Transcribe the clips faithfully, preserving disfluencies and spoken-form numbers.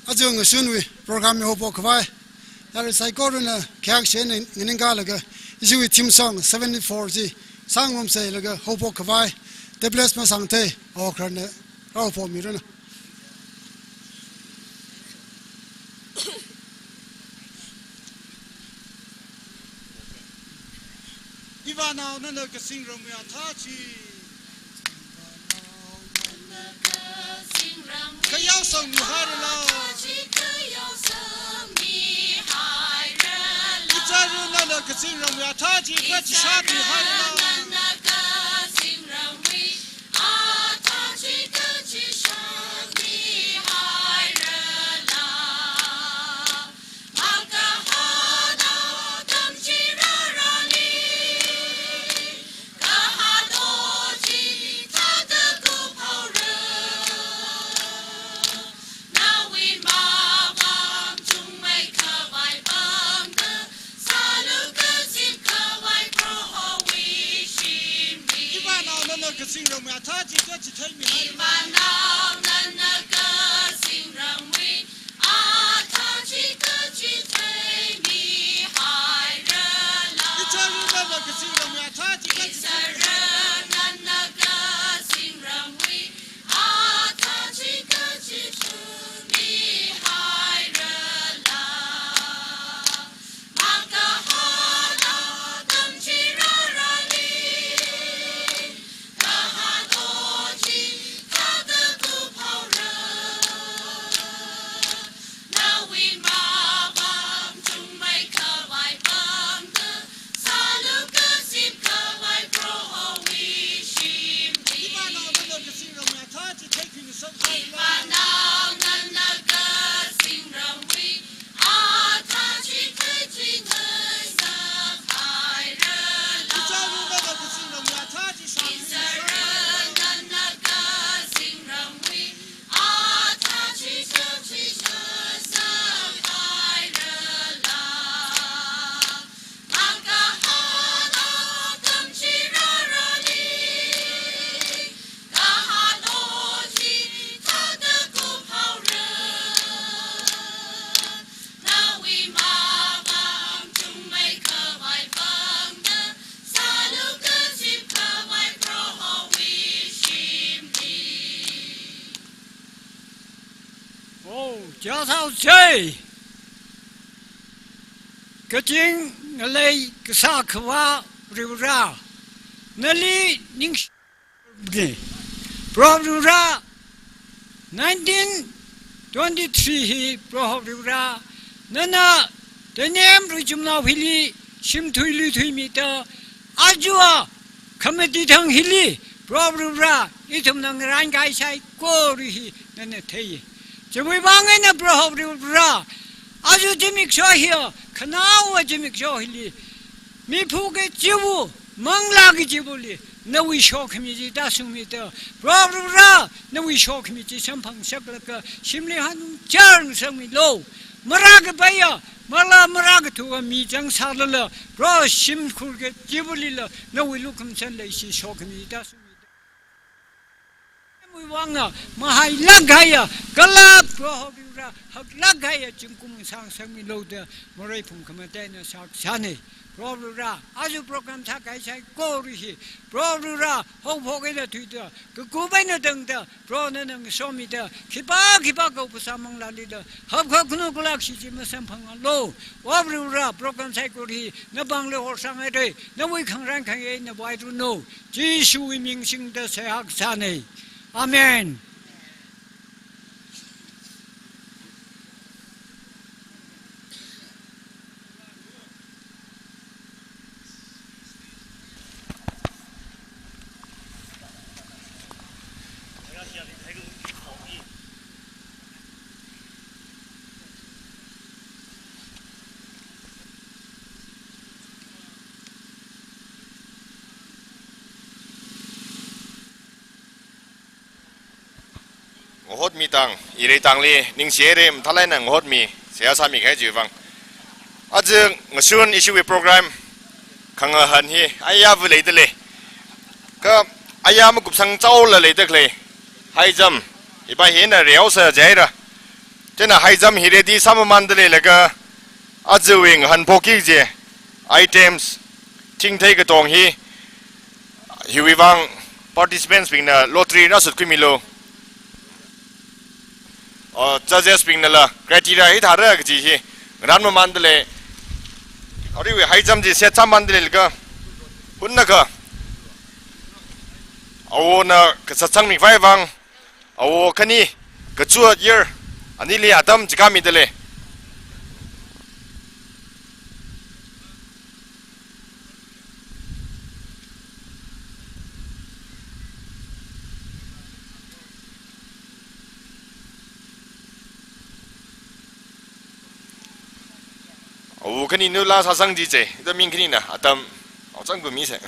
Aja ngashunwui program hi haophok khavai, nali saikorana khayākshi eina nganingkalaga, ishiwui theme song seventy-four chi sāngarumseilaga haophok khavai, Debless Masangthei, okhararna rāhaophokmiranu. Ivānao nana kazingramwui athā chi khayao sangmihairala. Ichāra nana kazingramwui athā chi kachishāmihairala. Ivānao nana kazingramwui athā chi kachithei mihairala. Ichāra nana kazingramwui athā chi kachithei mihairala. Oh, chāsāsei. Kazing ngalei kasā Akhava Varivarā, nali ningshi- Proho Varivarā, nineteen twenty-three hi Proho Varivarā, nana Teinem Ruichumnao hili shimthui luithuimida, aja khamati thang hili Proho Varivarā, ithumna ngarānkahai saikora hi nana thei. Chiwui vang eina Proho Varivarā, aja zimiksho hiya, khanaowa zimiksho hili miphuki chiwui, manglāki chiwuili nawui sokhami chi tāshungmida, Proho Varivarā, nawui sokhami chi samphangsaklaga shimli hanung char ngasakmilu. Marākapaiya, mala marākathuwa mi zangsālala, Proho shimkhurki chiwuilila nawui lukhamashan leishi sokhami tāshungmida. Mui vangna mahailāk kahaiya, kala Proho Varivarā haklāk kahaiya zingkum sāngasakmilu da morei phungkhamatei eina sākasāna. Proho Varivarā, aja program sākahai saikora hi Proho Varivarā, haophok eina thuida, kakup eina tangda, Proho nana ngasomida, khipā khipā kaho phasā manglālila hapkhaknu kalakshi chi masamphangalu. Proho Varivarā, program saikora hi napāngli horsanghaira, nawui khangarān khangayei eina vairanu. Jishuwui ming singda seihā kasāna. Amen. Ngahotmi tang, ireitangli ningshihaira, mathālāk eina ngahotmi, seihā sāmikahai chiwui vang. Aja ngashun ishiwui program khangahān hi ayāva leidalei. Kha ayā makupsang chaola leidalei. High jump, hiva hina reosa jaira. Chieina high jump hi ready sāmamānda leilaga, ajawui ngahānphokki kaji items, thingthei katong hi, hiwui vang participants bingna lottery na sutkhuimilu. Uh, judges bingnala criteria hithāra kaji hi ngarānmamānda lei. Aruiwui high jump chi set sāmamānda leilaga, hunnakha awona kasā sangmi khavai vang, awo khani, kachot yer anili atam chikānmida lei. Awo khani nula sāsang jije, ito mi khanina atam, awo chang kumi se.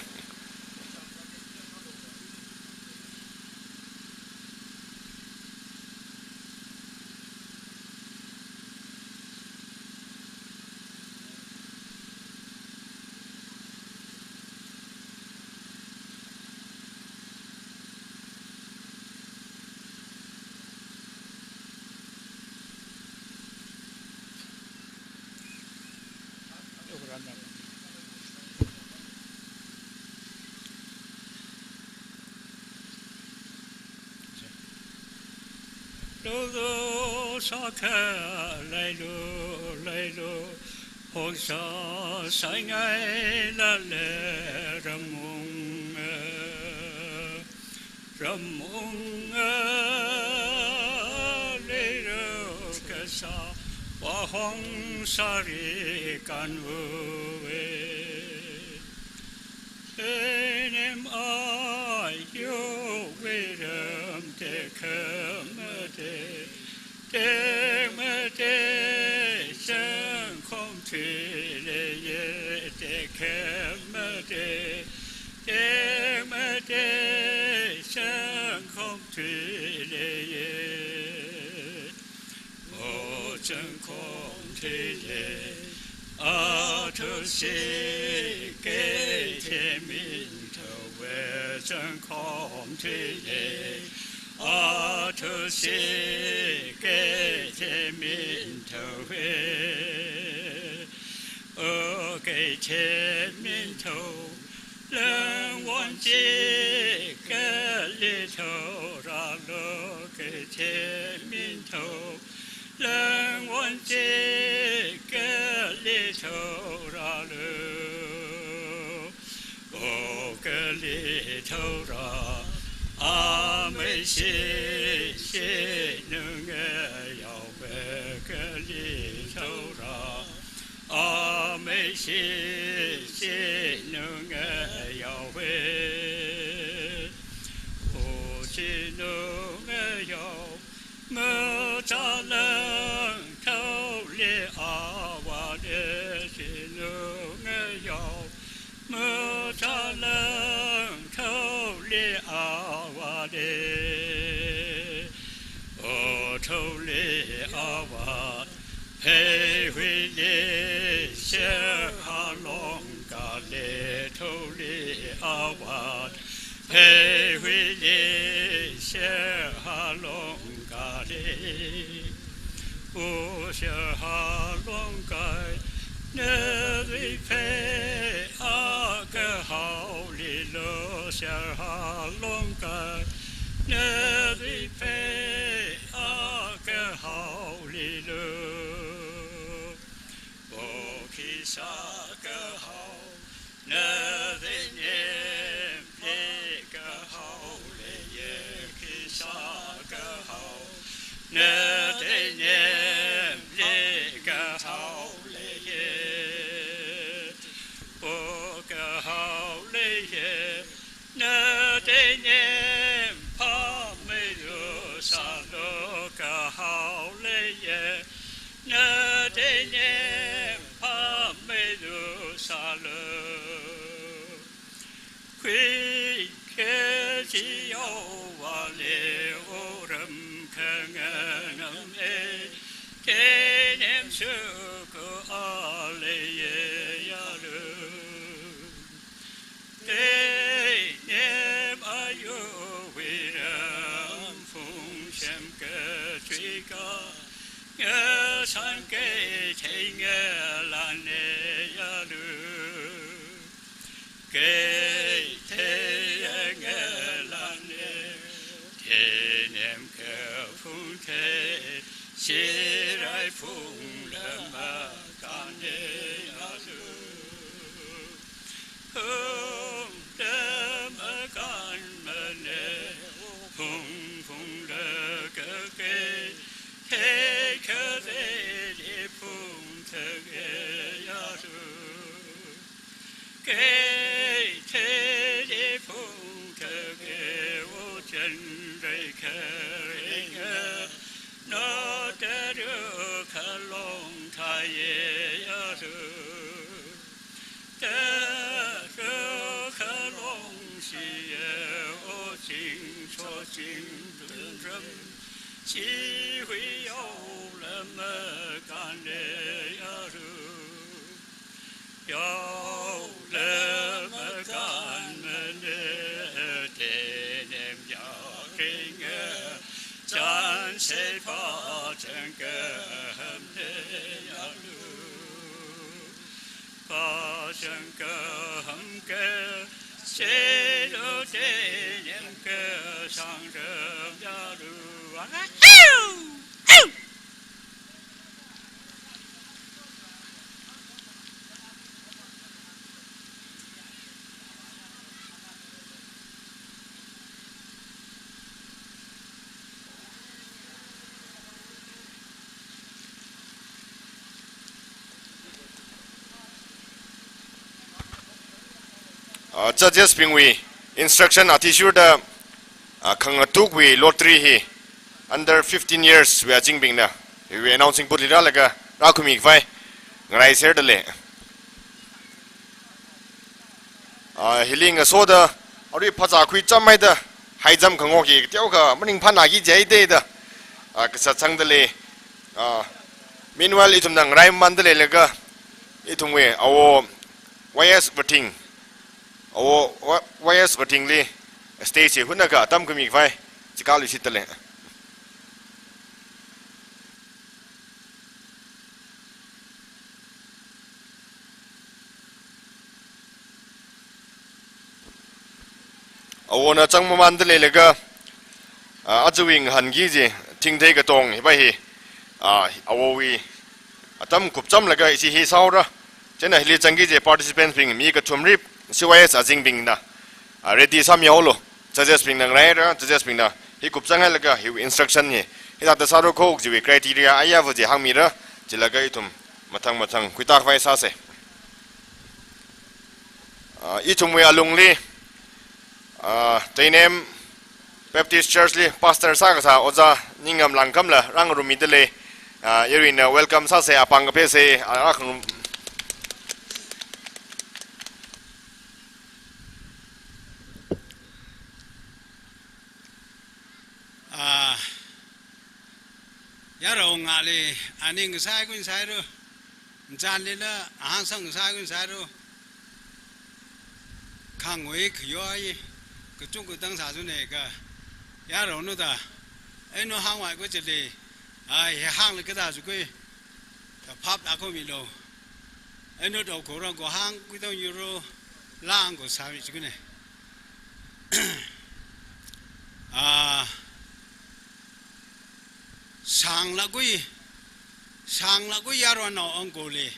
Lolo sākha leilu, leilu, hongsa saingai lale ramung, ramung, leiru kasā, wahong sāri kanwuwe. Enem ayu wiram tekhamate, tekmate, sangkhom thuileiye, tekhamate, tekmate, sangkhom thuileiye. Ochang khom thuile, athusi keithe minthao we, chang khom thuile, athusi keithe minthao we. O keithe minthao, lungwon chi kali thaorālu, keithe minthao, lungwon chi kali thaorālu. O kali thaorā, amei shi shi nunga yaowe, kali thaorā, amei shi shi nunga yaowe. O shi nunga yao, machālung thaoli avāli shi nunga yao, machālung thaoli avāli. O thaoli avā, pheihuili sherha longkali, thaoli avā, pheihuili sherha longkali. O sherha longkai, nali phei akha haolilu, sherha longkai, nali phei akha haolilu. O khi sākahao, nali nemli kahao leiye, khi sākahao, nali nemli kahao leiye. O kahao leiye, nali nem phāmeilu sālu, kahao leiye, nali nem phāmeilu sālu. Khuike chiyaovāli oram khanganamei, teinem suku aleiye yalu. Teinem ayu wiram phungshem kathuika, Ngasān keithei ngalāne yalu. Keithei ngalāne, teinem kaphung thei, shirai phungla makāne yalu. Phungla makānmane, phung phungla kakei, thei kathei phung thei yalu. Kei thei phung thei o chen rei kharinga, no te ru khalong thai yalu. Te ru khalong shi ye o ching cho ching dun ram, chi hui yao la makāne yalu. Yaola makānmane, teinem yaringa, chānsei pachang kahamne yalu. Pachang kaham kasei lo teinem kasāngram yalu. Au! Au! Ah, judges bingwui instruction athishurda, ah, khangatuk wui lottery hi under fifteen years wui azingbingna, hiwui announcing booth li rālaga rākhami khavai ngaraiserda lei. Ah, hili ngasoda, arui phazā khuichamhaida, high jump khangoki teokha maningphānaki jihaida, ah, kasā sangda lei. Ah, meanwhile, ithumna ngarai mamanda leilaga, ithumwui awo Y S Vating, awo Y-, Y S Vatingli stage hi hunakha atam khami khavai chikāluishitda lei. Awona zangmamanda leilaga, ah, ajawui ngahānki kaji, thingthei katong hiva hi, ah, awowui atam kupchamlaga ishi hi sāhaora. Chieina hili zangki kaji participants bing mi kathum rip, C Y S azingbingna, ah, ready sāmihaolu. Judges bingna ngaraira, judges bingna hi kupzanghailaga hiwui instruction hi hithāda sāra kho kajiwui criteria ayāva chi hāngmira, chilaga ithum mathang mathang khuitā khavai sāsa. Ah, ithumwui alungli, ah, Teinem Baptist Church li pastor sākasā ojā Ningam Langkhamla rāngarummida lei, ah, yaruina welcome sāsa, apāng kaphesa, ah, rākhangarum. Ah, yarao ngāli, aning sāi kun sāiru, nzanlila, ahāngsang sāi kun sāiru, khangwui khayoi, kachung katang sāzune ka, yarao nu da, einu hāngwui khui chili, ai, he hāngli kada zukhui, kaphap da kho milo. Einu dao khorang ko hāng, khuitong yuru, lang ko sāmi chikune. Ah, sānglakhui, sānglakhui yaronao angkoli.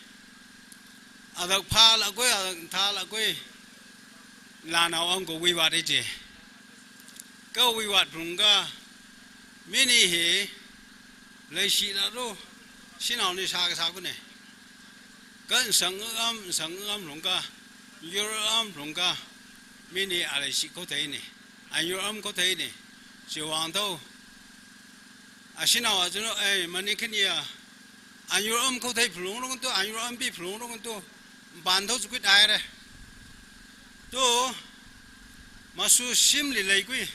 Adak phālakhui, adak thālakhui, lanao angkowui vāri chi. Kawui vātrungka, mini hi, leishilaklu, shanaoli sākasā kune. Kan sang am, sang am lungka, yur am lungka, mini aleishi khotheine, ayur am khotheine, chiwuivang tao. Ashanao achanu, eh, mani khani a, ayur am khothei phalungrong tu, ayur am pi phalungrong tu, ban tao zukhui daire. Tu, masu shimli leikhui,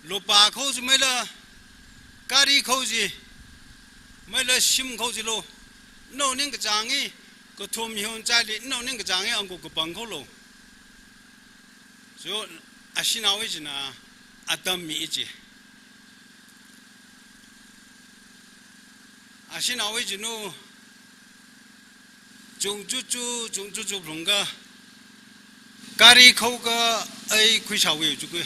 lupā kho chi maila, gari kho chi maila, shim kho chi lo. Nao ningkachāngi, kathum hiun chali, nao ningkachāngi angko kapang kho lo. So, ashanao ichina, atam mi ichi. Ashinaowui chinu, chungchuchu, chungchuchu phalungka, gari khaoka, ai khuisāwui chukui.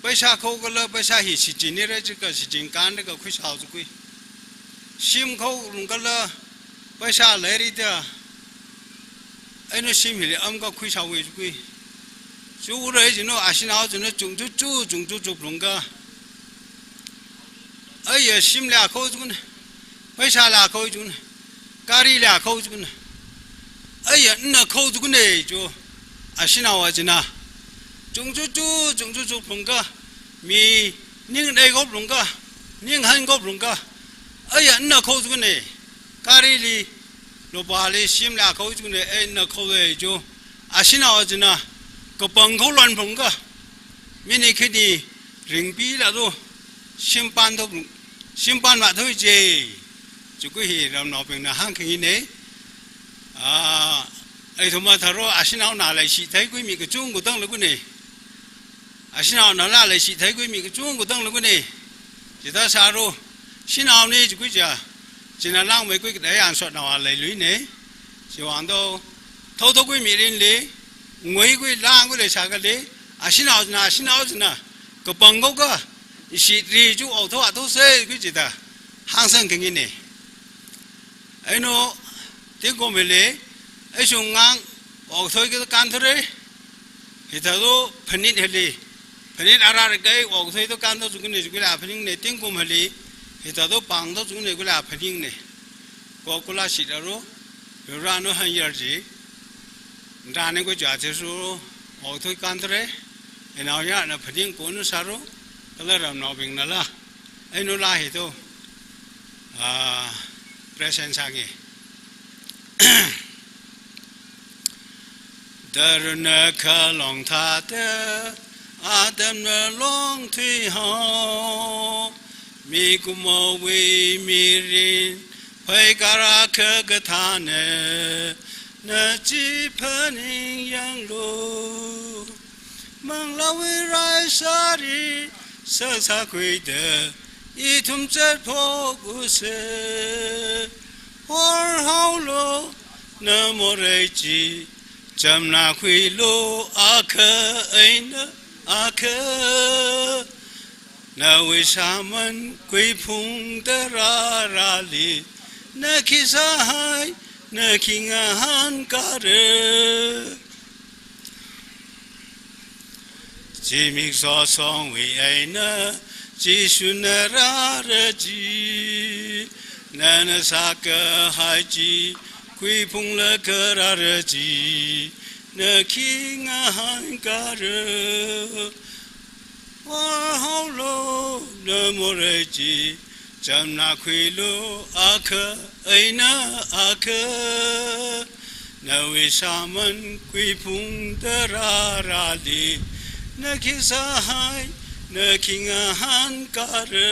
Paisa khaokala, paisa hi shichinni rai chika, shichin kanraka khuisā chukui. Shim khaolungkala, paisa leirida, eina shim hili amka khuisāwui chukui. Chiwui rai chinu, ashinao chinu, chungchuchu, chungchuchu phalungka. Aya shimla khao chukun, paisala khao chukun, garila khao chukun. Aya nna khao chukun e chu, ashinao china. Chungchuchu, chungchuchu phalungka, mi ningnei kop phalungka, ninghan kop phalungka. Aya nna khao chukun e, garili, lupāli, shimla khao chukun e, ai nna khao e chu. Ashinao china, kapang khaolon phalungka. Mini khini ringpila do, shimpan do, shimpan ma do je. Chukui hi ramnaobingna hāngkhangi ne. Ah, ai thuma tharo, ashinaona leishi theikhui mi kachungkha tang lakun e. Ashinaonala leishi theikhui mi kachungkha tang lakun e. Chithā sāro, shinaoni chukui cha, china langmeikhui kadai ansotnao leilui ne. Chiwuivang do, thotho khui mirinli, nguikhui langkhui leisākali, ashinao china, ashinao china, kapang khaoka, ishi ri chu otho atho se khui chithā, hāngsangkhangi ne. Eina, tingkum hili, eishungang, okthui kathā kanthare, hithāda phanit hili, phanit arāra kai, okthuida kanthu chukun e, chukila phaning ne, tingkum hili, hithāda pangthu chukun e, kula phaning ne. Kokula shitaro, yurano hanyar chi, nda ne ko cha che su, okthui kanthare, einaoyana phaning kunu sāro, kala ramnaobingnala, einala hi do, ah, present sānge. Tara na khalong thāda, atam na longthui hao, mikumowui mirin, phei kara kha kathāna, na chi phaningyanglu. Manglāwui rai sāri, sāsākhuida, ithum zatphokusa. Horhaolu, na morei chi, chamnākhuilu, akha eina akha. Nawui sāman kuiphung tarārali, na khi sāhai, na khi ngahānkara. Zimiksho shongwui eina, Jishuna rāra chi, nana sākahai chi, kuiphunglaga rāra chi, na khi ngahānkara. Horhaolu, na morei chi, chamnākhuilu, akha eina akha. Nawui sāman kuiphung tarārali, na khi sāhai, na khi ngahānkara.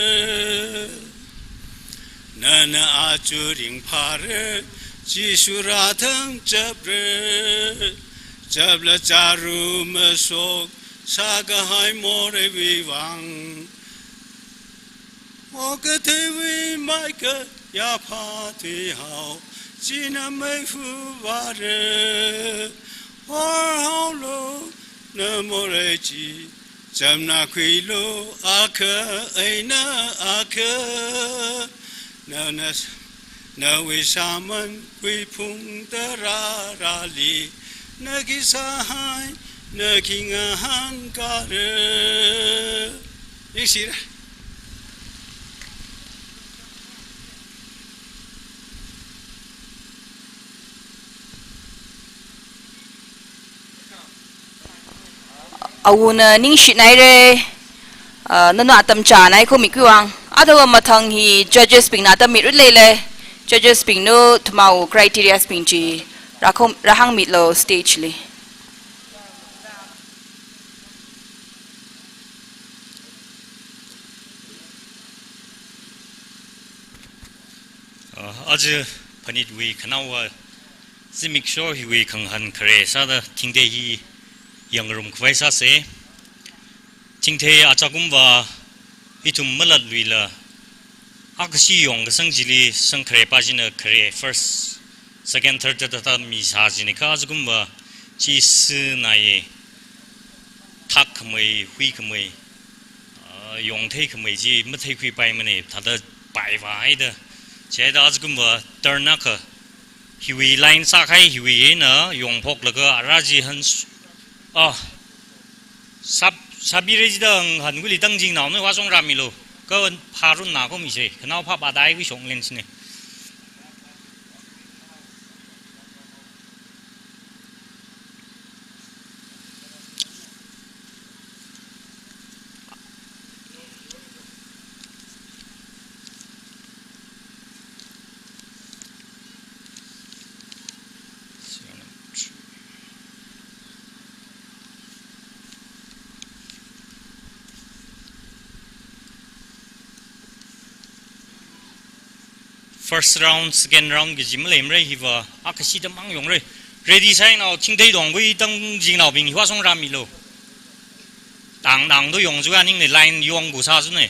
Nana aja ringphāra, Jishu rāthang chapra, chapla chāru mashok, sākahai moreiwui vang. Okathuiwui maikha yaphā thuihao, china meihu vāra. Horhaolu, na morei chi, chamnākhuilu, akha eina akha. Nana s-, nawui sāman kuiphung tarārali, na khi sāhai, na khi ngahānkara. Ningshira. Awuna ningshinaira, ah, nana atam chānai kho mikhui vang. Athāva mathang hi judges bingna atam mitrut leilei. Judges bingna thumao criterias bing chi rākhom-, rāhāngmitlu stage li. Ah, aja phanitwui khanaowa zimiksho hiwui khangahān khare sāda thingthei hi yangngarum khavai sāsa. Thingthei achakumva ithum malatluila Akhashi yongkasang chili sangkhare pa china khare, first, second, third da da da misā china kha, ajakumva chi sānai, thak khamei, hui khamei, ah, yongthei khamei chi matheikhuipaimana, thāda paiva haida. Chieina ajakumva turn akha, hiwui line sākahai hiwui eina yongphoklaga ara chi han s-, ah, sāp-, sābira chida ngahānkhuili tang jingnao na vāshong rāmilu. Kha pharun na khomi se, khanao phapa dai wui shong len sine. First round, second round kaji maleimara, hiva akhashi da mang yongra. Ready sāhainao, Chingtheidong wui tang jingnaobing hi vāshong rāmilu. Tang tang do yong juga ningli line yong gu sā sune.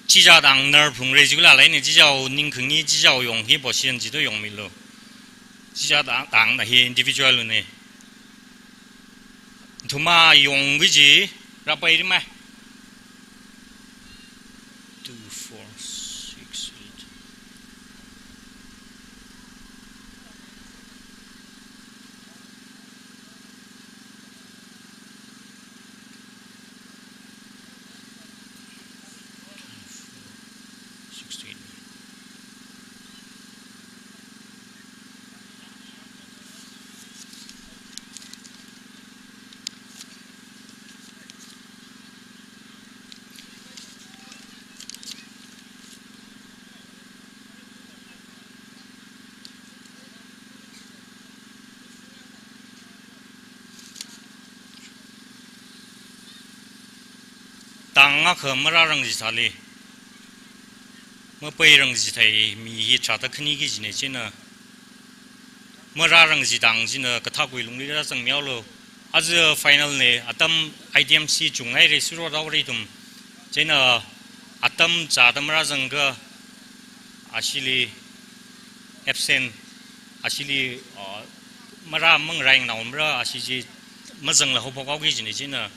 Chicha tang nar phungra jikula leini, chichao ningkhangi, chichao yong hi position chi do yongmilu. Chicha tang, tangna hi individual ne. Thuma yong wui chi, rāpairima. Two, four, six, eight. Sixteen. Tang akha mararang chithāli, mapeirang chithāi mi hi tharāda khani kajina china, mararang chitang china kathakwui lungli rāzangmihaolu. Aja final na, atam I T M C chunghaira, suro daora ithum. China atam chāda marāzangakha, ashili absent, ashili, uh, marāmang raingnao mara, ashi chi mazangla haophok haoki kajina china.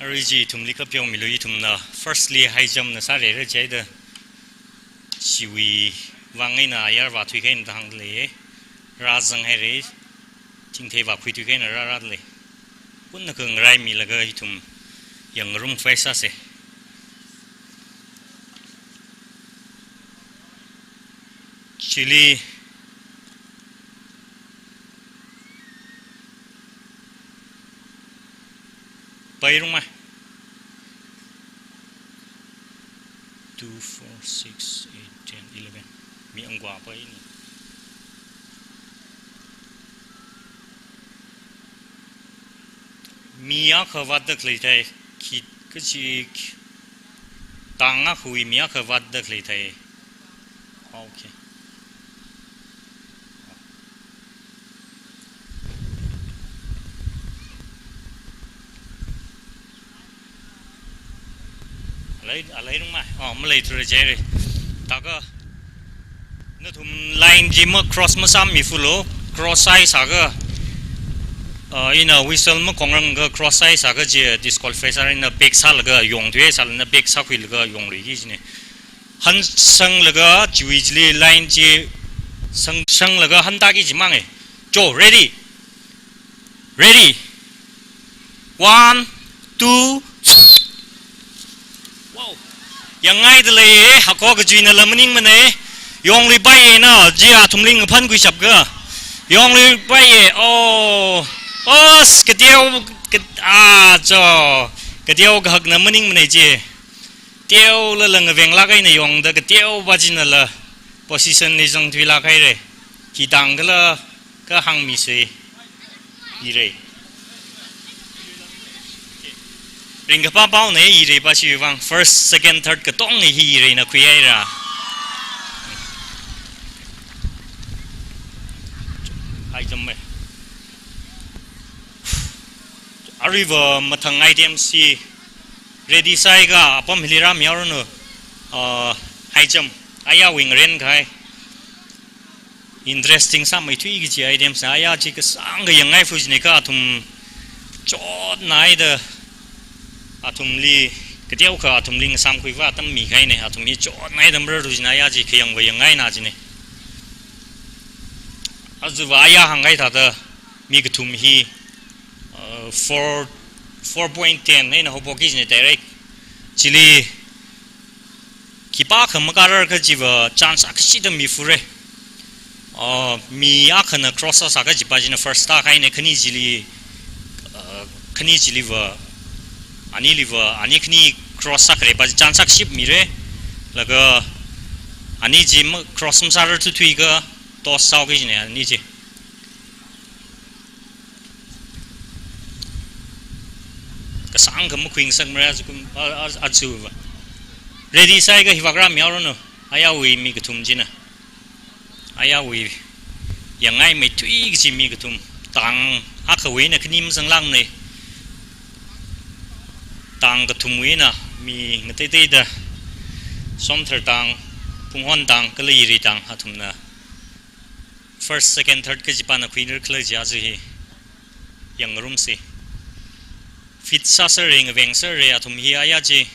Arui chi ithumli kapyo milu, ithumna firstly high jump na sāra, rāchida chiwui vang eina ayar vāthuikahai eina da hāngda lei. Rāzanghaira, Chingthei vākhuithuikahai eina rārāda lei. Punnakha ngaraimilaga ithum yangngarum face sāsa. Chili pairungma. Two, four, six, eight, ten, eleven. Mi angwa paini. Mi akha vātda khalei thai, khi, kachi, tang akhawui mi akha vātda khalei thai. Okay. Alai, alai rungma. Oh, maleithura jire. Thākha nathum line chi ma cross masāmifulu, cross sāsāakha, uh, ina whistle makhongrangakha cross sāsāakha chi disqualify sāra, ina back sālaga yongthuisālala back sākhuilaga yongluiki kajina. Hansanglaga chiwui chili line chi sang, sanglaga hantaki jimang e. Cho, ready? Ready? One, two. Wow. Yangngaida lei e, hako kachuina la maningmana e. Yongluipai e na, chi athumli ngaphankhuishapka. Yongluipai e, oh. Os, kateo, kat-, ah, cho. Kateo kahakna maningmana e chi. Teolala ngavenglāk eina yongda kateopa chinala position li zangthuilāk haira. Khi tangkhala kahāngmisei. Ira. Ringkaphā paona e, irapa chiwui vang. First, second, third katonga hi iraina khuihaira. High jump e. Aruiva mathang item chi ready sāhaiakha apam hili rāmihaoranu, uh, high jump. Ayāwui ngaren kahai. Interesting sāmeithui kaji item china, ayā chi kasāngkha yangngai fu jine kha athum chotnaida athumli, kateokha athumli ngasāmkhuiva atam mikahaina, athum hi chotnaida mararthu jina, ayā chi khayangva yangngaina jine. Aruiva ayā hāngkahai thāda mi kathum hi, uh, four, four point ten eina haophoki jine direct. Chili khipākha makarar kajiva chance akhashida mifure. Uh, mi akhana cross sāsā kajipa china first sākahaina, khani chili, uh, khani chiliva, aniliva, ani khani cross sākharepa chance akhashida mire. Laga ani chi ma-, cross masārarthuiakha toss sāhaoki jine ani chi. Kasāngkha makhuingasakmara ajakum, a, a, achuva. Ready sāhaiakha hivāk rāmihaoranu. Ayāwui mi kathum china. Ayāwui yangngaimeithui kaji mi kathum. Tang akhawui eina khani mazanglākmana. Tang kathumwui eina mi ngateiteida Somthar tang, Phunghon tang, kala Iri tang athumna first, second, third kajipana khuirar khala chi aja hi yangngarumsei. Fit sāsera, ngavengserra athum hi, ayā chi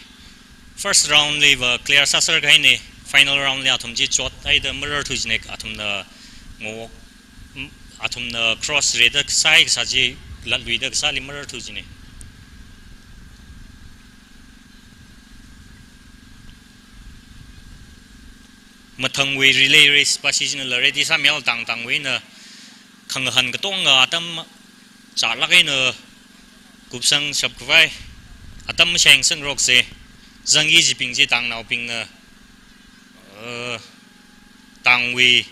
first round liva clear sāserkahaina, final round li athum chi chothaida mararthu jine, athumna ngo, m-, athumna cross rida kasāi kasā chi latluida kasāli mararthu jine. Mathangwui relay race pa chi chinala ready sāmihaowa, tang tangwui eina khangahān katonga atam chālāk eina kupsangshap khavai atam mashengsangrokse, zangki kajibing chi tangnaobingna, uh, tangwui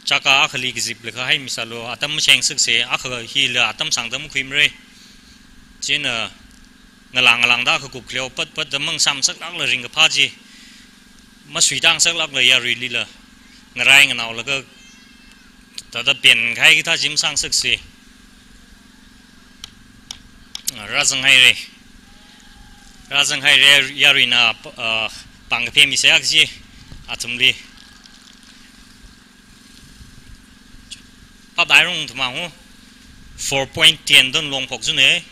chaka akhali kazip leikha haimi sālu, atam mashengsaksei, akha hila atam sāngda makhuimara. China ngalang ngalangda akha kupkhaleo, pat patda mangasāmasaklākla ringkaphā chi masuitangsaklākla yaruilila ngarai nganaolaga thāda penkahai kathā chi masāngsaksei. Rāzanghaira. Rāzanghaira, yaruina, ah, pāng kaphā misāya kaji athumli. Pap dairung thumang hu. Four point ten don longphok june.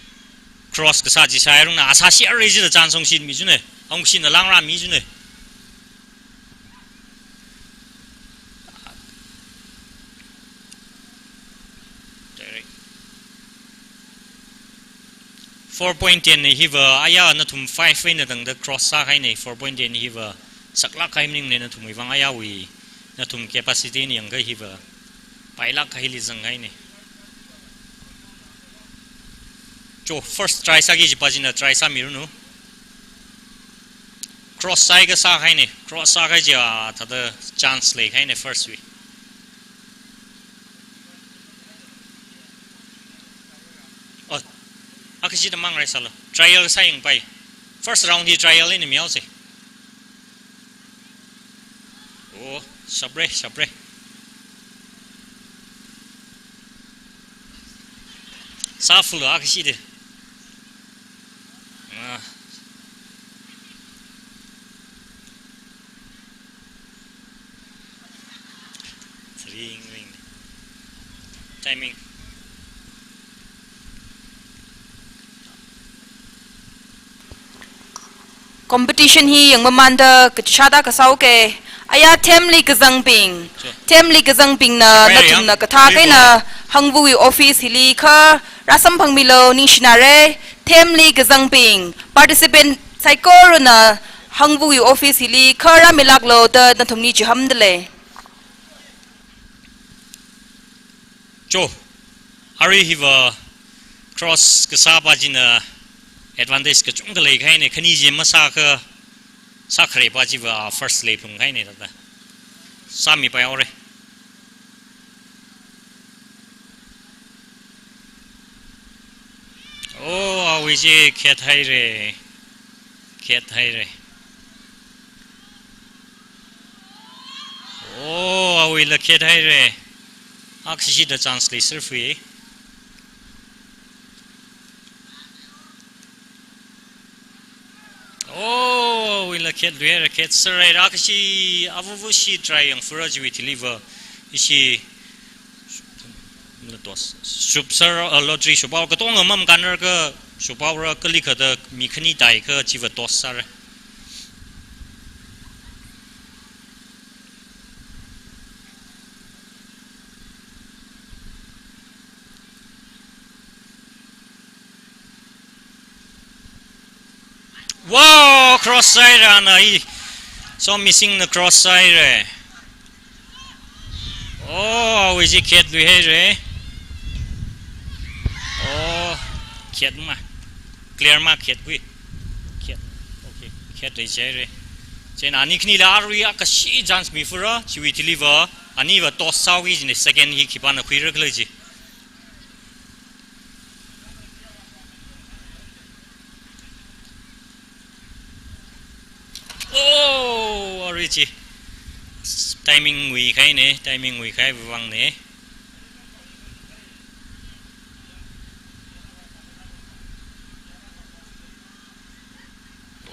Cross kasā chi sāhairungna, asā share jida chance ongshitmi june. Ongshitna langrāmi june. Direct. Four point ten na hiva, ayā nathum five eina tangda cross sākahaina, four point ten hiva saklāk kahai maningmana, nathumwui vang ayāwui, nathum capacity eina yangakha hiva pailāk kahai hili zangkahaina. Cho, first try sāki kajipa china try sāmiranu. Cross sāhaiakha sākahaina, cross sākahai chi, ah, thāda chance leikahaina first wui. Oh, akha chida mang rai sālu. Trial sāyangpai. First round hi trial eina mihaosei. Oh, shapre, shapre. Sāfulu akha chida. Ah. Ring, ring. Timing. Competition hi yangmamanda kachishāda kasāuke. Aya themli kazangbing. Sure. Themli kazangbingna, Kaya nathumna yang, kathā kaina hangvuwui office hili kha rāsamphangmilu, ningshinare. Themli kazangbing, participant saikorana hangvuwui office hili kha rāmilāklu da nathumli chihāmdalei. Cho, arui hiva cross kasāpa china advantage kachungkha leikahaine, khani chi masākha, sākharepa chiva first lei phungkahaine tata. Sāmipai haore. Oh, awui chi khethaire. Khethaire. Oh, awuila khethaire. Akhashida chance leiserfui. Oh, awuila khetluihaire, khetserhaire. Akhashi, avuvushi try yangfura chiwui thiliva. Ishi, la toss. Shupser, uh, lottery shupao katonga mamkanar kha, shupaora kalikhada mi khani taikha chiva toss sāre. Wow, cross sāhaira ana hi. Sommisingna cross sāhaire. Oh, awui chi khetluihaire. Oh, khetma. Clear ma khetkhui. Khet. Okay, khethaire. Chieina ani khanila arui akhashi chance mifura, chiwui thiliva, aniva toss sāhaoki kajine second hi khipāna khuirakhala chi. Oh, arui chi. Timing nguikahaine, timing nguikahai vāngne.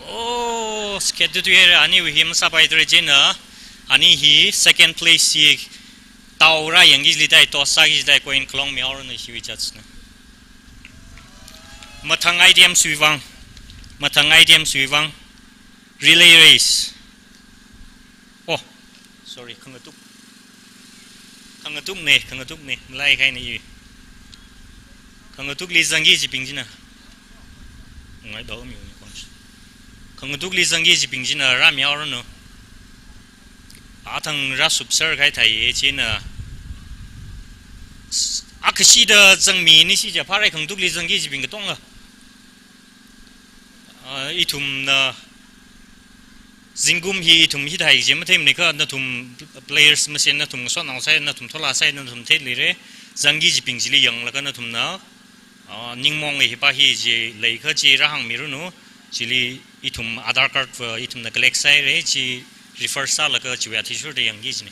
Oh, khettuihaire, aniwui hi masāpaidalei chieina. Ani hi second place hi taora yangki jilidai, toss sāki jilidai, coin khalong mihaoranu hiwui judge na. Mathang item shiwui vāng. Mathang item shiwui vāng. Relay race. Oh, sorry, khangatuk. Khangatukne, khangatukne, malaikahaine i. Khangatukli zangki kajibing china. Ngai dao mi uni kong. Khangatukli zangki kajibing china rāmihaoranu. Athang rāshupser kahai theiye chieina. Akhashida zangmi ni shi ja phārai khangatukli zangki kajibing katonga. Ah, ithumna zingkum hi ithum hithai chi matheimane kha nathum players masen nathum sotnao sai, nathum thola sai, nathum theilire. Zangki kajibing chili yanglaga nathumna, ah, ningmaong hipa hi chi leikha chi rāhāngmiranu, chili ithum Aadhaar card va ithumna collect sāhaire, chi refer sālaga chiwui athishurda yangki kajine.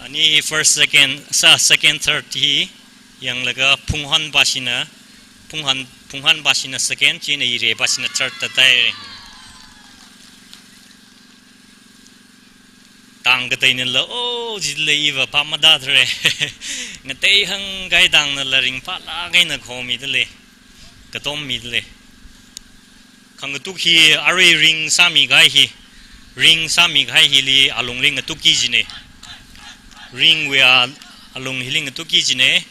Ani first, second, sa, second, third hi yanglaga Phunghon pashina, Phunghon, Phunghon pashina second, chieina Yire pashina third tatai. Tang kateinala, oh, jilei iva pamada thre. Ngatei hāngkahai tangnala ringphālāk eina khomidalei. Katommidalei. Khangatuk hi arui ring sāmikahai hi, ring sāmikahai hili alungli ngatukki kajine. Ringwui a-, alung hili ngatukki kajine.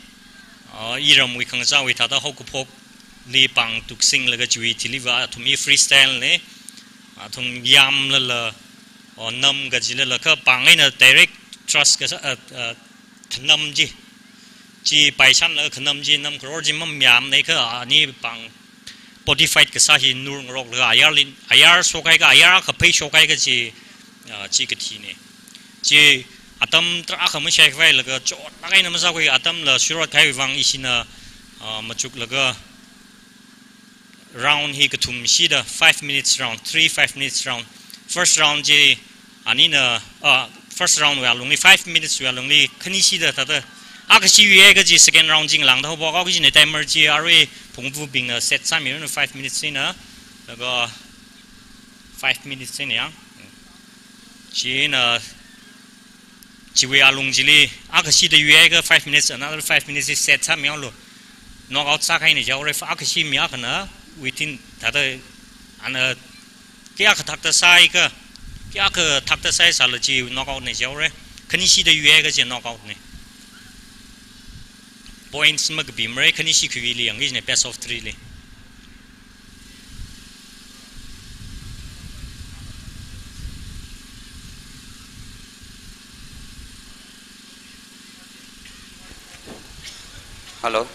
Ah, iramwui khangachāwui thāda haokaphokli pāng tuksinglaga chiwui thiliva athum hi freestyle ne. Athum yamlala, oh, nam kajilala kha pāng eina direct thrust kasā, ah, ah, khanam chi. Chi paishanlaga khanam chi nam kharor chi mamayāmane kha ani pāng fortified kasā hi nur ngaroklaga ayarli, ayar shokhaiakha, ayar akha phei shokhaiakha chi, ah, chi kathine. Chi atam tarākha mashaikhavailaga chotlāk eina masākhui atamla shurot kahaiwui vāng ishina, ah, machuklaga round hi kathumshida five minutes round, three five minutes round. First round chi anina, ah, first round wui alungli five minutes wui alungli khanishida thāda. Akhashi yuihaiakha chi second round chi ngalāngda haophok haoki kajine timer chi arui phungvubingna set sāmiranu five minutes eina. Laga five minutes eina yang. Chieina chiwui alung chili akhashida yuihaiakha five minutes, another five minutes hi set sāmihaolu. Knockout sākahaina jihaora, akha shi mi akhana within thāda, ana kayākha thakta sāi ka, kayākha thakta sāi sāla chi knockout na jihaora. Khanishi da yuihai kaji knockout na. Points makapimara, khanishi khuili yangki jina best of three li. Hello.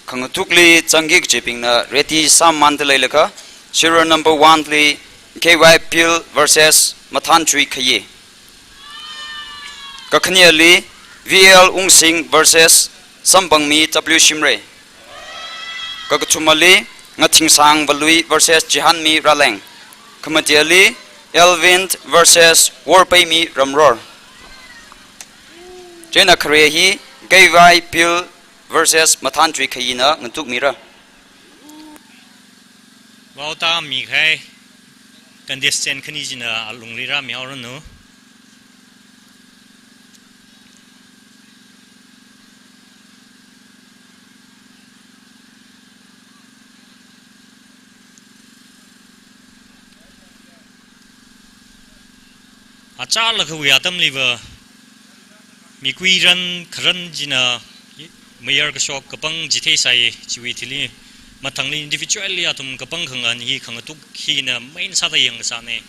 Khangatukli zangki kajibingna ready sāmanda leilakha, serial number one li K Y Pil versus Mathantui Khayi. Kakhaneli V L Ungsing versus Sampangmi W Shimray. Kakathumali Ngathingsang Valui versus Chihanmi Raleng. Khamateli Elvin versus Worpeimi Ramror. Chieina khare hi K Y Pil versus Mathantui Khayina ngatukmira. Vaoda mikahai contestant khani china alungli rāmihaoranu. Achālakhawui atamliva mikui ran kharan china mayar kashok kapang chitheisai, chiwui thili mathangli individually athum kapang khangan hi khangatuk hina main sāda yangsāna.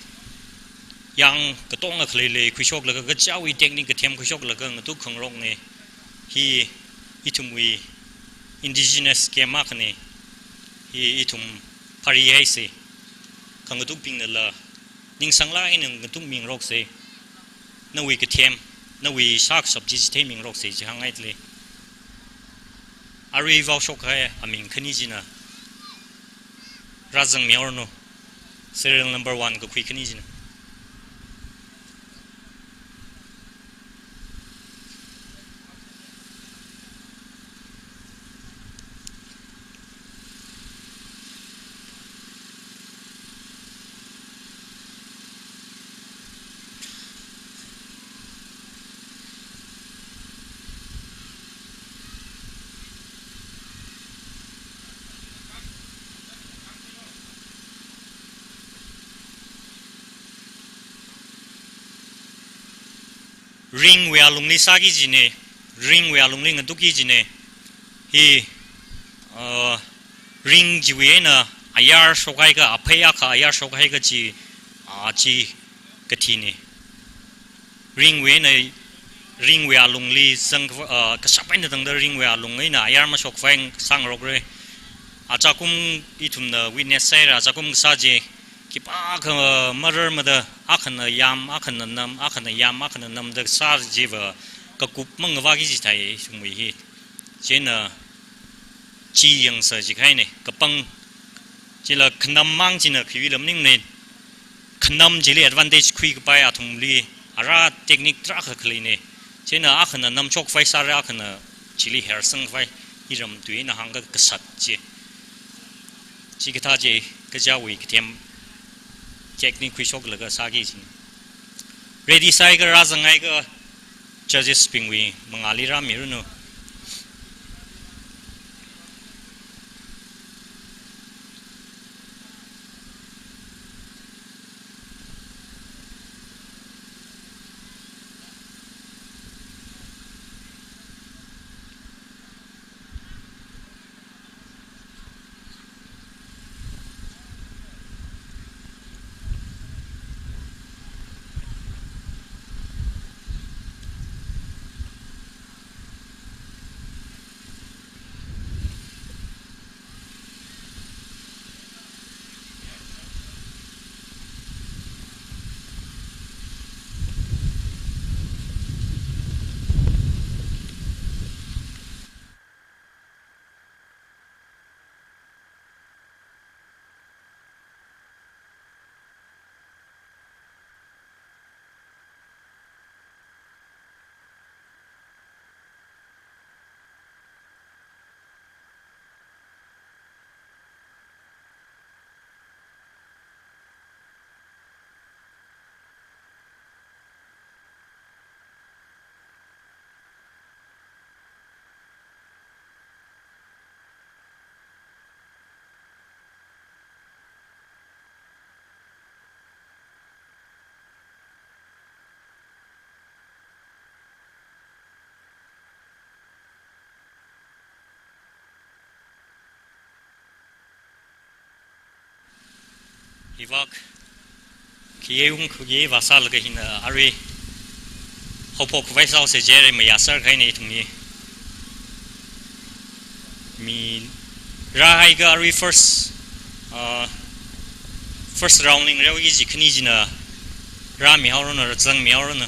Yang katonga khaleilei khuishoklaga, kachichāwui technique kathem khuishoklaga ngatuk khangarokna. Hi ithumwui indigenous game akhana. Hi ithum pharihaisa. Khangatukbingnala ningsanglāk eina ngatukmingaroksa. Nawui kathem, nawui shakshap chi chitheimingaraoksa, chi hāngngaile. Arui vaoshokkahai aming khani china rāzangmihaoranu. Serial number one kakhui khani china. Ringwui alungli sāki jina, ringwui alungli ngatuki jina. Hi, uh, ring chiwui eina ayar shokhai ka, aphei akha ayar shokhai kachi, ah, chi kathina. Ringwui eina, ringwui alungli zang, ah, kashap eina tangda ringwui alung eina ayar mashokphai sāngarokra. Achakum ithumna witness sāhaira, achakum kasā chi, khipākha mararmada, akhana yam, akhana nam, akhana yam, akhana namda sā chiva kakup mangavāki jithai ithumwui hi. Chieina chi yangsa jikahaina, kapang. Chila khanam mang china khiwui lam maningmana. Khanam chili advantage khuikapai athumli ara technique tarākha khaleina. Chieina akhana namshokphai sāra, akhana chili hersangphai, iram tui eina hāngkakasat chi. Chikathā chi kachichāwui kathem technique khuishoklaga sāki jina. Ready sāhaiakha, rāzanghaikha, judges bingwui mangāli rāmiranu. Ivak, khiyei ung khiyei vāsālaga hina arui haophok khavai sāhaosa jihaira, mayāsār kahaina ithumwui. Mi rāhaiakha arui first, uh, first round li ngareoki kaji khani china rāmihaoranu, rāzangmihaoranu.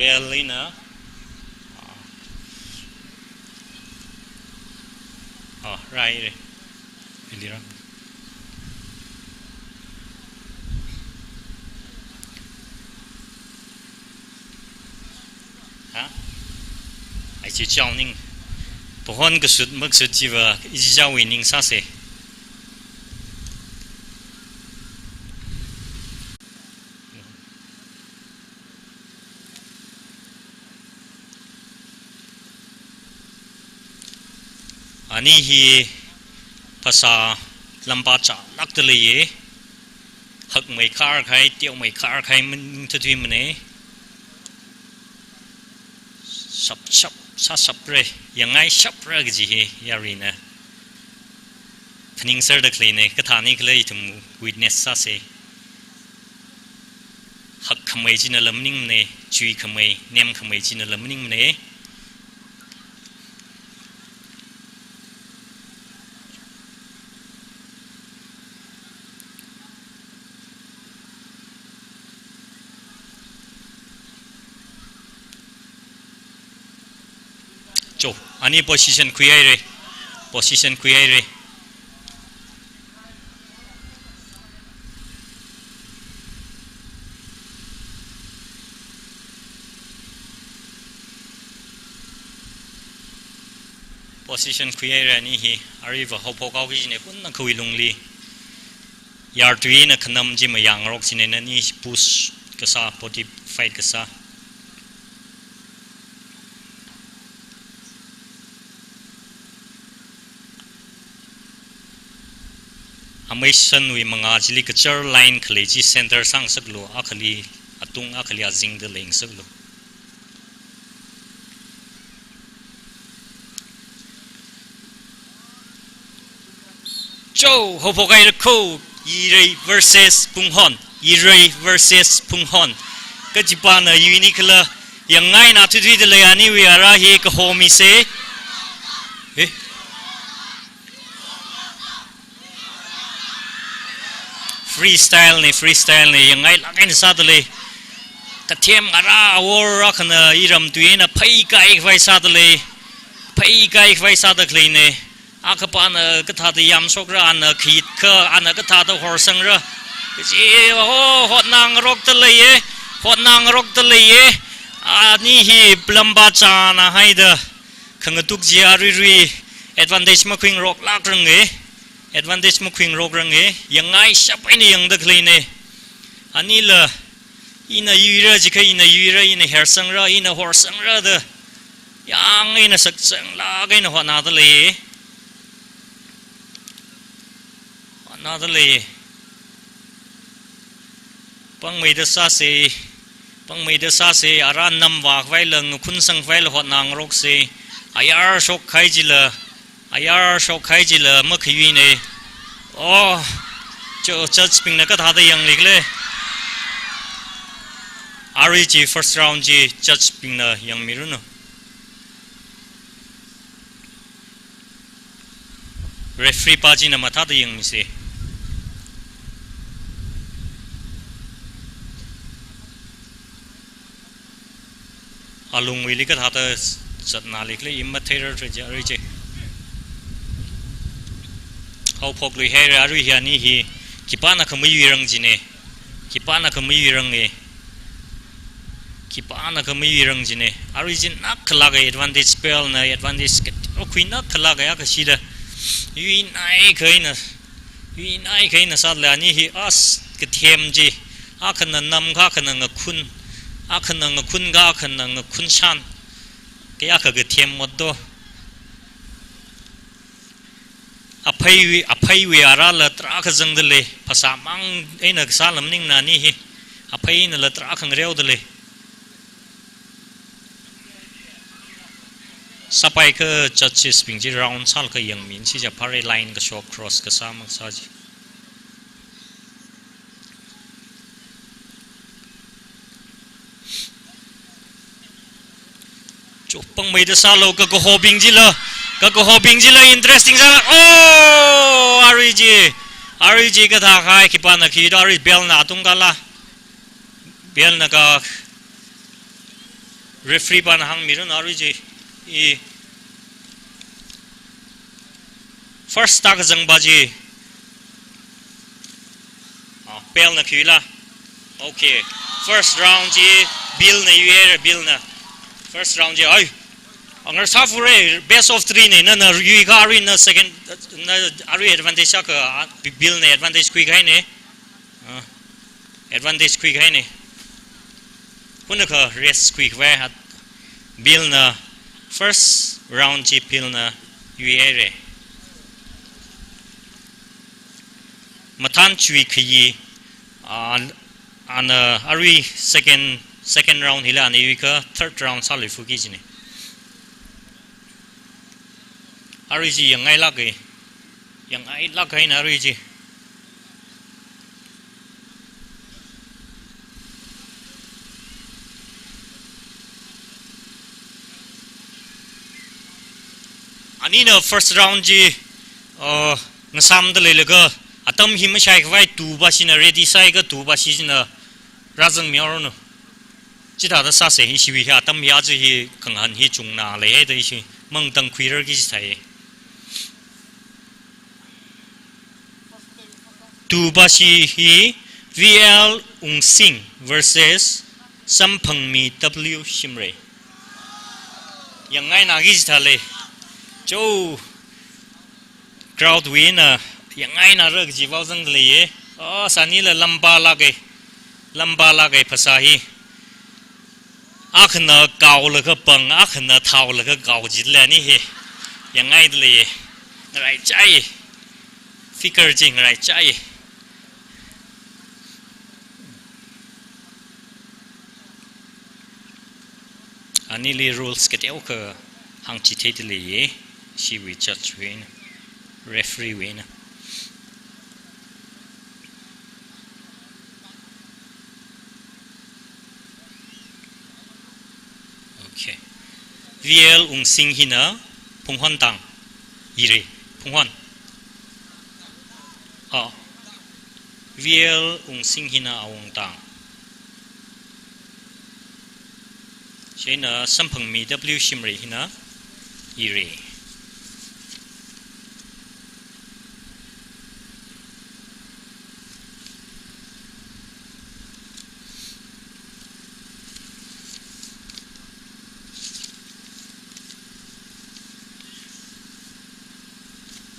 Bell eina. Ah, rāhaira. Ili rā. Ha? Ai chi chao ning. Pohon kasut makasut chiva ichichāwui ning sāsa. Ani hi phasā lambā chālākda leiya. Hakmei khar kahai, teomei khar kahai maning thuithuimana. Shap shap, sāshapra, yangngaishapra kaji hi yaruina phaningserda khaleina, kathāni khala ithum witness sāsa. Hakkhamei chinala maningmana, chuikhamei, nemkhamei chinala maningmana. Cho, ani position khuihaira. Position khuihaira. Position khuihaira ani hi, aruiva haophok haoki kajina, hunnakha wui lungli. Yartuina khanam chi mayāngarok china, ani push kasā, body fight kasā. Amei sanwui mangā chili kachar line khalei chi center sāngasaklu, akhali atung, akhali azingda leingasaklu. Cho, haophok haira kho, Yirei versus Phunghon, Yirei versus Phunghon. Kachipāna yuini khala, yangngaina thuithuida lei, aniwui ara hi kahomisa. Eh? Freestyle na, freestyle na, yangngailāk eina sāda lei. Kathem ara awor akhana iram tui eina phei kaikhavai sāda lei. Phei kaikhavai sāda khaleina. Akhapāna kathāda yamshokra, ana khayit kha, ana kathāda horsangra. Kaji, oh, hotnangarokda leiya, hotnangarokda leiya. Ani hi lambā chāna haida khangatuk chi aruirui advantage makhuingaroklākranga. Advantage makhuingarokrang e, yangngaishap eina yangda khaleina. Anila, ina yuira jiakha ina yuira, ina hersangra, ina horsangra da. Yang eina saksanglāk eina hotnada lei. Hotnada lei. Pāngmeida sāsa, pāngmeida sāsa, ara namvākhavaila, ngakhun sangkhavaila hotnangaroksa, ayar shokkahai chila, ayar shokkahai chila makhayuina. Oh, cho, judge bingna kathāda yangli khala. Arui chi first round chi judge bingna yangmiranu. Referee pa china mathāda yangmisa. Alungwuili kathāda zatnali khala imatheirar chi arui chi. Haophok luihaira arui hi ani hi. Khipānakha mayuirang jina. Khipānakha mayuiranga. Khipānakha mayuirang jina. Arui chi nakkhalāka advantage bell na advantage kateokhui nakkhalāka ya kashida. Yuinai kahaina. Yuinai kahaina sālala ani hi as kathem chi. Akhana namkha akhana ngakhun. Akhana ngakhun kha akhana ngakhun shan. Kayākha kathem mot do. Apheiwui, apheiwui arala tarākha zangda lei, phasā mang eina kasāla maningmana ani hi, aphei einala tarākha ngareoda lei. Sāpaikha judges bing chi round sālaga yangmi, chi ja phare line kashok cross kasā makasā chi. Pangmeida sālu, kakahobing chila, kakahobing chila interesting sāla. Oh, arui chi, arui chi kathā kahai, khipāna khi do, arui bell na atung kala. Bell na ka, referee pana hāngmiranu arui chi. I first ta kazangpa chi. Ah, bell na khuila. Okay. First round chi Bill na yuihaira, Bill na. First round chi, ai. Angar sāfure, best of three ne, na, na yuikha arui na second, na arui advantage sākha, ah, Bill na advantage khuikahaine. Ah, advantage khuikahaine. Hunakha rest khuikhavai hat Bill na first round chi Bill na yuihaire. Mathān chui khayi, ah, ana arui second, second round hila ana yuikha third round sāluifuki jine. Arui chi yangngailāke. Yangngailāk eina arui chi. Anina first round chi, uh, ngasāmda leilaga, atam hi mashaikhavai tupā shina ready sāhaiakha tupā shina rāzangmihaoranu. Chithāda sāse, hi shiwui hi atam hi aja hi khangahān hi chungna leihaida ishi mangtang khuirarki chithāi. Tupā shi hi V L Ungsing versus Samphangmi W Shimray. Yangngainaki chithāle. Cho. Crowd wuina yangngainara kaji vao zangda leiye. Oh, sānila lampālāke. Lampālāke phasā hi. Akhana kaolaga pang, akhana thaolaga kao jilani hi. Yangngaida leiye. Ngaraichai. Figure chi ngaraichai. Anili rules kateokha hāngchitheida leiye, shiwui judge wuina, referee wuina. Okay. V L Ungsing hina Phunghon tang. Ire, Phunghon. Ah. V L Ungsing hina Awungtang. Chieina Samphangmi W Shimray hina Ire.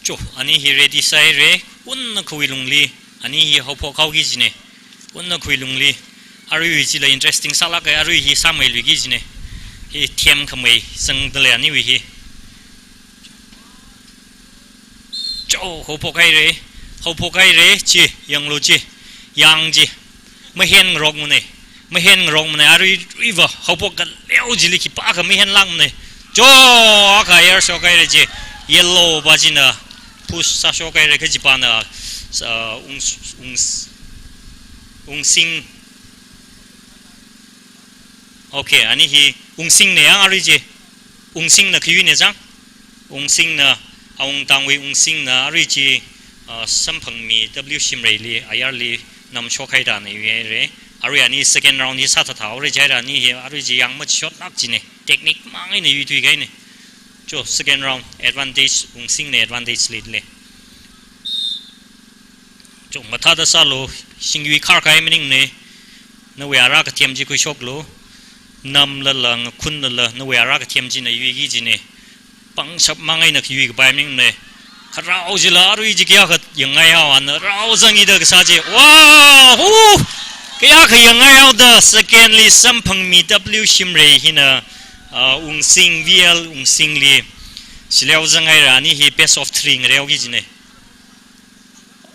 Cho, ani hi ready sāhaire, unna khui lungli, ani hi haophok haoki jine, unna khui lungli, arui chila interesting sālāke, arui hi sāmeiluiki jine, hi themkhamei zangda lei aniwui hi. Cho, haophok haire, haophok haire, chi, yanglu chi, yang chi, mahen ngarokmane. Mahen ngarokmane, arui, aruiva, haophok kaleo chili khipākha mahenlākmane. Cho, akha air shokhaire chi, yellow pā china push sāshokhaire kajipāna, uh, Ung, Ung, Ungsing. Okay, ani hi Ungsing ne yang arui chi. Ungsingna khayuine chang. Ungsingna, Awungtangwui Ungsingna arui chi, uh, Samphangmi W Shimrayli, ayarli namshokhaida na yuihaire. Arui ani second round hi sāthathaore jihaira ani hi, arui chi yang machishot nak jine. Technique mang eina yuithuikahaine. Cho, second round advantage, Ungsingna advantage lead le. Cho, mathāda sālu, shingyui kharkahai maningne. Nawui ara kathem chi khuishoklu. Namlala, ngakhunlala, nawui ara kathem china yuiki jine. Pangshap mang eina khayui kapai maningne. Kharao chila arui chi kayākha yangngaihao ana rao zangida kasā chi. Wow! Hu! Kayākha yangngaihao da secondly Samphangmi W Shimray hina, uh, Ungsing, V L Ungsingli shileo zanghaira ani hi best of three ngareoki jine.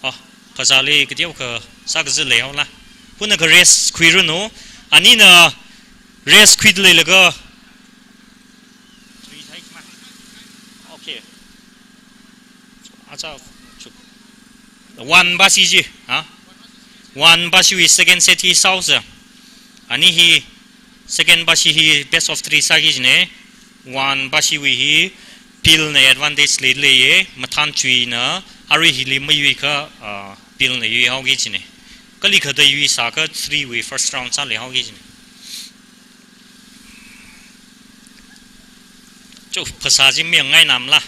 Ah, phasāli kateokha sākazi leihaola. Hunakha rest khuiranu. Anina rest khuida leilaga. Okay. Acha, chuk. One pā shi chi, ha? One pā shiwui second set hi sāhaosa. Ani hi second pā shi hi best of three sāki jine. One bashiwui hi Bill na advantage leileiye, mathān chuina, arui hili mayuikha, ah, Bill na yuihaoki jine. Kali khada yuisākha three wui first round sāleihaoki jine. Cho, phasā chi mayangngainamla.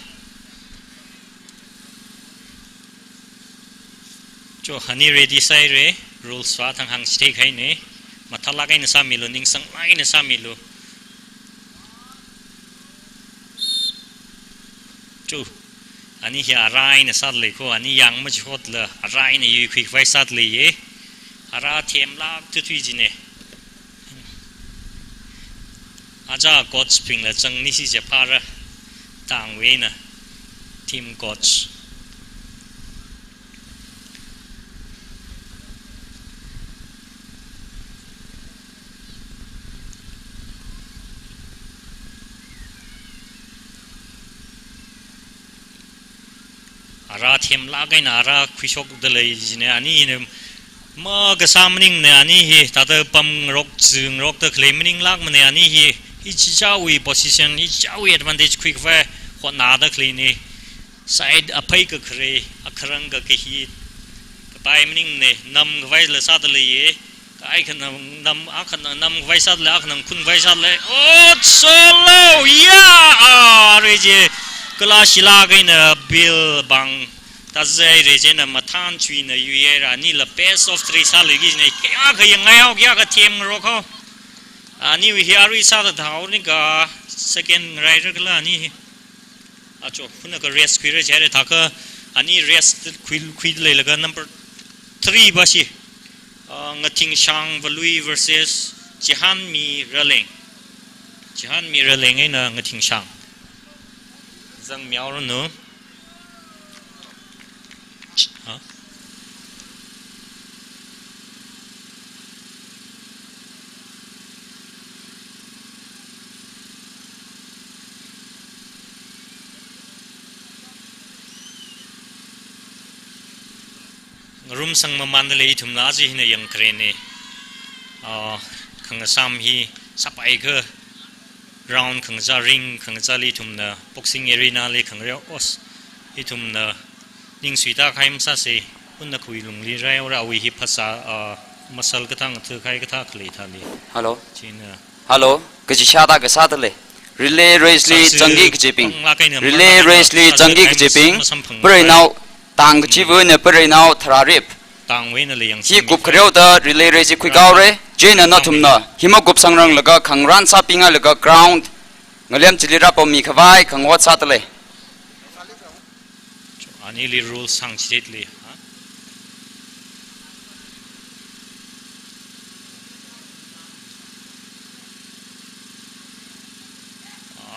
Cho, ani ready sāhaire, rules va thang hāngchithei kahaine, mathālāk eina sāmilu, ningsanglāk eina sāmilu. Cho, ani hi ara eina sālei kho, ani yang machihotla, ara eina yuikhuikhavai sāleiye. Ara themlāk thuithui jine. Aja coach bingla zangni si je phāra, tangwui eina, team coach. Ara themlāk eina ara khuishokda lei jine, ani hina makasā maningmane, ani hi thāda pamngarok, zungarokda khalei maninglākmane, ani hi, hichichāwui position, hichichāwui advantage khuikhavai hotnāda khaleine. Side aphei kakhare, akharang kakahi, kapai maningmane, namkhavaila sāda leiye. Kaikhana nam, akhana namkhavai sālei, akhana khunkhavai sālei. Oh, solo! Yeah! Ah, arui chi, kala shilāk eina Bill bang, tazai re china mathān chuina yuihaira, anila best of three sāluiki jine, kayākha yangngaihao, kayākha themngarok hao. Aniwui hi arui sāda thāhaonika, second ngaraira kala ani hi. Acho, hunakha rest khuira jihaire, thākha ani rest khui, khuileilaga number three bashi, ah, Ngathingshang Valui versus Chihānmi Raleng. Chihānmi Raleng eina Ngathingshang. Zangmihaoranu. Ch-, ha? Ngarumsang mamānda lei ithumna aja hina yangkharene. Ah, khangasam hi sāpaikha round khangachā ring, khangachāli ithumna boxing arena li khangareo os, ithumna ningsuita khai masāse, hunnakhui lungli raihaora, awui hi phasā, ah, masal kathang athu khai kathā khalei thāli. Hello. China. Hello. Kachi shāda kasāda lei. Relay race li zangki kajibing. Relay race li zangki kajibing. Pareinao tang kachiva̱na pareinao thararip. Tangwuina lei yang. Hi kup khareoda relay race hi khuikhaore. Chieina nathumna hi makup sangranglaga khangarān sāpingalaga ground ngalem chili rāpammi khavai khangahot sāda lei. Anili rule sangchithei lei, ha?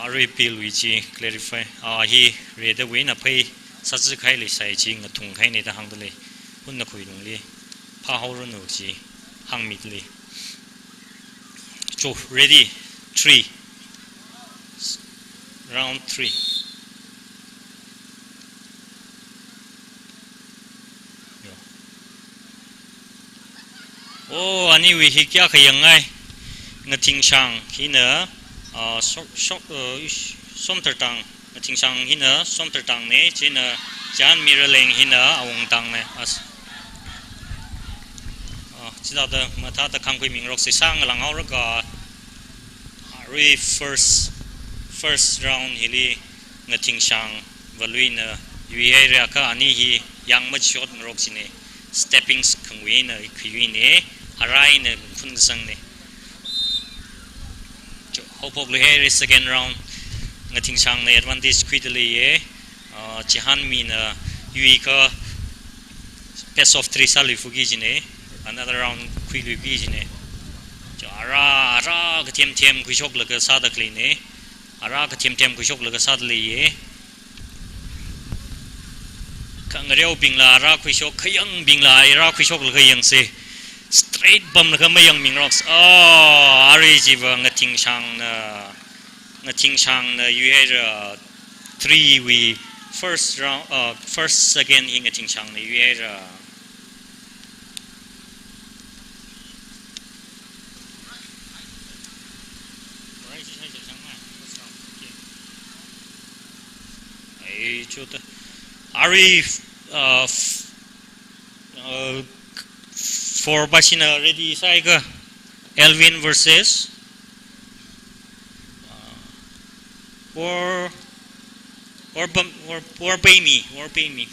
Arui Bill wui chi clarify. Ah, hi reda wui na phei sāzakhaili sai chi ngathung khaine da hāngda lei. Hunnakhui lungli phāhaoranu chi hāngmida lei. Cho, ready? Three. Round three. Yo. Oh, aniwui hi kayākha yangngai. Ngathingshang hina, ah, shok, shok, uh, ish, Somtartang. Ngathingshang hina Somtartangne, china Chihānmi Raleng hina Awungtangne. As. Ah, chithāda mathāda khangkhui mingarokse, sāngalānghaoraka. Arui first, first round hili Ngathingshang Valuina yuihaira kha ani hi yang machihotngarok chine, stepping khangwuina khuiyuine, araina khunsangne. Cho, haophok luihaire second round. Ngathingshangna advantage khuida leiye. Ah, Chihānmina yuikha best of three sāluifuki jine. Another round khuiluiki jine. Cho, ara, ara kathem them khuishoklaga sāda khaleine. Ara kathem them khuishoklaga sāda leiye. Khangareobingla ara khuishok, khayangbingla ara khuishoklaga yangse. Straight pamlaga mayangmingarok. Oh, arui chiva Ngathingshangna, Ngathingshangna yuihaira three wui first round, uh, first second hi Ngathingshangna yuihaira. Chuta. Arui, uh, f-, uh, four pāshina ready sāhaiakha Elvin versus, uh, Wor, Wor Pam-, Wor, Worpaimi, Worpaimi,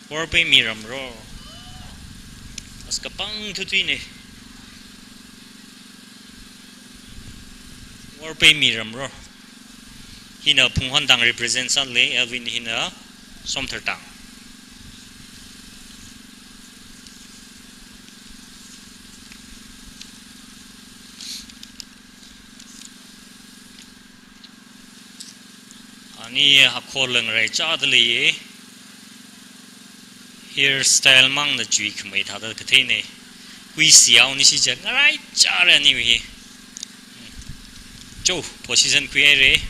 Worpaimi Ramro. As kapang thuthuine. Worpaimi Ramro. Hina Phunghon tang represent sālei, Elvin hina Somthar tang. Ani hakhol ngaraichāda leiye. Hairstyle mangna chui khamei thāda katheine. Kuisi yaoni si ja ngaraichāra aniwui hi. Cho, position khuihaire.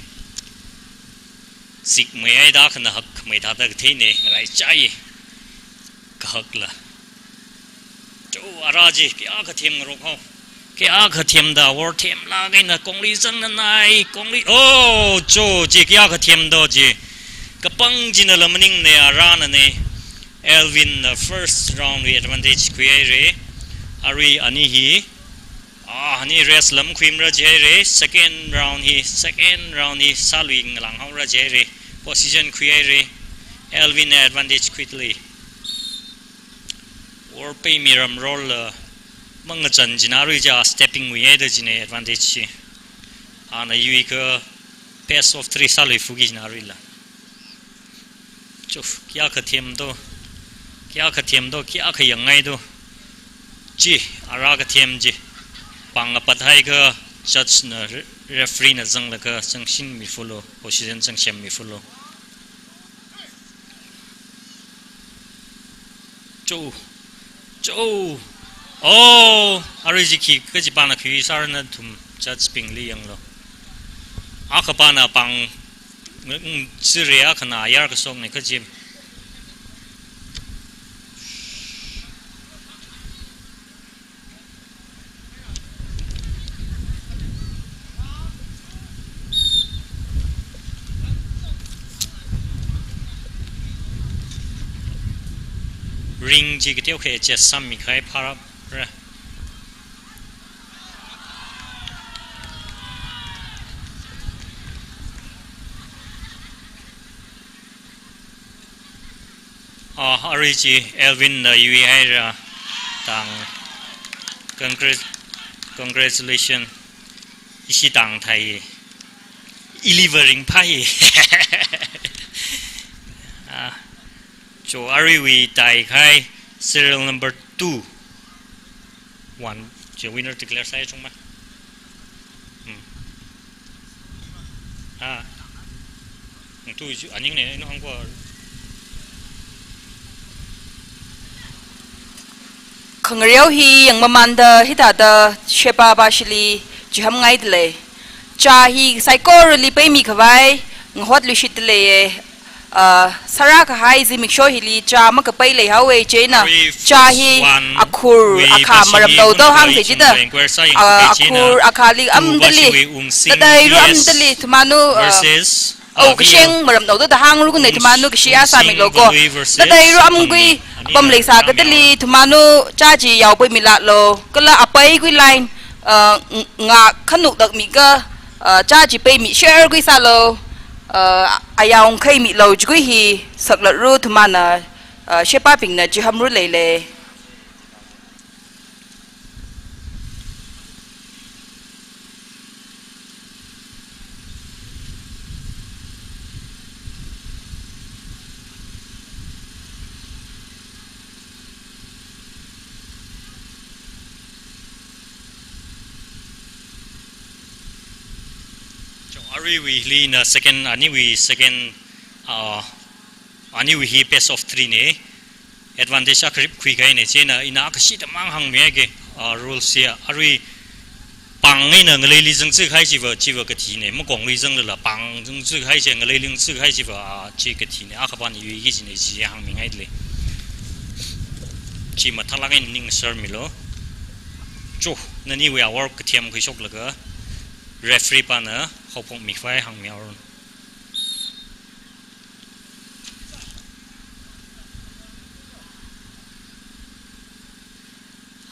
Sikmei haida khana hak khamei thāda katheine, ngaraichāye. Kahakla. Cho, ara chi, kayākha them ngarok hao. Kayākha themda, Wor themlāk eina kongli zangnanai, kongli, oh, cho, chi kayākha themdo chi. Kapang chinala maningne, aranane. Elvin na first round wui advantage khuihaire. Arui ani hi, ah, ani rest lam khuimara jihaire. Second round hi, second round hi, sālui ngalāng haora jihaire. Position khuihaire. Elvin na advantage khuidalei. Worpaimi Ramrola mangachan china arui ja stepping wuihaida chine advantage chi. Ana yuikha best of three sālui fuki china aruila. Chuf, kayākha themdo, kayākha themdo, kayākha yangngai do. Chi, ara kathem chi. Pāng apat haiakha judge na re-, referee na zanglaga zangshinmi fulo, position zangshanmi fulo. Cho. Cho. Oh, arui chi khikha chi pāna khui sāra nathum judge bingli yanglo. Akha pāna pāng, mm, sire akhana ayar kashokne kaji. Ring chi kateokha adjust sāmikahai phārāra. Ah, arui chi Elvin na yuihaira tang. Congrat-, congratulations. Ishi tang thai. Ili va ringphai. Ah, cho aruiwui taikahai serial number two. One, chi winner declare sāya chungma. Hmm. Ah. Hmm, tu ju aning ne, ino hangko. Khangareo hi yangmamānda hithāda sheba bashili chihamngaidalei. Cha hi saikorali peimikhavai ngahotluishitdaleiye. Ah, sārākahai zimiksho hili cha makapei leihaowe chieina, cha hi akhur akha maramnao do hāngse chida, ah, akhur akhali amdali, tadairu amdali, thumanu, ah, oh, kasheng maramnao do da hāngrukne, thumanu kashi asāmilo ko. Tadairu amgui apam leisā kadali, thumanu cha chi yaopeimilāklo. Kala apeigui line, ah, ng-, ngakhanukdakmika, ah, cha chi peimi share gui sālo, ah, ayao ngakhaimilo chigui hi saklatru thumana, ah, shebabingna chihamru leile. Cho, aruiwui hili na second, aniwui second, ah, aniwui hi best of three ne. Advantage akharip khuikahaine, chieina ina akhashi tamang hāngmihaike, ah, rules hiya. Arui pāng eina ngaleili zangzikahai chiva, chiva kathine, makongli zanglala pāng zangzikahai chi, ngaleili zangzikahai chiva, ah, chi kathine, akhapāna yuiki chine, chi hāngmingaidalei. Chi mathaklāk eina ningsharmilo. Cho, naniwui awor kathem khuishoklaga, referee pāna haophokmikhavai hāngmihaoranu.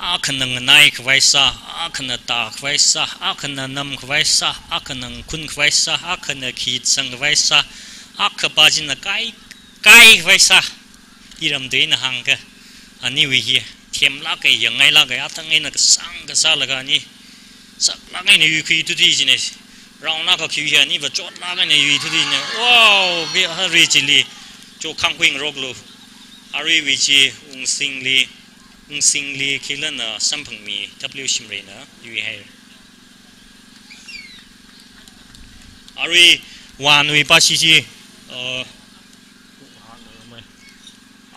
akhana nganai khavai sā, akhana tā khavai sā, akhana nam khavai sā, akhana ngakhun khavai sā, akhana khayit sang khavai sā, akha pā china kai, kai khavai sā. Iramtui eina hāngakha, aniwui hi themlāka, yangngailāka, athang eina kasāng kasālaga ani saklāk eina yuikhui thuda china. Round akha khiwui hi aniva chotlāk eina yuithuda china. Wow, bi arui chili chokhang khuingaroklu. Aruiwui chi Ungsingli, Ungsingli khikhala na samphangmi W Shimreina yuihaira. Arui vanwui pā chi chi, uh,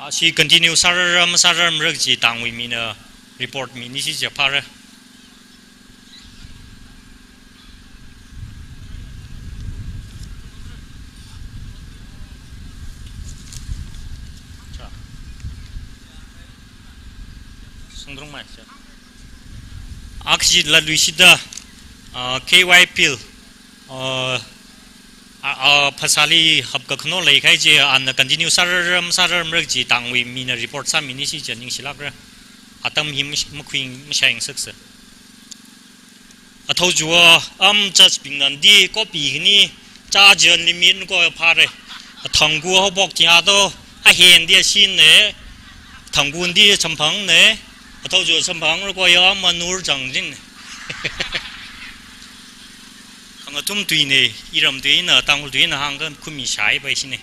ashi continue sārarra masārarmara kaji tangwui mina report mini chi chi phāra. Sungdrung mai, sir. Akshi latluishida, ah, K Y Pil, ah, ah, ah, phasāli hapkakhano leikahai chi, ana continue sārarra masārarmara kaji tangwui mina report sāmini chi chi ningshilākra. Atam hi mash-, makhui mashai ngasaksa. Athao chiva, am church bingna ndi copy khani, cha jan limit ko phāra. Athangku haophok chi ato, ahen di ashinna, athangku ndi samphangna, athao chiva samphangra ko ya manur chang jin. Khangathum tuina, iramtui eina, Tangkhul tui eina hāngkha khumi shaipai shina.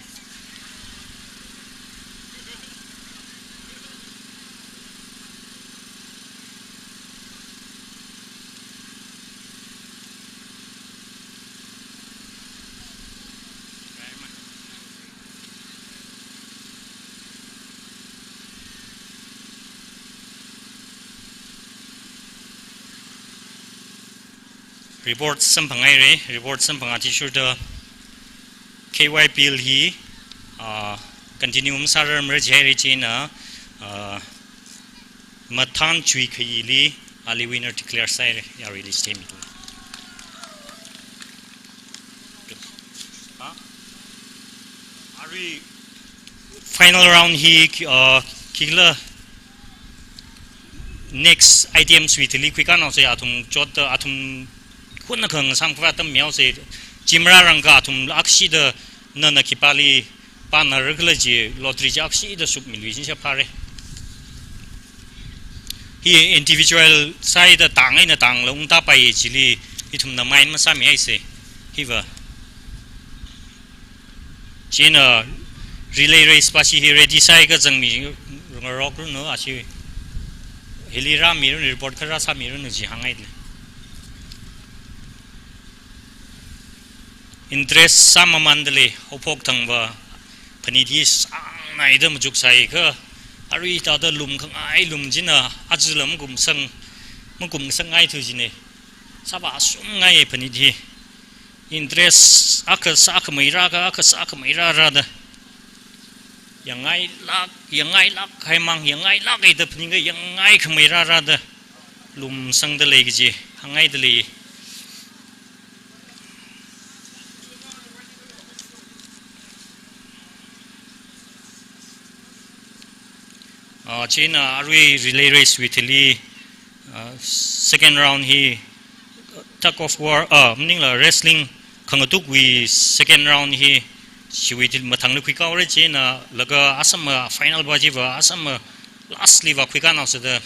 Report samphanghaira, report samphang athishurda K Y Pil hi, ah, continue masārarmara jihaira china, ah, mathan chuikhaili ali winner declare sāhaira, ya release time. Ha? Arui final round hi, uh, khikhala next item suitli khuikānhaosa athum chot, athum khunna khang samkhavai atam mihaosa. Chimra rangka athum akshida nana khipāli pānara khala chi lottery chi akshida shukmiluisin sha phāra. Hi individual sāda tang eina tangla ungtāpai chili ithumna mind masāmihaisa. Hiva. China relay race pā chi hi ready sāakha zangmingarokranu ashi. Hili rāmiranu, report kha rāsāmiranu chi hāngngaile. Interest sāmamānda lei, haophok thangva phanit hi sāngnaida machuksāakha, arui thāda lumkhangai lum china, aja lam kumsang, makumsangngaithu china, sāvāshungngai phanit hi. Interest akha sākhamei rākha, akha sākhamei rārāda. Yangngailāk, yangngailāk haimang, yangngailāk eida phaningkha, yangngaikhamei rārāda. Lumsangda lei kaji, hāngngaida lei. Ah, china arui relay race wui thili, ah, second round hi tug of war, ah, maningla wrestling khangatukwui second round hi chiwui thili mathangli khuikāhaora china laga asāma final pā chiva asāma lastli vā khuikānhaosa da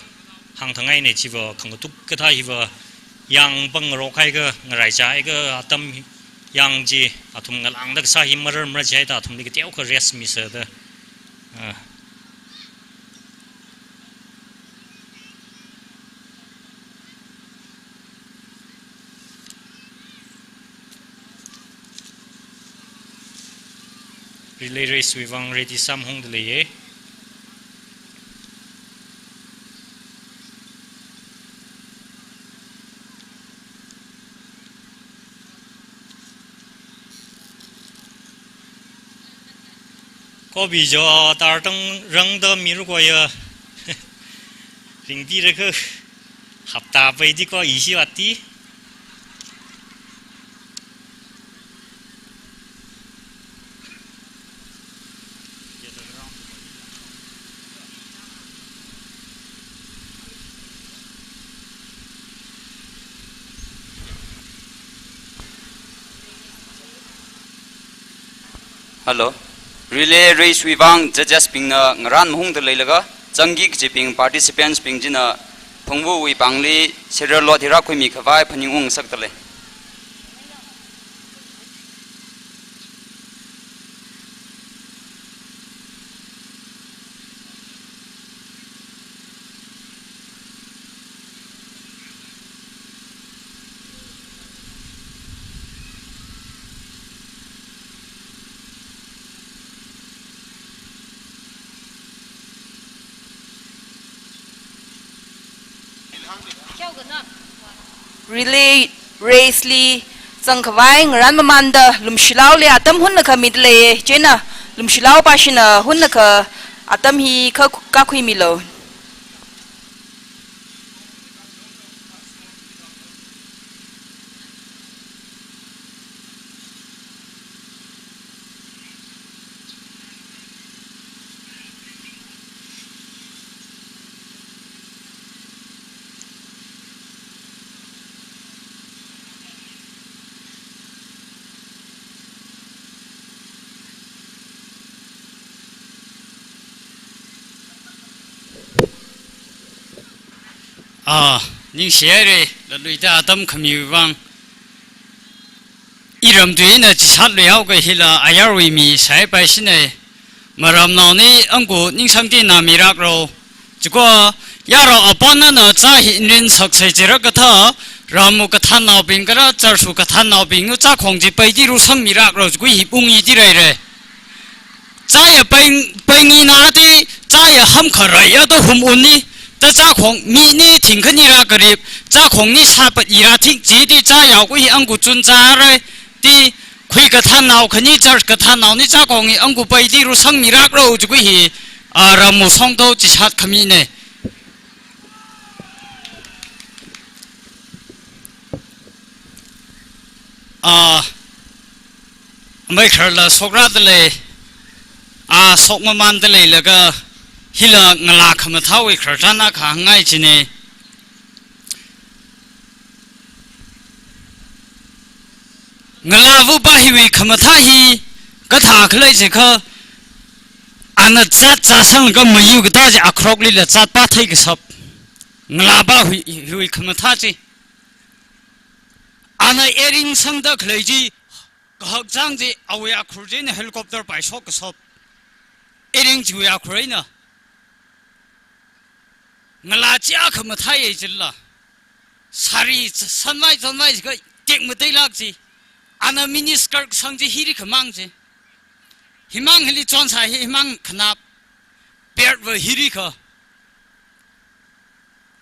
hāngthangngaina chiva khangatuk kathā hiva yāng pāngngarok haikha, ngaraichā haikha atam yāng chi athum ngalāngda kasā hi mararmara jihaida athumli kateokha rest misa da. Ah. Relay race wui vang ready sāmahongda leiya. Kobi jo tartang rangda miru koya. Ringdi rekha. Hapta paidi ko ishi vāti. Hello. Relay race wui vang judges bingna ngaran mahungda leilaga, zangki kajibing participants bing china phungvuwui pāngli serial lot hi rākhuimi khavai phaningung ngasakda lei. Relay race li zangkhavai ngaran mamānda Lumshilao li atam hunnakha mida lei, chieina Lumshilao pāshina hunnakha atam hi kha kākhuimilu. Ah, ningshihaira, laluida atam khamiwui vang. Iramtui eina chishat luihaoga hila ayarwui mi saipaishina. Maramnaoni angku ningsangtina mirakro. Chikho, yarao apānana zā hi nrin saksai jirakha, ramwui kathānnaobing kala church wui kathānnaobing nu zākhong chi paiti rāsangmirakro, chikho hi pung iti raira. Zāya pai, painginati, zāya hamkharaiya da hum unni, da zākhong mi ni thingkhani rākarip, zākhong ni sāpat ira thing chiti zāyao khui angku chun zārai, ti khui kathānnao khani church kathānnaoni zākhong hi angku paiti rāsangmirakro, chikho hi, ah, ramwui songto chishat khamina. Ah, amei kharla sokrada lei, ah, sokmamānda leilaga, hila ngalā khamathāwui khararchan akha hāngngai china. Ngalāva pā hiwui khamathā hi kathā khalei jikha, ana zat zatsanglaga mayu katā chi akhrok lila zatpā theikashap. Ngalāva hui, hiwui khamathā chi. Ana earring sangda khalei chi, kahakchang chi, awui akhur china helicopter paishok kashap. Earring chiwui akhur eina. Ngalā chi akha mathāya chila. Sari sanvai chonvai jiakha tekmateilāk chi. Ana mini skirt kasang chi hiri khamang chi. Himang hili chonsā hi himang khanap. Belt va hiri kha.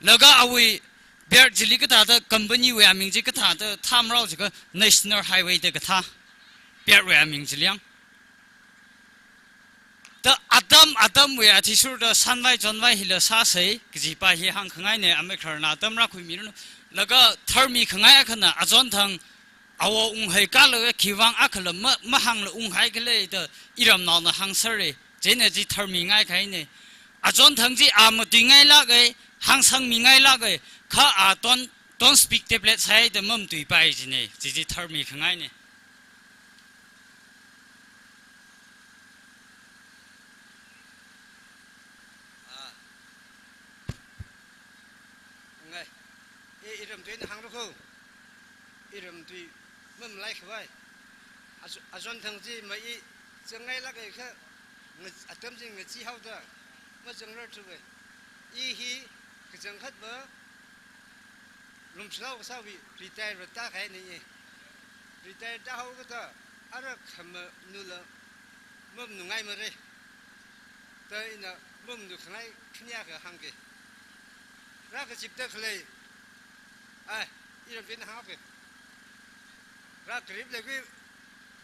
Laga awui belt chili kathāda company wui aming chi kathāda thāmarao jiakha National Highway da kathā. Belt wui aming chili yang. Da atam atamwui athishurda sanvai chonvai hila sāsei, kajipa hi hāngkhangaina, amei kharna atam rākhuimiranu. Laga tharmi khangai akhana achonthang, awo unghai kala khiwui vang akhala ma, mahāngla unghai khalei da iramnaona hāngsera, chieina chi tharmingai kahaina. Achonthang chi a matuingailāka, hāngsangmingailāka, kha a ton, ton speak tablet sāhaida mamatuipai china, chi chi tharmi khangaina. Ah. Ngai. E, iramtui eina hānglu kho. Iramtui mamalai khavai. Azo-, azon thang chi ma i zangngailāka kha, nga-, atam chi ngacheehaoda, mazangrarthuka. I hi kachangkhatva Lumshilao kasāwui retire tākahaina. Retire tāhaokada ara khamanula mamanungaimara. Da ina mamanukhangai khani akha hāngke. Rākazipda khalei. Ai, iramtui eina hāngke. Rākarip leikhui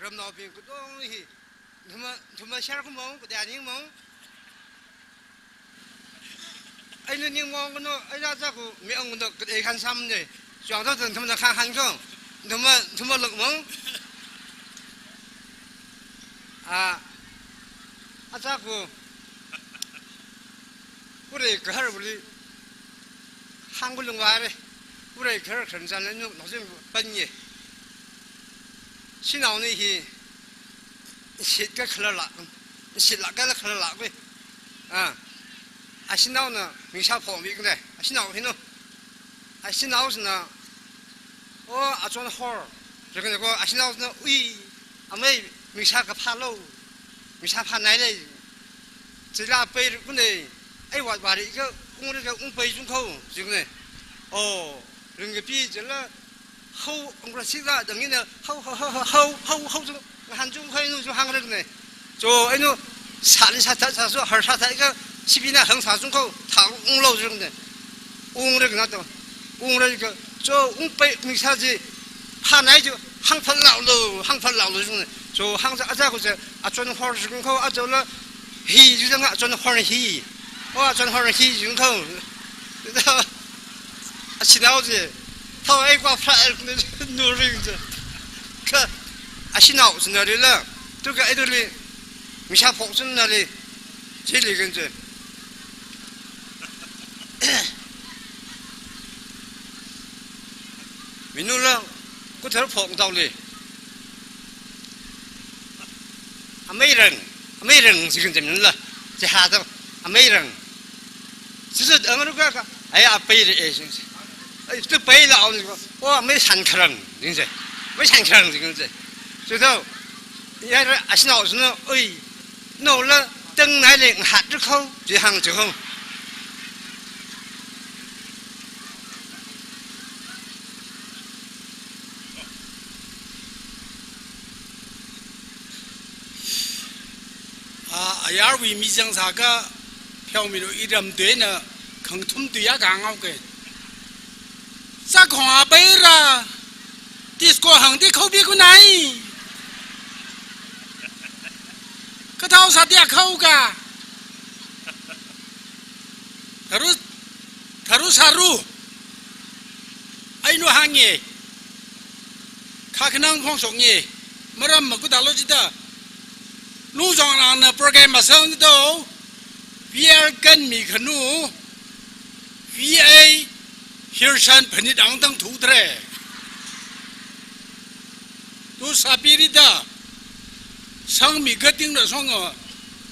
ramnaobing katong hi, nathumna, nathumna share khuimong, kateo ningmong. Eina ningmong kano, eina zākhuimi ang kano, kateo khansāmana. Chuang tau tang nathumna khanghan kho. Nathumna, nathumna lukmong. A, a zākhu. Purei kahar buli. Hāngkhui lungvāra, purei kahar kharan zan lanu, nokzin panye. Shanaoni hi, shitka khalalak, shitlak kala khalalak wi. Ah, ashinaona mingsa phongmi kane, ashinao hino. Ashinao sina, o, achon hor, jikane ko, ashinao sina, ui, amei, mingsa kaphā lo, mingsa phānai lei. Chila pei kune, ai wat wari ka, ung re ka, ung pei jung khao, jikane. O, ringkapi jila, hau, ung ra sila, dang ina, hau, hau, hau, jung, ngahan jung khai nu, jung hāng rekane. Jo, ainu, sāli sātha, sāsu, har sātha, ika, sibina hāng sāsung khao, thang ung lo jikane. Ung rekana to. Ung reka, jo, ung pei, mingsa ji, phānai jo, hāngphal lao lo, hāngphal lao lo jikane. Jo, hāng sa, aja ko je, achon hor jung khao, aja la, hi, jikang achon hor hi. O, achon hor hi, jung khao. Ashinao je, thao ai kwa phra, nu ring je. Ka, ashinao sina rila, tuka iduli, mingsa phok sina li, chili kan je. Minula, kuthar phok tao li. Amei rang, amei rang, jikane minula, je ha tao, amei rang. Sisi ang ruka ka, ai, apei re, eh, sing, sing. Ai, tu pei la, ang ruka. O, amei san kharang, jing se. Amei san kharang, jing se. Sisi, ya, ashinao sina, ui, no la, tang nai le, hat ru khao, ji hāng ji khao. A, ayarwui mi zang sāka, pheomilo iram tuina, khangthum tuiya ka ngao ke. Sakhong a beira, disco hāngdi khao bi kunai. Kathao sādi a khao ka. Tharu, tharu sāru. Ainu hānge. Kha khanang phongshok nge. Maram makuda lo jida. Lungzong nangna program masang do. V R kan mi khanu. V A Hirsan phanit ang tang thu tre. Tu sāpiri da. Sangmi gating da song a,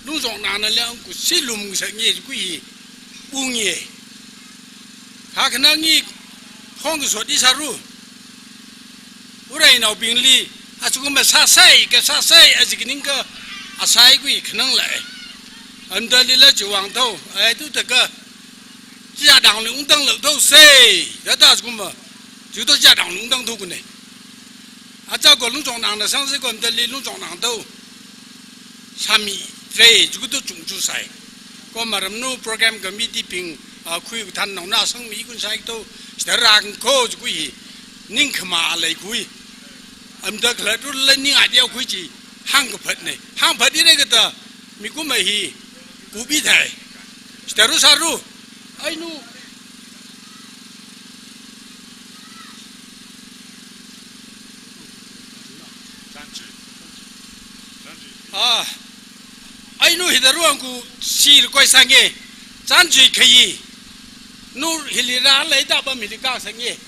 lungzong nana liang ku silum sa nge kui bung ye. Kha khanang i phong so di sāru. Urai nao bingli, achukum ba sāsai, ka sāsai, aji kining ka, asai kui khanang lai. Anda lila juwang tau, ai tu taka, jia dang lung dang lo tau sei, da da achukum ba, ju to jia dang lung dang tu kune. Aja ko lungzong nangna sangsi ko anda li lungzong nang tau. Sāmi, tre, ju to chung chu sai. Ko maram nu program committee bing, a, khui than nong na sangmi kun sai to, sida rang ko ju kui, ning khama lai kui. Amda khala tu la ning a diao kui chi, hāng kaphat ne. Hāng phat di re kata, mi kuma hi, kubi thai. Sida ru sāru, ainu. Ah, ainu hida ruang ku sir koi sange, chan jui khayi. Nu hili ra lai da ba mi li ka sange.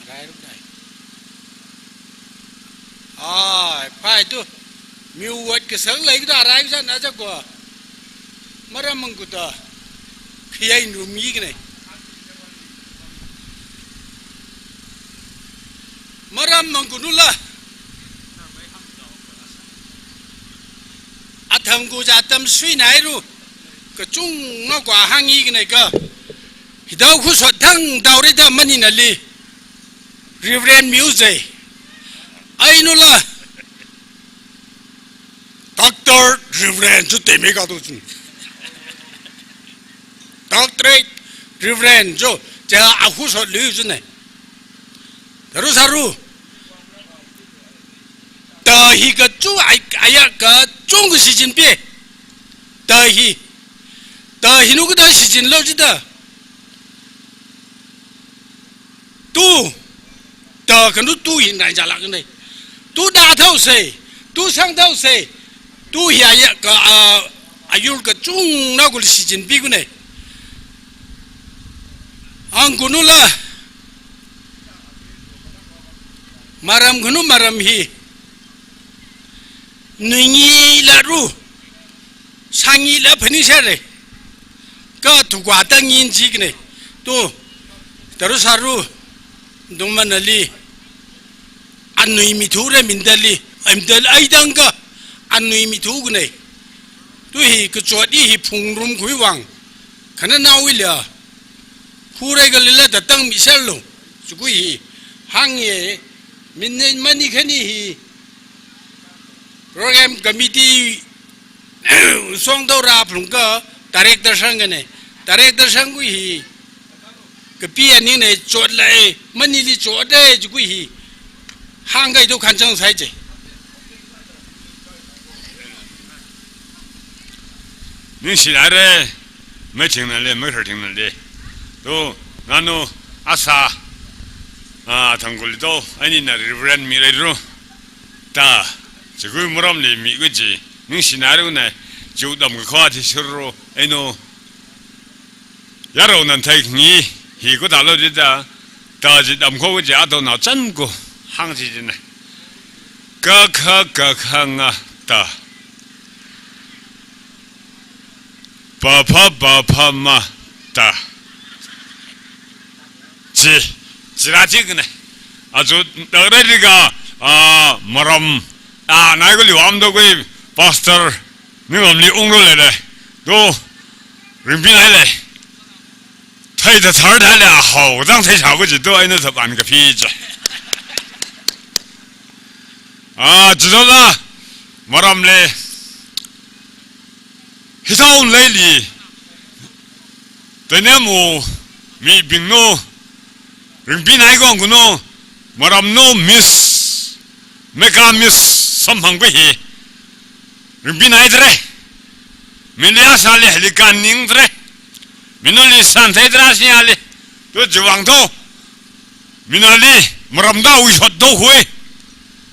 Rai ru rai. Ai, phai tu. Miu wat kasang lai da rai san aja ko. Maram mangkuta. Khiyai nu mi kane. Maram mangkunu la. Athang ku ja tam sui nai ru. Kachung ngao kwa hāngi kane ka. Hidao khu sot thang dao re da mani na li. Reverend Miu zei. Ainu la. Doctor Reverend chu teme ka tu chun. Doctorate Reverend chu. Ja a khu sot lu chu ne. Tharu sāru. Ta hi kachu ai, aya kachung ka sijin pi. Ta hi. Ta hi nu ka ta sijin lo jida. Tu. Ta kanu tu hin rai jalak ne. Tu da thau se. Tu sang thau se. Tu hi aya ka, a, ayur kachung na kul sijin pi kune. Ang kunu la. Maram khanu maram hi, nuingila ru, sangila phaningshare, ka thukwa tangin jikne, tu, taru saru, dungmanali, anui mithure mindali, mindali aidang ka, anui mithukne, tu hi kachot hi phungrum khuiwang, khananaowuila, hurai kalila tatang misal lo, chukui hi, hangye, min mani khani hi, program committee, songdaora phlung ka, director sang kane, director sang kui hi, kapi aning ne chot lai, manili chot dai, chukui hi, hangkai to khanchang sai je. Ningshinare, mei thingnale, mei khar thingnale. To, nanu, asa, a, thangkul to, anina Reverend Mirairu. Ta, chikui maramli mi kuji, ningshinare na, chiu dam kakho athishurro, aino. Yarao nan thai ngi, hi kudalo jida, ta ji dam kho kuji, ato nao chan ko, hang ji jina. Ka kha, ka kha nga, ta. Pa pha, pa pha ma, ta. Chi, chira chi kane. Ajo, dagre diga, a, maram, a, nai ko liwam do koi, pastor, ningamli ungro le le. Do, ringpinai le. Thai da thar da le, a hao, dang thai sa ko ji do, aina sa ban ka phi je. A, jido la, maram le. Hithao leili, tanya mo, mibing no, ringpinai kong kuno, maram no miss, meka miss, samphang kwe hi, ringpinai dre, milia sali heli kan ning dre, minoli san thai dra si ali, to jiwang to, minali, maram da wi shot do hui.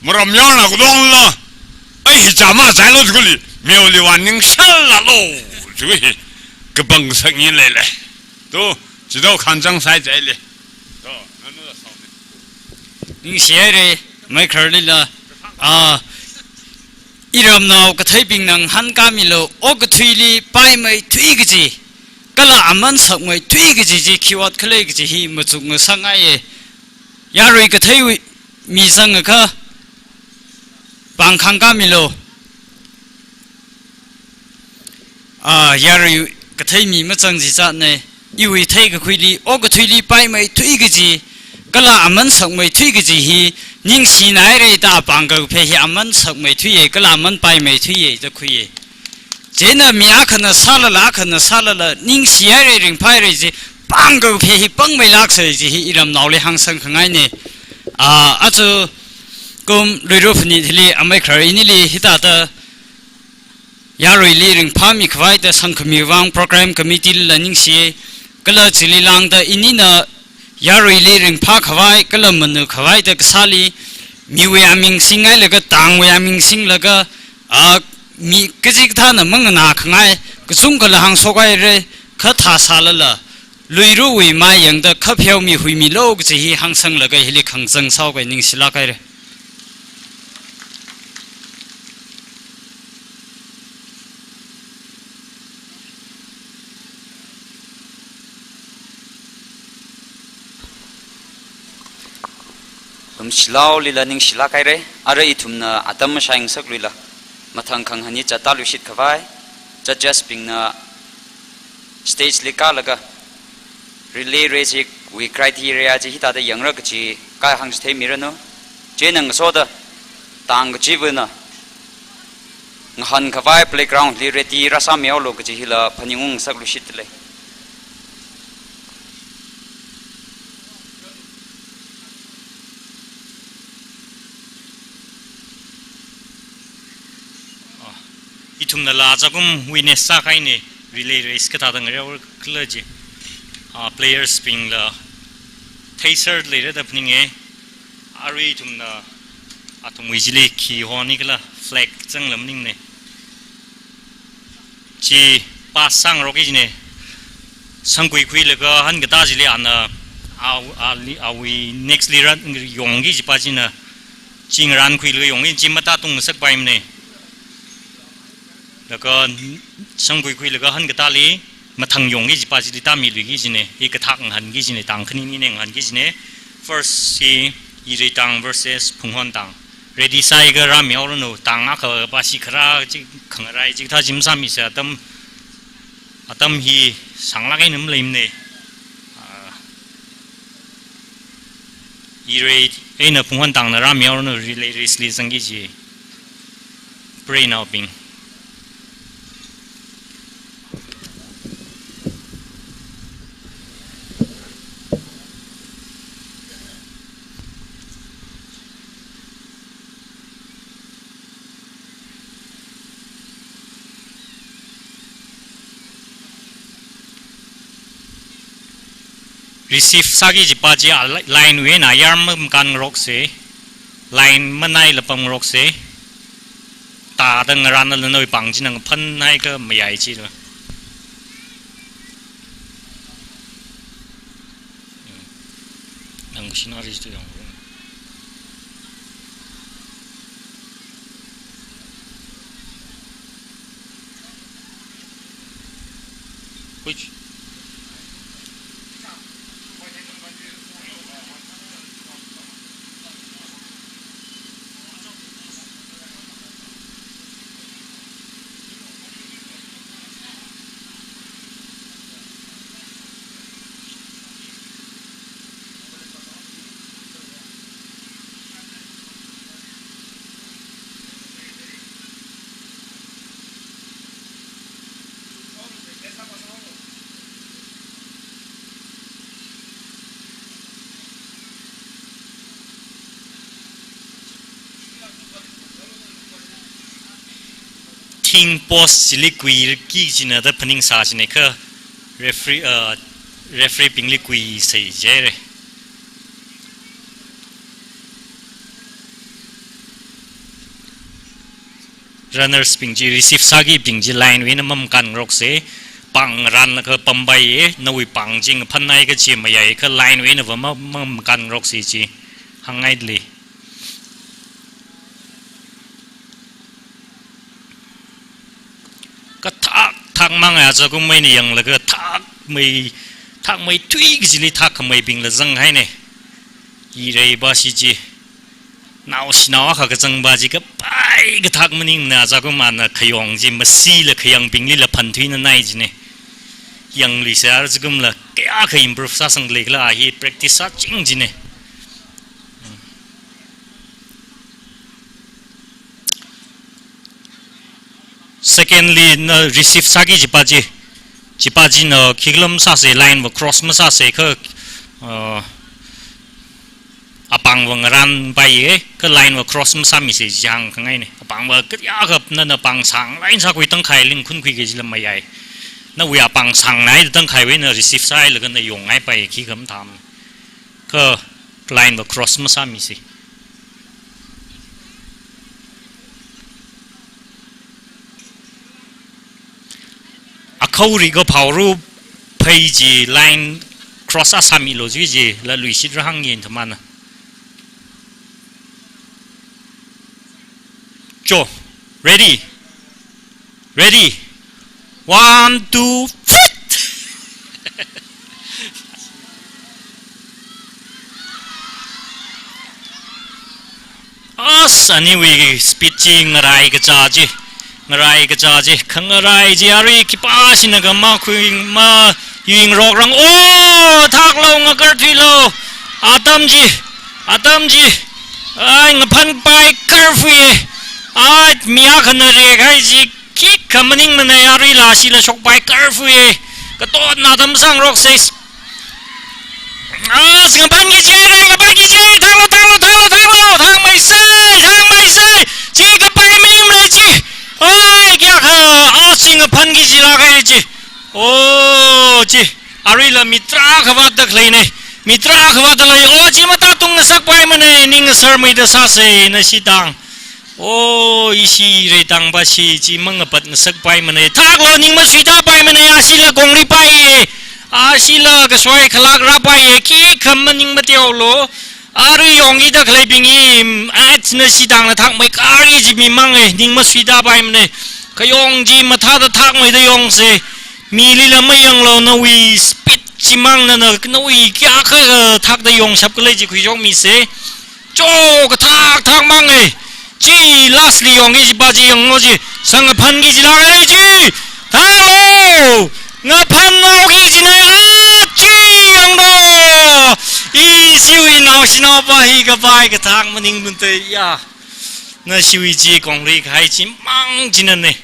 Maram yang na kudong la. Ai hi chama chai lo chukuli. Mioli wan ning shal la lo. Chukui hi. Kabang sak ngi le le. To, chido khanchang sai chai le. To, nanu la sao ne. Ningshire, mai khar li la. A, iramnao katheibing nang han ka mi lo. O kathuili pai mai thui kaji. Kala aman sak mai thui kaji ji khiwat khalei kaji hi machuk ngasang ai e. Yarui kathei wi mi zang kha pang khang ka mi lo. A, yarui kathei mi machang ji zat ne. Iwui thei kakhuili, o kathuili pai mai thui kaji, kala aman sak mai thui kaji hi, ningshinai re ta pang kaphe hi aman sak mai thui e, kala aman pai mai thui e, ta khui e. Chieina mi akhana sālala, akhana sālala, ningshi haire, ringphā haire chi, pāng kaphe hi pāngmeilāksa chi hi iramnaoli hāngsang khangaine. Ah, achu kum Luira phanit hili amei khare inili hithāda yaruili ringphāmi khavai da sangkhami vang program committee lila ningshi, kala chili lāngda inina yaruili ringphā khavai, kala manu khavai da kasāli, miwui aming singhailaga, tangwui aming singlaga, ah, mi kachikathāna manganā khangai, kachungkhala hāngshok haire, kha thā sālala, Luirawui mai yangda kha pheomi huimilu kachi hi hāngsanglaga hili khangzang sāhaokai, ningshilāk haire. Lumshilaolila ningshilāk haire, ara ithumna atam mashai ngasakluila, mathang khangahān hi zattāluishit khavai, judges bingna stage li kālaga, relay race hiwui criteria chi hithāda yangra kachi kahāng chitheimi ranu. Chieina ngasoda tang kachivana ngahān khavai playground li ready rāsāmihaolu kachi hila phaningung ngasakluishit lei. Ah, ithumnala achakum witness sākahaine, relay race kathāda ngareokhala chi. Ah, players bingla theiser leira da phaninge. Arui ithumna athumwui chili khi honi kala flag zangla maningne. Chi pass sāngarokki kajine. Sangkhuikhuilaga hāngkatā chili ana, a, a, li, awui next li rāyongki kajipa china Chi ngarānkhuilaga yong, chi matātung ngasakpaimana. Laga shangkhuikhuilaga hankatali mathang yongki kaji pa chili tāmiluiki kajina, hi kathak ngahānki kajina, tang khanini ngahānki kajina. First hi Yireitang versus Phunghon tang. Ready sāakha rāmihaoranu, tang akha pa chi kharā chi khangarai chikathā chi masāmisa, atam, atam hi sānglāk eina maleimana. Ah, Yirei eina Phunghon tangna rāmihaoranu, relay race li zangki kaji. Preinaobing. Receive sāki kaji pa chi a li-, line wui eina ayar makānngaroksa. Line manaila pamngaroksa. Tāda ngarānla nawui pāng china ngaphanhaiakha mayai chila. Nang scenery tu yang. Which? Thing post chili kuiki kajina da phaningsā kajina kha referee, uh, referee bingli kuisai jire. Runners bing chi, receive sākibing chi line wui eina mamakānngaroksa, pāng ngarānlaga pampaiya, nawui pāng chi ngaphanhaiakha chi mayaiakha line wui einava ma-, mamakānngaroksa chi hāngngaili. Kathak thakmang achakum eina yanglaga thakmei, thakmeithui kajili thak khameibingla zanghaina. Yirei pa chi chi. Naoshinao akha kazang pa chi kapai kathak maningmana, achakum ana khayong chi masila khayangbinglila phanthuinanai kajina. Yangluisa achakumla kayākha improve sāsangda leikhala hi practice sāching kajina. Secondly, na receive sāki kaji pa chi, kaji pa china khikhala masāsa, line va cross masāsa kha, uh, apāng va ngarānpaiya, kha line va cross masāmisa kaji hāngkhangaina. Apāng va kayākha nana pāng sāng line sākhui tangkhai lingkhunkhui kajila mayai. Nawui apāng sāngnai tangkhaiwui eina receive sāhailaga na yongngaipaiya, khikha mathāmana. Kha line va cross masāmisa. Akhaori kaphaoru phei chi line cross a sāmilu chi jila luishitra hāngi thamana. Cho, ready? Ready? One, two, fit! As, aniwui speed chi ngarai kachā chi, ngarai kachā chi, khangarai chi, arui khipāshina kha makhui, mayuingarokrang, oh, thaklu, ngakarthuilu, atam chi, atam chi, ai, ngaphanpai karfui, ai, mi akhana rekhai chi, khikha maningmana, aruila shila shokpai karfui, katotna atam sāngaroksa. As, ngaphanki kaji, ngaphanki kaji, thaklu, thaklu, thaklu, thaklu, thangmeisa, thangmeisa, chi kapai maningmana chi, ai, kayākha, as, chi ngaphanki kajila kha chi, oh, chi, aruila mi tarākha vātda khaleina, mi tarākha vātda lei, oh, chi matātung ngasakpaimana, ning ngasarmeida sāsa, nashi tang. Oh, ishi reitang pa chi, chi mangapat ngasakpaimana. Thaklu, ning masuitapaimana, ashila kongri paiya. Ashila kasoi khalak rāpaiya. Khikha maning mateolu. Arui yongkida khaleibing hi, ach na shitangla thakmei kharei chi mi mang e, ning masuida paimane. Kayong chi mathāda thakmeida yongse. Milila mayanglu nawui speed chi mang nana, nawui kayākha thakda yongshap khalei chi khuishokmise. Cho, kathak thak mang e. Chi lastly yongki kajipa chi yanglu chi. Sangaphanki kajila e chi. Thaklu. Ngaphanhaoki kajina, a chi yanglu. Ishiwui naoshinao pa hi kapai kathak maningmana te ya. Nashiwui chi konglui kahai chi mang chinane.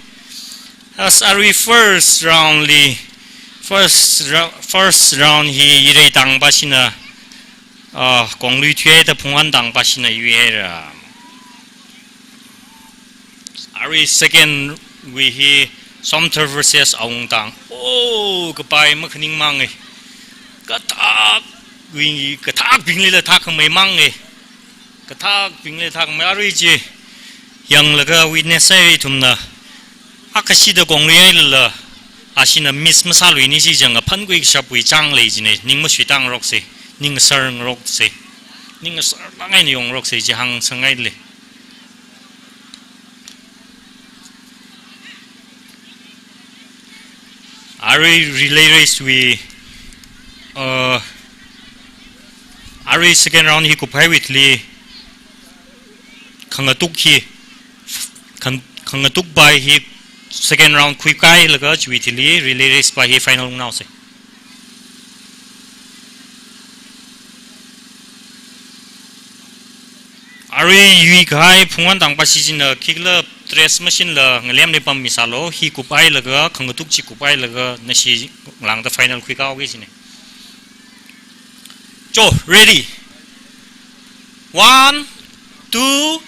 As arui first round li, first rou-, first round hi Yireitang pashina, ah, konglui thuida Phungwantang pashina yuihaira. Arui second wui hi Somthar versus Awungtang. Oh, kapai makhaning mang e. Kathak wui, kathakbinglila thakmei mang e. Kathakbinglila thakmei arui chi. Yanglaga witness haira ithumna. Akha shida konglui hailala. Ashina miss masāluini chi chang aphan kui kashapwui chang lei chine. Ning masuida ngarokse. Ning asar ngarokse. Ning asarlāk eina yongrokse chi hāngsanghaile. Arui relay race wui, uh, arui second round hi kuphaiwui thili khangatuk hi, khan-, khangatuk pa hi second round khuikahailaga chiwui thili relay race pa hi final ungnaose. Arui yuikahai Phungwantang pashi china khikhala dress mashinla ngalemli pammi sālu, hi kuphailaga, khangatuk chi kuphailaga, nashi lāngda final khuikahaoki kajine. Cho, ready. One, two,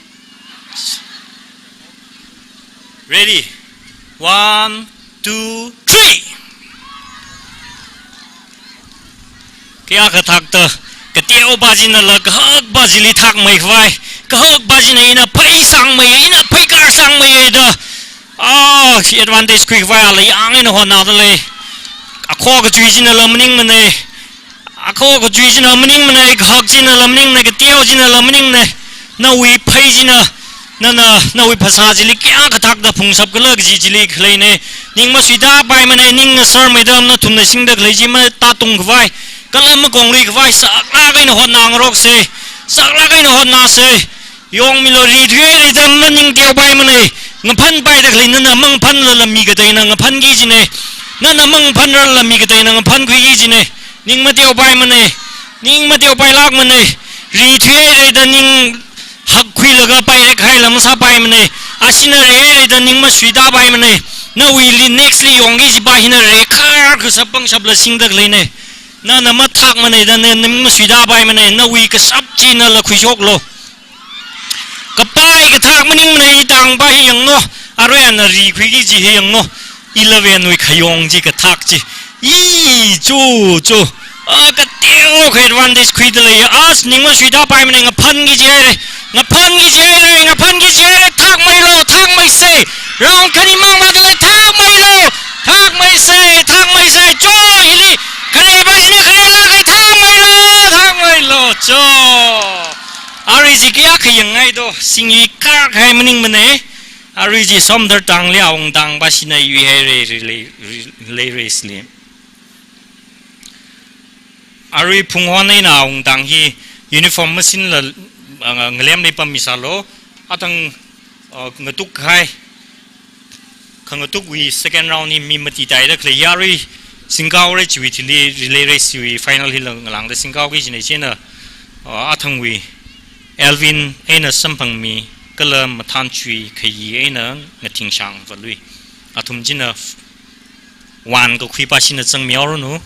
ready. One, two, three. Kayākha thakta, kateopa chinala kahakpa chili thakmei khavai, kahakpa china ina pheisangmei, ina pheikar sangmei da. Ah, chi advantage khui khavai ala yāng eina hotnada lei. Akho kachui chinala maningmane. Akho kachui chinala maningmane, kahak chinala maningmane, kateo chinala maningmane. Nawui phei china, nana, nawui phasā chili kayākha thakda phungshap khala kaji chili khaleine. Ning masuida paimane, ning asarmeida nathumna singda khalei chi matātung khavai. Kala makonglui khavai, saklāk eina hotnangarokse. Saklāk eina hotnase. Yongmilu, ri thuihairada maningteo paimane. Ngaphanpaida khalei nana mangaphanlala mi kateina ngaphanki kajine. Nana mangaphanrarla mi kateina ngaphankhuiki kajine. Ning mateo paimane. Ning mateo pailākmane. Ri thuihairada ning hakkhuilaga pairek haila masāpaimane. Ashina rihairada ning masuida paimane. Nawuili next li yongki kajipa hina rekhar kashap pangshapla singda khaleine. Nana mathakmane da na ning masuida paimane. Nawui kashap chinala khuishoklu. Kapai kathak maningmane, itangpa hi yanglu. Arui ana ri khuiki kaji hi yanglu. Eleven wui khayong chi kathak chi. I, chu, chu. Ah, kateokha advantage khuida lei. As ning masuida paimane, ngaphanki kajihaire. Ngaphanki kajihaire, ngaphanki kajihaire. Thakmeilu, thakmeise. Round khani mang makle, thakmeilu. Thakmeise, thakmeise. Cho, hili. Khaleipa china khaleilāke, thakmeilu, thakmeilu. Cho. Arui chi kayākha yangngai do, singyi kar kahai maningmane. Arui chi Somthar tangli Awungtang pashina yuihaire relay, relay race li. Arui Phunghon eina Awungtang hi uniform masinla, ah, ngalemli pammi sālu. Athang, ah, ngatuk kahai. Khangatukwui second round hi mi mati taida khalei yarui singkaore chiwui thili relay race wui final hila ngalāngda singkaoki kajine. Chieina, uh, athangwui Elvin eina Samphangmi kala Mathanchui Khayi eina Ngathingshang Valui. Athum china one kakhuipa china zangmihaoranu.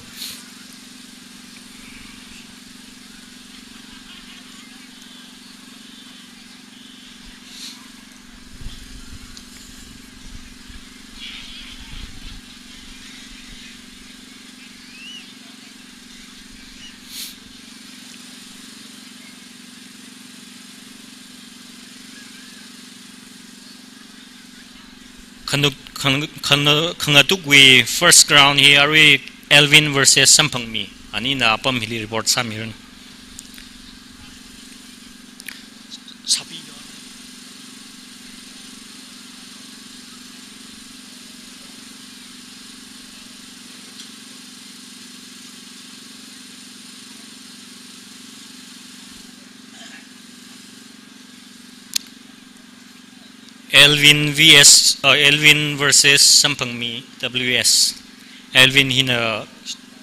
Khanuk-, khan-, khan-, khangatukwui first round hi arui Elvin versus Samphangmi. Anina apam hili report sāmiranu. Elwin V S, uh, Elwin versus Samphangmi W S. Elwin hina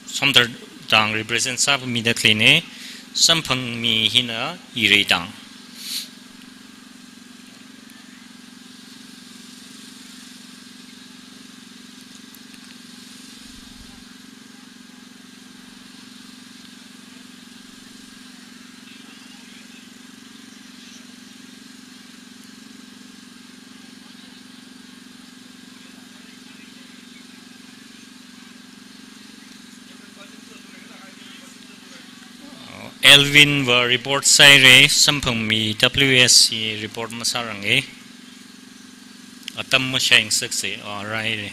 Somdal tang represent sāmida khaleina, Samphangmi hina Irei tang. Elwin va report sāhaira, Samphangmi W S hi report masāranga. Atam mashai ngasaksa, alright.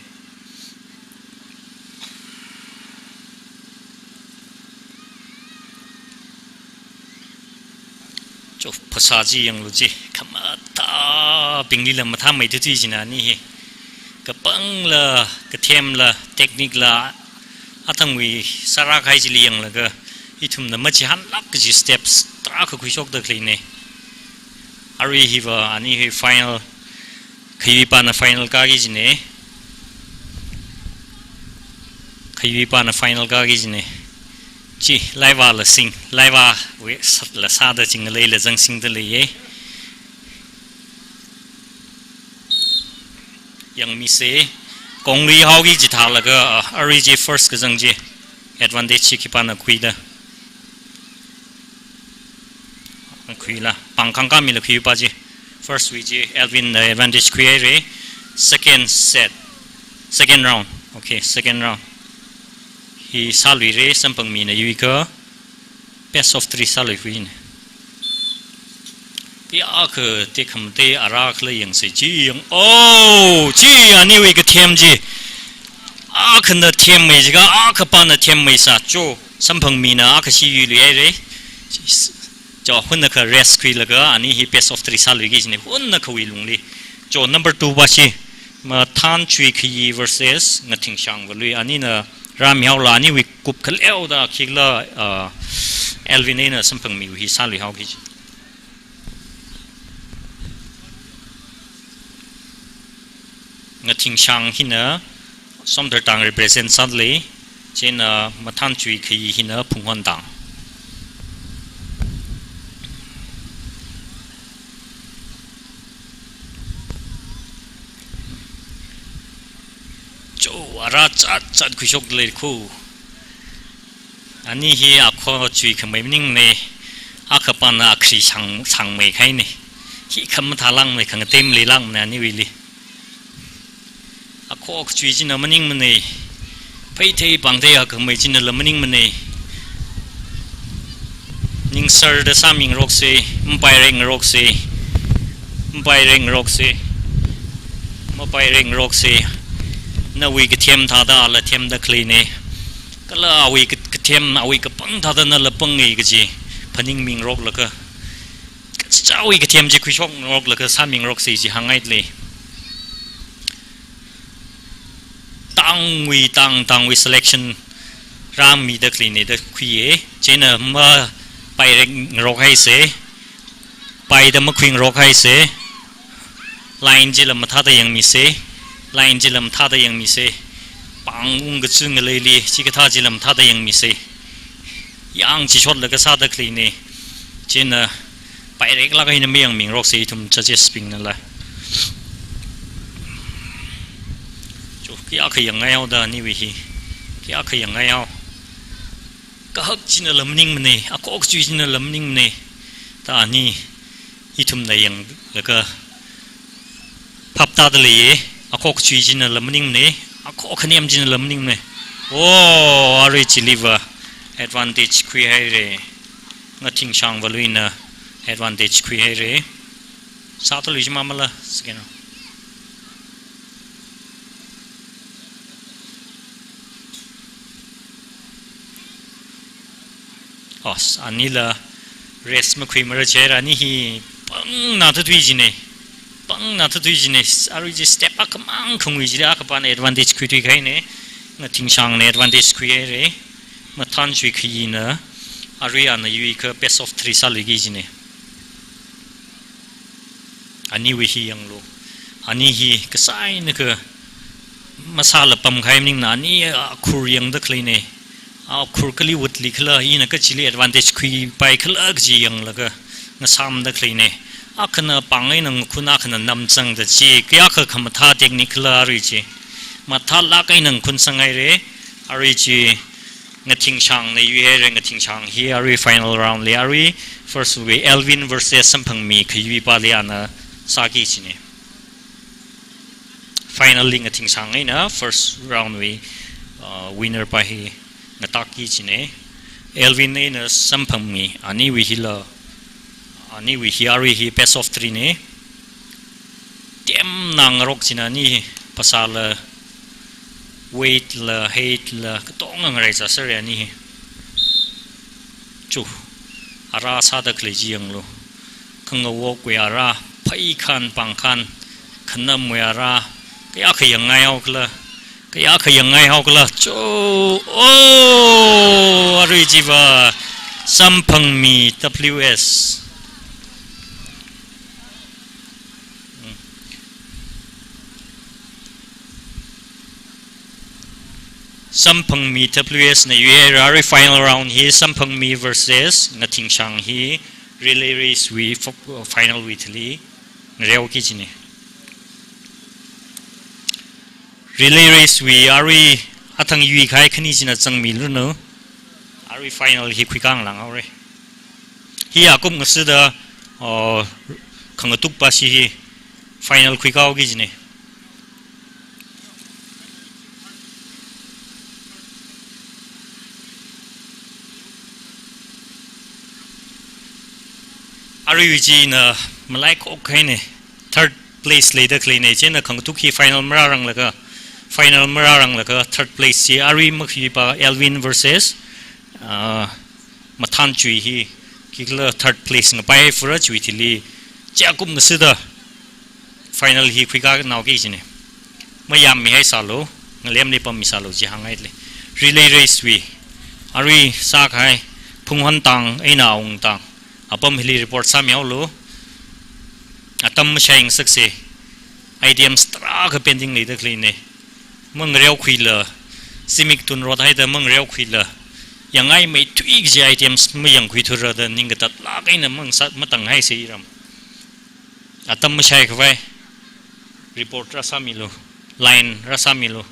Cho, phasā chi yanglu chi, khamathābingli la mathāmeithui china ani hi. Kapangla, kathemla, technique la, athangwui sārā kahai chili yanglaga, ithumna machihānlāk kaji steps tarākha khuishokda khaleina. Arui hiva ani hi final, khayuipana final kāki kajina. Khayuipana final kāki kajina. Chi, laiva la sing, laiva wui sat la sāda chingaleila zangsingda leiya. Yangmisa, konglui haoki kaji thālaga, ah, arui chi first kazang chi advantage chi khipāna khuida. Khuila, pāng khangkāmila khuipa chi. First wui chi Elwin na advantage khuihaira. Second set. Second round. Okay, second round. Hi sāluira, Samphangmina yuikha best of three sāluikhuina. Kayākha tekhamatei arā khala yangsa chi yang. Oh, chi aniwui kathem chi. Akhana themmei jiakha, akhapana themmei sā cho. Samphangmina akhashi yuiluihaira. Cho, hunnakha rest khuilaga ani hi best of three sāluiki kajina, hunnakhawui lungli. Cho, number two pa chi, Mathānchui Khayi versus Ngathingshang Valui. Anina rāmihaola, aniwui kup khaleoda khikhala, ah, Elwin eina Samphangmiwui hi sāluihaoki kaji. Ngathingshang hina Somdal tang represent sālei, chieina Mathānchui Khayi hina Phunghon tang. Cho, arā zatzat khuishokda lei kho. Ani hi akho chuikhamei maningmana, akhapana akhri shang, shangmei kahaina. Hi khamathā langmana, khangatei maleilākmana aniwuili. Akho kachui china maningmana. Pheithei pāngthei akhamei chinala maningmana. Ningsārda sāmingaroksa, mapairekngaroksa, mapairekngaroksa, mapairekngaroksa. Nawui kathem thāda ala themda khaleina. Kala awui ka-, kathem, awui kapang thāda nala panga kaji phaningmingaroklaga, kachichāwui kathem chi khuishokngaroklaga sāmingaroksa chi hāngngaida lei. Tangwui, tang, tangwui selection rāmida khaleina da khuiya. Chieina mapairekngarok haisa. Paida makhuingarok haisa. Line chila mathāda yangmisa. Line chila mathāda yangmisa. Pāng ungkazing ngaleili, chikathā chila mathāda yangmisa. Yangchishotlaga sāda khaleina. Chieina paireklāk eina mayangmingaroksa ithum judges bingnala. Cho, kayākha yangngaihao da aniwui hi. Kayākha yangngaihao. Kahak chinala maningmana, akho kachui chinala maningmana. Da ani ithumna yanglaga phaptāda leiya, akho kachui chinala maningmana, akho khanem chinala maningmana. Oh, arui chiliva advantage khuihaira. Ngathingshang Valuina advantage khuihaira. Sāthalui jimamala, second. Oh, anila rest makhuimara jihaira, ani hi pāngna thathui jina. Pāngna thathui jina. Arui chi step akhamang khangui chili akhapana advantage khuithui kahaina. Ngathingshangna advantage khuihaira. Mathānchui Khayina arui ana yuikha best of three sāluiki kajina. Aniwui hi yanglu. Ani hi kasā eina kha masāla pamkahai maningmana, ani akhur yangda khaleina. Akhur kali vātli khala, ina kachili advantage khuipai khala kaji yanglaga ngasāmda khaleina. Akhana pāng eina ngakhun, akhana namzangda chi, kayākha khamathā technique khala arui chi. Mathālāk eina ngakhun sanghaira, arui chi Ngathingshangna yuihaira, Ngathingshang hi arui final round li, arui first wui Elvin versus Samphangmi khayuipali ana sāki kajina. Final li Ngathingshang eina first round wui, uh, winner pa hi ngatāki kajina. Elvin eina Samphangmi, aniwui hila, aniwui hi arui hi best of three na. Temna ngarok china ani hi, phasāla, weight la, height la, katonga ngarai zāsera ani hi. Chu, ara sāda khalei chi yanglu. Khangawokwui ara, phaikhān, pāngkhān, khanamwui ara, kayākha yangngaihao khala, kayākha yangngaihao khala. Chu, oh, arui chiva, Samphangmi W S. Samphangmi W S na yuihaira, arui final round hi Samphangmi versus Ngathingshang hi relay race wui fo-, final wui thili ngareoki kajina. Relay race wui arui athang yuikahai khani china zangmilunu. Arui final hi khuikānglānghaora. Hi akum ngasida, oh, khangatuk pa chi hi final khuikāhaoki kajina. Aruiwui china malai khokhaina, third place leida khaleina, china khangatuk hi final marāranglaga, final marāranglaga third place chi arui makhipa Elvin versus, ah, Mathanchui hi, khikhala third place ngapai fura chui thili, chi akum ngasida final hi khuikānaoki kajina. Mayāmmihaisālu, ngalemli pammisālu chi hānghaili. Relay race wui, arui sākahai, phunghon tang, eina awung tang, apam hili report sāmihaolu. Atam mashai ngasaksa, items tarākha pending leida khaleina. Mangareokhuila, zimik tunrot haida mangareokhuila, yangngaimei thuiki kaji items mayangkhuithura da ningkatatlāk eina mangasā matanghaisa iram. Atam mashaikhavai, report rāsāmilu, line rāsāmilu.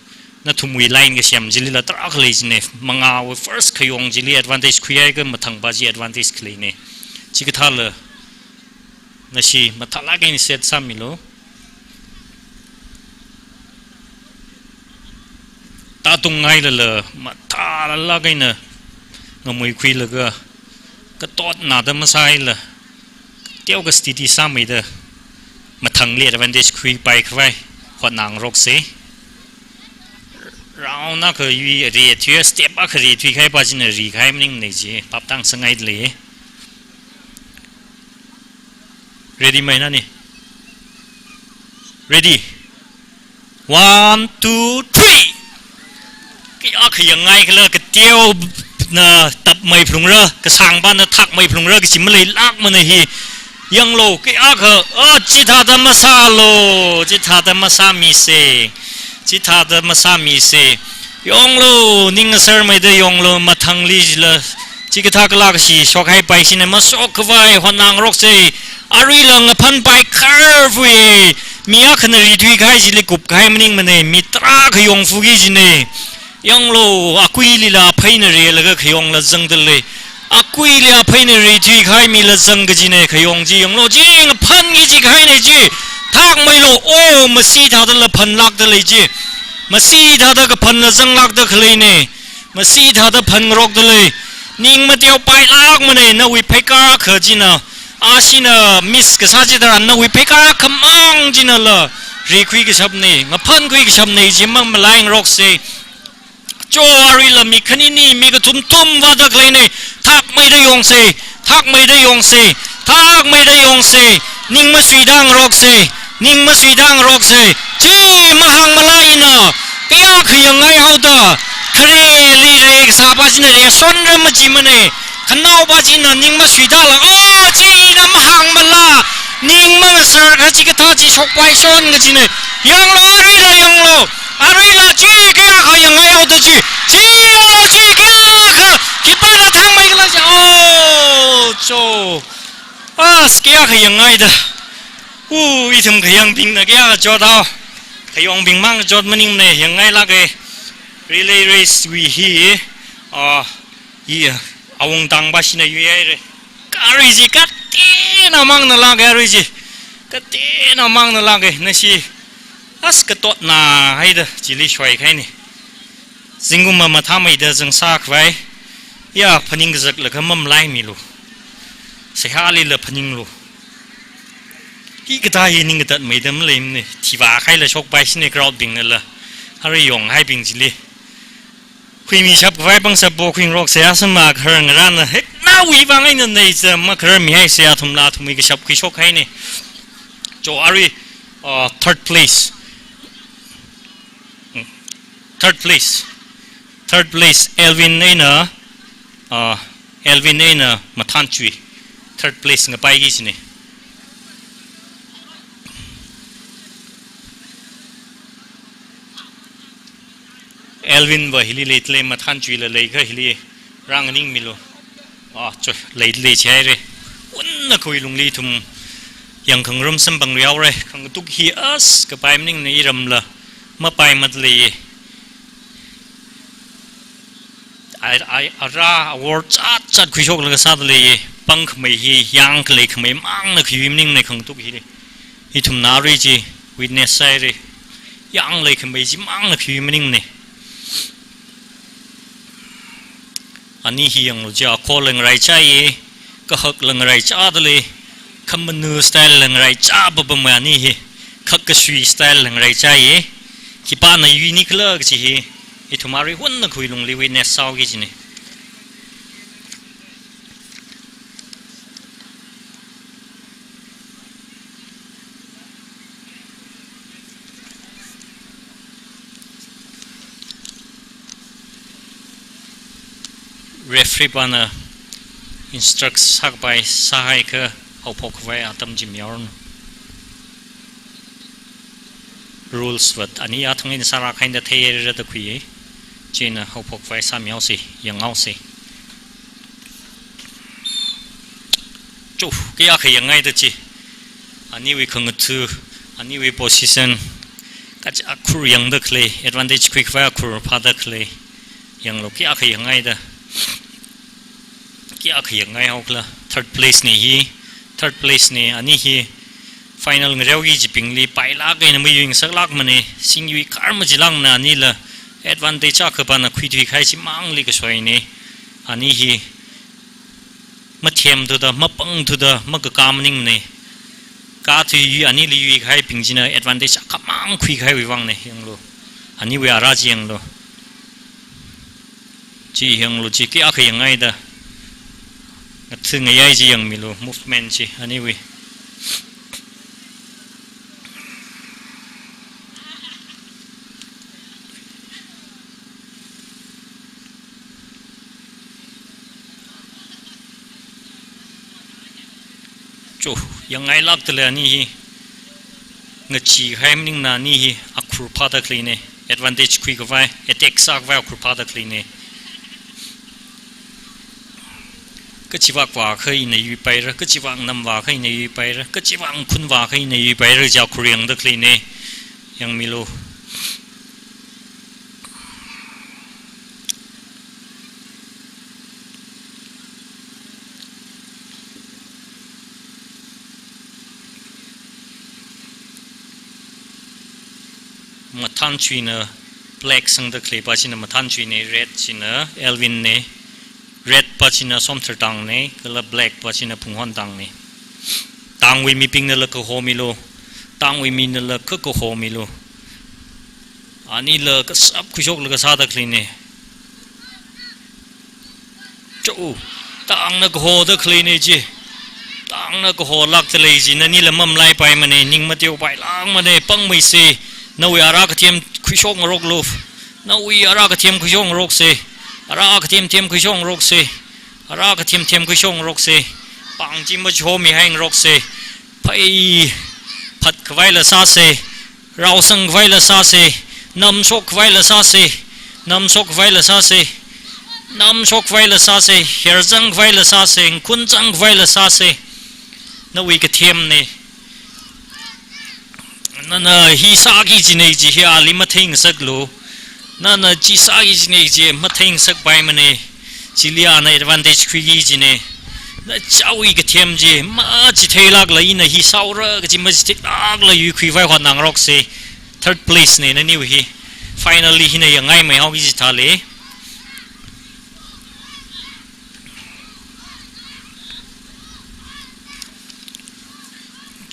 Nathumwui line kasem chilila tarākha lei kajina, mangāwui first khayong chili advantage khuihaiakha mathangpa chi advantage khaleina. Chikathāla, nashi mathālāk eina set sāmilu. Tātungngailala, mathālāk eina ngamuikhuilaga, katotnada masāhaila, teokha steady sāmeida, mathangli advantage khuipaikhavai hotnangaroksa. Round akha yui rithui, step akha rithuikahaipa china rikahai maningmana chi, phap tāngasakngailei. Ready mai nani? Ready. One, two, three. Kayākha yangngaikhala, kateona tapmei phalungra, kasāngpana thakmei phalungra kaji maleilākmana hi. Yanglu, kayākha, oh, chithāda masālu, chithāda masāmisa, chithāda masāmisa. Yanglu, ning ngasarmeida yanglu, mathangli chila, chikathā kalā kashi shokhaipai china mashokkhavai hotnangaroksa. Aruila ngaphanpai kharvui, mi akhana rithuikahai chili kupkahai maningmana, mi tarākha yangfuki kajina. Yanglu, akuilila apheina rilaga khayongla zangdalei. Akuili apheina rithuikahai mila zang kajina, khayong chi yanglu, chi ngaphanki kaji kahaina chi. Thakmeilu, oh, masi thādala phanlākdalei chi. Masi thāda kaphanla zanglākda khaleina. Masi thāda phangarokdalei. Ning mateopailākmana, nawui pheikar akha china, ashina miss kasā chitharan nawui pheikar akhamang chinala rikhui kashapna, ngaphankhui kashapna, chi mamalaingaroksa. Cho, aruila mi khanini, mi kathum thum vāda khaleina, thakmeida yangsa, thakmeida yangsa, thakmeida yangsa, ning masuitāngaroksa, ning masuitāngaroksa, chi mahāngmala ina, kayākha yangngai haoda, khareli ri kasāpa china ri shonra majimana, khanaopa china ning masuitāla, oh, chi ina mahāngmala, Ning mangasārakha chikathā chi shokpai shon kajina. Yanglu, aruila yanglu. Aruila chui kayākha yangngai haoda chi. Chi yanglu, chui kayākha. Khipāna thangmeikhala chi. Oh, cho. As, kayākha yangngaida. Uh, ithum khayangbingna kayākha chot hao. Khayongbing mang chot maningmana, yangngailāka. Relay race wui hi. Ah, hi, awungtang pāshina yuihaira. Arui chi kateonao mangna lāka, arui chi. Kateonao mangna lāka, nashi. As katotna haida, chili shoikahaina. Zingkum mamathāmeida zangsākhavai. Ya, phaning kazaklaga mamalaimilu. Seihālila phaninglu. Hikathā hi ningkatatmeida maleimana. Thivākhaila shokpaishina crowdbingnala. Arui yonghaibing chili. Khuimishapkhavai pangshap po khuingaroksa, asam makharar ngarāna. Hek nawui vang eina neicha makhararmihaisa, athumla athumwui kashap khuishokhaina. Cho arui, uh, third place. Hmm. Third place. Third place, Elvin eina, uh, Elvin eina Mathānchui. Third place ngapaiki kajina. Elvin va hili leidalei, Mathānchuila leikha hili rānganingmilu. Ah, cho, leidalei chihaira. Wunnakhawui lungli ithum yangkhangarum samphangrihaora. Khangatuk hi as kapai maningna, iramla mapaimada leiya. Ai, ai, ara awor chatzat khuishoklaga sāda leiya. Pangkhamei hi yangkhalei khamei mangna khayui maningna khangatuk hili. Ithumna arui chi witness sāhaira. Yanglei khamei chi mangna khayui maningmana. Ani hi yanglu, chi akhorla ngaraichāya, kahakla ngaraichāda lei, khamanu style la ngaraichā papamwui ani hi, khak kasui style la ngaraichāya, khipāna yuinikhala kachi hi, ithum arui wunnakhawui lungli witness sāhaoki kajina. Referee pana instruct sākapai sāhaiakha haophokkhavai atam chi mihaoranu. Rules va ani athang eina sāra khaida theirada khuiya. Chieina haophokkhavai sāmihaosa, yanghaosa. Cho, kayākha yangngaida chi. Aniwui khangatha, aniwui position, kachi akhur yangda khalei, advantage khuikhavai akhur phāda khalei. Yanglu, kayākha yangngaida. Kayākha yangngai haokhala. Third place na hi, third place na, ani hi final ngareoki kajibingli pailāk eina mayuingasaklākmana, singyui khar machilākmana, anila advantage akha pana khuithuikahai chimangli kasoina. Ani hi mathemthuda, mapangthuda, makakā maningmana. Kathui anili yuikahaibing china advantage akhamang khuikahaiwui vangna, yanglu. Aniwui ara chi yanglu. Chi yanglu, chi kayākha yangngaida. Ngatha ngayai chi yangmilu, movement chi, aniwui. Cho, yangngailākdalei ani hi. Ngacheekahai maningna ani hi akhur phāda khaleina. Advantage khuikhavai, attack sākhavai akhur phāda khaleina. Kachivak vākha ina yuipaira, kachivak nam vākha ina yuipaira, kachivak khun vākha ina yuipaira, chi akhur yangda khaleina. Yangmilu. Mathānchuina black sangda khaleipa china Mathānchuina, red china Elvinna, red pa china Somthartangna, kala black pa china Phunghon Tangna. Tangwui mibingnala kahomilu, tangwui minala kha kahomilu. Anila kashap khuishoklaga sāda khaleina. Cho, tangna kahoda khaleina chi. Tangna kaholākdalei chi, nanila mamalaipaimana, ning mateopailākmana, pangmeisa, nawui ara kathem khuishokngaroklu. Nawui ara kathem khuishokngaroksa. Ara kathem them khuishokngaroksa. Ara kathem them khuishokngaroksa. Pāng chi machomihaingaroksa. Phei phat khavaila sāsa, raosang khavaila sāsa, namshok khavaila sāsa, namshok khavaila sāsa, namshok khavaila sāsa, herzang khavaila sāsa, khunzang khavaila sāsa. Nawui kathem ne. Nana hi sāki jine ji hi ali matheingasaklu. Nana chi sāki jine ji matheingasakpaimane. Chili ana advantage khuiki jine. Nachawui kathem ji machitheilākla ina hi sāura kaji machitheilākla yuikhuivai hotnangaroksa. Third place ne naniwui hi. Finally hina yangngaimei haoki jithāle.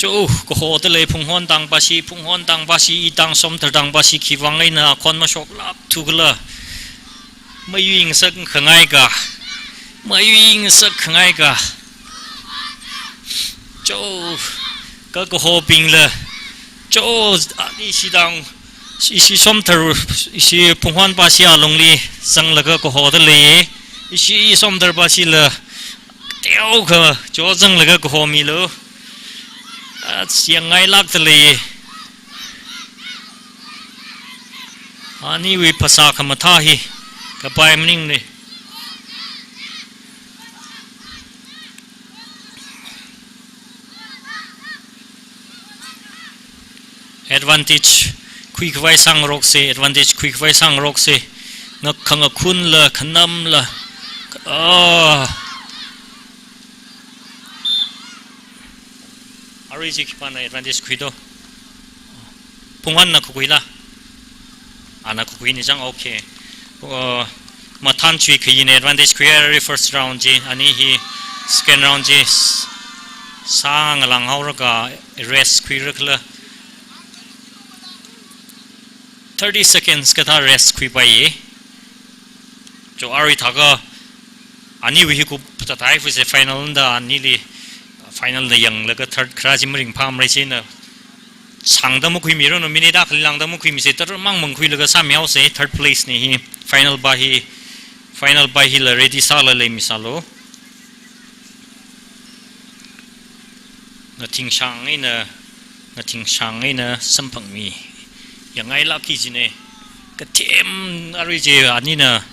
Cho, kaho dalei Phunghon tangpashi, Phunghon tangpashi, i tang Somthar tangpashi, khiwuivang eina khon mashoklākthu khala. Mayuingasak khangaika. Mayuingasak khangaika. Cho, ka kahobingla. Cho, ani ishi tang, ishi Somthar, ishi Phunghon pashi alungli zanglaga kaho dalei. Ishi Somthar pashila teokha cho zanglaga kahomilu. Ach, yangngailāk dalei. Aniwui phasā khamathā hi kapai maningne. Advantage khuikhavai sāngaroksa, advantage khuikhavai sāngaroksa. Ngak khangakhunla, khanamla. Ah. Arui chi khipāna advantage khuido? Phunghonna khuikhuila? Ana khuikhuini chang, okay. Uh, Mathan chuikhaina advantage khuihaira first round chi, ani hi second round chi s-, sāngalang haoraga rest khuirakhala. Thirty seconds kathā rest khuipaiye. Cho arui thākha aniwui hi kupta thai fuse final da anili final da yanglaga third kharā chi maringphāmara china. Sāngda makhuimiranu, minute akhali lāngda makhuimise, tarmang mangkhuilaga sāmihaosa, third place ne hi, final pa hi, final pa hila ready sāla leimisālu. Ngathingshang eina, ngathingshang eina samphangmi. Yangngailāki jine. Kathem arui chi anina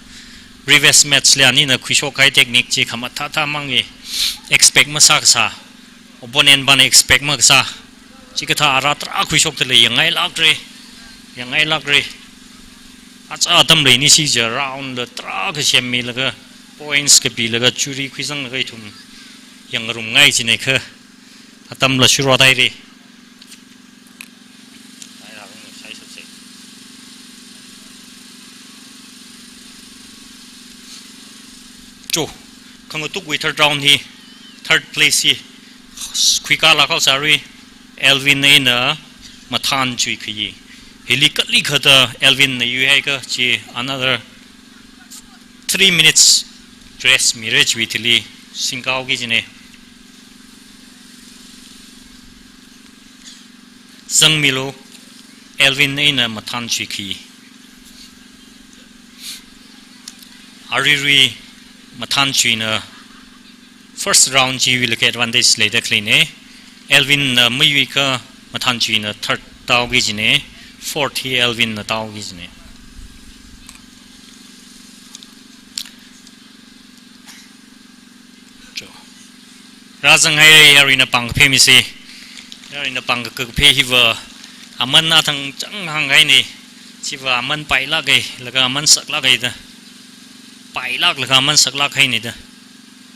reverse match li anina khuishokkahai technique chi khamathāthā mangi expect masākasā. Opponent pana expect makasā. Chikathā ara tarā khuishok dalei, yangngailākra. Yangngailākra. Acha atam leini chi ja round la tarākha semmilaga points kapilaga churi khuizanglaga ithum yangngarumngai jine kha. Atamla shurot haira. Cho, khangatukwui third round hi, third place hi khuikālāk haosa arui, Elvin eina Mathan chuikhai. Hili kalikhada Elvinna yuihaiakha chi another three minutes rest mira chiwui thili singkaoki jine. Zangmilu, Elvin eina Mathan chuikhai. Aruirui Mathan chuina first round chiwuila advantage leida khaleine. Elvinna mayuiakha Mathan chuina third tāoki jine. Fourth hi Elvinna tāoki jine. Cho. Rāzanghaira, yaruina pāng kaphemise. Yaruina pāng ka-, kaphe hiva aman athang chang hānghaine. Chiva aman pailāke, laga aman saklāke da. Pailāk laga aman saklāk haine da.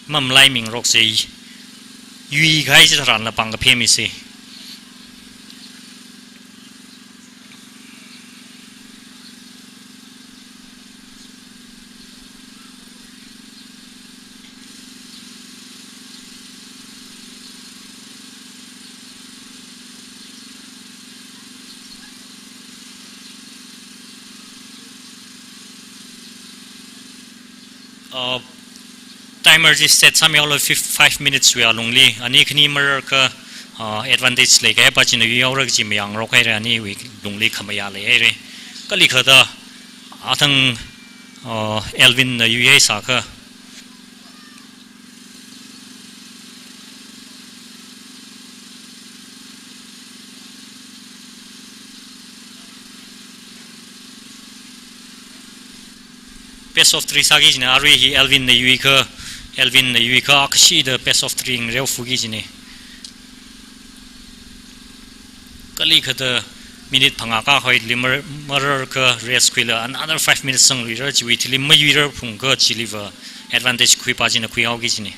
Mamalaiming rokse. Yuikahai chitharanla pāng kaphemise. Uh, timer chi set sāmihaolu fif-, five minutes wui alungli, ani khani mararkha, uh, advantage leikahai pa china yuihaora kaji mayangrok haira, aniwui lungli khamayā leihaira. Kalikhada, athang, uh, Elvinna yuihaisākha. Best of three sāki kajina, arui hi Elvin na yuikha, Elvin na yuikha, akhashi da best of three ngareo fuki kajina. Kalikhada minute phangā kahoi limar, mararkha rest khuila another five minutes sangluira, chiwui thili mayuirar phungkha chiliva advantage khuipa china khuihaoki kajina.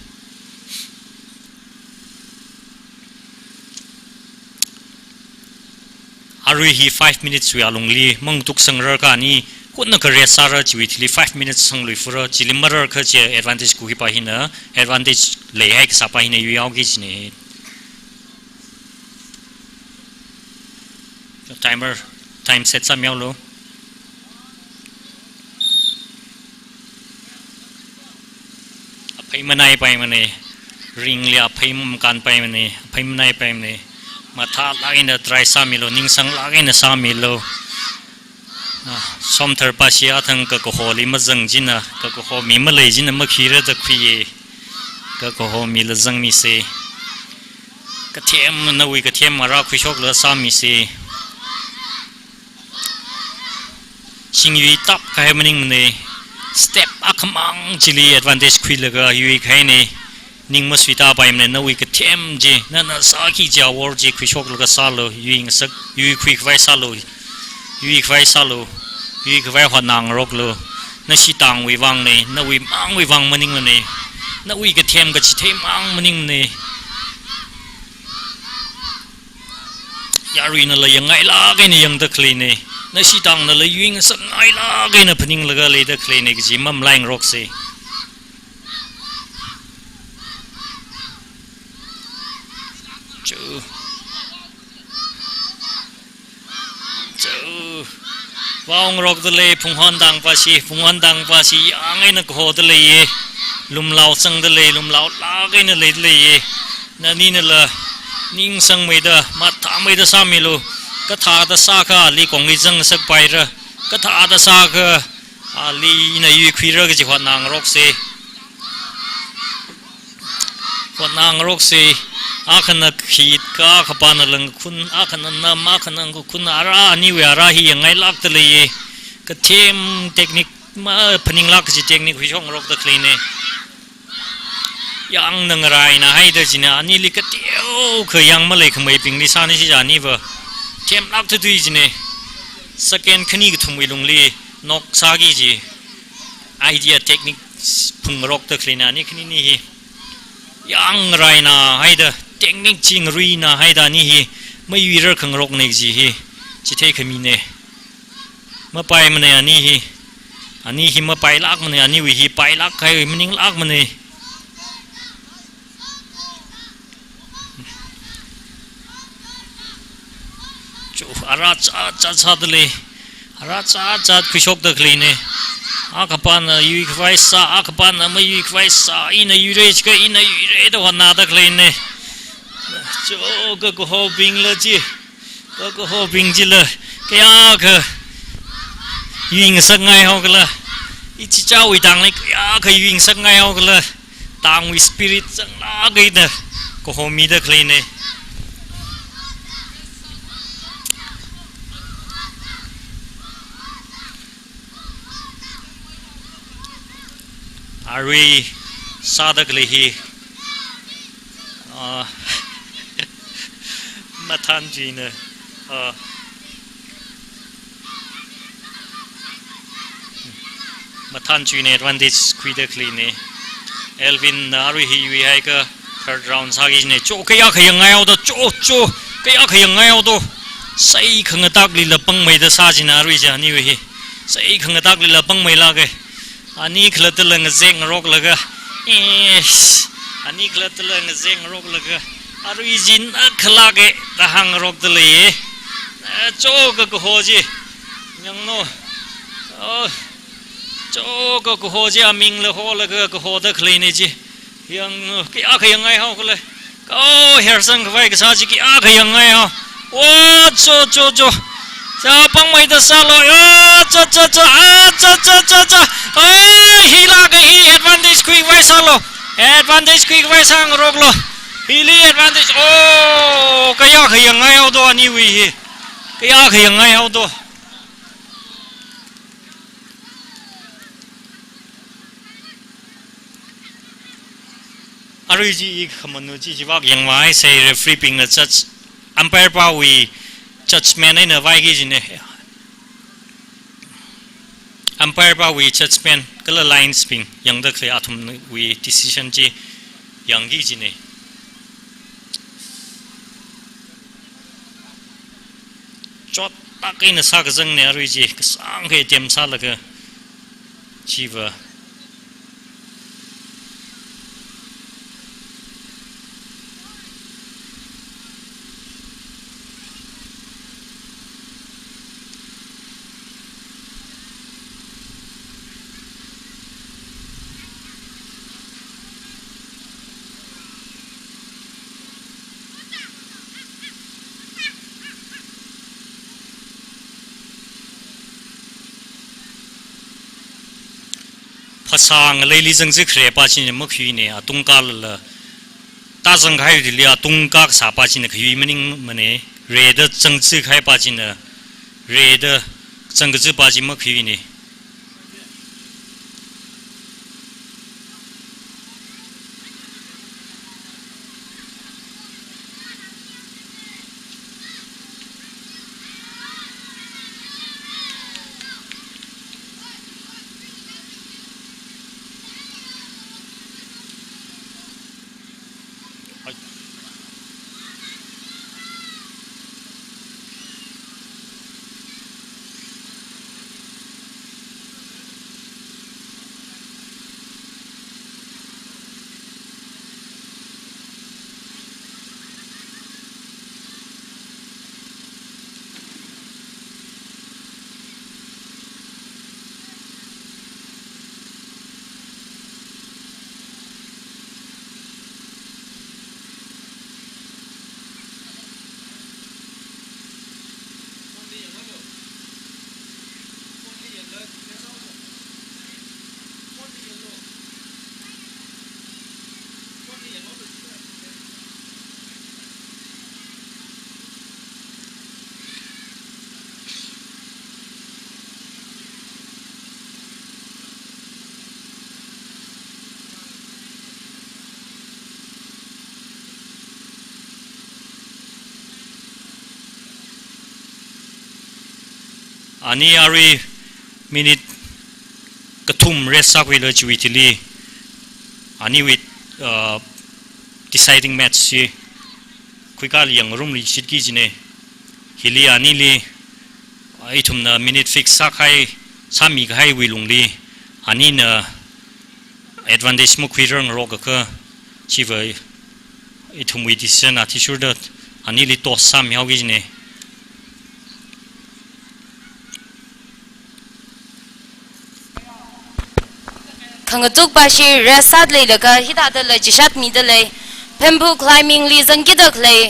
Arui hi five minutes wui alungli mangtuk sangrarkha ani, khunna kha rest sāra chiwui thili five minutes sangluifura, chili mararkha chi advantage khuipa hina, advantage leihai kasāpa hina yuihaoki kajina. Timer, time set sāmihaolu. Aphei manaipaimana, ringli aphei makanpaimana, aphei manaipaimana. Mathālāk eina try sāmilu, ningsanglāk eina sāmilu. Ah, somtharpa chi athang kakaholi mazang china, kakaho mi malei china makhira da khuiya. Kakaho mila zangmisa. Kathem, nawui kathem ara khuishoklaga sāmisa. Shingyui tap kahai maningmana, step akhamang chili advantage khuilaga yuikahaina, ning masuitapaimana, nawui kathem chi, nana sāki kaji awor chi khuishoklaga sālu, yuingasak, yuikhuikhavai sālu, yuikhavai sālu, yuikhavai hotnangaroklu, nashi tangwui vangna, nawui mangwui vang maningmana, nawui kathem kachitheimang maningmana. Yaruinala yangngailāk eina yangda khaleina, nashi tangnala yuingasakngailāk eina phaninglaga leida khaleina kaji mamalaingaroksa. Chu. Chu. Vaongarokda lei, phunghon tangpa chi, phunghon tangpa chi, yang eina kahoda leiya. Lumlao zangda lei, lumlaolāk eina leida leiya. Naninala ningsangmeida, mathāmeida sāmilu. Kathāda sākha ali kongli zangngasakpaira. Kathāda sākha ali ina yuikhuira kaji hotnangaroksa. Hotnangaroksa, akhana khit kha, akhapana langkhun, akhana nam, akhana ngakhun, ara aniwui ara hi yangngailākda leiya. Kathem technique maphaninglāk kaji technique khuishokngarokda khaleina. Yangna ngaraina haida china, anili kateokha yang maleikhameibingli sāna chi ja aniva. Themlākta tui china. Second khani kathumwui lungli knock sāki kaji idea technique phungngarokda khaleina ani khanini hi. Yangraina haida, technique chi ngaruina haida ani hi mayuirar khangarokna kaji hi chitheikhamina. Mapaimana ani hi. Ani hi mapailākmana, aniwui hi pailāk kahai maninglākmana. Chu, ara chat chat sāda lei. Ara chat chat khuishokda khaleina. Akhapana yuikhavai sā, akhapana mayuikhavai sā, ina yuira jiakha ina yuira da hotnada khaleina. Chu, kakahobingla chi. Kakahobing chila kayākha yuingasakngai haokhala. Ichichāwui tangli kayākha yuingasakngai haokhala. Tangwui spirit zanglāk eina kahomida khaleina. Arui sāda khalei hi, ah, Mathanchuina, ah, Mathanchuina advantage khuida khaleina. Elvin na arui hi yuihaiakha third round sāki kajina. Cho, kayākha yangngai haoda, cho, cho, kayākha yangngai haoda. Sai khangatāklila pangmeida sā china arui chi aniwui hi. Sai khangatāklila pangmeilāka. Ani khalattala ngazekngaroklaga. Eish. Ani khalattala ngazekngaroklaga. Arui chi na khalāka da hāngngarokda leiya. Eh, cho kakaho chi. Yanglu. Oh. Cho kakaho chi amingla holaga kahoda khaleina chi. Yang, kayākha yangngai haokhala. Oh, hersang khavai kasā chi kayākha yangngai hao. Oh, cho, cho, cho. Cha, pangmeida sālu. Oh, cha, cha, cha. Ah, cha, cha, cha, cha. Oh, hilāka hi advantage khuikhavai sālu. Advantage khuikhavai sāngaroklu. Hili advantage. Oh, kayākha yangngai haoda aniwui hi. Kayākha yangngai haoda. Arui chi i khamanu chi chivak yangvāhaisei, referee bingna judge, umpire pawui judgment eina vāki kajina. Umpire pawui judgment kala lines bing yangda khalei athumwui decision chi yangki kajina. Chottak eina sākazangna arui chi, kasāngkha attempt sālaga chiva. Phasā ngaleili zangzikre pa china makhuina, atung kalala. Tazang kahai dili atung kasā pa china khui maningmana, rida zangzikhai pa china, rida zangkazi pa chi makhuina. Ani arui minute kathum rest sākhuilaga chiwui thili, aniwui, uh, deciding match chi khuikali yangrumli shitki kajina. Hili anili, uh, ithumna minute fix sākahai, sāmikahaiwui lungli, anina advantage makhuirarngarok akha, chiva ithumwui decision athishurda anili toss sāmihaoki kajina. Khangatuk pa chi rest sāda leilaga hithāda lei, chishat mida lei. Bamboo climbing li zangkida khalei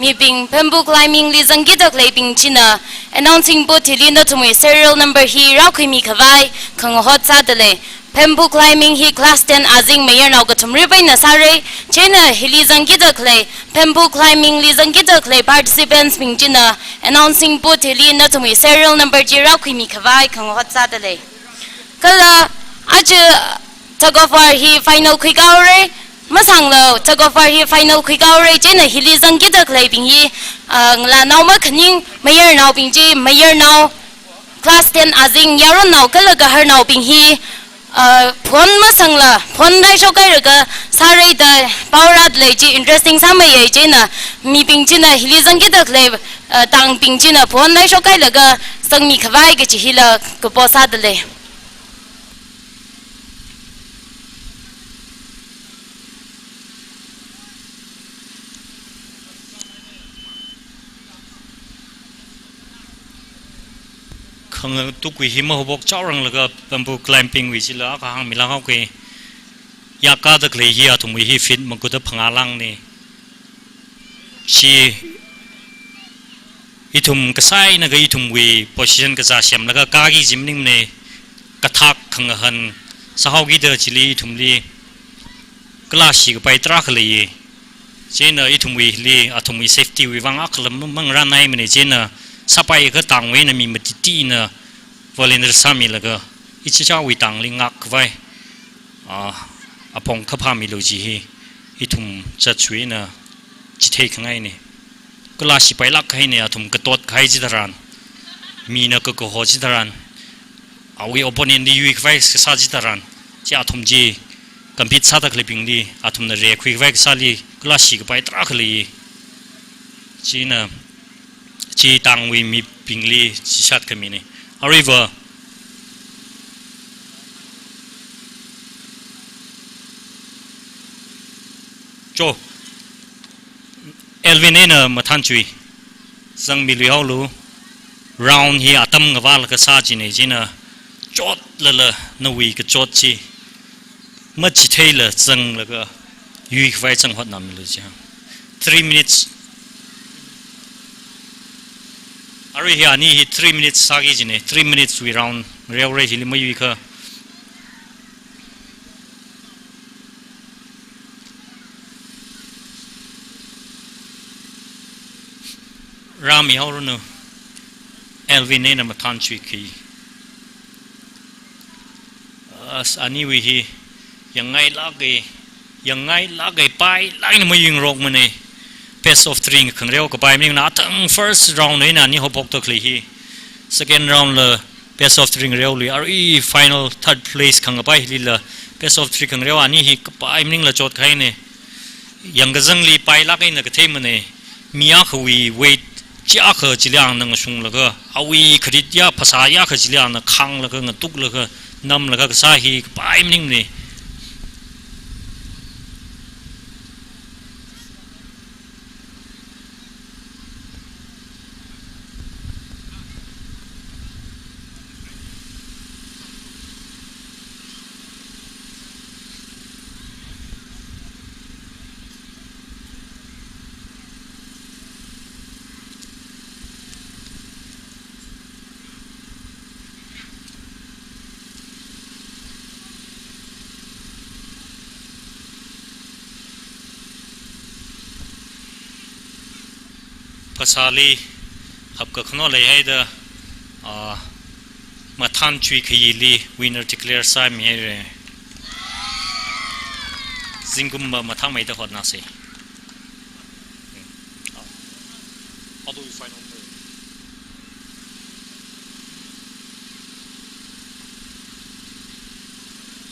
mibing, bamboo climbing li zangkida khaleibing china announcing booth hili nathumwui serial number hi rākhuimi khavai khangahot sāda lei. Bamboo climbing hi class ten azing mayarnao kathum ripaina sāra. Chieina hili zangkida khalei, bamboo climbing li zangkida khalei participants bing china announcing booth hili nathumwui serial number chi rākhuimi khavai khangahot sāda lei. Kala aja tug of war hi final khuikahaora, masangla tug of war hi final khuikahaora, chieina hili zangkida khaleibing hi, ah, ngalānao makhaning mayarnaobing chi, mayarnao, class ten azing yaronnao kala gaharnaobing hi, ah, phone masangla, phone raishok hailaga sāra da pao rāda lei chi interesting sāmeiya, chieina mibing china hili zangkida khalei, ah, tangbing china phone raishok hailaga zangmi khavai kaji hila kapo sāda lei. Khangatukwui hi mahaophok chaoranglaga bamboo climbing wui chila akha hāngmilāk haoki. Yakkada khalei hi athumwui hi feet makuda phangā lāngna. Chi ithum kasā eina kha ithumwui position kazā semlaga kāki kaji maningmana, kathak khangahān sāhaokida chili ithumli kala shikapai tarākha leiya. Chieina ithumwuili, athumwui safety wui vang akhala mang, mangrānhaimana, chieina sāpai akha tangwui eina mi matitina volunteer sāmilaga ichichāwui tangli ngākkhavai, ah, apong kaphāmilu kaji hi ithum judge wui eina chithei khangaine. Kala shipailāk kahaine, athum katot kahai chitharan, mina kakaho chitharan, awui opponent li yuikhavai kasā chitharan, chi athum chi compete sāda khaleibingli, athumna rekhui khavai kasāli, kala shikapai tarākha lei. China, chi tangwui mibingli chishat khamine. Aruiva, cho, Elvin eina Mathānchui, zangmiluihaolu. Round hi atam ngavālaga sā chine, china chotlala nawui kachot chi machitheila zanglaga yuikhavai zang hotnāmilu chi. Three minutes. Arui hi ani hi three minutes sāki chine, three minutes wui round reorei hili mayuikha. Rāmihaoranu, Elvin eina Mathānchui khi. As aniwui hi, yangngailāke, yangngailāke, pailāk eina mayuingarokmane. Best of three khangareo kapai maningla athang first round eina ani haophokda khalei hi. Second round la best of three ngareolui, arui final third place khangapai hilila best of three khangareo ani hi kapai maningla chot kahaine. Yangkazangli pailāk eina katheimane. Mi akhawui weight chiakha chili ana ngashunglaga, awui kharit ya phasā ya kha chili ana khanglaga, ngatuklaga, namlaga kasā hi kapai maningmane. Phasāli hapkakhano leihaida, ah, Mathānchui khayili winner declare sāmihaire. Zingkumva mathāmeida hotnāse. How do we find out more?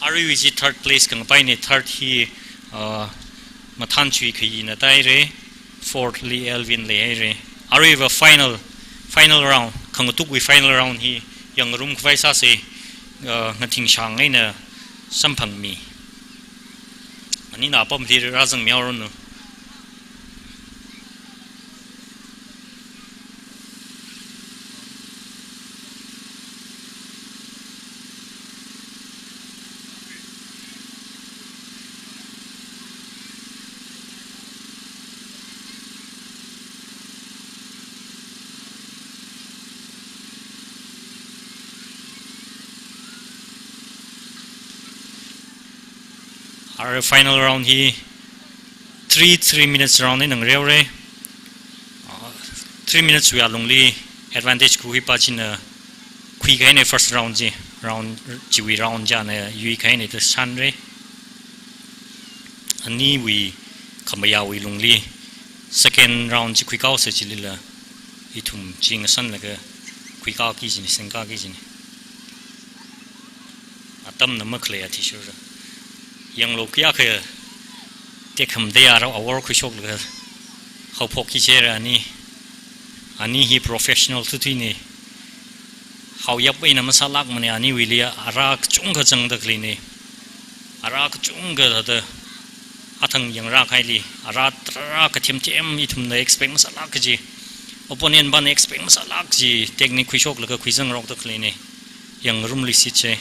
Aruiwui chi third place khangapaine, third hi, uh, Mathānchui khayina tāhaire, fourth li Elvin leihaire. Aruiva final, final round, khangatukwui final round hi yangngarum khavai sāse, uh, Ngathingshang eina Samphangmi. Anina apamli rāzangmihaoranu. Arui final round hi three, three minutes round eina ngareore. Ah, three minutes wui alungli advantage khuipa china khuikahaine first round chi, round chiwui round chi ana yuikahaine da shānre. Aniwui khamayāwui lungli second round chi khuikaose chilila ithum chi ngasanlaga khuikaki chine, singkaki chine. Atamna makhalei athishurda. Yanglu kayākha tekhamatei ara awor khuishoklaga haophokki chera ani. Ani hi professional thuthuine. Haoyap eina masālākmane, aniwuili ara kachungkha zangda khaleine. Ara kachungkha thāda athang yangrākahaili, ara tarākha themthem ithumna expect masālāk kaji, opponent pāna expect masālāk kaji technique khuishoklaga khuizangrokda khaleine. Yangngarumluishitse.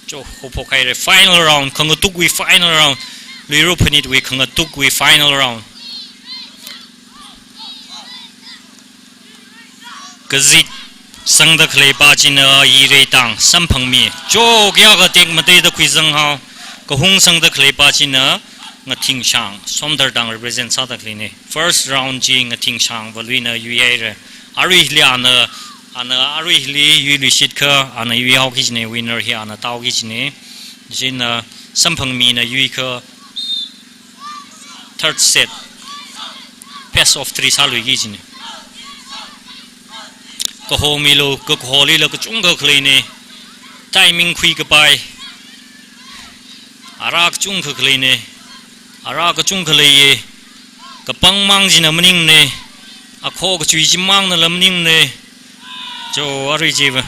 Cho, haophokhaire, final round, khangatukwui final round. Luira phanitwui khangatukwui final round. Kazit sangda khaleipa china Yireitang Samphangmi. Cho, kayākha tekmateida khuizanghao. Kahung sangda khaleipa china Ngathingshang, Somdaltang represent sāda khaleine. First round chi Ngathingshangvaluina yuihaire. Aruihili ana, ana aruihili yuiluishitkha, ana yuihaoki chine, winner hi ana tāoki chine. China Samphangmina yuikha, third set, best of three sāluiki kajina. Kaho milu, kaholila kachungkha khaleina. Timing khuikapai. Ara kachungkha khaleina. Ara kachungkha leiya. Kapangmang china maningmana. Akho kachui chimangna la maningmana. Cho arui chiva.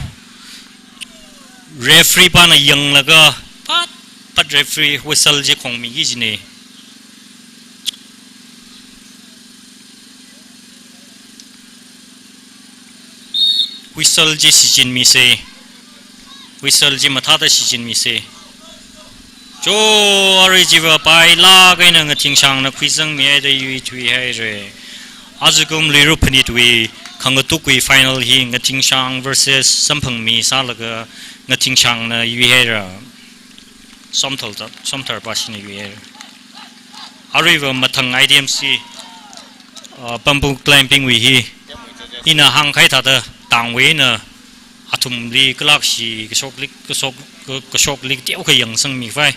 Referee pana yanglaga pat pat referee whistle chi khongmiki kajina. Whistle chi shichinmisa. Whistle chi mathāda shichinmisa. Cho arui chiva pailāk eina Ngathingshangna khuisangmihaida yuithuihaira. Ajakum Luira Phanitwui khangatukwui final hi Ngathingshang versus Samphangmi sālaga Ngathingshangna yuihaira. Somthar ta, Somthar pashina yuihaira. Aruiva mathang item chi, uh, bamboo climbing wui hi. Ina hāngkahai thāda tangwui eina athumli kalakshi kashoklik, kashok, kashoklik teokha yangsangmikhavai.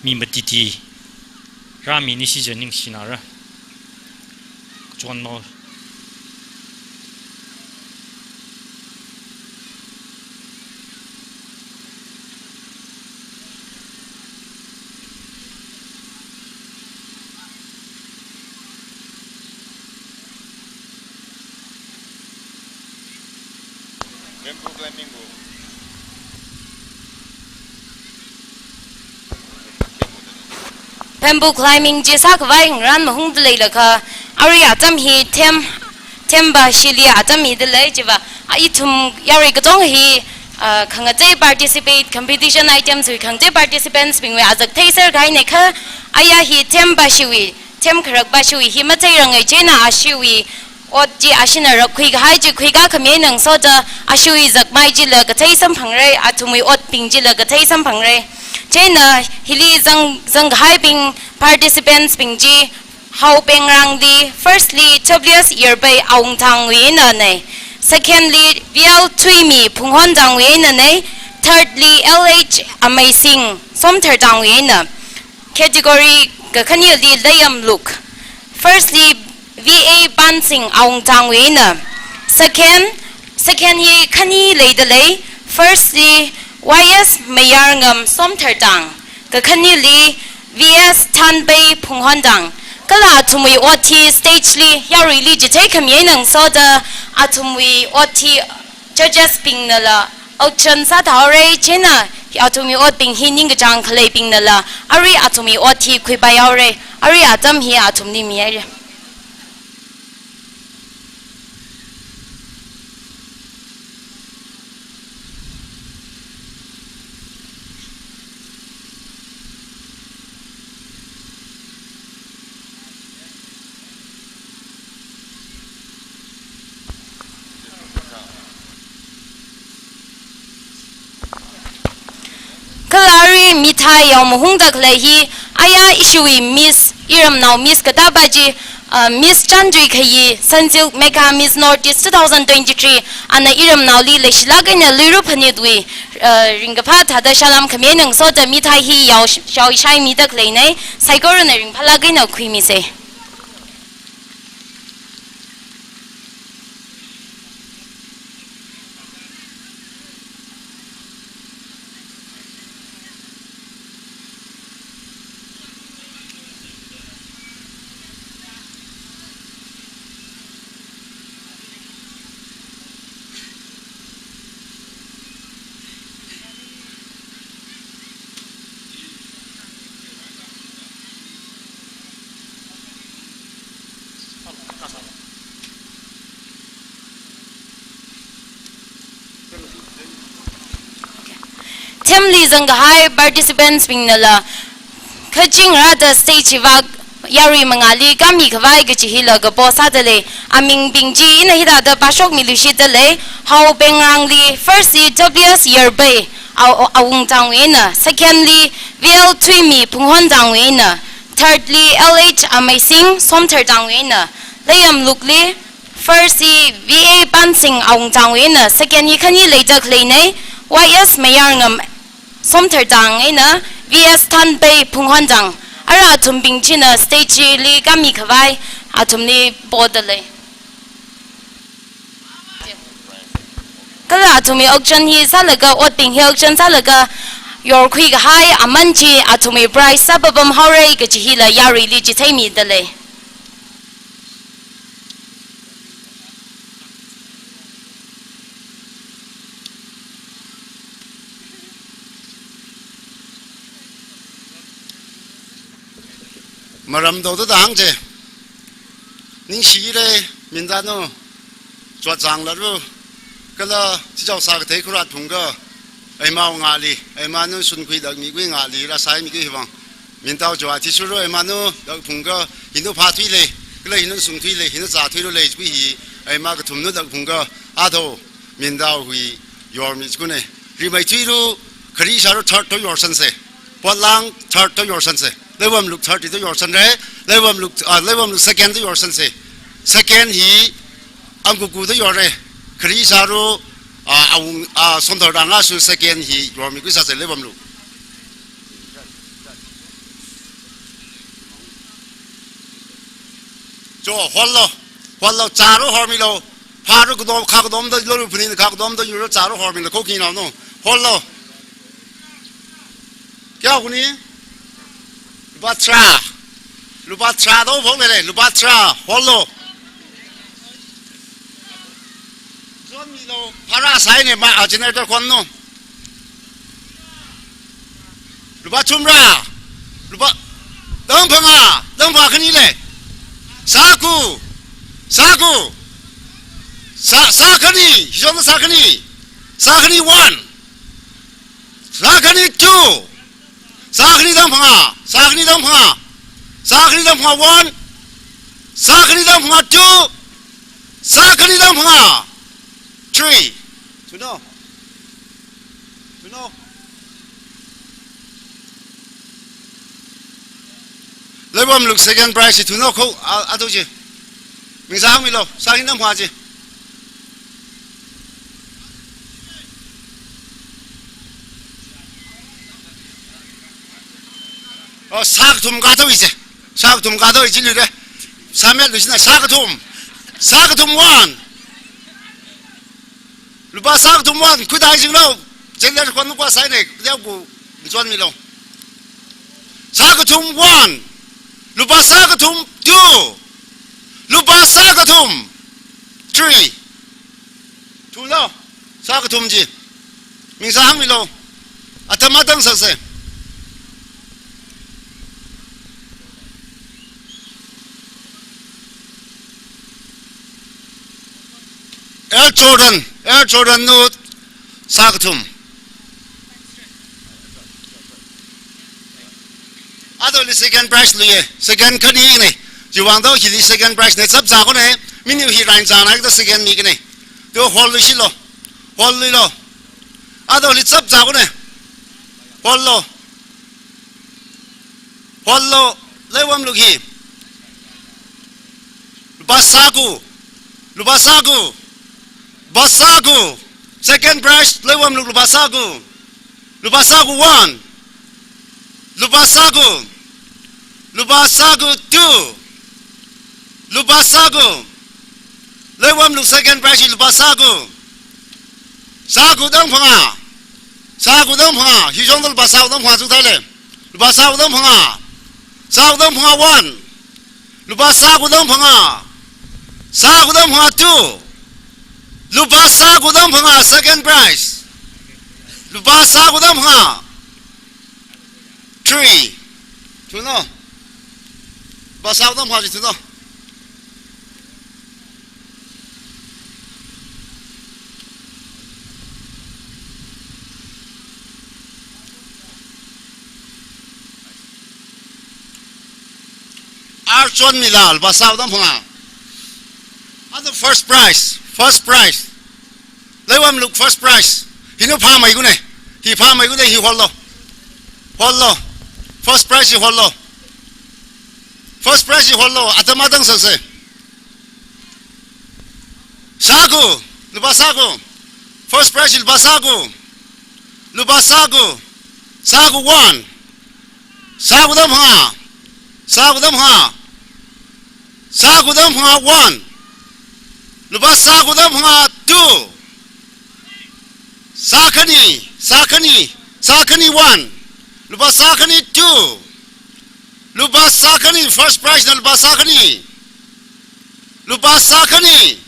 Mi matiti. Rāmini shija ningshinara. Kachon mo. Bamboo climbing gu. Bamboo climbing chi sākhavai ngarān mahungda leilakha, arui atam hi them, themba shili atam mida lei chiva, a ithum yarui katonga hi, ah, khangatei participate, competition items wui khangatei participants bingwui azak theiser kahaina kha, aya hi themba shiwui, them kharakba shiwui hi matheiranga chieina ashiwui ot chi ashina rākhui kahai chi khuikā khami eina ngasoda ashiwui zakmai chila kathei samphangra, athumwui otbing chila kathei samphangra. Chieina hili zang, zangkahaibing participants bing chi Haopengrangli firstly W S Yerbei Awungthangwui einana. Secondly V L Thuimi Phunghondangwui einana. Thirdly L H Ameising Somthartangwui eina. Category kakhanili Layamluk. Firstly, V A Pansing Awungthangwui eina. Second, second hi khani leida lei. Firstly, Y S Mayarngam Somthartang. Kakhanili V S Thanbei Phunghondang. Kala athumwui ot hi stage li yaruili chithei khami eina ngasoda athumwui ot hi judges bingnala auction sāthaora, chieina athumwui otbing hi ningkachāng khaleibingnala arui athumwui ot hi khuipaihaora, arui atam hi athumli mihaira. Kala arui mithai yao mahungda khalei hi, aya ishiwui Miss, iramnao Miss katāpa chi, uh, Miss Chantui Khayi, Sunsilk Megha Miss Northeast two thousand twenty-three, ana iramnaoli leishilāk eina Luira Phanitwui, uh, ringkaphā thāda salam khami eina ngasoda mithai hi yao sh-, yao shaimida khaleina, saikorana ringphālāk eina khuimisa. Themli zangkahai participants bingnala kachingrada stage hi vak yarui mangāli kāmikhavai kachi hila kapo sāda lei. Amingbing chi ina hithāda pāshokmiluishitda lei. Haopengrangli first hi W S Yerbei, Aw-, Awungthangwui eina. Secondly V L Thuimi Phunghondangwui eina. Thirdly L H Ameising Somthartangwui eina. Layamlukli first hi V A Pansing Awungthangwui eina, second hi khani leida khaleina, Y S Mayarngam Somthartang eina V S Thanbei Phunghondang. Ara athumbing china stage li kami khavai athumli poda lei. Kala athumwui auction hi sālaga, otbing hi auction sālaga yorkhui kahai aman chi athumwui prize sāpapam haora kaji hila yaruili chitheimida lei. Maram do do dang je. Ningshire, Minda no. Chot zanglaru. Kala, chichao sākathei khurat phungka. Eimao ngali, eima nu sunkhui dakmi kui ngali, rāsai mi kui hivang. Mintao jo athishuru, eima nu dak phungka, hinu pha thui lei, kala hinu sung thui lei, hinu zā thui ru lei, kui hi, eima kathum nu dak phungka, ato, Mindaowui yormi chikune. Rimai thui ru, khari sharu third to yorsan se. Potlang third to yorsan se. Leiwamluk third to yorsan re. Leiwamluk, ah, Leiwamluk second to yorsan se. Second hi, angkuku to yore. Khari sharu, ah, awung, ah, somthar dang asu second hi yormi kui sāse Leiwamluk. Jo, hol lo. Hol lo, zāru hormi lo. Pharu kudom, kha kudom da, loru puni, kha kudom da, yuru zāru hormi lo, koki nao no. Hol lo. Kya kuni? Lupā tharā. Lupā tharā do phok lei, lupā tharā. Hol lo. Zon mi lo, phara sai ne ma, a, generator kon no. Lupā thumra. Lupā, dang phangā, dang phangā khani lei. Sāku, sāku. Sā, sākhani, hizon sākhani. Sākhani one. Sākhani two. Sākhani dang phangā, sākhani dang phangā. Sākhani dang phangā one. Sākhani dang phangā two. Sākhani dang phangā three. Thuno. Thuno. Leiwamluk second prize thuno kho, a, ato je. Mingza mi lo, sākhani dang phangā je. Oh, sākathum kato ise. Sākathum kato ise lure. Sāmet lu sina sākathum. Sākathum one. Lupā sākathum one, khuidai jing lo. Jengler kon kwa sai ne, yao ku, zon mi lo. Sākathum one. Lupā sākathum two. Lupā sākathum three. Thulo, sākathum chi. Mingza hāngmi lo. Atam atang sāse. Air Jordan, Air Jordan nu sākathum. Ato li second prize luye, second khani ne. Chiwuivang do hili second prize ne, chapchā kone, miniu hi rain zana do second mi kane. Do hol lu shi lo, hol lu lo. Ato li chapchā kone, hol lo. Hol lo, Leiwamluk hi. Lupā sāku, lupā sāku, lupā sāku. Second prize, Leiwamluk lupā sāku. Lupā sāku one. Lupā sāku. Lupā sāku two. Lupā sāku. Leiwamluk second prize lupā sāku. Sāku dang phangā. Sāku dang phangā. Hizong lupā sāku dang phangā chu thai le. Lupā sāku dang phangā. Sāku dang phangā one. Lupā sāku dang phangā. Sāku dang phangā two. Lupā sāku dang phangā second prize. Lupā sāku dang phangā three. Thuno. Lupā sāku dang phangā three thuno. Archon Milal, lupā sāku dang phangā. Ato first prize, first prize. Leiwamluk first prize. Hinu phamei kune. Hi phamei kune, hi hol lo. Hol lo. First prize hi hol lo. First prize hi hol lo. Atam atang sāse. Sāku, lupā sāku. First prize lupā sāku. Lupā sāku. Sāku one. Sāku dang phangā. sākhuda phangā. Sākhuda phangā one. Lupā sākhuda phangā two. Sākhani, sākhani, sākhani one. Lupā sākhani two. Lupā sākhani, first prize na lupā sākhani. Lupā sākhani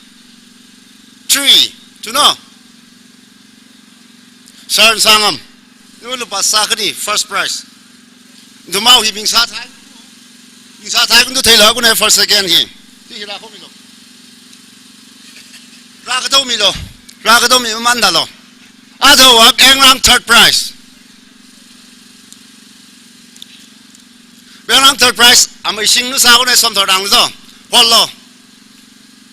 three. Thuno. Sir Sangam. Inu lupā sākhani, first prize. Nathumwui hi ming sāthai. Ming sāthai kunu theila kunu first, second hi. Chi hi rākhomilu. Rākathomilu. Rākathomi mamān thālu. Athāva Bengrang third prize. Bengrang third prize, amei shing nu sākunu Somthardang zo. Hollo.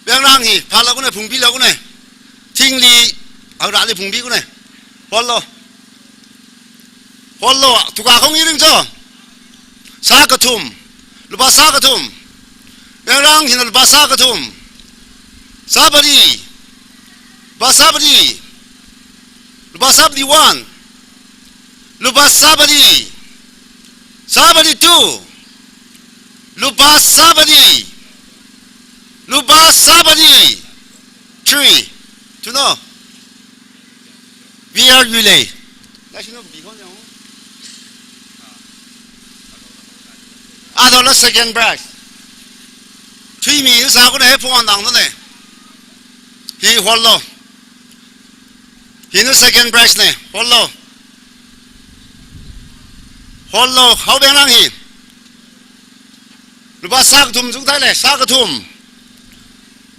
Bengrang hi, phāla kunu phungpila kunu. Thingli, aurali phungpi kunu. Hollo. Hollo, tuka khong iring zo. Sākathum. Lupā sākathum. Bengrang hina lupā sākathum. Sāpadi. Lupā sāpadi. Lupā sāpadi one. Lupā sāpadi. Sāpadi two. Lupā sāpadi. Lupā sāpadi three. Thuno. V R Yulei. Athāla second prize. Thuimi sākunu he phungwandang ne. Hi hollo. Hina second prize ne. Hollo. Hollo. Hao Bengrang hi. Lupā sākathum zuk thai le, sākathum.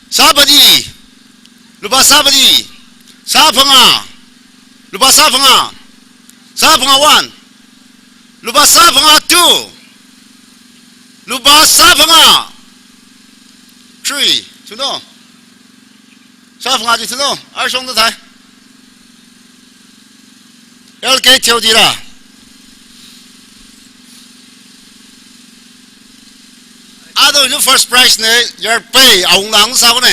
Sāpadi. Lupā sāpadi. Sāphangā. Lupā sāphangā. Sāphangā one. Lupā sāphangā two. Lupā sāphangā three. Thuno. Sāphangā chi thuno, arshong da thai. L K Theodira. Athāva inu first prize ne, Yarpei Aunglang sākunu.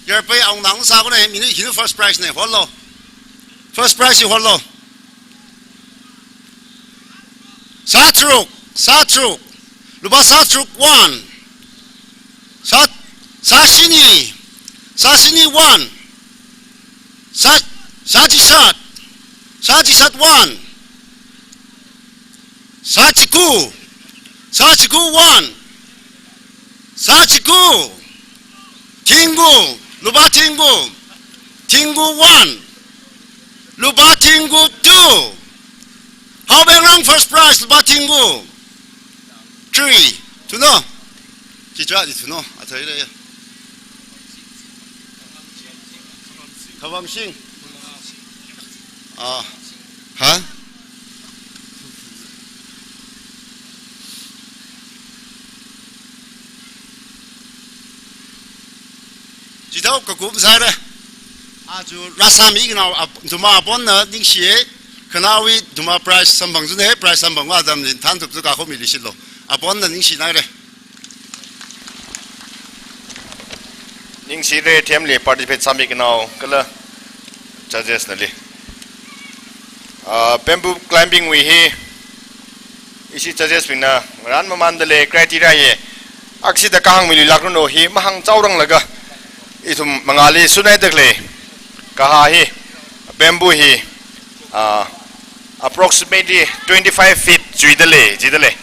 Yarpei Aunglang sākunu, mi inu hinu first prize ne, hollo. First prize hi hollo. Sātharuk, sātharuk. Lupā sātharuk one. Sā, sāshini, sāshini one. Sā, sāchishat, sāchishat one. Sāchiku, sāchiku one. Sāchiku. Thingku, lupā thingku. Thingku one. Lupā thingku two. Hao Bengrang first prize, lupā thingku three. Thuno. Chi chua chi thuno. Athāle. Khavangshing. Ah. Ha? Chithao kakum sāra. Aja rāsāmi khanao ap-, nathumwui aponna ningshiye. Khanaowui nathumwui prize samphang zune, prize samphang wa dam nin than thup zu kakhomi lishilo. Aponna ningshi naire. Ningshire themli participate sāmi khanao kala judges nali. Ah, bamboo climbing wui hi ishi judges bingna ngaran mamānda lei criteria ye. Aksida kahāng milu lak runo hi mahāng chaorang laga. Ithum mangāli sunai dak lei. Kahā hi bamboo hi, ah, approximately twenty-five feet chuida lei, jida lei.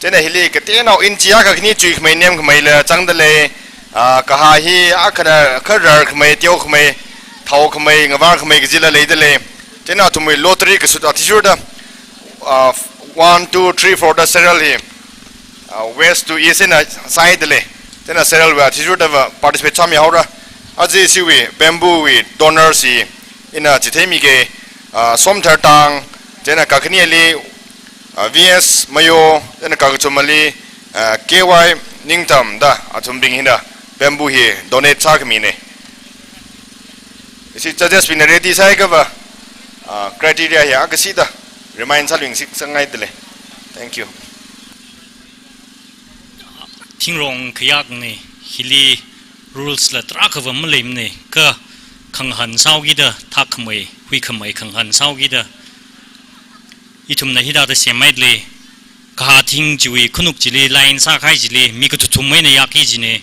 Chieina hili kateonao inchi akha khani chuikhamei nemkhamei la changda lei. Ah, kahā hi akhana kharar khamei, teo khamei, thao khamei, ngavar khamei kajila leida lei. Chieina athumwui lottery kasut athishurda, ah, one, two, three, four da serial hi, ah, west to east eina sāda lei. Chieina serial wui athishurda va participate sāmi haora. Aja ishiwui bamboo wui donors hi ina chitheimi ke, ah, Somthardang, chieina kakhaneli, ah, V S Mayo, chieina kakathumali, ah, K Y Ningtam da athumbing hina bamboo hi donate sākhami ne. Ishi judges bingna ready sāhaiakha va, ah, criteria hi akha sida remind sāluingsik sangngai da lei. Thank you. Thingrong khayak ne, hili rules la tarākha va maleimane, kha khangahān sāhaokida, thak khamei, hui khamei khangahān sāhaokida. Ithumna hithāda semhaida lei, kathing chiwui khanuk chili line sākahai chili mi kathuthum eina yakki kajina.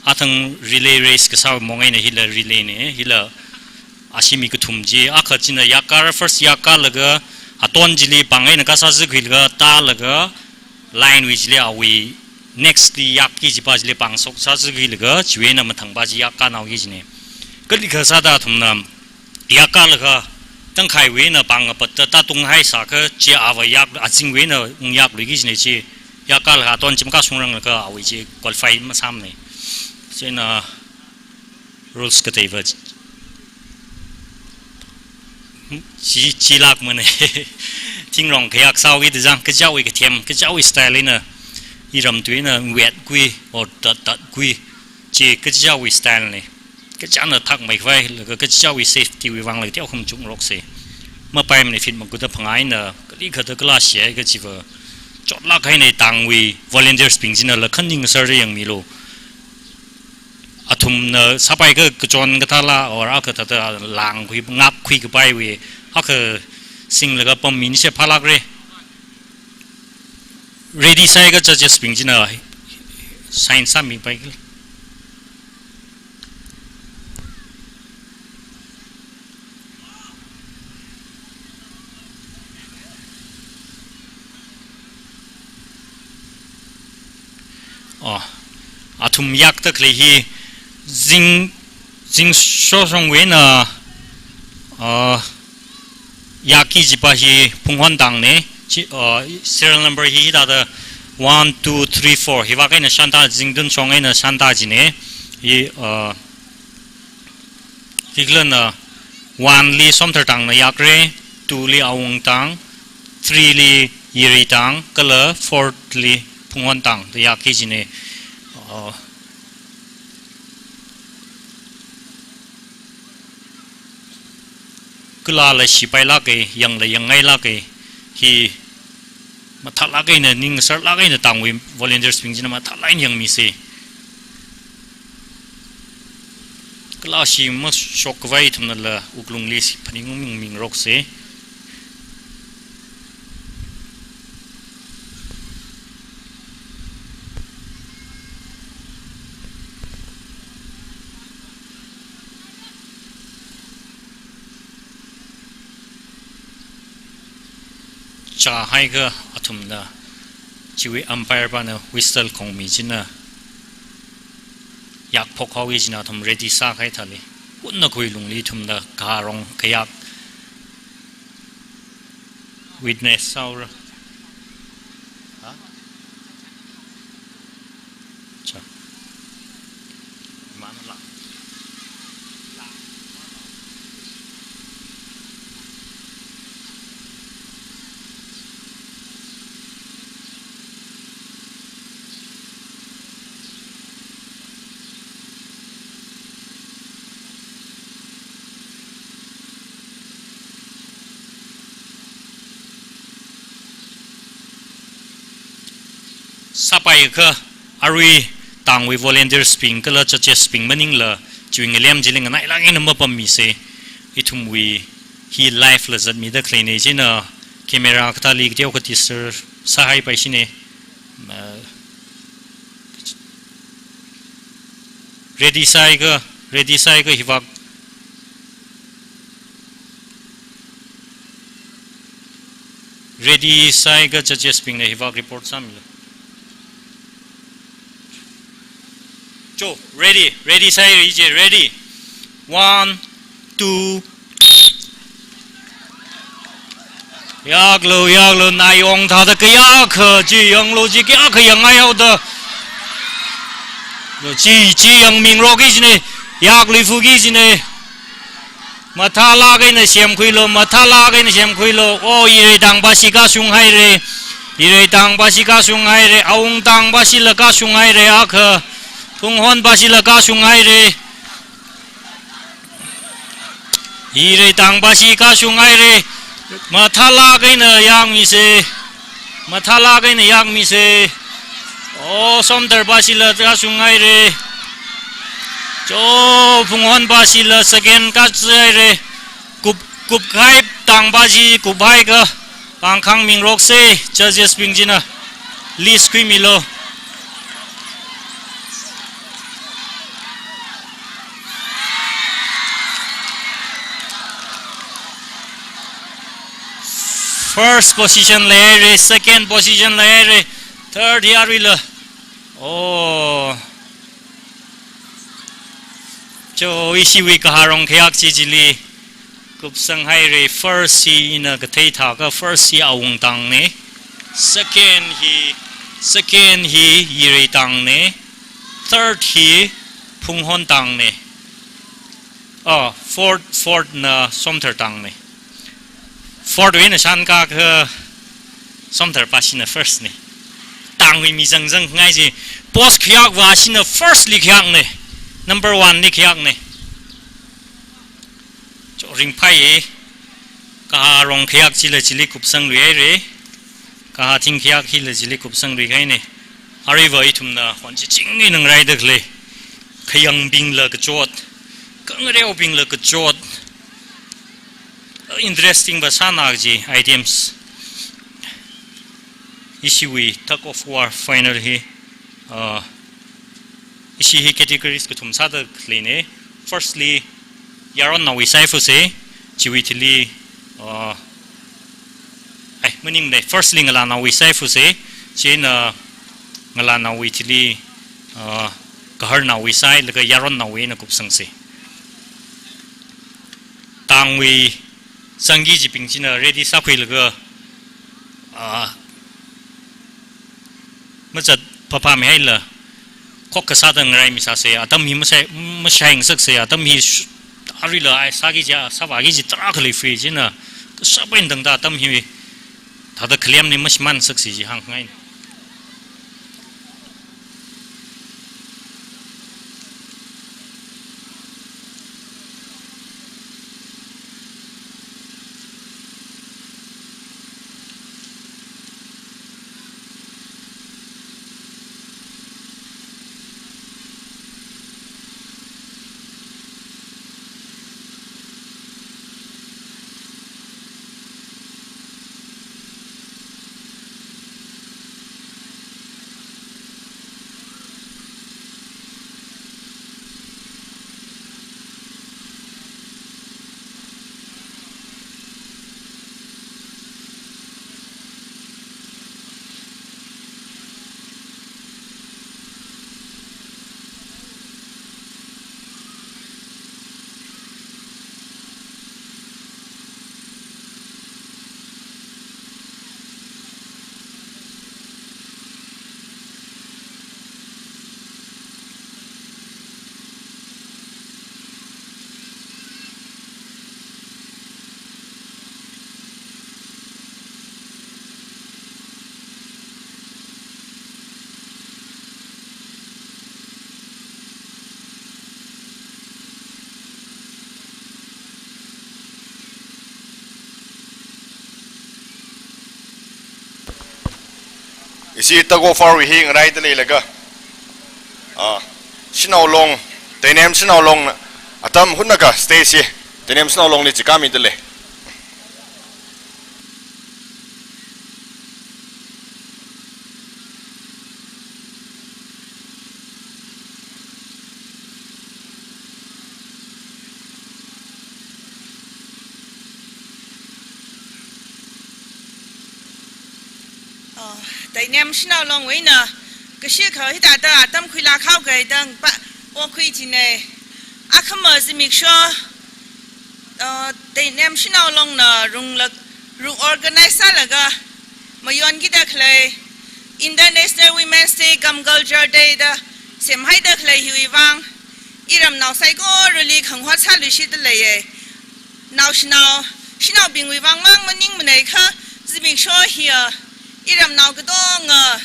Athang relay race kasā mong eina hila relay na, hila ashi mi kathum chi, akha china yakkara, first yakkalaga, aton chili pāng eina kasā zikhuilaga, tālaga, line wui chili awui next li yakki kajipa chili pāngshok sā zikhuilaga, chiwui eina mathangpa chi yakkanaoki kajina. Kalikha sāda athumna yakkalaga, tangkhaiwui eina pāng ngapatta tātunghaisākha, chi ava yak, azingwui eina ungyak luiki kajina chi, yakkalaga aton chi makashungranglakha awui chi qualify masāmana. Chieina rules kateiva chi, chi, chilākmana. Thingrong khayak sāhaoki da zang, kachichāwui kathem, kachichāwui style eina, iram tui eina, wet kui, or tat, tat kui, chi kachichāwui style na. Kachichāna thakmeikhavai, laga kachichāwui safety wui vang laga teokha machukngaroksa. Mapaimana feet makuda phangā eina, kalikhada kala shihai kajiva, chotlāk eina tangwui volunteers bing china la khaning sar yangmilu. Athumna sāpaikha kachon kathāla, or akha thāda langkhui, ngakkhui kapaiwui, akha singlaga pammi ni se phālākra. Ready sāhaiakha judges bing china sign sāmipaiki. Oh, athum yakda khalei hi zing, zingshoshongwui eina, uh, yakki kajipa hi Phunghon tangna, chi, uh, serial number hi hithāda one, two, three, four, hivāk eina shānda, zingtunshong eina shānda kajina, hi, uh, Hikhalana one li Somthar tangna yakra, two li Awung tang, three li Yirei tang, kala four li Phunghon tang, da yakki kajina. Uh, kalala shipailāka, yangla yangngailāka, hi mathālāk eina, ningsarlāk eina tangwui volunteers bing china mathālāk eina yangmisa. Kala shi mashokkhavai ithumnala wuklungli phaningungmingaroksa. Chāhaiakha athumna, chiwui umpire pana whistle khongmi china yakphok haoki kajina, athum ready sākahai thāli. Kunnakhui lungli ithumna kharong khayak witness sāhaora. Ha? Cha. Mana la. Sāpaikha, arui tangwui volunteers bing kala judges bing maningla, chiwui ngalem chili nganailāk eina mapammisa. Ithumwui hi live la zatmida khaleina, chieina camera kathāli kateokha disturb sāhaipaishina. Uh, ready sāhaiakha, ready sāhaiakha hivāk. Ready sāhaiakha judges bingna hivāk report sāmilu. Cho, ready, ready sāhaira, ready. One, two. Yaklu, yaklu, nayong thāda kayākha, chi yanglu, chi kayākha yangngai haoda. Chi, chi yangmingaroki kajina, yakluifuki kajina. Mathālāk eina semkhuilu, mathālāk eina semkhuilu. O, Yirei tangpashi kashunghaira. Yirei tangpashi kashunghaira. Awung tangpashila kashunghaira, akha. Phunghonpashila kashunghaira. Yirei tangpashi kashunghaira. Mathālāk eina yakmisa. Mathālāk eina yakmisa. O, Somtharpashila kashunghaira. Cho, Phunghonpashila second kachihaira. Kup, kupkahai tangpashi kuphaiakha pāngkhāngmingaroksa, judges bing china. List khuimilu. First position leira, second position leira, third yaruila. Oh. Cho ishiwui kahā rongkhayak chi chili kupsang haira. First hi ina kathei thākha first hi Awungtangna. Second hi, second hi Yireitangna. Third hi Phunghontangna. Oh, fourth, fourth na Somthartangna. Fourth wui ina shankakha Somtharpā shina first na. Tangwui mi zangzang ngai chi. Post khayakva shina first li khayakna. Number one li khayakna. Cho ringphāya. Kahā rongkhayak chila chili kupsangluihaira. Kahā thingkhayak hila chili kupsangluikahaina. Aruiva ithumna khon chiching eina ngaraida khalei. Khayangbingla kachot. Khangareobingla kachot. Interesting va sāna kaji items. Ishiwui tug of war final hi, uh, ishi hi categories kathum sāda khaleina. Firstly, yaronnaowui saifusa, chiwui thili, uh, ai, maningmana, firstly ngalānaowui saifusa, chieina ngalānaowui thili, uh, gaharnaowui sai, laga yaronnaowui eina kupsangsa. Tangwui sangki chibing china ready sākhuilaga, ah, mazat phapha mihaila, khokkha sāda ngaraimisāsa, atam hi masai, masai ngasaksa, atam hi sh-, aruila ai sāki kaja, sāvāki kaji tarākha lei free china, kashap eina tangda atam hi, thāda khalemli mashimānsaksi kaji hāngngai. Ishi tug of war hi ngaraida leilaga, ah, Shanao Long, Teinem Shanao Long atam hunakha stage hi Teinem Shanao Longli chikāmida lei. Oh, Teinem Shanao Longwui eina kashikha hithāda atam khuilāk haokida ngapa okhui jina. Akhama zimiksho, uh, Teinem Shanao Longna runglak, rung organize sālaga mayonkida khalei International Women's Day cum Culture Day da semhaida khalei hiwui vang, iramnao saikorali khangahot sāluishitda leiya. Naoshinao, shanaobingwui vang mang maningmanei kha, zimiksho hiya iramnao katonga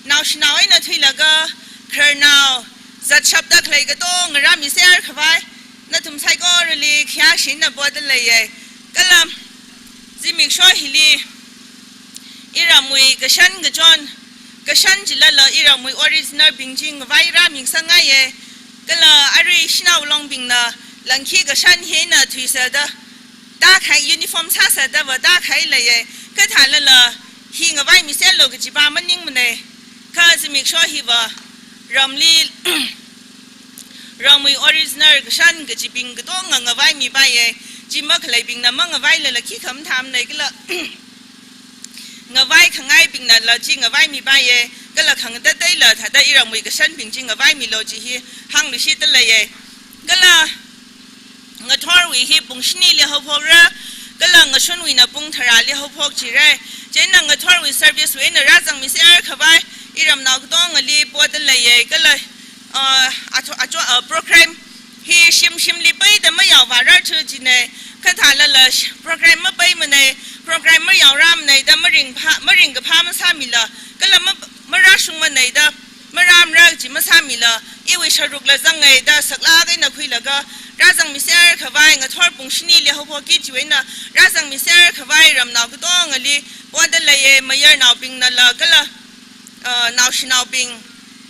naoshinao eina thuilaga, khararnao zatshapda khalei katonga rāmiser khavai, nathum saikorali khayāshina poda leiya. Kala zimiksho hili iramwui kashan kachon, kashan chilala iramwui original bing chi ngavai rāmingsangngaiya. Kala arui Shanao Longbingna langkhi kashan hi eina thuisāda, tākahai uniform sāsāda va tākahai leiya. Kathālala hi ngavai miserlu kajiva maningmanei. Kha zimiksho hiva ramli, ramwui original kashan kajibing katonga ngavaimipaiye. Chi makhaleibingna mangavailala khikha mathāmanei kala ngavai khangaibingnala chi ngavaimipaiye. Kala khangateiteila thāda iramwui kashanbing chi ngavaimilu chi hi hāngluishitda leiye. Kala ngathorwui hi pung shinili haophokra, kala ngashunwuina pung tharāli haophokchira. Chieina ngathorwui service wui eina rāzangmiser khavai iramnao katongali poda leiye. Kala, ah, acho, acho, ah, program hi shimshimli peida mayaovārar chu jinei. Kha thālala sh-, program mapeimanei, program mayaorāmanei da maringphā, maringkaphā masāmila, kala ma, marāshungmanei da marāmara kaji masāmila, iwui sharukla zangngaida saklāk eina khuilaga rāzangmiser khavai ngathor pung shinili haophokki chiwui eina rāzangmiser khavai ramnao katongali poda leiye. Mayarnaobingnala kala, ah, naoshinaobing,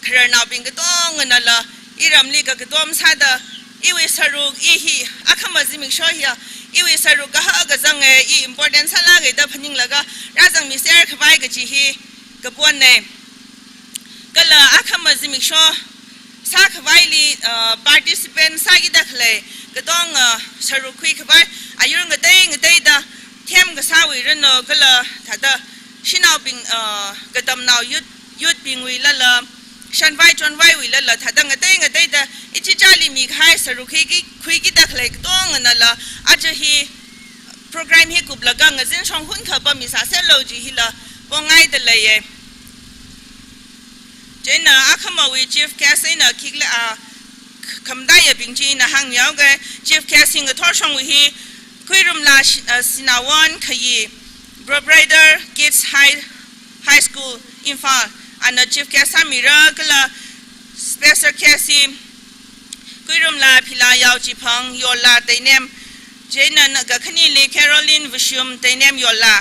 khararnaobing katonganala iramli kakatom sāda iwui sharuk, i hi akhama zimiksho hiya iwui sharuk kahaka zange, i important sālāke da phaninglaga rāzangmiser khavai kaji hi kaponnei. Kala akhama zimiksho sākhavaili, ah, participant sākida khalei katonga, ah, sharuk khuikhavai ayur ngatei ngateida them kasāwui rano kala thāda shanaobing, ah, katamnao youth, youth bingwuilala, shanvai chonvaiwuilala, thāda ngatei ngateida ichichāli mikahai sharuk hi ki, khuikida khalei katonganala, aja hi program hi kuplaga ngazin shong hunkha pammi sāserlu chi hila pongaida leiye. Chieina akhamawui chief guest eina khikhala, ah, khamataiya bing chi ina hāngmihaoke. Chief guest hi ngathor shongwui hi Kuirumla Shi-, ah, Sinaowon Khayi, Proprietor Kids High, High School, Imphal, ana chief guest sāmira, kala special guest hi Kuirumla Philayao Chiphang, Yolla Teinem, chieina na kakhanili Caroline Vashum, Teinem, Yolla.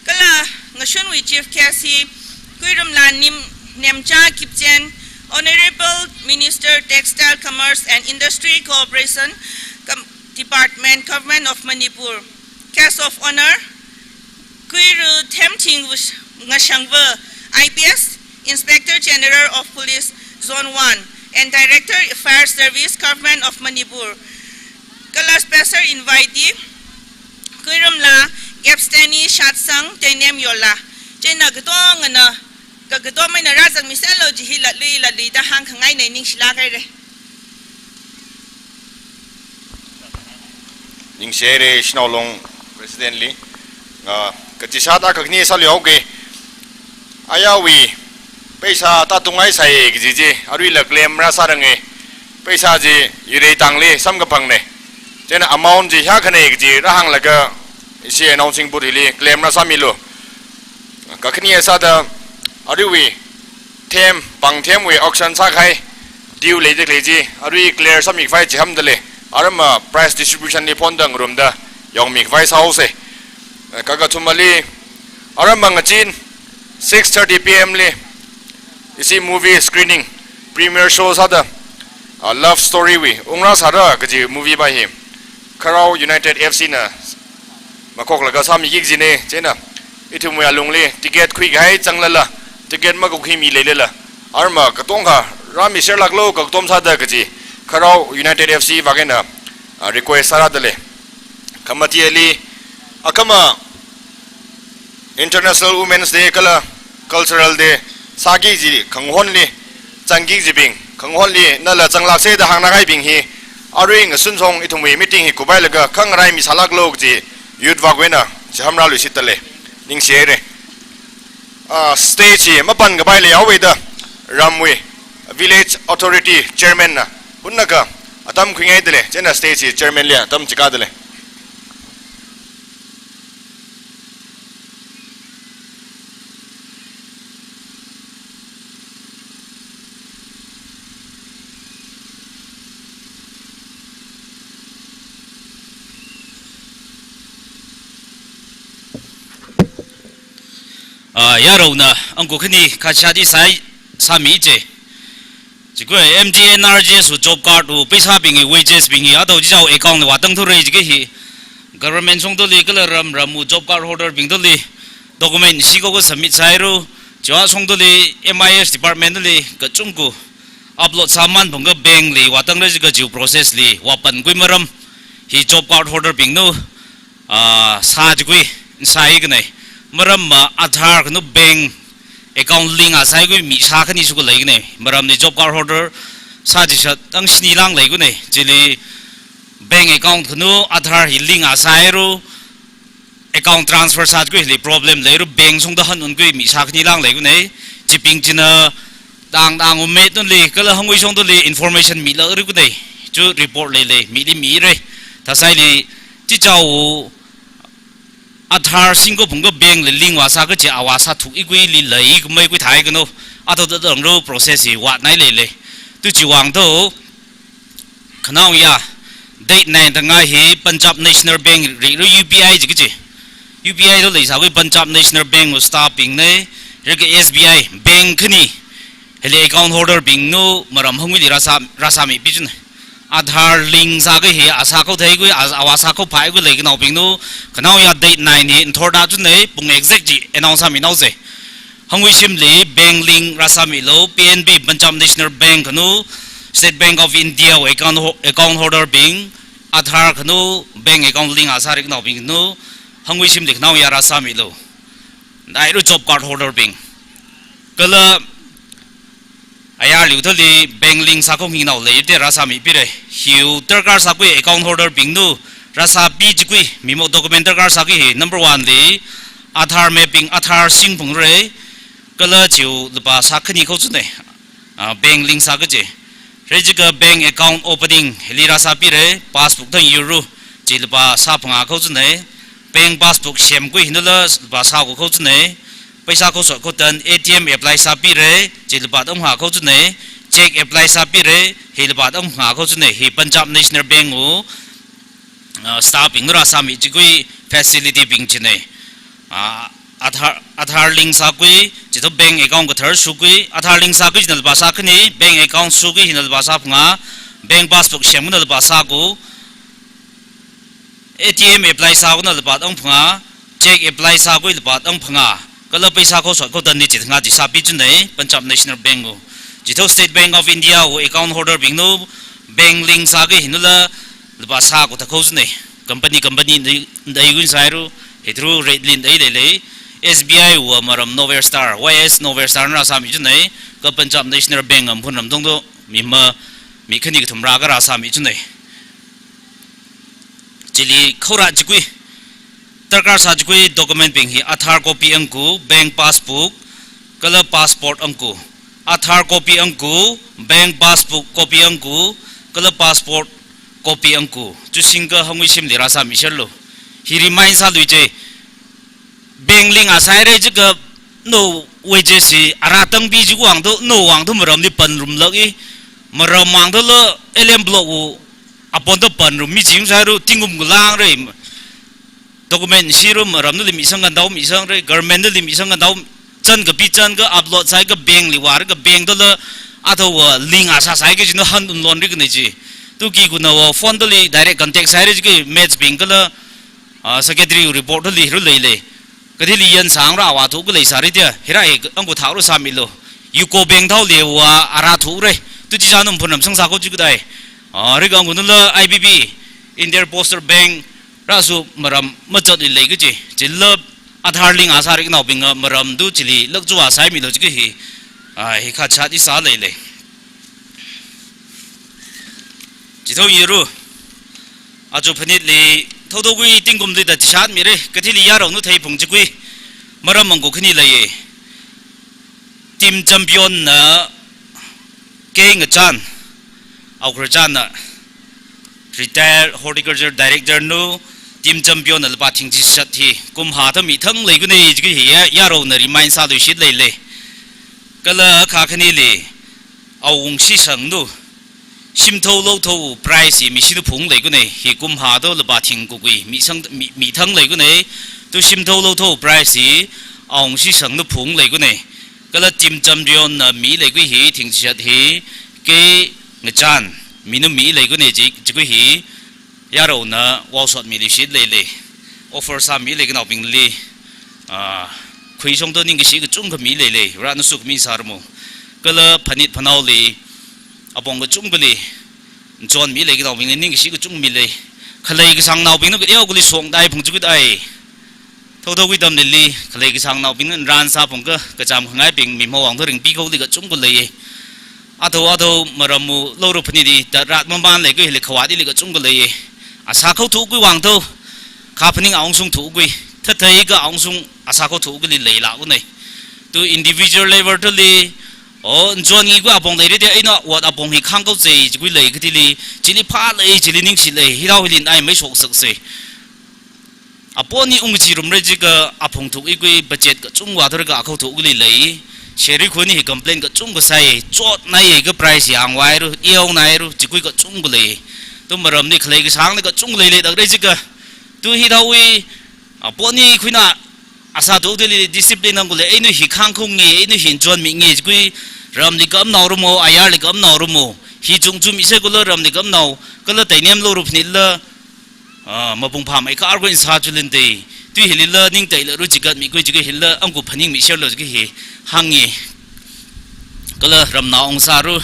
Kala ngashunwui chief guest hi Kuirumla Nim-, Nemcha Kipchen, Honorable Minister, Textile, Commerce and Industry Cooperation Com-, Department, Government of Manipur. Guest of Honor, Kuiru Themthing Vush-, Ngashangva, I P S, Inspector General of Police, Zone one, and Director, Fire Service, Government of Manipur. Kala special invitee, Kuirumla Gapstani Shatsang, Teinem, Yolla. Chieina katongana kakatom eina rāzangmiserlu chi hi latluilatluida hāngkhangainei, ningshilāk haira. Ningshi haira Shanao Long President li. Ah, kachishat kakhane sāluihaoke. Ayarwui paisa tātungngai sai kaji chi aruila claim rāsārange. Paisa chi yurei tangli samkaphangnei. Chieina amount chi hiyākhanei kaji rāhānglaga ishi announcing board hili claim rāsāmilu. Kakhane sāda aruiwui them, pāng themwui auction sākahai, due leida khalei chi arui clear sāmikhavai chihānda lei. Aramma prize distribution li phonda ngarumda yangmikhavai sāhaosa. Kakathumali, aramma ngazin six thirty P M li ishi movie screening, premiere show sāda, ah, love story wui Ungrāsāra kaji movie pa hi Kharao United F C na makhoklaga sāmiki kajinei. Chieina ithumwui alungli ticket khuikahai zanglala, ticket makakhui mi leilala, aramma katongkha rāmiserlāklu kakatom sāda kaji Kharao United F C vak eina, ah, request sārāda lei. Khamatili, akhama International Women's Day kala Cultural Day sāki kaji khanghonli zangki kajibing, khanghonli nala zanglāksa da hāngngaibing hi, arui ngashun shong ithumwui meeting hi kuphailaga khangarai misālāklu kaji youth vak wui eina chihānrāluishitda lei. Ningshi haira. Ah, stage hi mapankapai leihaowa da ramwui Village Authority Chairman na hunnakha atam khuingaida lei. Chieina stage hi Chairman li atam chikāda lei. Ah, yaronao, angku khani kachati sai sāmi che. Chikui M G N R G S wui job card wui paisabing hi, wages bing hi, ato chichao account li vātangthura chiki hi. Government shongtoli kala ram ram wui job card holder bingtoli document shiko ko submit sāhaira. Chiwui songdali M I S department li kachungkha upload sāman phungka bank li vātang rajika chiwui process li vāpankhui maram hi job card holder bingna, ah, sā chikui sāi kanai. Maram ma Aadhaar kanu bank account link a sāikui mi shākhani shuka lei kanai. Maram ni job card holder sā chishat tang shini lang lei kanai. Chili bank account kanu Aadhaar hi link a sāiru, account transfer sākhui hili problem leiru, bank songda han unkhui mi shākhani lang lei kanai. Chibing china tang tang umet nunli kala hangwui songdali information mila ri kanai. Chu report leilei, mili mira. Thāsaili chichao Aadhaar singko phungka bank li link vāsā kachi a vāsā thuk ikuili lei kumei kui thai kano. Ato da dang ro process hi vātnai leilei. Tu chiwui vang to khanaoya date nine tangā hi Punjab National Bank ri ru U P I ji kachi. U P I to leisākhui Punjab National Bank wui staff bing nei, rika S B I bank khani hili account holder bingna maram hangwuili rāsā, rāsāmi pi chun. Aadhaar link sākhui hi a sākhao theikhui, a, a vāsākhao phaikhui lei kanaobingna, khanaoya date nine hi nthorda chun nei, pung exact chi announce sāmi naose. Hangwui shimli bank link rāsāmilu, P N B, Punjab National Bank kanu, State Bank of India wui account ho-, account holder bing, Aadhaar kanu, bank account link a sāri kanaobingna, hangwui shimli khanaoya rāsāmilu. Nairu job card holder bing. Kala ayar liu thali bank link sākhao nginao lei te rāsāmi pira. Hiwui darkar sākhui account holder bingna rāsāpi chikhui, mimo document darkar sākhui hi number one li Aadhaar mapping, Aadhaar sing phungra. Kala chiwui lupā sākhani khao chun nei, ah, bank link sā kachi. Rejika bank account opening hili rāsāpira, passbook thang yuru, chi lupā sāphangā khao chun nei. Bank passbook semkhui hinala lupā sāgu khao chun nei. Paisa khao sot khao tan A T M apply sāpira, chi lupā tang phangā khao chun nei. Cheque apply sāpira, hi lupā tang phangā khao chun nei. Hi Punjab National Bank wui, ah, staff bingna rāsāmi chikhui facility bing chi nei. Ah, Aadhaar, Aadhaar link sākhui, chito bank account kathar shukhui, Aadhaar link sākhui china lupā sākhani, bank account shukhui hina lupā sāphangā, bank passbook semkhuina lupā sāgu, A T M apply sākhuina lupā tang phangā, cheque apply sākhui lupā tang phangā, kala paisa khao sot khao tan ni chithang chi sāpi chun nei, Punjab National Bank wui. Chito State Bank of India wui account holder bingna bank link sākhui hinala lupā sāgu thā khao chun nei. Company, company ni, ni gun sāiru, hi through rate lin dai leilei. S B I wui maram Novel Star, Y S Novel Star na rāsāmi chun nei, ka Punjab National Bank am phun ram tong to, mi ma, mi khani kathum rāka rāsāmi chun nei. Chili khaora chikhui, darkar sā chikhui document bing hi Aadhaar copy angku, bank passbook, kala passport angku. Aadhaar copy angku, bank passbook copy angku, kala passport copy angku. Chu singka hangwui shimli rāsāmi sherlu. Hi remind sālui je. Bank link a sāira jika nawui wages hi ara tangpi jiwui vang to, nawui vang to maram ni panrum lak i, maram vang to la L M Block wui apon to panrum mi jing sāiru, tingum gulang rai. Document shiru maram nali misang kandao misang rai, government nali misang kandao, chan kapi chan ka upload sāi ka bank li vāra ka bank to la ato wui link a sā sāi ka jino han unlon ri kanai ji. Tu ki kuna wui phone to li direct contact sāira jiki match bing kala, ah, secretary report to li ru leilei. Kathili yan sangra vāthu ka leisāri tia, hira e angku thakru sāmilu. U C O Bank thao li vā ara thukra. Tu chi janum phun ram sang sā khao chi kudai. Ah, rika angku nula I B B, India Post Bank, rāsu maram machat li lei kachi. Chila Aadhaar link a sāri kanaobing a maram tu chili lak chu vāsāmilu chiki hi. Ah, hi kha chat i sā leilei. Chito yiru. Achu phanit li, thotho kui tingkum li da chishat mira, kathili yarao nu thei phung chikhui. Maram angku khani leiya. Team champion na K Ngachan, Aokharchan na retired horticulture director nu, team champion na lupā thing chishat hi, kumha tha mi thang lei kanai jiki hi ya, yarao na remind sālui shit leilei. Kala kha khani li, Awungshi Shang nu, shimthao lothao prize hi mi shini phung lei kanai, hi kumha to lupā thing kukui, mi sang, mi, mi thang lei kanai, tu shimthao lothao prize hi, Awungshi Shang nu phung lei kanai. Kala team champion na mi leikhui hi, thing chishat hi, K Ngachan, mi nu mi lei kanai ji, jikhui hi, yarao na vāsot mi li shit leilei. Offer sāmi lei kanaobing li, ah, khuishong to ningkashi kachungkha mi leilei, Varena sokhami sāramo. Kala phanit phanaoli apong kachungkhali chonmi leikanaobingli ningkashi kachungkha mi lei. Khalei kasāngnaobingna kateokha li shongdai phung chukit ai. Thotho khui atamlili khalei kasāngnaobingna ran sāphungkha kachām khangaibing mi mawang to ringpi khaoli kachungkha lei. Athao athao maramwui lauru phanit hi da rat maman leikhui hili khawat hili kachungkha lei. Asā khao thukhui vang to, kha phaning aungshung thukhui, thathai ka aungshung asā khao thukhuli leilākunei. Tu individual level tali, o, nchon ngikhui apong leirida, eina ward apong hi khāngkao chei chikhui lei kathili, chili phālei, chili ningshilei, hithao hili nai mai shoksaksei. Apong ni ungchirumra jiakha aphung thukhui budget kachungkha thurkha akhao thukhuli lei. Sheri khuni hi complain kachungkha sai, chotnai ka price yangvairu, eonairu, chikhui kachungkha lei. Tu maramli khalei kasāngli kachungkha leilei dakra jiakha. Tu hithaowui, apong ni khuina asā thukhuli discipline nang kule, eina hi khāngkhaonge, eina hi nchonminge, chikhui ramli kamnao rumo, ayarli kamnao rumo. Hi chungchumi se kula ramli kamnao, kala tainem lauru phanitla, ah, mapung phāmei kharkhui sā chulin dei. Tu hilila ningteilaru chigatmikhui chikhui hila angku phaningmi sherlo chikhui hi hāngi. Kala ramnao ungsāru,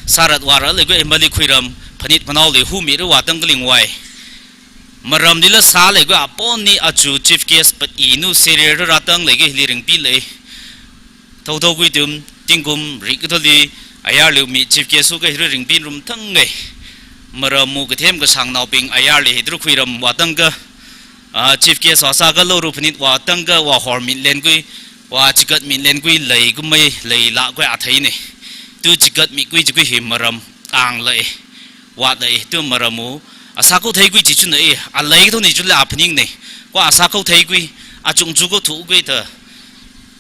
sārat vāra leikhui mali khuiram, phanit phanaoli humiru vātang kalingvai. Maramlila sā leikhui apong ni aja chief guest pat inu serer ratang leikhui hili ringpi lei. Thotho khui atam, tingkum rik kathali, ayarli mi chief guest hu kahai ringpi rum thang ngai. Maramwui kathem kasāngnaobing ayarli hithāda khuiram vātangkha, ah, chief guest vāsākha lauru phanit vātangkha, vāhormi lenkhui, vāchigatmi lenkhui leikumei, leilākkhui atheinei. Tu chigatmikhui chikhui hi maram ang lei, vātlei, tu maramwui asā khao theikhui chi chunei, alei thoni chunla aphaningnei. Kha asā khao theikhui, achungchu khao thukkhui ta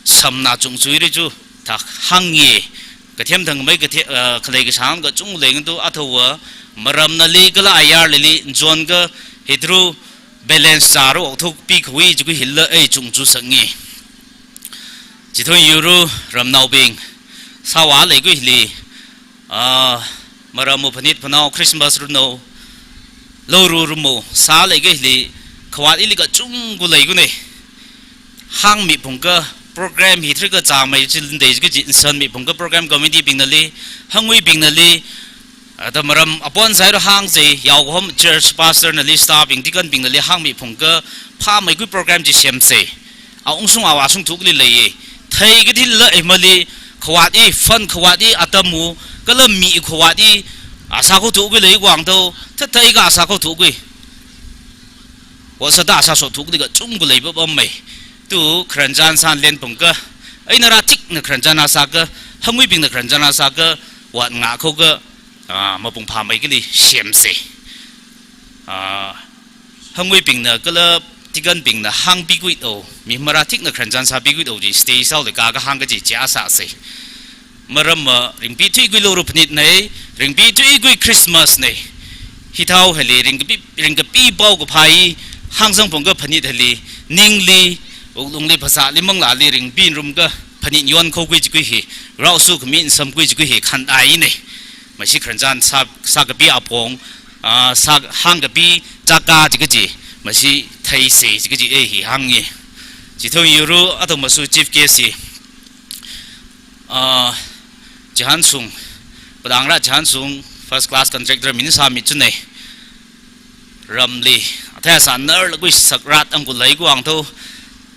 samna chungchuira chu, ta hāngi, kathem thangmei kathe-, ah, khalei kasāng kachungkha lei ngantu athao va, maramnali kala ayarlili, nchonkha hithāda balance sāra okthuipikhui chikhui hila ei chungchu sangi. Chithāda yuru ramnaobing, sāvā leikhui hili, ah, maramwui phanit phanao Christmas runo, lauru rumo, sā leikhui hili, khawat hili kachungkha leikunei. Hāngmiphungkha program hi tharkha chāmei chilin dei kaji nsanmiphungkha program committee bingnali, hangwui bingnali, ah, da maram apong sāhaira hāngsei, yaokahom church pastor nali, staff bing, deacon bingnali hāngmiphungkha, phāmeikhui program chi semsei. Aungshung avāshung thukhuli leiye. Thei kathila ei mali, khawat hi, fund khawat hi, atamwui, kala mi khawat hi, asā khao thukkhui lei vang to, thathai ka asā khao thukkhui. Vāsāda asā shok thukhuli kachungkha lei papam mei. Tu kharanchan san lenphungkha, eina rathikna kharanchan sākha, hangwui bingna kharanchan sākha, vātnga khaokha, ah, mapung phāmei kali semsei. Ah, hangwui bingna kala deacon bingna hāngpikhui to, mi marathikna kharanchan sāpikhui to chi stage sāhaoda kaka hāng kaji chi asāsei. Maram ma ringpi thuikhui lauru phanit nei, ringpi thuikhui Christmas nei. Hithao hili ringkapi, ringkapi pao kaphā hi hāngsangphungkha phanit hili, ningli, wuklungli, phasāli, manglāli ringpinrumkha phanit yonkhaokhui chikhui hi, rao sokhami nsamkhui chikhui hi khantainei. Mashi kharanchan sā, sākapi apong, ah, sā hāngkapi chaka chi kaji, mashi theisei chi kaji ei hi hāngi. Chithāda yuru athao masu chief guest hi, ah, Chihanshung, padangra Chihanshung first class contractor min sāmi chunei. Ramli, athei sānarlakhui sakrat angkhui leikhui vang to,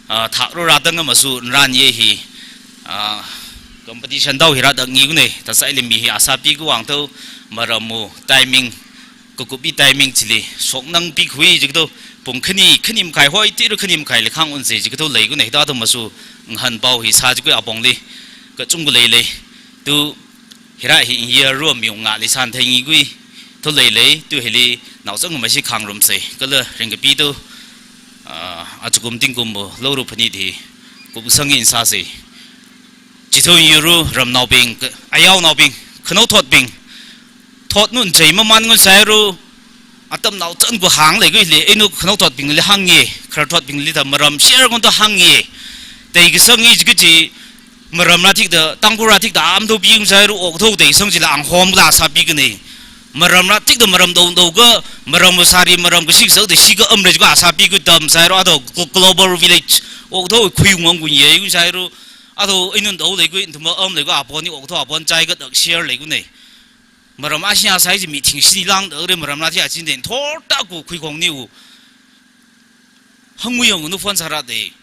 ah, thakra ratang masu nran ye hi, ah, competition thao hi ratang ngikunei, thāsai limi hi asā pikhui vang to, maramwui timing, kakupi timing chili, shoknang pikhui chikato, pung khani, khani makhai hoi, tira khani makhai li khāng unsei chikato leikunei, da to masu, ngahān pao hi sā chikhui apongli, kachungkha leilei, tu, hira hi year ru mi unga li san thei ngikhui, to leilei, tu hili, naochang mashi khangrumsei, kala ringkapi to, ah, achukum tingkum bo, lauru phanit hi, kupsang in sāsei. Chithāda yuru ramnaobing, ka-, ayaonaobing, khanaothotbing, thotnun chei maman ngun sāhaira, atam naochang kuhāng leikhui hili, eina khanaothotbingli hāngi, kharathotbingli da maram share ngun to hāngi, tei kasang hi chi kaji, maram rathikda, Tangkhul rathikda, am to bing sāhaira, okthuida kasang chila anghom la sāpikanei. Maram rātikda maram dong dong ka, maram sāri, maram kashik sak da shi ka amre ka asā pi ku tam sāhaira, ato glo-, global village, okathuiwui khuiung ang kun ye kun sāhaira, ato inun dong lei ku, inthuma am lei ku, apon ni okathui apon chai ka tak share lei ku nei. Maram ashi asai ji meeting shi langda re maram rāti achin den thor ta ku khui kong ni u. Hangui ang nu phone sāra de.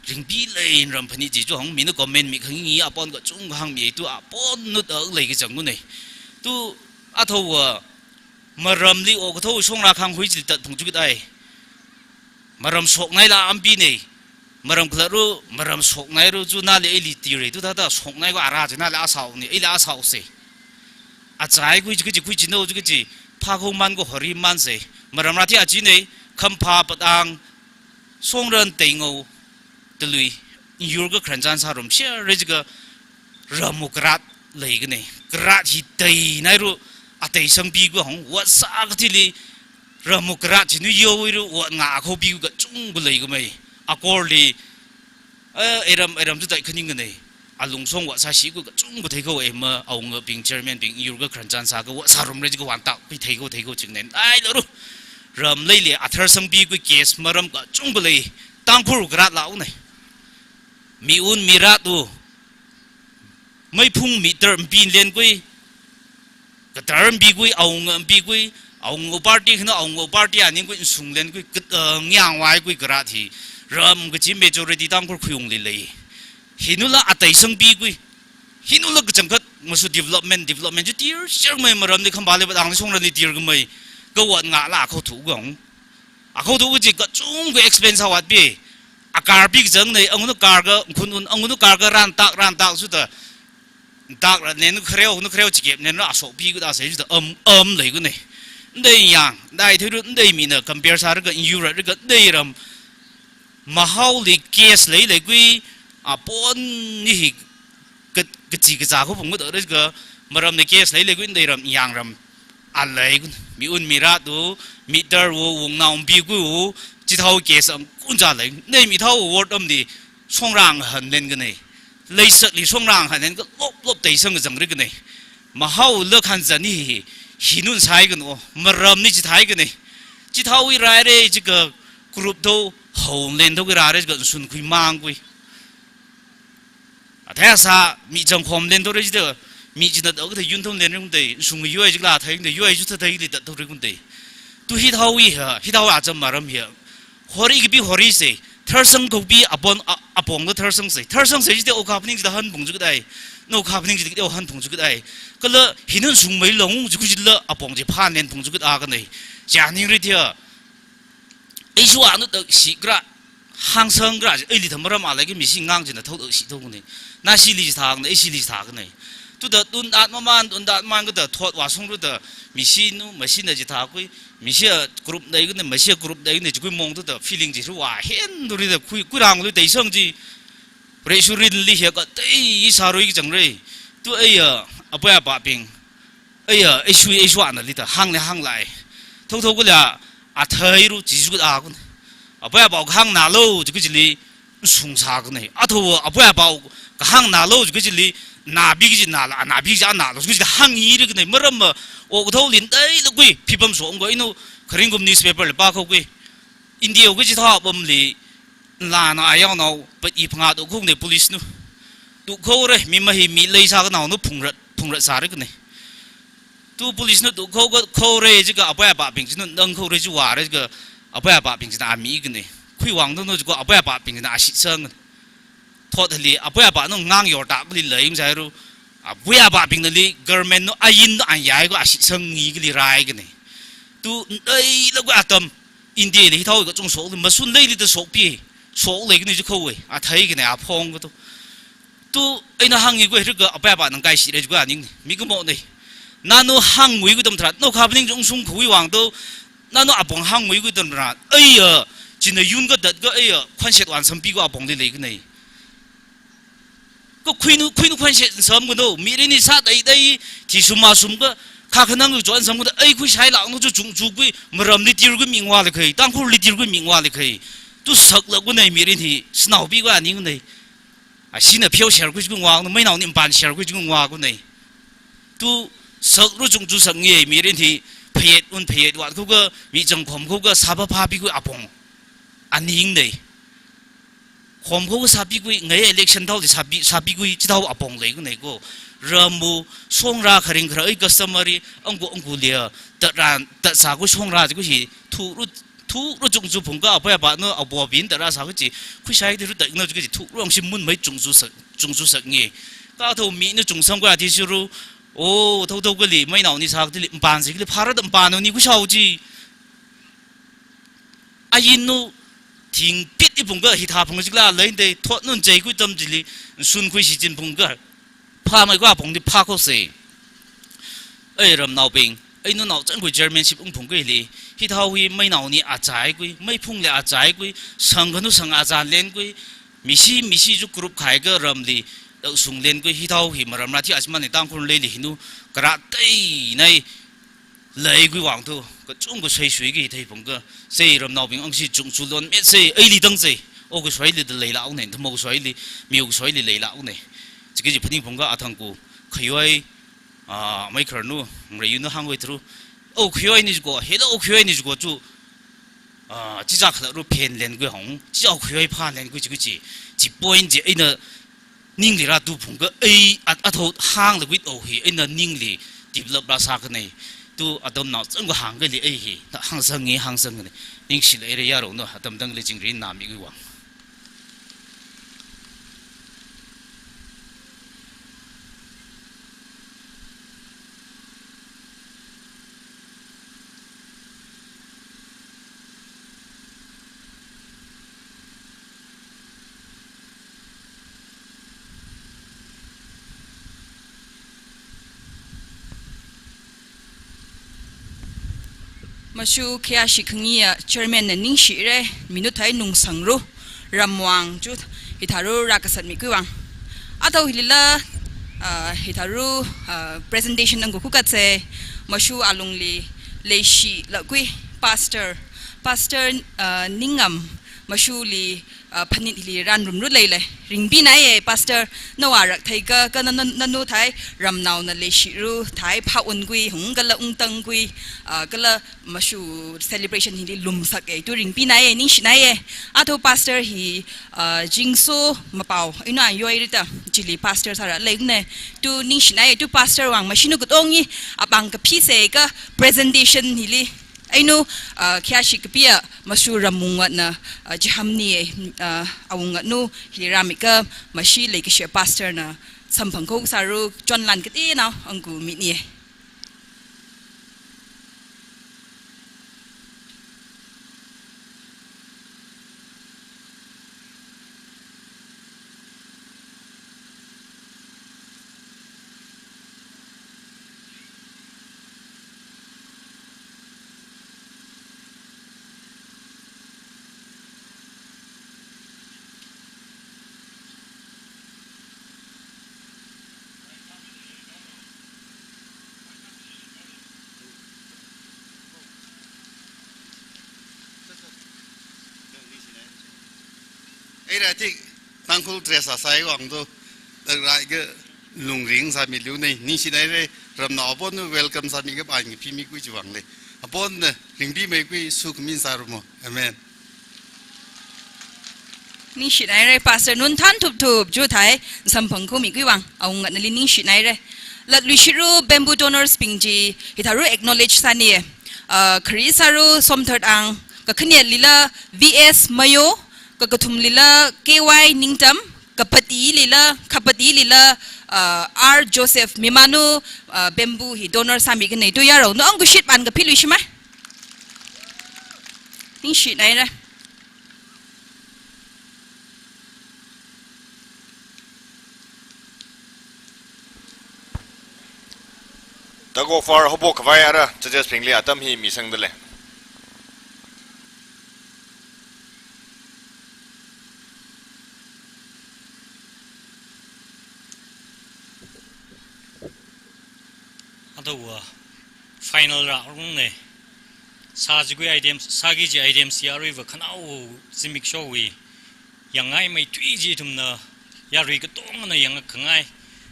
Ringpi lei ram phani ji chu hang mi nu comment mi khangi apon kachungkha hāngmi tu apon nu tak lei kachang ku nei. Tu athuiva maramli okathui shongra khanghui ji tat phung chu kit ai. Maram shoknai la ampi nei. Maram khala ru, maram shoknai ru chu nali ili tire tu thāda shoknai ko ara ji nali asao nei, ili asao se. Achai kui chi kui chi no chi chi, pha ko man ko hori man se. Maram rāti achi nei, Khampha, Padang, Songran, Teingao, Talui, yur ka Kharchan sārum share re chi ka ramu karat lei ka nei. Karat hi tei nai ru, atei sangpi ku hong, wat sā kathili, ramu karat chi nu yo ru, wat nga akho pi ku kachungkha lei ka mai. Akorli, eh, eram, eram tu tai khaning ka nei. Alungsong wat sāshi ku kachungkha thei ko e ma, awunga bing chairman bing yur ka Kharchan sā ka wat sārum re chi ka wan tak, pi thei ko, thei ko ching nei. Ai lo ru. Ram lei le athar sangpi ku case maram kachungkha lei. Tangkhul karat la u nei. Mi un mi rat u. Mei phung mi ter mpi len kui. Katar mpi kui, awunga mpi kui, awunga party khana, awunga party aning kui, sung len kui, kat-, eh, ngyang wai kui karat hi. Ram kachi majority Tangkhul khuiung li lei. Hi nu la atei sangpi kui. Hi nu la kachangkhat masu development, development chi tir share mai maram ni Khampha le Padang ni Songran ni tir ka mai. Ka wat nga la akho thu gang. Akho thu chi kachungkha expense awat pi. Akar pi kachang nei, angunu kar ka, khun un, angunu kar ka ran tak, ran tak su ta. Tak ra nen khareo, nu khareo chikep nen ra asok pi ku da se, am, am lei ku nei. Ndei yang, dai thei ru, ndei mi na compare sā ra ka, yu ra ka, ndei ram. Mahao li case lei lei kui, apon ni hi ka, kachi kacha ko phung da re ka, maram ni case lei lei kui, ndei ram, yang ram. A lei kun, mi un mi rat u, mi tar u, wung nao mpi ku u, chi thao case ang kun cha lei, ndei mi thao ward am di, shongrang han len ka nei. Leisakli shongrang han len ka lop lop tei sang zang ri ka nei. Mahao la khan zan hi, hi nun sai ka no, maram ni chi thai ka nei. Chi thao i rai re, chi ka group tho, hao len tho ki ra re, ka sun kui mang kui. Athai sa, mi chang khom len tho re chi da, mi chi na da ka da yun thong len ri kun dei, sung yoi chi la thai kun dei, yoi chu tha thai li da tho ri kun dei. Tu hi thao i ha, hi thao a cham maram hi ha. Hori ki pi hori se, tharsang ko pi apon, a, apong ko tharsang se. Tharsang se chi te okap ning chi da han pung chu ka dai. No kap ning chi te o han pung chu ka dai. Kala hi nun sung mai long chu ku chi la apong chi phan len pung chu ka da ka nei. Cha ning ri thia. Ei shu anu tak shi kra. Hang sang kra chi, ei li tham maram a lai ki mi shi ngang chi na thau tak shi thau ka nei. Na shi li chi thang nei, ei shi li chi thang nei. Tu da tun dat maman, tun dat man ka da thot wa sung ru da mi shi nu, ma shi na chi thang kui. Mi shi a group dai ka nei, ma shi a group dai ka nei, chi kui mong tu da feeling chi ru wa hen tu ri da kui, kui rang lu dai sang chi. Re shu rin li hia ka dai i sa rui ki chang re. Tu ei a, apoi apa ping. Ei a, ei shui, ei shui na li da, hang le hang lai. Thau thau ka la, athai ru chi shu ka da kun. Apoi apa hang na lo, chi kui chi li, sung sa ka nei. Atho apoi apa ka hang na lo, chi kui chi li, na bi ki chi na la, na bi chi na lo, chi kui chi hang i ri ka nei. Maram ma, okathui lin dai lo kui, phipam so ngo inu, kharing kum newspaper le pa kho kui. India ka chi tha pam li, la na ayau nao, pat i phanga tu khung nei police nu. Tu kho re, mi ma hi mi lei sa ka nao nu phung rat, phung rat sa ri ka nei. Tu police nu tu kho ka, kho re chi ka apoi apa ping chi nu, nang kho re chi wa re chi ka apoi apa ping chi na mi ka nei. Khui wang tu nu chi ka apoi apa ping chi na a shi sang. Thot hali apoi apa nu ngang yor ta ka li lei ing sai ru. Apoi apa ping na li government nu ayin nu an yai ka a shi sang ngi ka li rai ka nei. Tu ndai la ka atam. India li hi thao ka chung sok li, masun lei li ta sok pi, sok lei ka ni chi kho wei, athai ka nei, aphong ka tu. Tu, ei na hang i kwe ri ka, apoi apa nang kai shi lei ka ning, mi ka mo nei. Na nu hang mui ku tam thrat, no kha pning chung sung khui wang tu, na nu apong hang mui ku tam thrat, ei a, chi na yun ka dat ka, ei a, khwan shet wan sampi ku apong li lei ka nei. Ko khuinu, khuinu khwan she sam ko no, mi ri ni sa dai dai, thi sum ma sum ka, kha khanang ko chon sam ko, ai khui shai la no chu chung chu kui, maram li tir kui ming wa le khai, Tangkhul li tir kui ming wa le khai. Tu sak la ko nei mi ri ni, snao pi wa ning nei. A shi na pheo share kui chung wa, mai nao ni pan share kui chung wa ko nei. Tu Sakru chungchu saknge, mirin hi phayet un phayet wat khuga, mi chang khom khuga, sāpha phāpi kui apong. Aning nei. Khom khuga sāpi kui, ngai election thao di sāpi, sāpi kui, chithao apong lei kunei ko. Ramu, songra kharing khara, ei customary, angku, angku lia, tat ran, tat sā kui songra di kui hi, thuru, thuru chungchu phungka, apoya pa no, abo bin tat ra sā kui chi, khuishai di ru tat no kui chi, thuru ang shi mun mai chungchu sak, chungchu saknge. Kathao mi no chungsang kui ati shiru, o, thao thao kali, mai nao ni sā kali, mpan si kali, phara da mpan no ni kuishao chi. Ayin nu, thing pit i phungka, hithā phung chikla, lai de, thot nun chai kui tam chili, sun kui shi chin phungka. Phā mai kwa phung di phā ko se. Ei ramnaobing, ei nu nao chang kui chairmanship ung phung kui li, hithao hi mai nao ni achai kui, mai phung le achai kui, sang kanu sang ajan len kui, misi, misi ju group khai ka ram li, sung len kui, hithao hi maram ra thi asman ni tang kun le li hinu, kara tei nai, lai kui wang tu, kachung kasai sui ki thei phungka, sei ramnaobing ang shi chungchu lon met sei, ei li tang sei, o kasai li da lei lau nei, thamo kasai li, mi kasai li lei lau nei. Chiki chi phaning phungka athang ku, khayoi, a, mai kharnu, mrei yu na hang wei thru. O khayoi ni ko, hello o khayoi ni ko chu, a, chicha khala ru phen len kui hong, chicha o khayoi pha len kui chi kui chi, chi point chi, ei na, ningli ra tu phungka, ei, at, athot hang le kui o hi, ei na ningli, develop ra sā kanei. Tu atam nao chang kui hang kali ei hi, hang sang nge, hang sang kanei. Ning shi le ei re ya ro no, atam dang le chingri na mi kui wang. Mashu khayā shi khangi ya chairman na ningshi re, minute hai nung sangru, ramwang chu, hitharu rakasat mi kui wang. Athao hilila, ah, hitharu, ah, presentation ang kuku katse, mashu alungli, leishi la kui, pastor, pastor, ah, ningam, mashu li, ah, phanit hili ran rumru lei lei. Ringpi nai e, pastor, nawa rak thai ka, ka na, na, nanu thai, ramnao na leishi ru, thai pha un kui, hung kala ung tang kui, ah, kala mashu celebration hili lumsak e, tu ringpi nai e, ningshi nai e. Athao pastor hi, ah, jingso mapao, ina yoi rita, chili pastor sara lei ne, tu ningshi nai e, tu pastor wang mashinu kutongi, apang kapi se ka presentation hili, Ainu, ah, khayā shi kapi ya, mashu ramwunga na, ah, chiham ni, ah, awunga nu, hi rami ka, mashi lei kashi pastor na, samphang ko saru, chonlan kati na, ang ku mi ni. Ei ra tik, Tangkhul dress a sai wang tu, tak rai ke lungring sāmi liu nei, ningshi nai re, ramnao apon nu welcome sāmi ke ban ke pimi kui chi wang le. Apon ne, ringpi mai kui su kmin sāru mo. Amen. Ningshi nai re, pastor nun than thup thup, ju thai, samphang ko mi kui wang, awunga nali ningshi nai re. Lat lui shiru bamboo donors bing chi, hitharu acknowledge sani e. Ah, khari saru Somthard Ang, kakhane lila V S Mayo, kakathum lila K Y Ningtam, kapati lila, kapati lila, ah, R Joseph Mimanu, ah, bamboo hi donor sāmi kanei tu yarao. No ang kushit ban kapi lui shima. Ningshi nai ra. Tug of war hobo khavai ara, judges bingli atam hi misang dale. Athao wa final ra rung ne. Sā chi kui items, sā ki chi items ya rui va khanao zimik show wi. Yangngai mai tui chi ithumna, yarui katongna yangkhangai,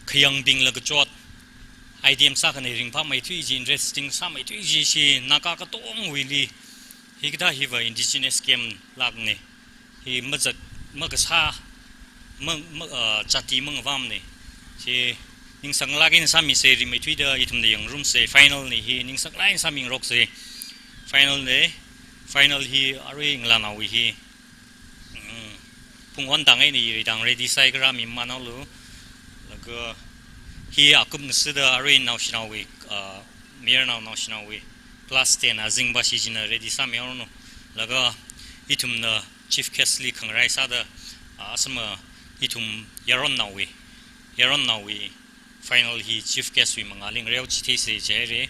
khayangbing la kachot. item sākhane ringphāmeithui chi, interesting sāmeithui chi, chi Naga katongwuili hikathā hiva indigenous game lākne. Hi mazat, makasā, ma, ma, ah, jati mangavamne. Chi ningsanglāk eina sāmise, rimeithuida ithumna yangrumse, final ne hi, ningsanglāk eina sāmingarokse. Final ne, final hi arui ngalānaowui hi. Mm, phunghon tang eina ireitang ready sāhaikha rāmimanaolu. Laga hi akum ngasida arui naoshinaowui, ah, mayarnao naoshinaowui class ten azingva shi china ready sāmihaoranu. Laga ithumna chief guest li khangarai sāda, ah, asama ithum yaronnaowui, yaronnaowui final hi chief guest wui mangāli ngareochitheise jihaire.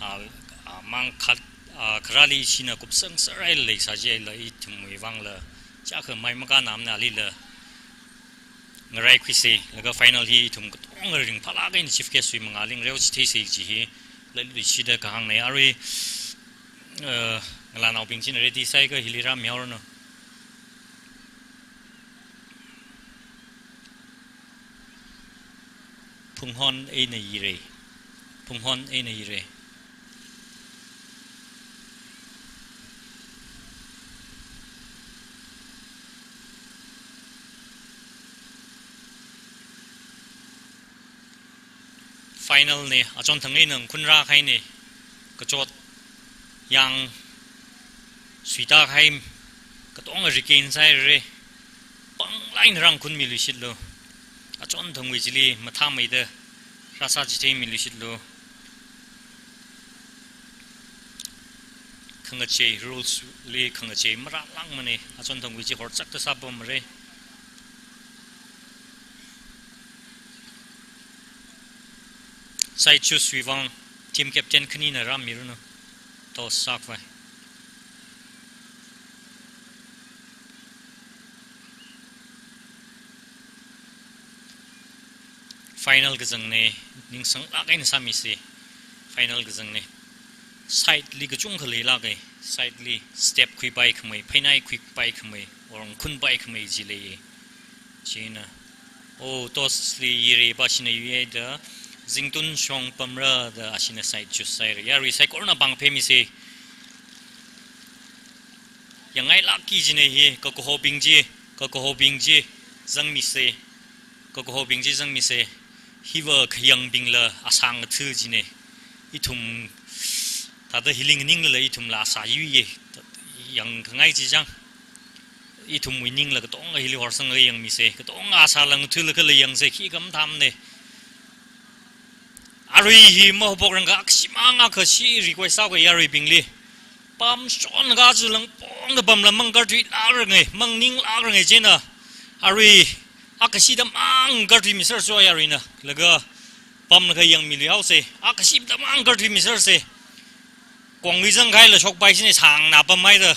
Ah, ah, mang khat, ah, kharāli shina kupsang sārai leisā jihaila ithumwui vangla chakha mai makānamna alila ngaraikhuise, laga final hi ithum katonga ringphālāk eina chief guest wui mangāli ngareochitheise chi hi latluishida kahāngne. Arui, eh, ngalānaobing china ready sāhaikha hili rāmihaoranu. Phunghon eina ire. Phunghon eina ire. Final ne, achonthang eina ngkhun rākahaine. Kachot yang suitākahai katonga regain sāhaire. Panglāk eina rāngkhunmiluishitlu. Achonthangwui chili mathāmeida rāsāchitheimiluishitlu. Khangachei, rules li khangachei marālākmane, achonthangwui chi horchakta sāpamre. Side choose wui vang team captain khanina rāmiranu. Toss sākhavai. Final kazangne, ningsanglāk eina sāmise. Final kazangne. Side li kachungkha leilāke, side li step khuipaikhamei, pheinai khuipaikhamei, or ngkhunpaikhamei chi leiye. China, oh, toss li ireiva shina yuihaida, Zingtun shong pamra da ashina side choose sāhaire. Yarui saikorana pāng phāmise. Yangngailākki jine hi, kakahobing chi, kakahobing chi zangmise. Kakahobing chi zangmise. Hiva khayangbingla asā ngatha jine. Ithum thāda hili nganinglala ithumla asā yuiye. Yangkhangai chi chang. Ithumwui ningla katonga hili horsanglaga yangmise. Katonga asāla ngathalaga kala yangse, khikha mathāmane. Arui hi mahaophokrangkha akhashi mang akhashi request sākhavai yaruibingli. Pamshon kachu langpongda pamla mangarthuilākranga, mangnilākranga china. Arui akhashida mang ngarthuimisersa yaruina. Laga pamlaga yangmiluihaose. Akhashida mang ngarthuimiserse. Kongli zangkahaila shokpai shine, sāngna pamhaida.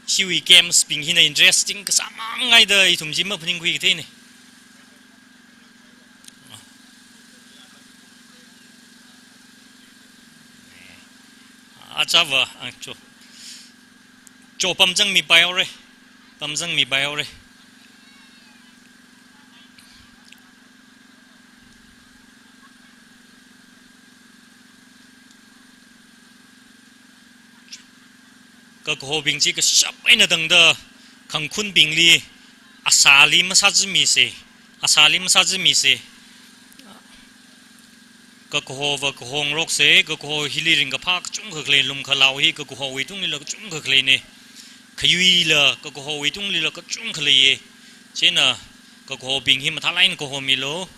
Chiwui games bing hina interesting kasā manghaida ithum chi maphaningkhui katheine. Achava, ah, cho. Cho pamzangmipaihaore. Pamzangmipaihaore. Kakahobing chi kashap eina tangda kangkhunbingli asāli masāzāmise, asāli masāzāmise. Kakahova kahongarokse, kakaho hili ringkaphā kachungkha khalei, Lumkhalao hi kakahowui tunglila kachungkha khaleine. Khayuila kakahowui tunglila kachungkha leiye. China kakahobing hi mathālāk eina kahomilu.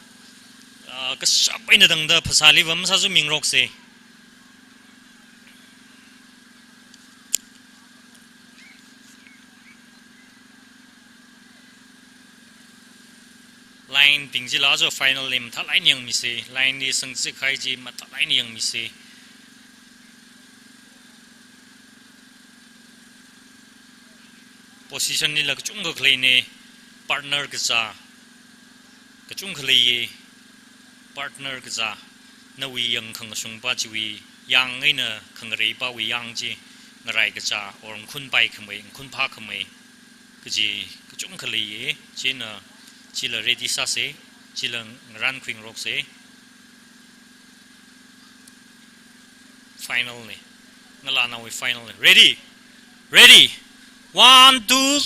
Ah, kashap eina tangda phasāliva masāzāmingarokse. Line bing chila aja final li mathālāk eina yangmise, line li sangzākahai chi mathālāk eina yangmise. Position lila kachungkha khaleine, partner kazā kachungkha leiye, partner kazā, nawui yangkhangashungpa chiwui yang eina khangareipawui yang chi ngarai kazā, or ngkhunpai khamei, ngkhunphā khamei kaji kachungkha leiye. China chila ready sāse, chila ngarānkhuingarokse. Final ne. Ngalānaowui final ne. Ready? Ready? One, two,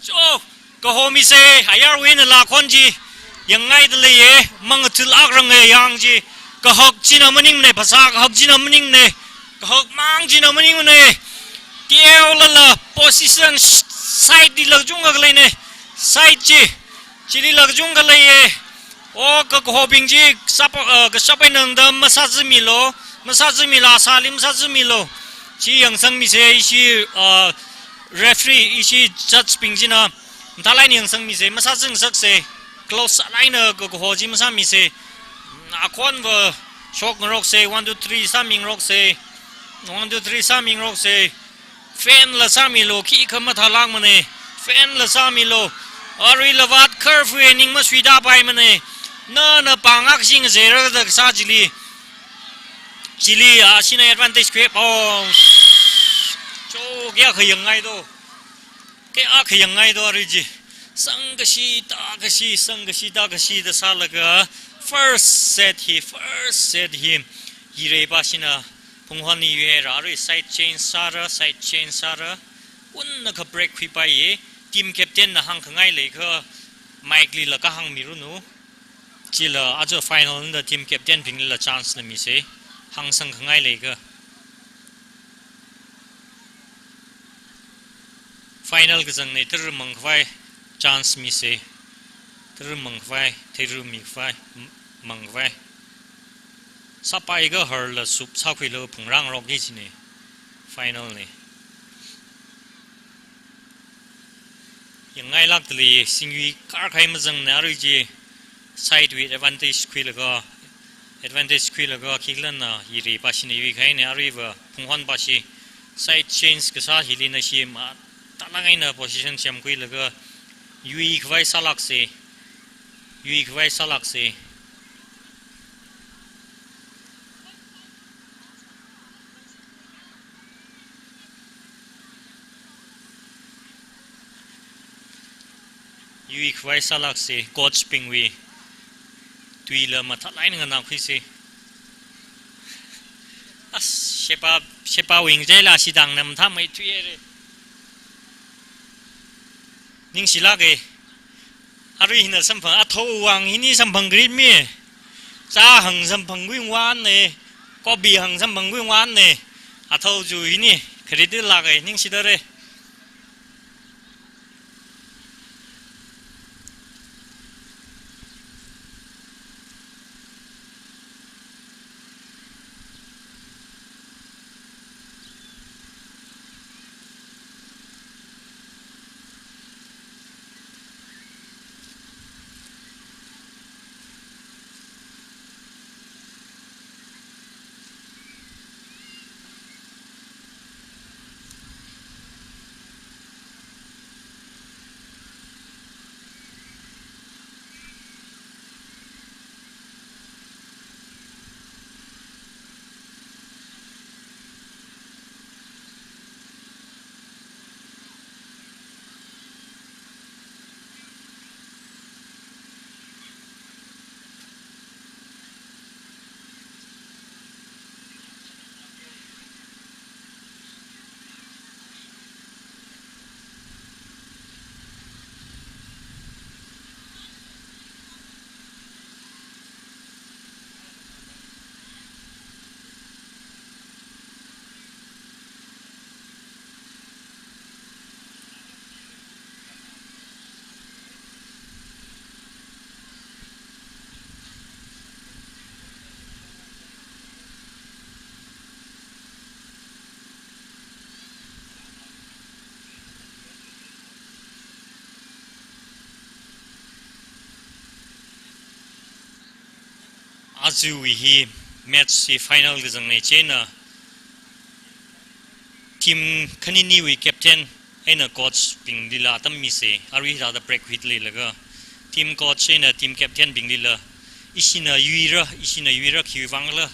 cho! Kaho mise, ayarwui eina laa khon chi. Yangngaida leiye, mangathil akrang e yang chi. Kahak china maningmane, phasā kahak china maningmane. Kahak mang china maningmane. Teolala position side lila kachungkha leine. Side chi. Chilila kachungkha leiye. O, ka kahobing chi, sap, uh, kashap eina tangda masāzimilu, masāzimilu, sāli masāzimilu. Chi yangsangmise, ishi, uh, referee, ishi judge bing china, mathālāk eina yangsangmise, masāzingasakse, close sālāk eina ka kaho chi masāmise. Akhonva shokngarokse, one, two, three sāmingarokse, one, two, three sāmingarokse. Fan la sāmilu, khikha mathālākmane. Fan la sāmilu. Aruila vāt curfew e, ning masuida paimane. Nana pāngakshing zera da kasā chili. Chili, ah, ashina advantage khuipa. Oh. Cho, kayākha yangngai do. Kayākha yangngai do arui chi. Sangkashi, tākashi, sangkashi, tākashi da sālaga. First set hi, first set hi. Yireipa shina Phunghon yuihaira, arui side change sāra, side change sāra. Unnakha break khuipaiye, team captain na hāngkhangai leiakha mic lila kahāngmiranu. Chila aja final nda team captain binglila chance la mise, hāngsang khangai leiakha. Final kazangne, tara mangkhavai chance mise. Tara mangkhavai, tara mikhavai, m-, mangkhavai. Sāpai kahar la sup sākhuilu phungrāngarokki chine. Final ne. Yangngailākda lei, singyui karkahai mazangne arui chi. Side wui advantage khuilaga, advantage khuilaga khikhala na yireipa shina yuikahaine, aruiva Phunghonpa shi side change kasā hili nashi mathālāk eina position semkhuilaga yuikhavai sālākse, yuikhavai sālākse. Yuikhavai sālākse, coach bingwui tuila mathālāk eina nganākhuise. As, shepa, shepawui ngachaila shitangna mathāmeithui haire. Ningshilāke. Arui hina samphang, athao vang hina samphang kharit mi. Chā hāng samphangkhui vānne, kobi hāng samphangkhui vānne. Athao chu hina kharit lāke, ningshidare. Ajawui hi match hi final kazangne, chieina team khaniniwui captain eina coach binglila atam mise, arui hithāda break khuida leilaga. Team coach eina team captain binglila, ishina yuira, ishina yuira khiwui vangla,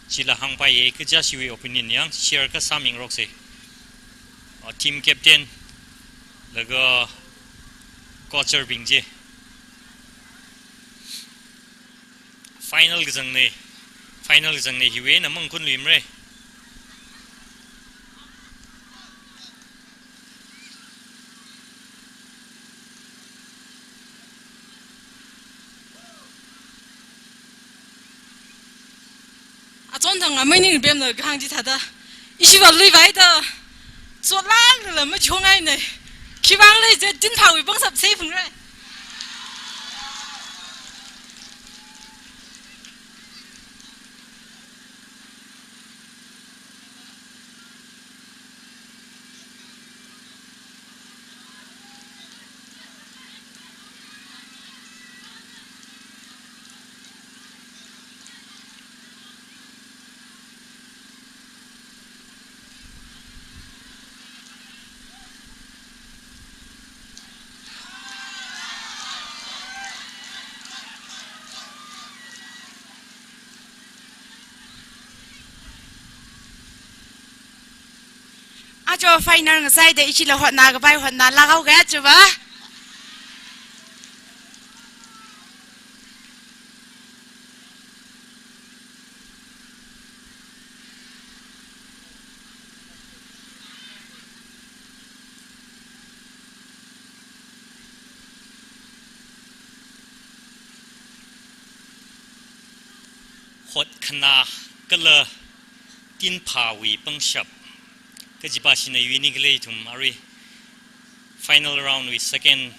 chila hāngpaiye, kaja shiwui opinion yang share kasā mingarokse. Uh, team captain, laga coacher bing chi. Final kazangne, final kazangne hiwui eina mangkun luimre. Chonthang amei ning pemna kahāng chithāda, ishiva luivaida, chotlāklala machongai ne. Khiwuivang lei je, tinphāwui pangshap sāphungra. Aja final ngasaida ichila hotnakapai hotnalāk haoga chiva. Hotkhana kala tinphāwui pangshap kajipa shina yuini khalei ithum arui final round wui second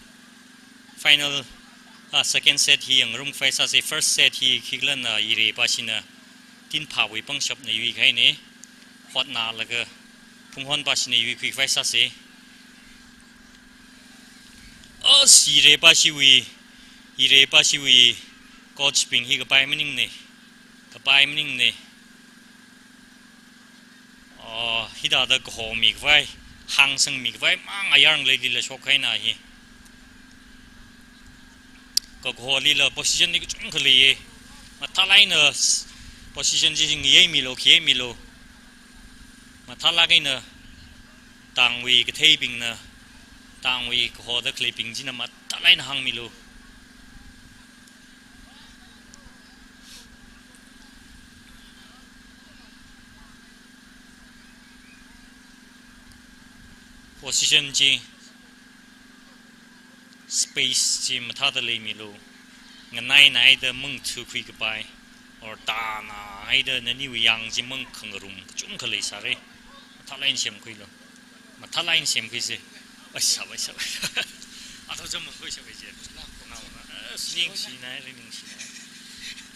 final, ah, second set hi yangngarum khavai sāsa. First set hi khikhala na irepa shina tinphāwui pangshapna yuikahai ne. Hotnalaga phunghonpa shina yuikhui khavai sāsa. As irepa shiwui, irepa shiwui coach bing hi kapai maningne, kapai maningne. Oh, hithāda kahomi khavai, hāngsangmi khavai mang ayar ngaleilila shokhaina hi. Kaholila position hi kachungkha leiye. Mathālāk eina s-, position chi ngayei milu, khayei milu. Mathālāk eina tangwui katheibingna, tangwui kahoda khaleibing china mathālāk eina hāngmilu. Position chi, space chi mathāda leimilu. Nganainaida mangthukhui kapai, or tānaida naniwui yang chi mangkhangarum kachungkha leisāra. Mathālāk eina semkhuilu. Mathālāk eina semkhuisa. Ai, shabai, shabai. Athot cham mangkhui shabai je. As ningshina, ningshina.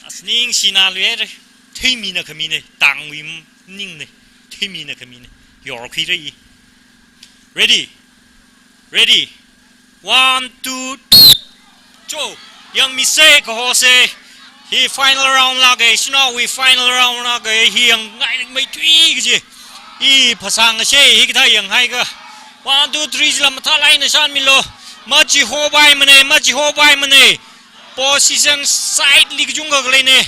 As ningshina luire. Theimina khamine, tangwui ningne. Theimina khamine. Yorkhuira i. Ready? Ready? One, two, cho. Yangmise, kahose. Hi final round lāka, shanaowui final round lāka, hi yangngai ringmeithui kaji. I phasāngashe, hikathā yanghaiakha. One, two, three, chila mathālāk eina shānmilu. Machihopaimane, machihopaimane. Position side li kachungkha khaleine.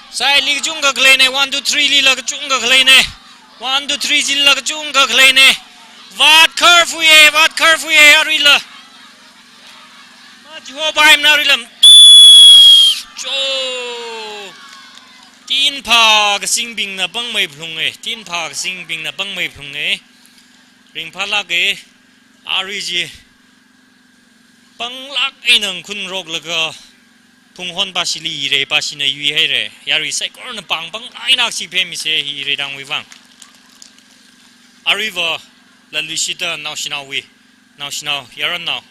Side li kachungkha khaleine. One, two, three lila kachungkha khaleine. One, two, three chila kachungkha khaleine. Vātkharfui e, vātkharfui e, aruila. Machihopaimana aruila. Cho. Tinphā kasingbingna pangmei phalunge. Tinphā kasingbingna pangmei phalunge. Ringphālāke. Arui chi panglāk eina ngakhunroklaga phunghonpa shili irepa shina yuihaire. Yarui saikorana pāng panglāk eina aksi phemise hi iredangwui vang. Aruiva laluishita naoshinaowui, naoshinao, yaronnao,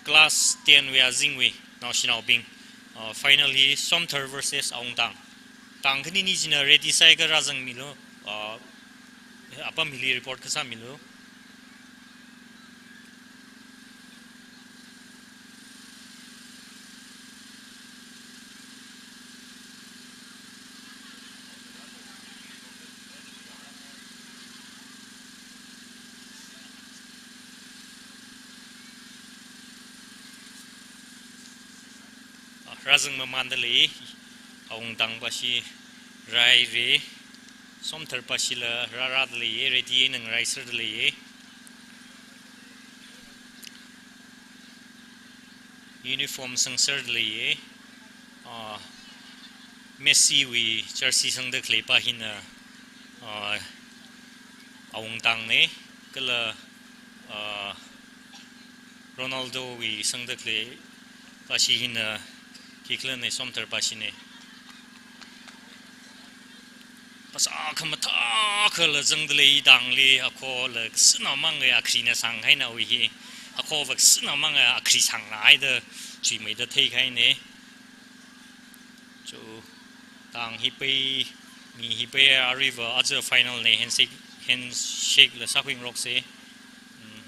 class ten wui azingwui naoshinaobing, uh, final hi Somthar versus Awungtang. Tang khanini china ready sāakha rāzangmilu, uh, apam hili report kasāmilu. Ah, rāzangmamānda lei, Awungtangpa shi rāhaire, Somtharpa shila rārāda leiye, ready eina ngaraiserda leiye. Uniform sangserda leiye. Ah, Messi wui jersey sangda khaleipa hina, ah, Awungtangne, kala, ah, Ronaldo wui sangda khaleipa shi hina khikhala ne, Somtharpa shine. Sā khamathā khala zangda lei tangli, akhola sānao mangā akhri na sānghaina wi hi. Akhova sānao mangā akhri sāngna haida chuimeida theikhaina. Cho, tang hi pai, mi hi pai, aruiva aja final na handshake, handshake la sākhuingaroksa. Mm.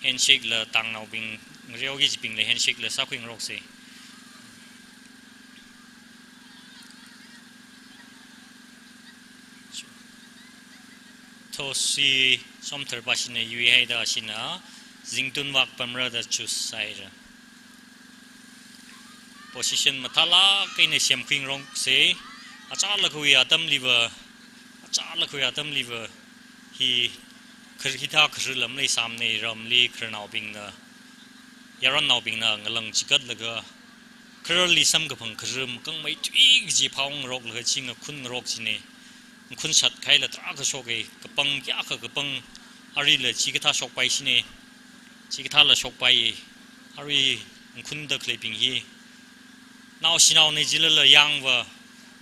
Handshake la tangnaobing, ngareoki jibingla handshake la sākhuingaroksa. Toss hi Somthar Bashina yuihaida ashina Zingtun Vakpamra da choose sāhaira. Position mathālāk eina semkhuingaroksa. Achālakhawui atamliva, achālakhawui atamliva hi khar-, hithā khararla maleisāmana, ramli khararnaobingna, yaronnaobingna ngalang chigatlaga, khararli samkaphang kharar makangmei tui kaji phāngaroklaga chi ngakhun ngarok china. Ngakhun shat khaila tarākha shoka, kapang kayākha kapang, aruila chikathā shokpai shina. Chikathāla shokpai, arui ngakhunda khaleibing hi. Naoshinaona jilala yangva,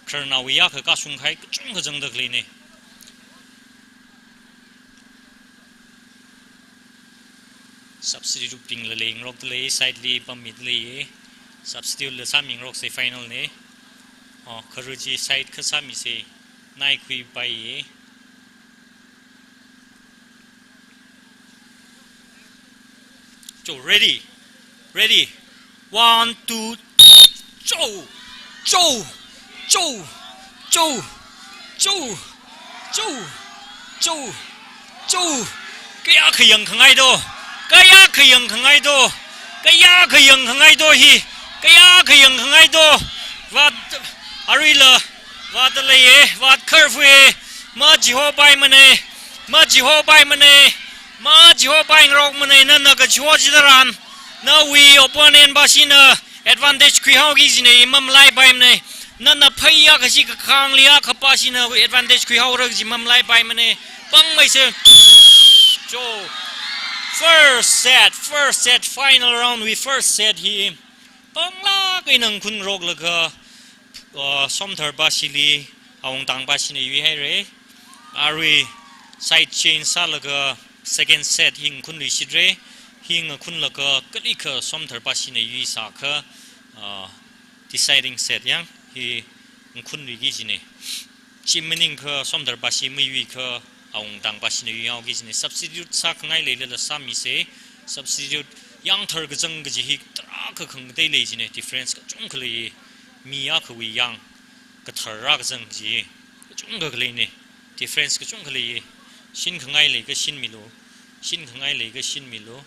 khararnaowui yākha kashung khai kachungkha zangda khaleina. Substitute bingla leingarokda lei, side li pammida lei. Substitute la sāmingaroksa, final na. Oh, kharar chi side kha sāmisa, naikhuipaiya. Cho, ready. Ready. One, two, cho. Cho. Cho. Cho. Cho. Cho. Cho. Cho. Kayākha yangkhangai do. Kayākha yangkhangai do. Kayākha yangkhangai do hi. Kayākha yangkhangai do. Vāt, aruila vātda leiya, vātkharfui, machihopaimana, machihopaimana, machihopaingarokmana, nana kachiho chitharan, nawui opponent bashina advantage khuihaoki jina, mamalaipaimana, nana pheiya kashi kakhangli akha bashina advantage khuihaora kaji mamalaipaimana, pangmeisa. Cho. First set, first set, final round wui first set hi. Panglāk eina ngakhun ngaroklaga, uh, Somthar Bashili, Awungtang Bashina yuihaira. Arui side change sālaga second set hi ngakhunluishitra. Hi ngakhunlaga kalikha Somthar Bashina yuisākha, uh, deciding set yang hi ngakhunluiki jina. Chi maningkha Somthar Bashi mayuikha Awungtang Bashina yuihaoki jina. Substitute sākhangai leilala sāmisa. Substitute yangthar kazang kaji hi tarākha khangatei lei jina. Difference kachungkha lei. Mi akhawui yang kathar rākazang kaji kachungkha khaleina. Difference kachungkha lei. Shinkhangai leikha shinmilu. Shinkhangai leikha shinmilu.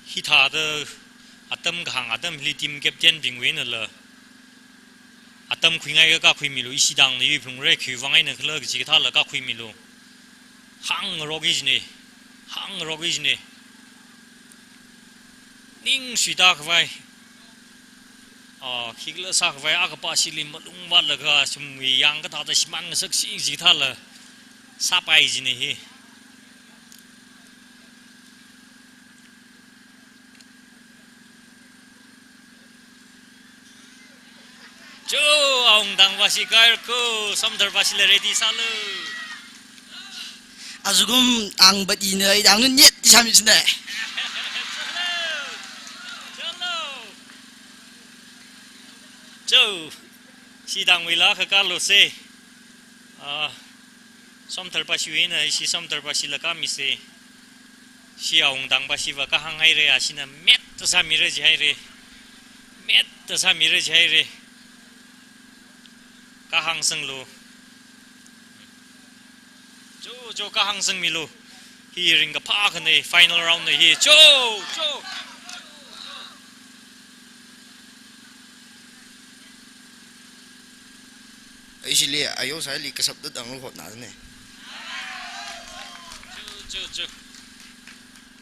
Hithāda atam kahāng atamli team captain bingwui einala atam khuingaikha kakhuimilu, ishi tangna yuiphalungra, khiwui vang eina khala kaji kathāla kakhuimilu. Hāngngaroki jina, hāngngaroki jina. Ning suitākhavai, ah, khikhala sākhavai, akha bashili malung vātlaga, sumwui yang kathāda shimān ngasaksi kaji kathāla sāpai jina hi. Cho, Awungtang Bashi kaikho, Somthar Bashila ready sālu. Azingkum ang bat ina idang nyet di sami sine. Chalo. Chalo. Cho, ishi tangwuila kakalu se. Ah, Somthar Bashiwui eina ishi Somthar Bashila kamisa. Ishi Awungtang Bashiva kahānghaira, ashina metta sāmira jihaira. Metta sāmira jihaira. Kahāngsanglu. Cho, cho, kahāngsangmilu. Hi ringkaphā akhana, final round na hi. Cho, cho. Ishili ayo saili kasap da dang hotna ne. Cho, cho, cho.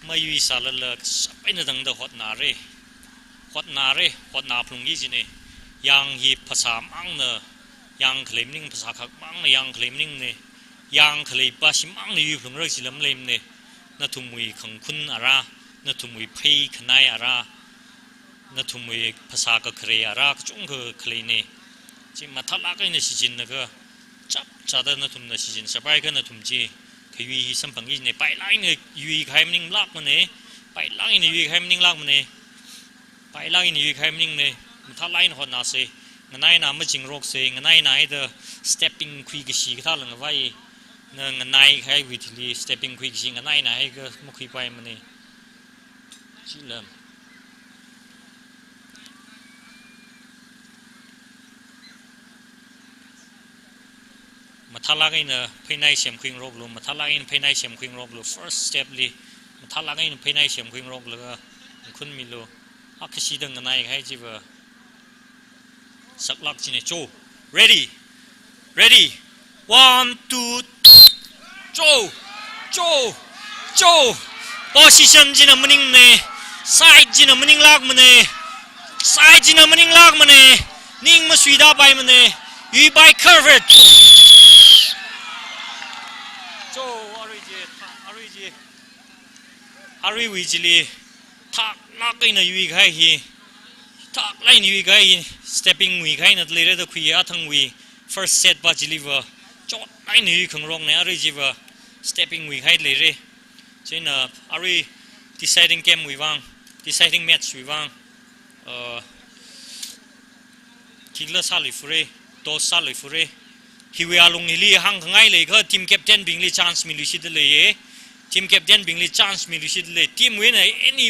Mayuisālala kashap eina tangda hotnare. Hotnare, hotna phalungki jine. Yang hi phasā mangna yang khalei maning, phasā khak mangna yang khalei maningne. Yang khalei pa shimangna yui phalungra jila maleimane. Nathumwui khangkhun ara, nathumwui phei khanai ara, nathumwui phasā kakharei ara kachungkha khaleine. Chi mathālāk eina shichinlaga, chapchāda nathumna shichin sāpai kha nathum chi khayui hi samphangki jine. Pailāk eina yuikahai maninglākmane. Pailāk eina yuikahai maninglākmane. Pailāk eina yuikahai maningne. Mathālāk eina hotnase. Nganaina machingrokse. Nganaina haida stepping khuikashi kathāla ngavai. Na nganaikahaiwui thili stepping khuikashi nganaina haikha makhuipaimane. Chila mathālāk eina pheinai semkhuingaroklu, mathālāk eina pheinai semkhuingaroklu, first step li mathālāk eina pheinai semkhuingaroklu, khangkhun milu, akhashida nganaikahai chiva saklāk jine. Cho, ready, ready, one, two, cho, cho, cho. Position china maningne, side china maninglākmane, side china maninglākmane, ning masuida paimane, yuipai curve. Cho, arui chi, arui chi, aruiwui chili, thaklāk eina yuikahai hi, thaklāk eina yuikahai hi, stepping wui kahaina leira da khui athangwui, first set pa chiliva, chotlāk eina yuikhangarokne, arui chiva, stepping wui kahai leire. Chieina, arui deciding game wui vang, deciding match wui vang, uh, khikhala sāluifure, toss sāluifure. Hiwui alung hili hāngkhangai leikha team captain bingli chance miluishitda leiye. Team captain bingli chance miluishitda lei. Team wui eina any,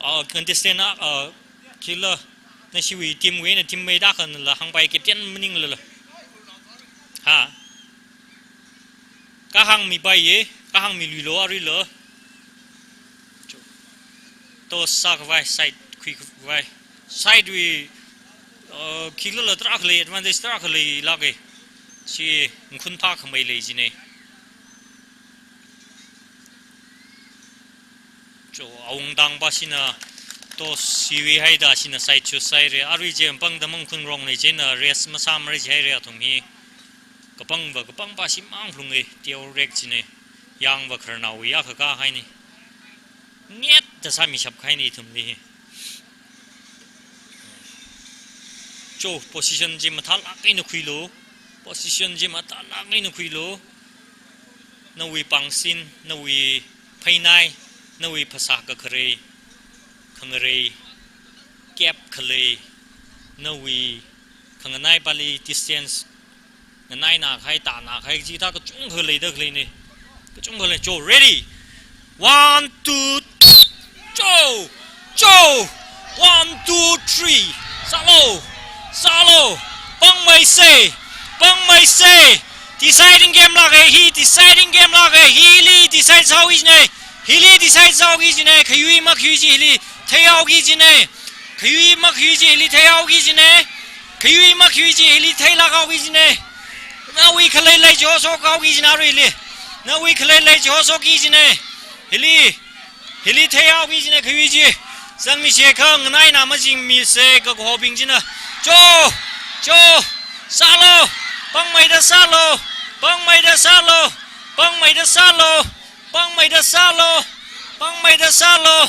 uh, contestant a, uh, khikhala nashiwui team wui eina teammate akhanala hāngpai captain maninglala. Ha. Kahāng mipaiye, kahāng miluilo aruilo. Toss sākhavai, side khuikhavai. Side wui, uh, khikhala tarākha lei, advantage tarākha leilāke. Chi ngkhun phākhamei lei jine. Cho, awungtang pa shina toss siwi haida shina side choose sāhaire. Arui chi pangda mangkhuingarokne, chieina rest masāmara jihaire athum hi. Kapangva kapang pa shimang phalunge, teorek jine. Yangva khararnaowui akha kahaine. Ngetda sāmishap kahaine ithumli hi. Cho, position chi mathālāk eina khuilu. Position chi mathālāk eina khuilu. Nawui pāngsin, nawui pheinai, nawui phasā kakharei, khangarei, gap khalei, nawui khanganai pali distance, nganaina kahai, tāna kahai, chithā kachungkha leida khaleine. Kachungkha lei, cho, ready? One, two, cho! Cho! One, two, three. Sālo! Sālo! Pangmeise! Pangmeise! Deciding game lāke, hi deciding game lāke, hili decide sāhaoki jine. Hili decide sāhaoki jine. Khayui makhui chi hili theihaoki jine. Khayui makhui chi hili theihaoki jine. Khayui makhui chi hili theilāk haoki jine. Nawui khalei lei chi hoshok haoki jine aruili. Nawui khalei lei chi hoshokki jine. Hili, hili theihaoki jine khayui chi. Zangmi shekha nganaina machingmise kakahobing china. Cho! Cho! Sālo! Pangmeida sālo! Pangmeida sālo! Pangmeida sālo! Pangmeida sālo! Pangmeida sālo!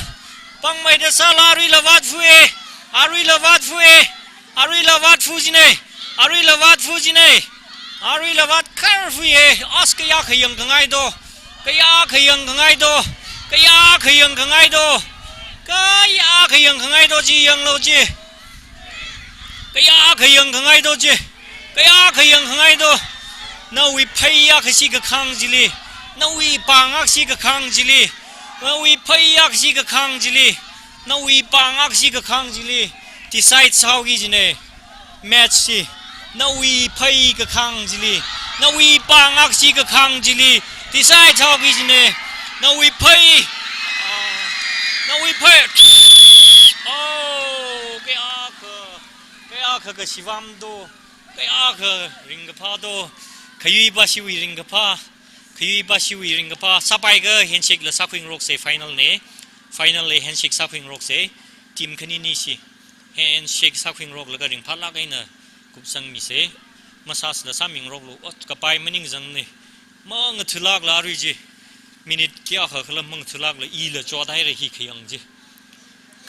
Pangmeida sālo! Aruila vātfuye! Aruila vātfuye! Aruila vātfu jine! Aruila vātfu jine! Aruila vātkharfuye! As, kayākha yangkhangai do! Kayākha yangkhangai do! Kayākha yangkhangai do! Kayākha yangkhangai do chi yanglo chi! Kayākha yangkhangai do chi! Kayākha yangkhangai do! Nawui phei akhashi kakhang chili, nawui pāng akhashi kakhang chili, nawui phei akhashi kakhang chili, nawui pāng akhashi kakhang chili decide sāhaoki jine. Match chi nawui phei kakhang chili, nawui pāng akhashi kakhang chili decide sāhaoki jine. Nawui phei, ah, nawui phei. Oh, kayākha, kayākha kashivam do, kayākha ringkaphā do, khayui pa shiwui ringkaphā, Khayui pashiwui ringkaphā, sāpai akha handshake la sākhuingarokse, final ne. Final li handshake sākhuingarokse. Team khani ni shi handshake sākhuingaroklaga ringphālāk eina kupsangmise. Massage la sāmingaroklu. Ot kapai maningzangne. Mangathālākla arui chi. Minute kayākha khala mangathālākla ila chothaira hi khayang chi.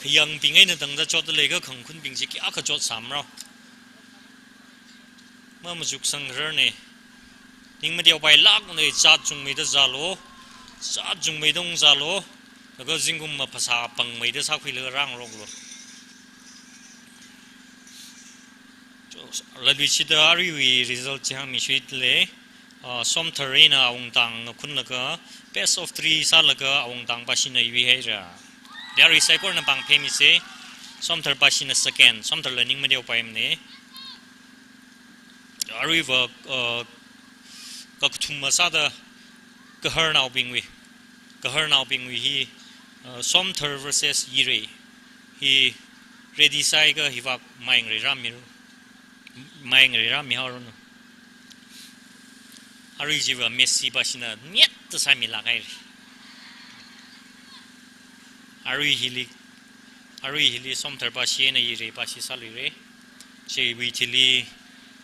Khayangbing eina tangda chotda leiakha khangkhunbing chi kayākha chotsāmrao. Mamachuksangrarne. Ning mateopailākne, zat chungmeida zālu. Zat chungmeida ungzālu. Laga zingkum maphasā pāngmeida sākhuilaga rāngaroklu. Lalui chida aruiwui result chi hāngmi shuile. Ah, Somthar eina awungtang ngakhunlaga, best of three sālaga awungtang pashina yuihaira. Yarui saikorana pāng phemise, Somthar pashina second, Somtharla ning mateopaimane. Aruiva, ah, kakathuma sāda Gaharnaobingwui, Gaharnaobingwui hi, ah, Somthar versus Yirei. Hi ready sāakha hivāk mai ngareirāmilu. Mai ngareirāmihaoranu. Arui chiva Messi pashina nyatta sāmilāk haira. Arui hili, arui hili Somthar pashi eina Yirei pashi sāluira. Chiwui thili,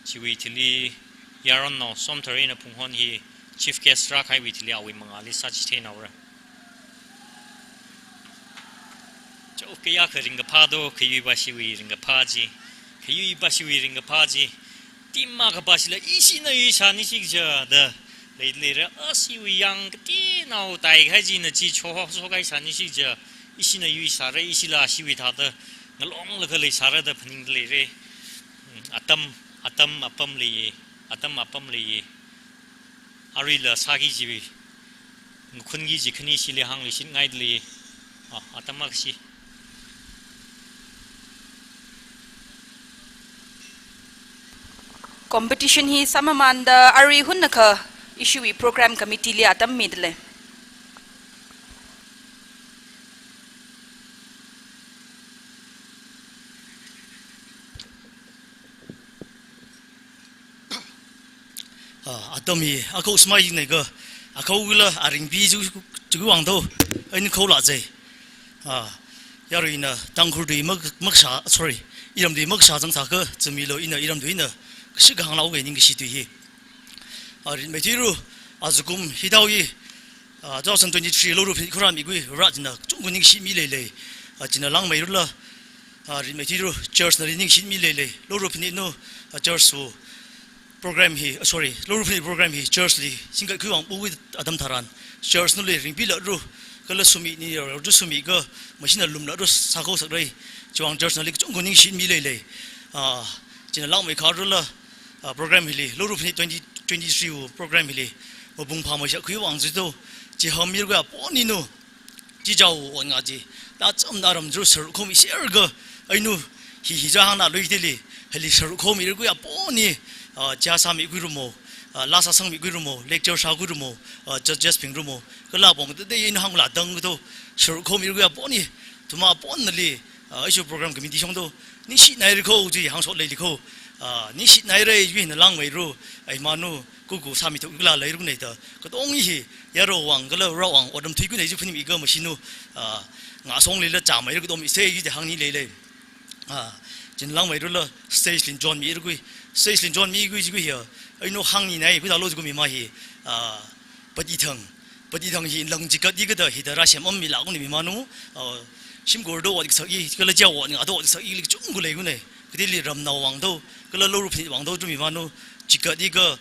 chiwui thili yaronnao Somthar eina Phunghon hi chief guest rākahaiwui thili awui mangāli sāchitheinaora. Chao kayākha ringkaphā do, khayui pashiwui ringkaphā chi. Khayui pashiwui ringkaphā chi. Team akha pashila ishina yuisāni shikja da lei leira, ashiwui yang kateonao taikahai china chi choho sokaisāni shikja. Ishina yuisāra, ishila ashiwui thāda ngalonglaga leisāra da phaningda leira. Hmm, atam, atam apam leiya, atam apam leiya. Aruila sāki kaji, ngakhunki kaji khani shili hāngluishitngaidalei. Ah, atam akha shi. Competition hi sāmamānda arui hunnakha ishiwui program committee li atam midalei. Ah, atam hi akhao sāmaineakha, akhao kala aringpi chi, chiwui vang do, eina khaolākse. Ah, yaruina Tangkhul tui mak-, makashā, sorry, iram tui makashā zangsākha, zimilu ina iram tui eina, kashik kahānglaoke ningkashi tui hi. Ah, ritmeithuilu, ajakum hithāda hi, ah, two thousand twenty-three Louruphanit khuirāmikhui, Varena kachungkha ningshimi leilei. Ah, china langmeirala, ah, ritmeithuilu, church nali ningshimi leilei. Louruphanit nu, ah, church wui program hi, ah, sorry, Louruphanit program hi church li singkatkhui vang pui atam tharan, church nali ringphilalu, kala sumini, ru sumikha, machine lumlalu sākhuisakra. Chiwui vang church nali kachungkha ningshimi leilei. Ah, china langmeikharala, ah, program hili, Louruphanit twenty twenty-three wui program hili, mapung phāmeisakhui vang zito, chihānmirakhui apong eina, chichao ot ngā chi, da cham da ram zuru sāruk khomiserkha, eina hi hi ja hāngnālui thili, hili sāruk khomirakhui apong eina, ah, chā sāmikhuirumo, ah, laa sāsangmikhuirumo, lecture sākhuirumo, ah, judges bingrumo, kala apong tete eina hānglā tangkha do, sāruk khomirakhui apong eina, thumapong nali, ah, ishiwui program committee shong do, ningshinaira kho chi hāngsot leili kho, ah, ningshinaira yuina langmeilu, ai manu, kuku sāmithukla leiruknei da, katong hi, yaruiwui vang kala Varewui vang otram thuikhui nei chi phaningmikha machine nu, ah, ngasong leila chāmeirakhui katong ise yuida hāngni leilei. Ah, china langmeirala stage li chonmirakhui, stage li chonmikhui chikhui hi, eina hāngninai, khuitālu chikhui mima hi, ah, Patithang, Patithang hi lang chikat hi kathāda hithāda rāsem ammilākhui mimanu, ah, shimkhur do ot kasāki, kala chao ot ngā do ot kasākili kachungkha leikhui nei. Kathili ramnao vang do, kala Louruphanit vang do, tu mimanu, chikat hi kha,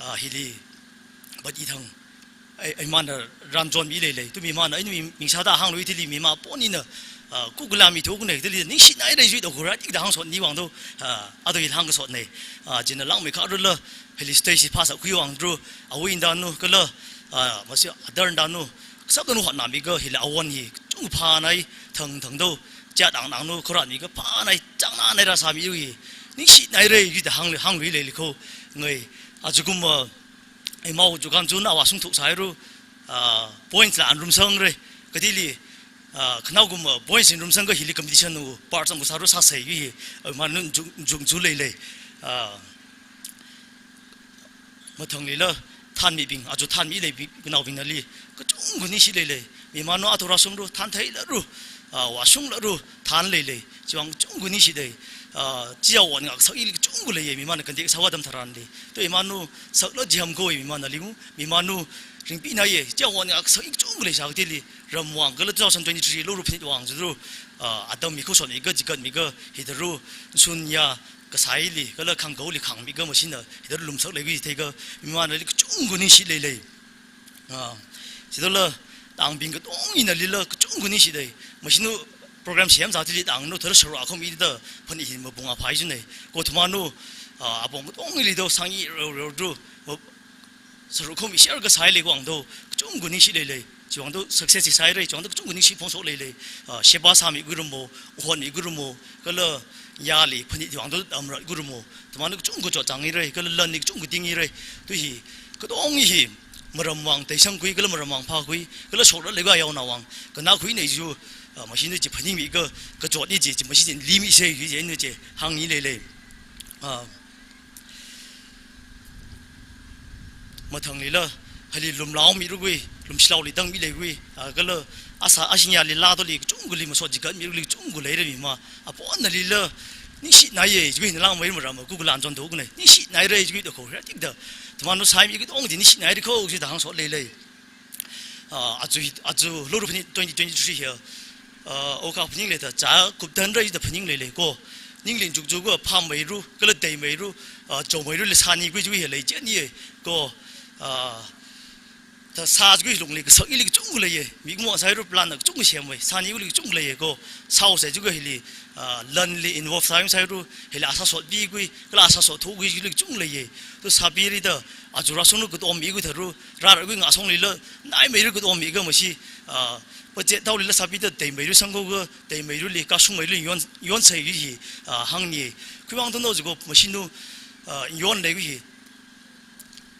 ah, hili, Patithang, ai, ai mana ran chonmi leilei, tu mimana, ai mi, ming sāda hānglui thili mima apong eina, ah, kukla mithukhui nei, thili ningshinaira chi do khura, tik da hāngsotni vang do, ah, ado hi hāngkasotnei, ah, china langmeikharala, hili stage phāsākhui vang zuru, awui indanu, kala, ah, masi adar indanu, kasāp danu hotnāmikha hili awon hi, chungphānai, thang thang do, chātang nangnu, khurānmikha phānai, chāngnānai rāsāmilu hi, ningshinaira yuida hāng, hānglui leili kho, ngai, ajakum, ah, imao jukan chun awā sungthuksailu, ah, points la anrumsangra, kathili, ah, khanākum, ah, points anrumsangkha hili competition wui part sāngasalu sāsai hi, ah, manun jung, jung chu leilei, ah, mathanglila, thanmibing, aja thanmi leibi, kanaobingnali, kachungkha ningshi leilei. Mimanu athura sungru, thanthei laru, ah, vāshung laru, than leilei. Chiwuivang kachungkha ningshi lei. Ah, chiya wan ngaksak ili kachungkha leiye, mimanu kandek sāwa atam tharanli. To imanu sakla jiham koi mimanali mu, mimanu ringpina ye, chiya wan ngaksak ili kachungkha leisā katili, ramwang kala two thousand twenty-three lo ru phanit vang zuru, ah, atam mi khosot mi ka, jikat mi ka, hithāru, sunya, kasāili, kala khangkaoli khangmi ka machine na, hithāda lumsak leiwui theika, mimanali kachungkha ningshi leilei. Ah, chithāla, tangbing katonga nalila kachungkha ningshi lei. Machine nu program semsā thili tangnu thāda sharuk akhami da phanit hi mapung aphai june. Ko thumanu, ah, apong katongli do sāngi rau rau dru, ma-, sharuk akhami share kasā leikhavang do, kachungkha ningshi leilei. Chiwuivang do success sāhaira, chiwuivang do kachungkha ningshi phongshok leilei. Ah, sheba sāmi gurumo, hon mi gurumo, kala yali phanit chiwuivang do amra gurumo. Thumanu kachungkha chotchāngi ra, kala lanli kachungkha tingi ra. Tu hi, katonga hi, maramwang theisangkhui, kala maramwang phākhui, kala shokra leiva yaonao vang. Kanakhui nei ju, ah, machine nu chi phaningmi ka, kachotni chi, chi machine chi limi sei, chi, chi, nu chi, hāngi leilei. Ah, mathanglila, hali lumlaomi rukhui, lumshilaoli tangmi leikhui, ah, kala asa, ashinyali latoli, kachungkhali masot jikatmi rukli, kachungkha leira mima, apong nalila, ningshi naiye, jikhui nalangmei maram, kukulan chon thuknei, ningshi naira, jikhui da kho, ra tik da. Thumanu sāmi katong chi ningshi naira kho, jida hāngsot leilei. Ah, aja hi, aja lo ru phanit twenty twenty-three hi, ah, okha phaning leida, cha kuptan ra jida phaning leilei ko. Ningli chukchuk ko, phammeiru, kala theimeiru, ah, chomeiru le sāni khui jikhui hi lei chani ye ko. Ah, ta sā jikhui lungli kasak ili kachungkha leiye. Mikumo sāiru plan na kachungkha semwui, sāni khuili kachungkha leiye ko. Sāo sai jikhui hili, ah, lanli involve sāyang sāiru, hili asā sot bikhui, kala asā sot thukhui ili kachungkha leiye. Tu sāpira da, aja rāsunglu katommi khui tharu, rāra khui ngasonglila, naimeiru katommi ka machine, ah, budget thaolila sāpida theimeiru sangkho ka, theimeiruli, kashungmeiruli yon, yonsei hi, ah, hāngni. Khuivang thumno jiko machine nu, ah, yon leikhui hi.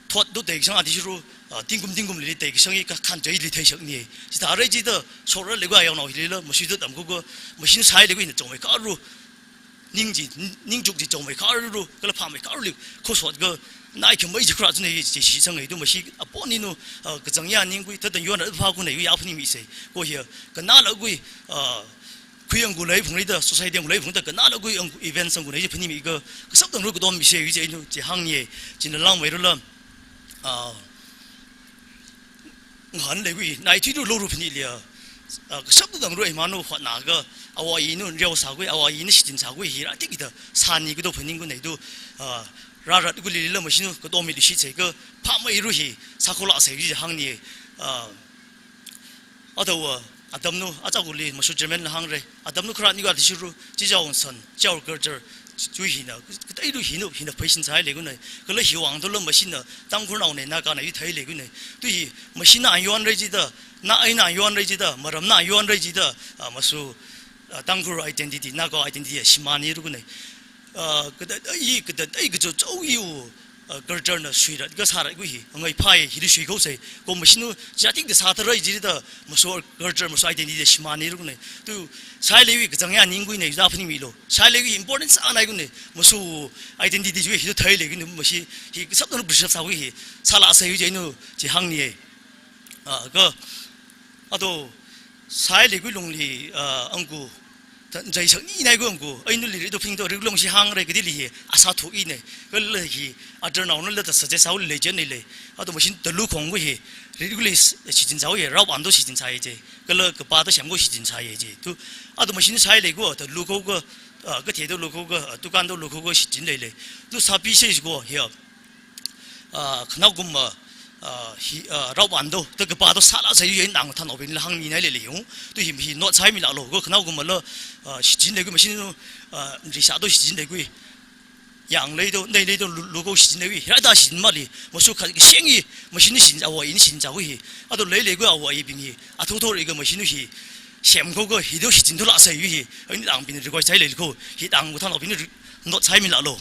Thot do theikasang adi shiru, ah, tingkum tingkumli theikasang hi kakhan jaili theishakni. Chithāra jida, shokra leiva yaonao hilila, machine do tamkho ka, machine sāi leikhui na chomei karu. Ning chi, ningchuk chi chomei karu, kala phammei karuli, khosot ka, naikhamei chi khra chune chi shisang ei tu machine apong ninu, ah, kachangya ningkhui, thāda yonra phākhui nei ya phaningmi sei. Ko hi, kanala khui, ah, khui angkhu leiphungli da, society angkhu leiphung da, kanala khui angkhu event sangkhu nei chi phaningmi ka, kasap tangru katommi sei chi nu, chi hāngi, chi nalangmeirula, ah, ngahān leikhui, nai thidu lo ru phanit liya. Ah, kasap tangru imanu hotna ka, awa inu, riao sākhui, awa inu shichin sākhui hi, ra tik da, sāni kado phaningkhui nei tu, ah, rārat khuilila machine nu, katommi li shit sei ka, phammeiru hi, sākhola sei chi hāngni, ah, Athāva, atamnu, acha khuili, masu chairman la hāngra, atamnu kharā ni kha thishiru, chichao san, chao culture, chui hina, kateilu hinu, hina pheisin sāi leikhui nei, kala hiwuivang tula machine na, Tangkhulnao nei, Naga nei, thei leikhui nei. Tu hi, machine na yonra jida, na eina yonra jida, maram na yonra jida, ah, masu, ah, Tangkhul identity, Naga identity, shimāni rukhui nei. Ah, kada, ai, kada, ai, kacho, cho, yu, ah, culture na suirat, ka sārat khui hi, angai phai, hili sui kho sei, ko machine nu, jatik da sātharai jida, masu culture, masu identity da shimāni rukhui nei. Tu, sāi leikhui kachangya ningkhui nei, ja phaningmilo. Sāi leikhui important sānai khui nei, masu identity jui hi thei leikhui nei, machine, hi kasap tangru preserve sākhui hi, sāla sei chi nu, chi hāngni ei. Ah, ka, ato, sāi leikhui lungli, ah, angkhu, ta, jai shakni nai khui angkhu, ainuli ri do phing do ri long shi hāngra kadili hi, asā thu i nei, kala hi, atarnaonala ta suggest sāuli lei chen nei lei, ato machine ta lu khong khui hi, ri khuili shichin sāo ye, rao ando shichin sāye chi, kala kapa do sham kho shichin sāye chi, tu, ato machine sāi leikhui, ta lu kho ka, ah, kathe do lu kho ka, ah, dukan do lu kho ka shichin leilei, tu sāpi sei kho hi, ah, khanaokum, ah, ah, hi, ah, rao ando, ta kapa do sāla sei yu ina ngthan obing la hāngmi nei leilei yung. Tu hi, hi not sāmilalo, ko khanaokum la, ah, shichin leikhui machine nu, ah, risa do shichin leikhui. Yang lei do, nei lei do, lu, lu kho shichin leikhui. Hira da shichin mali, masu kha, kashengi, machine nu shichin, awa ini shichin sākhui hi. Ato lei leikhui awa ibing hi. Athotho ri ka machine nu hi. Sem kho ka hi do shichin thula sei yu hi. Ai ni tangbing request sāi leikho. Hi tang ngthan obing ri-, not sāmilalo.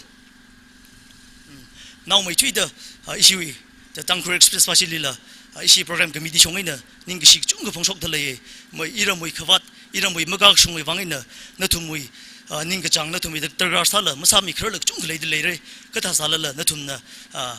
Naomei thuida, ah, ishiwui, the Tangkhul Express Pasili la, ah, ishi program committee shong eina, ningkashi kachungkha phongshok thalei, mai iramwui khavāt, iramwui makashungwui vang eina, nathumwui, ah, ningkachāng nathumwui darkar sāla, masāmi khararla kachungkha leida leira, kathā sālala, nathumna, ah,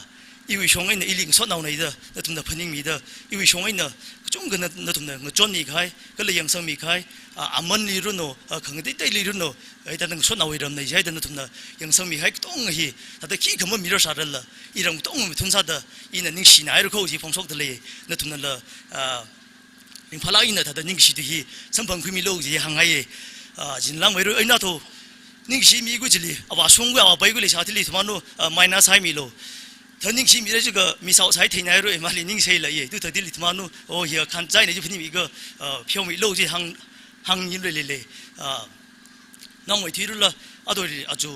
iwui shong eina ili ngasotnaona da, nathumna phaningmida, iwui shong eina kachungkha na, nathumna ngachonmi kahai, kala yangsangmi kahai, a, amanli runo, a, khangateiteili runo, ai, thāda ngasotnaowui ramna jihaida nathumna yangsangmi kahai katonga hi, thāda khikha mamirarsa rala, iram katonga mithun sāda, ina ningshinaira kho chi phongshokda lei, nathumnala, a, ringphālāk eina thāda ningshi tu hi samphangkhuimilu ji hāngngaiye. A, chinlāngmeira, ai nathum ningshimi khui chili, avāshungkhui avāpaikhui leisā thili athumanu, a, minus haimilu. Thā ningshimira jiakha miss out sātheinairu, imali ningshilāye. Tu thāda thili athumanu, o, hiya khanchai ne ji phaningmi kha, a, pheomilu ji hāng, hāngni leilei. A, nangmeithuirala, athumli aja,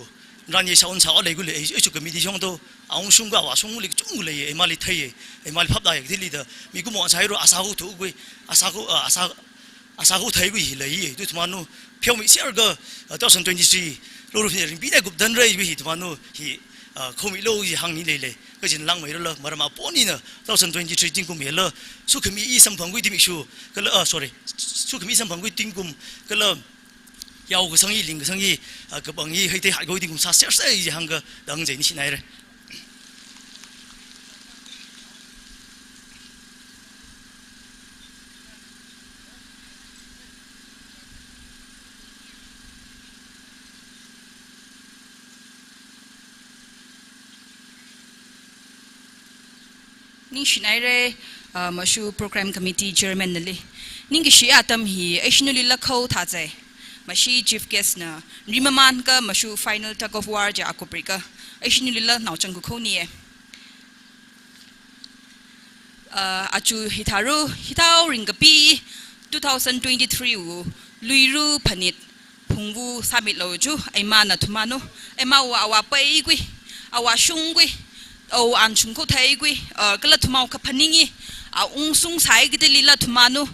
rani shaun sā leikhui lei, ai, ai chu committee shong to, aungshungkhui, avāshungkhuili kachungkha leiye, imali theiye, imali phap dai thili da, mikumo sāhaira, asā khuthukhui, asā khu, a, asā, asā khutheikhui hi leiye, tu athumanu, pheomi sāakha, a, two thousand twenty-three, lo ru hi ringphāda kupdanra khui hi athumanu, hi, a, khomilu ji hāngni leilei, kha chinlāngmeirala, maram apong eina, two thousand twenty-three zingkum hila, sukhami i samphangkhui zimiksho, kala, a, sorry, sukhami samphangkhui zingkum, kala, yao kasang hi, ling kasang hi, a, kapang hi, heithei haikhui zingkum sāsersa ji hāngkha, da hāngchai, ningshinaira. Ningshinaira, ah, Mashu Program Committee Chairman nali. Ningkashi atam hi, aishinuli lakhao thāchai. Mashi Chief Guest na, rimaman kha Mashu final tug of war ja akuprika. Aishinulila naochang kukhoniye. Ah, aja hithāru, hithao ringkapi, two thousand twenty-three wui, Luira Phanit, Phungvu sāmilu ju, aimana athumanu, aimawui avāpaikhui, avāshungkhui, o anshung khutheikhui, ah, kala athumawui kaphaning hi, a ungshung sāi kathālila athumanu,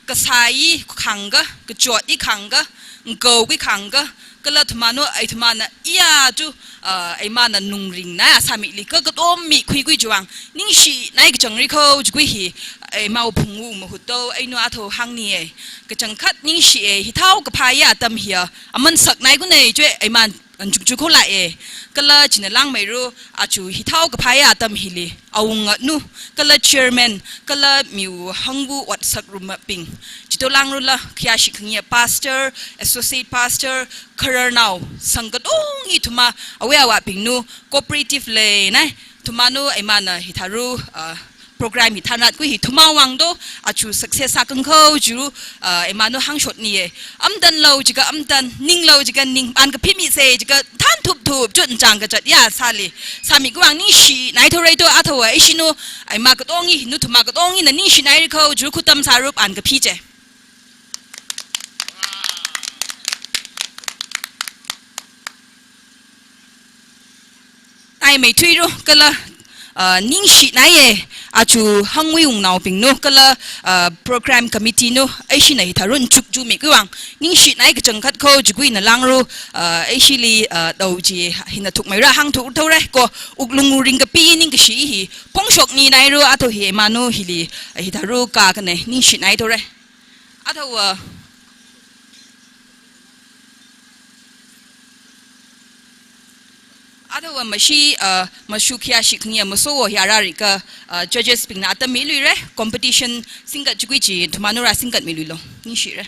kasā hi khangkha, kachot hi khangkha, ngaokhui khangkha, kala athumanu, aithumana, iya ju, ah, aimana nungringnā sāmili kha, katom mikhuikhui chiwui vang, ningshinai kachangri kho jikhui hi, aimawui Phungvu mahut to, ainu athum hāngniye, kachangkhat ningshiye, hithao kaphā atam hiya, aman saknai kune ju, aiman anchukchuk kholāye, kala china lāngmeiru, aja hithao kaphā atam hili, awunga nu, kala chairman, kala miwui hangwui ot sāngarumabing, chito lāngrula, khayāshi khangayā pastor, associate pastor, khararnao, sang katonga athumva, awui avābingna, cooperative leinai, athumanu, aimana hithāru, ah, program hi thānat khui hi athumwui vang to, aja success sākhangai kho ju, ah, aimanu hāngshotniye. Amtanlu jiakha amtan, ninglu jiakha ning, an kaphimisa jiakha thānthupthup chun chang kachot ya sāli. Sāmikhui vang ningshinai thore to athumwui, aishinu, aima katonga, nathum katonga na ningshinai kho ju khutam sārup an kaphi je. Ai meithuiru kala, ah, ningshinaiye, aja hangwui wungnaobingna kala, ah, program committee na, aishina hithāru nchukchukmikhui vang, ningshinai kachangkhat kho jikhui na lāngru, ah, aishili, ah, tao chi hina thukmeira hāngthuk thore kho, wuklung ringkapi ningkashi hi, phongshokninairu athum hi aimanu hili, ah, hithāru kakhanei, ningshinai thore. Athumva, athumva mashi, ah, Mashu khayāshi khangayā masowo hi rāra kha, ah, judges bingna atam miluire, competition singkat jikhui chi, athumanu rāsingkatmiluilu, ningshire.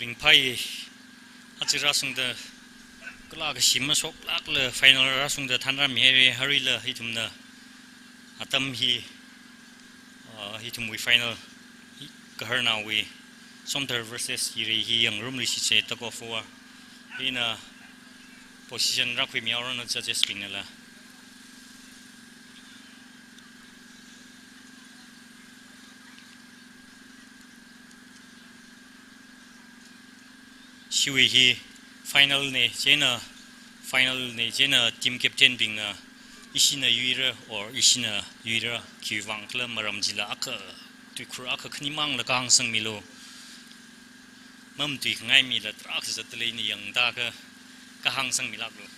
Ringphāi, aja rāshungda, kala kashi mashoklākla final rāshungda thanrāmihaire, aruila ithumna atam hi, ah, ithumwui final, hi, Kaharnaowui, Somdhar versus Yirei hi yangngarumluishitse tug of war. Ina position rākhuimihaoranu judges bingnala. Chiwui hi final ne, chieina final ne, chieina team captain bingna ishina yuira or ishina yuira, khiwui vang khala maram chila akha, tuikhur akha khanimangla kahāng sangmilu. Mamatuikhangai mila tarākha zatdalei, ina yangda ka, kahāng sangmilāklu.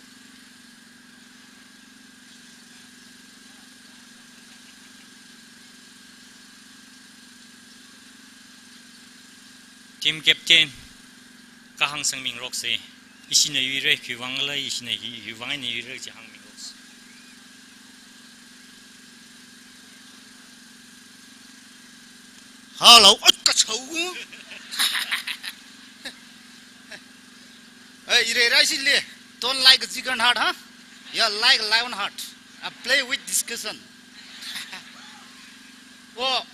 Team captain, kahāng sangmingarokse. Ishina yuire, khiwuivang khala ishina yu-, khiwuivang eina yuire chi hāngmingarokse. Hello, ot kachau. Eh, ire rai sile. Don't like a chicken heart, huh? Yeah, like a lion heart. I play with discussion. Oh,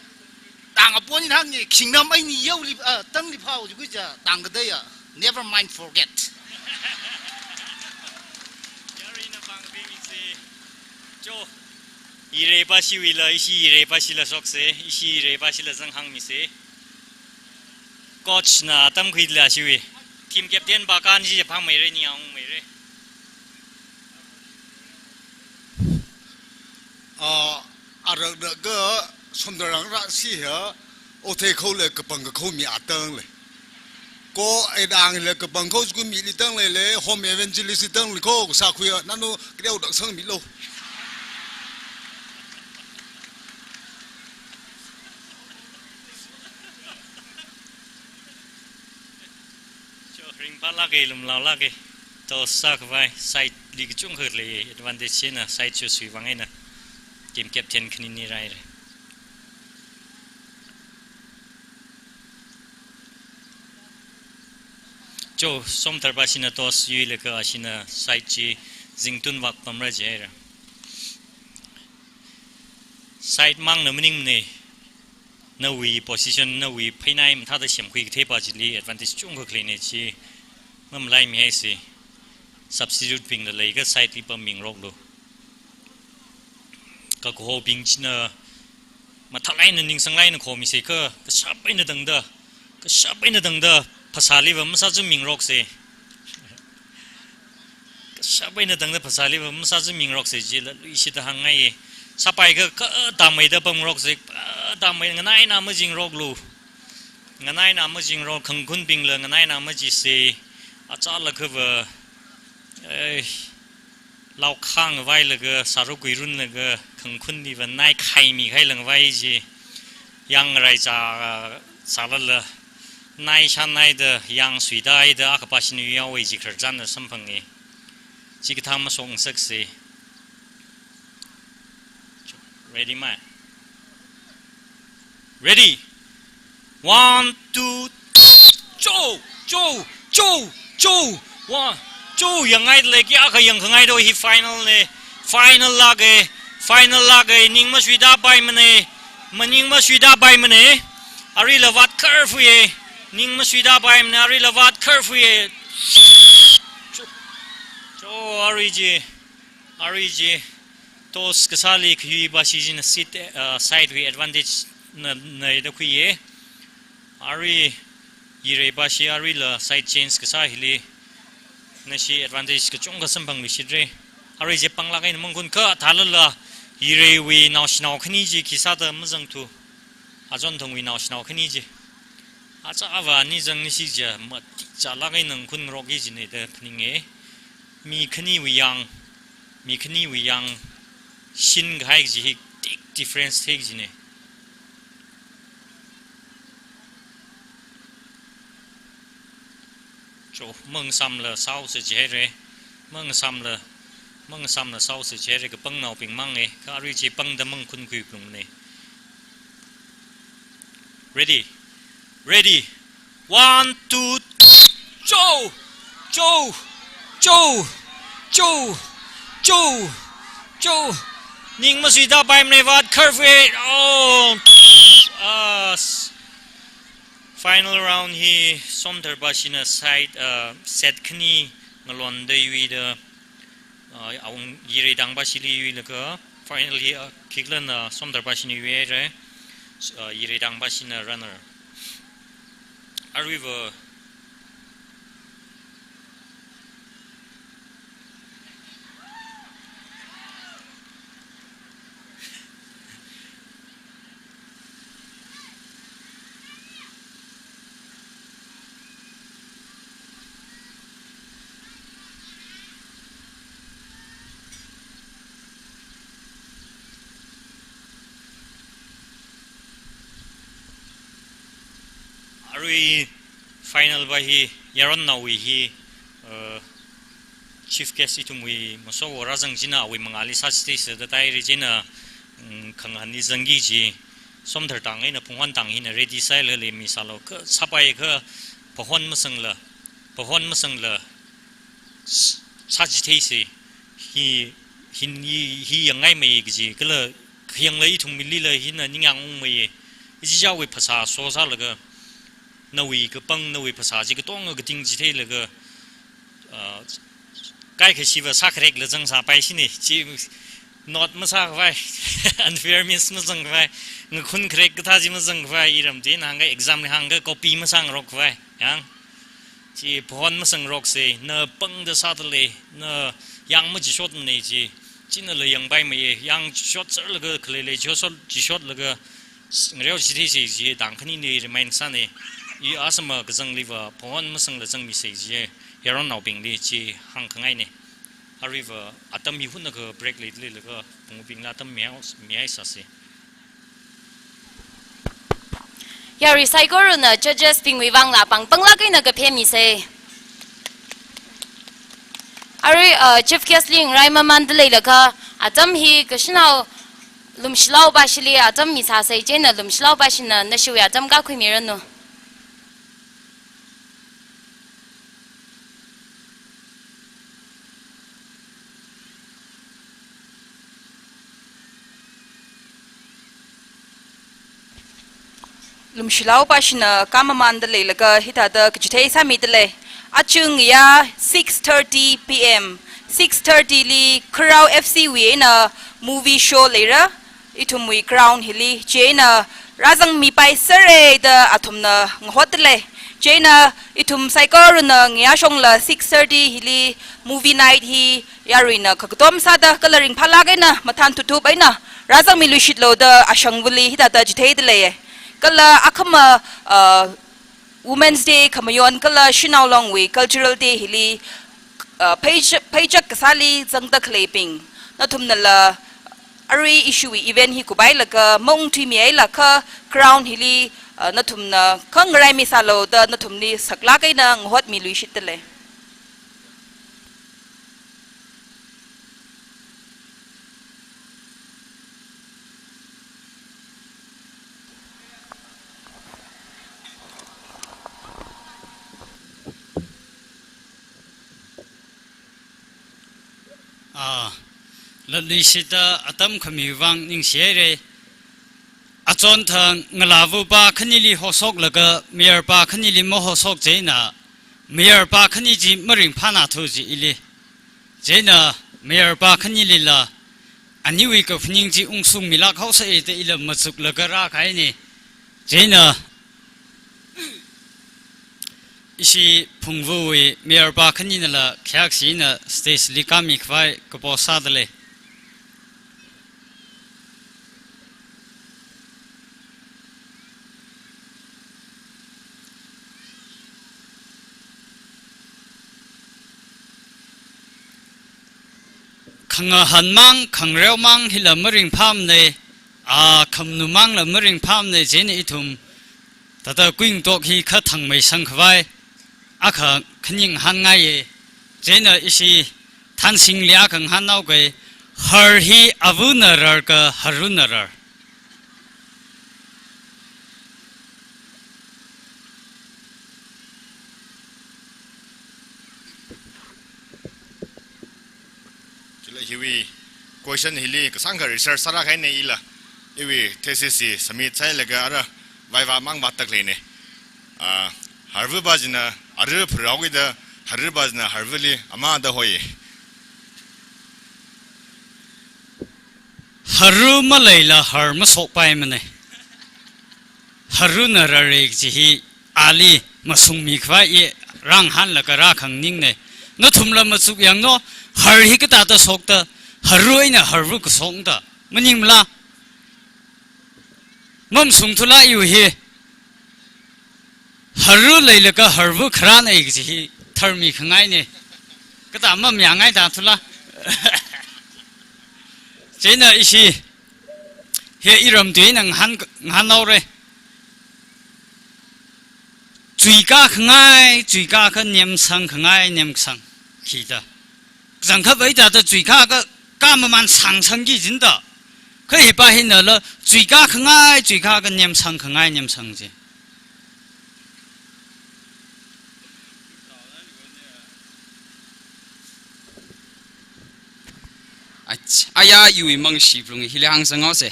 tang apon hānge, khingnam aini yaoli, ah, tangli phao jikuja, tang kadaya. Never mind, forget. Yarina pāng bing isi. Jo. Ire pāshiwuila, ishi ire pāshila shokse, ishi ire pāshila zang hāngmise. Coach na atam khuila shiwi. Team captain pa kan ji phāngmeire, ni aungmeire. Ah, arak da ka somdarang ra si ha, othei khole kapang kakhao mi atang le. Ko edang le kapang khao sku mili tang leile, home evangelist tang le ko sa khuiya, nano kideu dak sangmilo. Jo, ringphālāke, lumlaolāke. Toss sākhavai, side li kachungkha lei, advantage china, side choose wui vang eina. Team captain khanini raire. Jo, somdar pāshina toss yuilaga ashina side chi zingtun vak pamra jihaira. Side mangna maningmane, nawui position, nawui pheinai mathāda semkhui kathei pa chili advantage chungkha khaleine chi mamalaimihaise. Substitute bingla leiakha side li pammingaroklu. Kakhobing china mathālāk eina ningsanglāk eina khomise ka, kashap eina tangda, kashap eina tangda phasāliva masāzummingarokse. Kashap eina tangda phasāliva masāzummingarokse jila luishida hāngngaiye. Sāpai ka, katammeida pamngarokse, katammeida nganaina majingaroklu. Nganaina majingarok, khangkhunbingla nganaina majise. Achālakhava, eh, laokhang vailaga, sāruk kuirunlaga, khangkhunliva nai khaimi khailang vai ji. Yang rai cha, sālala, nai shanaida, yang suidaida, akha pāshina yaowei ji khararchanna samphange. Chikathā masokngasakse. Ready mai? Ready. One, two, cho, cho, cho, cho. One, cho, yangngai lei ki, akha yangkhangai do hi final ne. Final lāke, final lāke, ning masuida paimane, maning masuida paimane. Aruila vātkharfuye, ning masuida paimane, aruila vātkharfuye. Cho, cho, arui ji. Arui ji, toss kasāli khui pāshi jina seat, uh, side wui advantage na, na da khuiye. Arui ire pāshi, aruila side change kasā hili nashi advantage kachungkha samphangluishitre. Arui ji panglāk eina mangkhunkha thālala ireiwui naoshinao khani ji khi sāda mazangthu. Achonthangwui naoshinao khani ji. Achāva ani zangnishi ja matichālāk eina ngkhunngaroki jine da phaninge. Mi khaniwui yang, mi khaniwui yang shinkahai kaji hi big difference thei kajine. Cho, mangasāmla sāhaosa jihaire, mangasāmla, mangasāmla sāhaosa jihaire, kapangnaobing mange, kha arui ji pangda mangkhunkhui plungne. Ready? Ready? One, two, cho! Cho! Cho! Cho! Cho! Cho! Ning masuida paimane, vātkharfuye. Oh! As. Final round hi somdar pāshina side, uh, set khani ngalonda yuida, uh, awung irei tang pāshili yuilaga, final hi, uh, khikhalana somdar pāshina yuihaire, uh, irei tang pāshina runner. Aruiva Final va hi, yaronnao hi, uh, chief guest ithumwui maso wo rāzang china awui mangāli sāchitheisa da tairi china, mm, khangahānli zangki ji, Somdhar tang eina Phunghon tang hina ready sālaga leimi sālu, kha sāpai kha Phahon masangla, Phahon masangla, s-, sāchitheisa, hi, hin, hi, hi yangngaimei kaji, kala khayangla ithum milila hina ningyāng ungmei, ichichāwui phasā so sālaga, nawui kapang, nawui phasā chi katonga kating chitheilaga, ah, kaikhashiva sākharekla zangsāpai shini, chi note masākhavai, unfair miss mazangkhavai, ngakhun kharek kathā chi mazangkhavai, iramtui eina hāngkha exam li hāngkha copy masāngarokkhavai, yang. Chi Phahon masangroksa, na pangda sāda lei, na yang machishotmanei chi, chinala yangpaimeiya, yang chishot serlaga khalei lei chishot, chishotlaga s-, ngareo chitheisa ji tang khanina remind sāna. I asama kazangliva Phahon masangla zangmisa ji, yaronnaobingli chi hāngkhangaina. Aruiva atam hi hunakha break leileilaga phungubingla atam mihao, mihaisāsa. Yarui saikorana judges bingwui vangla pāng panglāk eina kaphe misa. Arui, uh, chief guest li ngarai mamānda leilakha, atam hi kashanao Lumshilao pashili atam misāsa, chieina Lumshilao pashina nashiwui atam kakhuimiranu. Lumshilao pashina kamamānda leilaga hithāda kachithei sāmida lei. Achung ya six thirty P M, six thirty li Kharao F C wui eina movie show leira, ithumwui ground hili, chieina rāzangmipaisera da athumna ngahotda lei. Chieina ithum saikorana ngayā shongla six thirty hili movie night hi yaruina khakatom sāda kala ringphālāk eina mathān thuthup eina rāzangmiluishitlu da ashangvali hithāda chitheida leiya. Kala akhama, uh, Women's Day khamayon kala Shanao Longwui Cultural Day hili, uh, pheichak, pheichak kasāli zangda khaleibing, nathumnala arui ishiwui event hi kuphailaga maungthuimihailakha ground hili, uh, nathumna khangaraimi sālu da nathumli saklāk eina ngahotmiluishitda lei. Ah, latluishitda atam khami vang ningshihaira. Achonthang ngalāvapa khanili hosoklaga, mayarpa khanili mahosok chieina, mayarpa khani chi maringphānathu ji ili. Chieina mayarpa khanilila aniwui kaphaning chi ungsungmilāk haosa da ila machuklaga rākahaina. Chieina ishi Phungvuwui mayarpa khaninala khayākshi eina stage li kāmikhavai kapo sāda lei. Khangahānmang, khangareomang hila maringphāmanei, a, khamanumangla maringphāmanei, chieina ithum thāda kuingatok hi kha thangmeisangkhavai akha khaning hāngngaiya. Chieina ishi Thansingli akha ngahānhaoga, har hi avana rarka haruna rar. Chila hiwui question hili kasāngkha research sārākahaina ila. Iwui thesis hi submit sāhailaga ara viva mang vātda khaleina. Ah, harvapa china ara pharao kida, harvapa china harvali amada hoi. Haru maleila har mashokpaimanei. Haruna rarra kaji hi ali mashungmikhavai i rāngahānlaga rākhanganingnei. Nathumla machuk yanglu, har hi kathāda shokta, haru eina harva kashokta. Maningmala? Mamashungthula iwui hi. Haru leilaga harva kharānei kaji hi tharmikhangainei. Kathā mamayāngaithathula. Chieina ishi hi iramtui eina ngahān, ngahānhaora. chuikā khangai chuikā kha, nemsang khangai nemsang kida. Kachangkhat vei thāda chuikā kha, kha maman sangsangki jida. Kha hipa hinala chuikā khangai chuikā kha, nemsang khangai nemsang ji. Ach, aya, iwui mangshi phalung hili hāngsang haose.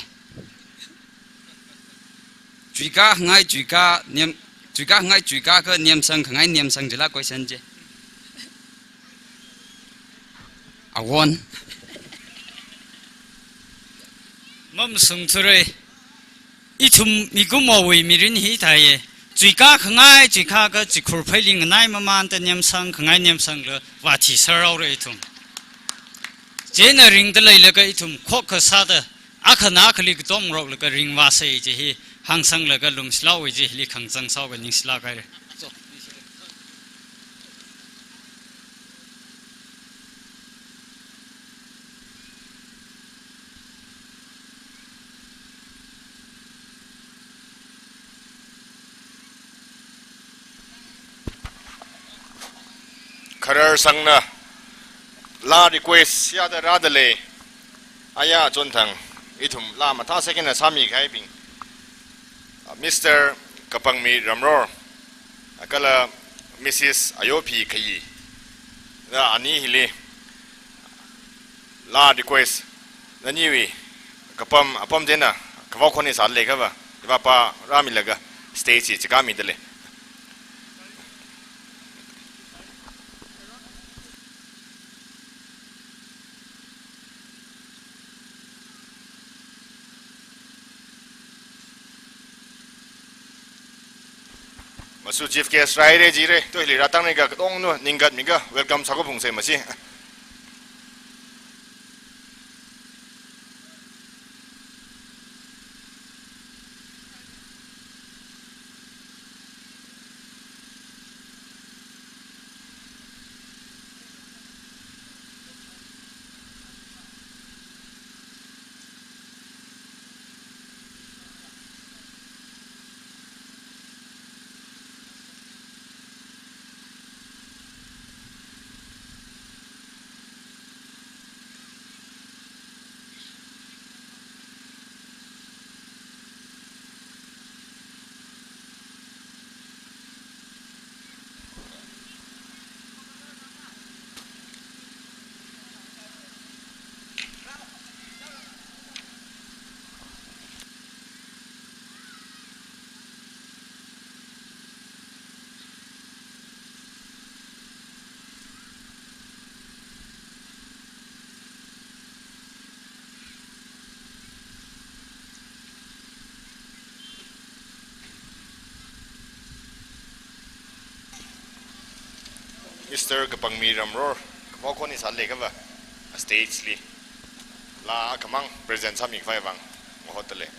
Chuikā khangai chuikā nem, chuikā khangai chuikā kha, nemsang khangai nemsang jila question chi. Awon. Mamashung thurei. Ithum mikumowui mirin hi thāye. Chuikā khangai chuikā kha, chikhur pheili nganai mamanda nemsang khangai nemsangla vāthi sārao re ithum. Chieina ringda leilaga ithum khokkha sāda, akhana akhali katongaroklaga ringvāsei ji hi hāngsanglaga lumshilao ji hili khangachang sāhaoga ningshilāk haire. Khararsangna laa request sāda rāda lei. Aya chonthang ithum laa mathāsek eina sāmi kahaibing, Mister Kapangmi Ramror, kala Missus Ayophi Khayi, da ani hili laa request, naniwui kapam apam china kavao khoni sālei kava, ivāpa rāmilaga stage chi chikāmida lei. Masu chief guest rāhaire jire, to hili rātangni ka katongna ningkatmiga welcome sākhuiphungsei mashi. Mister Kapangmi Ramror, kavao khoni sālei kava, stage li laa khamang present sāmi khavai vang mahotda lei.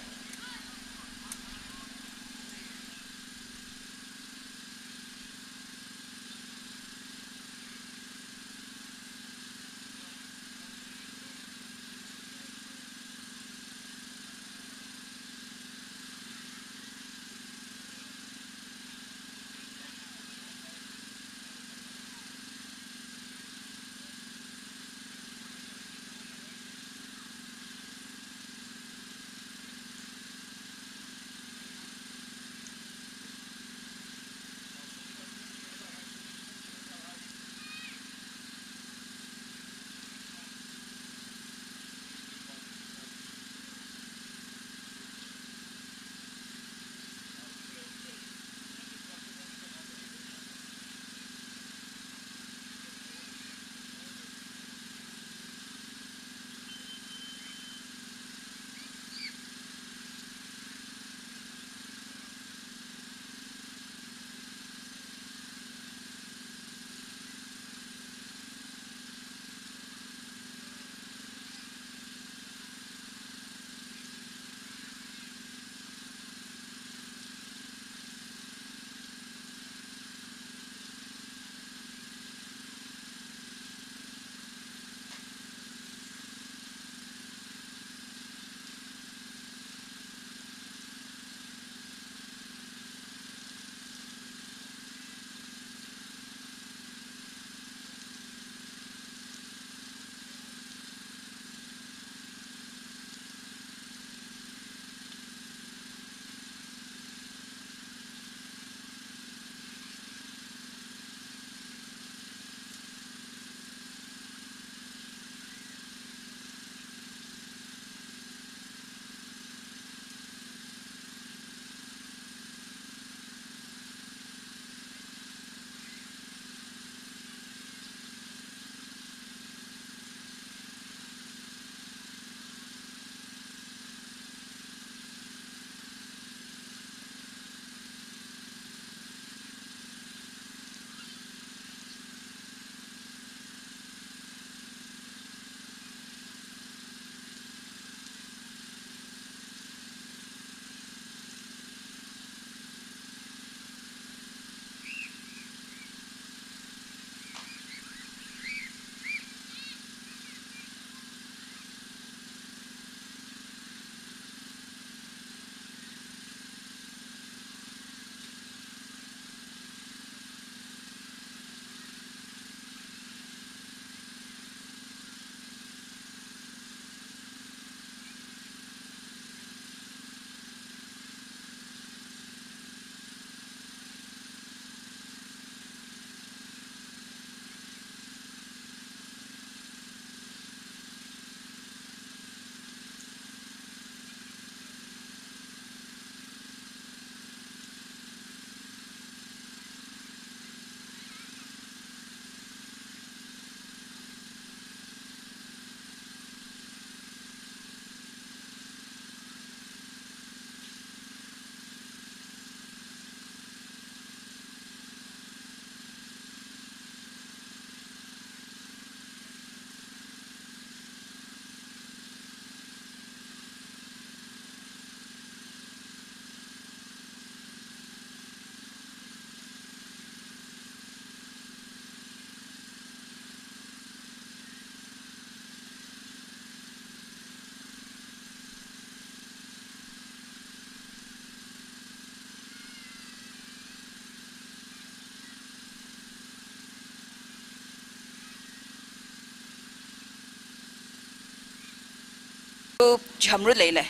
Chihamru leile.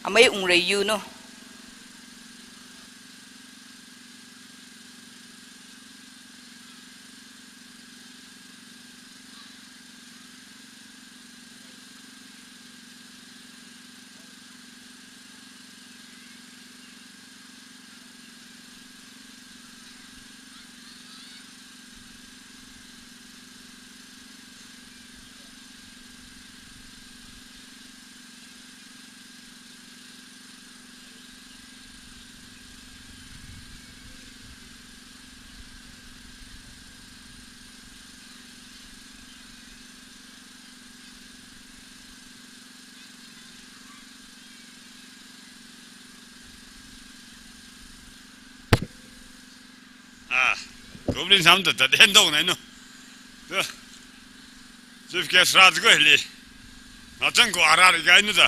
Amei Ungreiyunu. Ah, goblin sam ta ta den dong nai no. Chief guest rā ziko hili. Ngachang ko ara ri gai nu ta.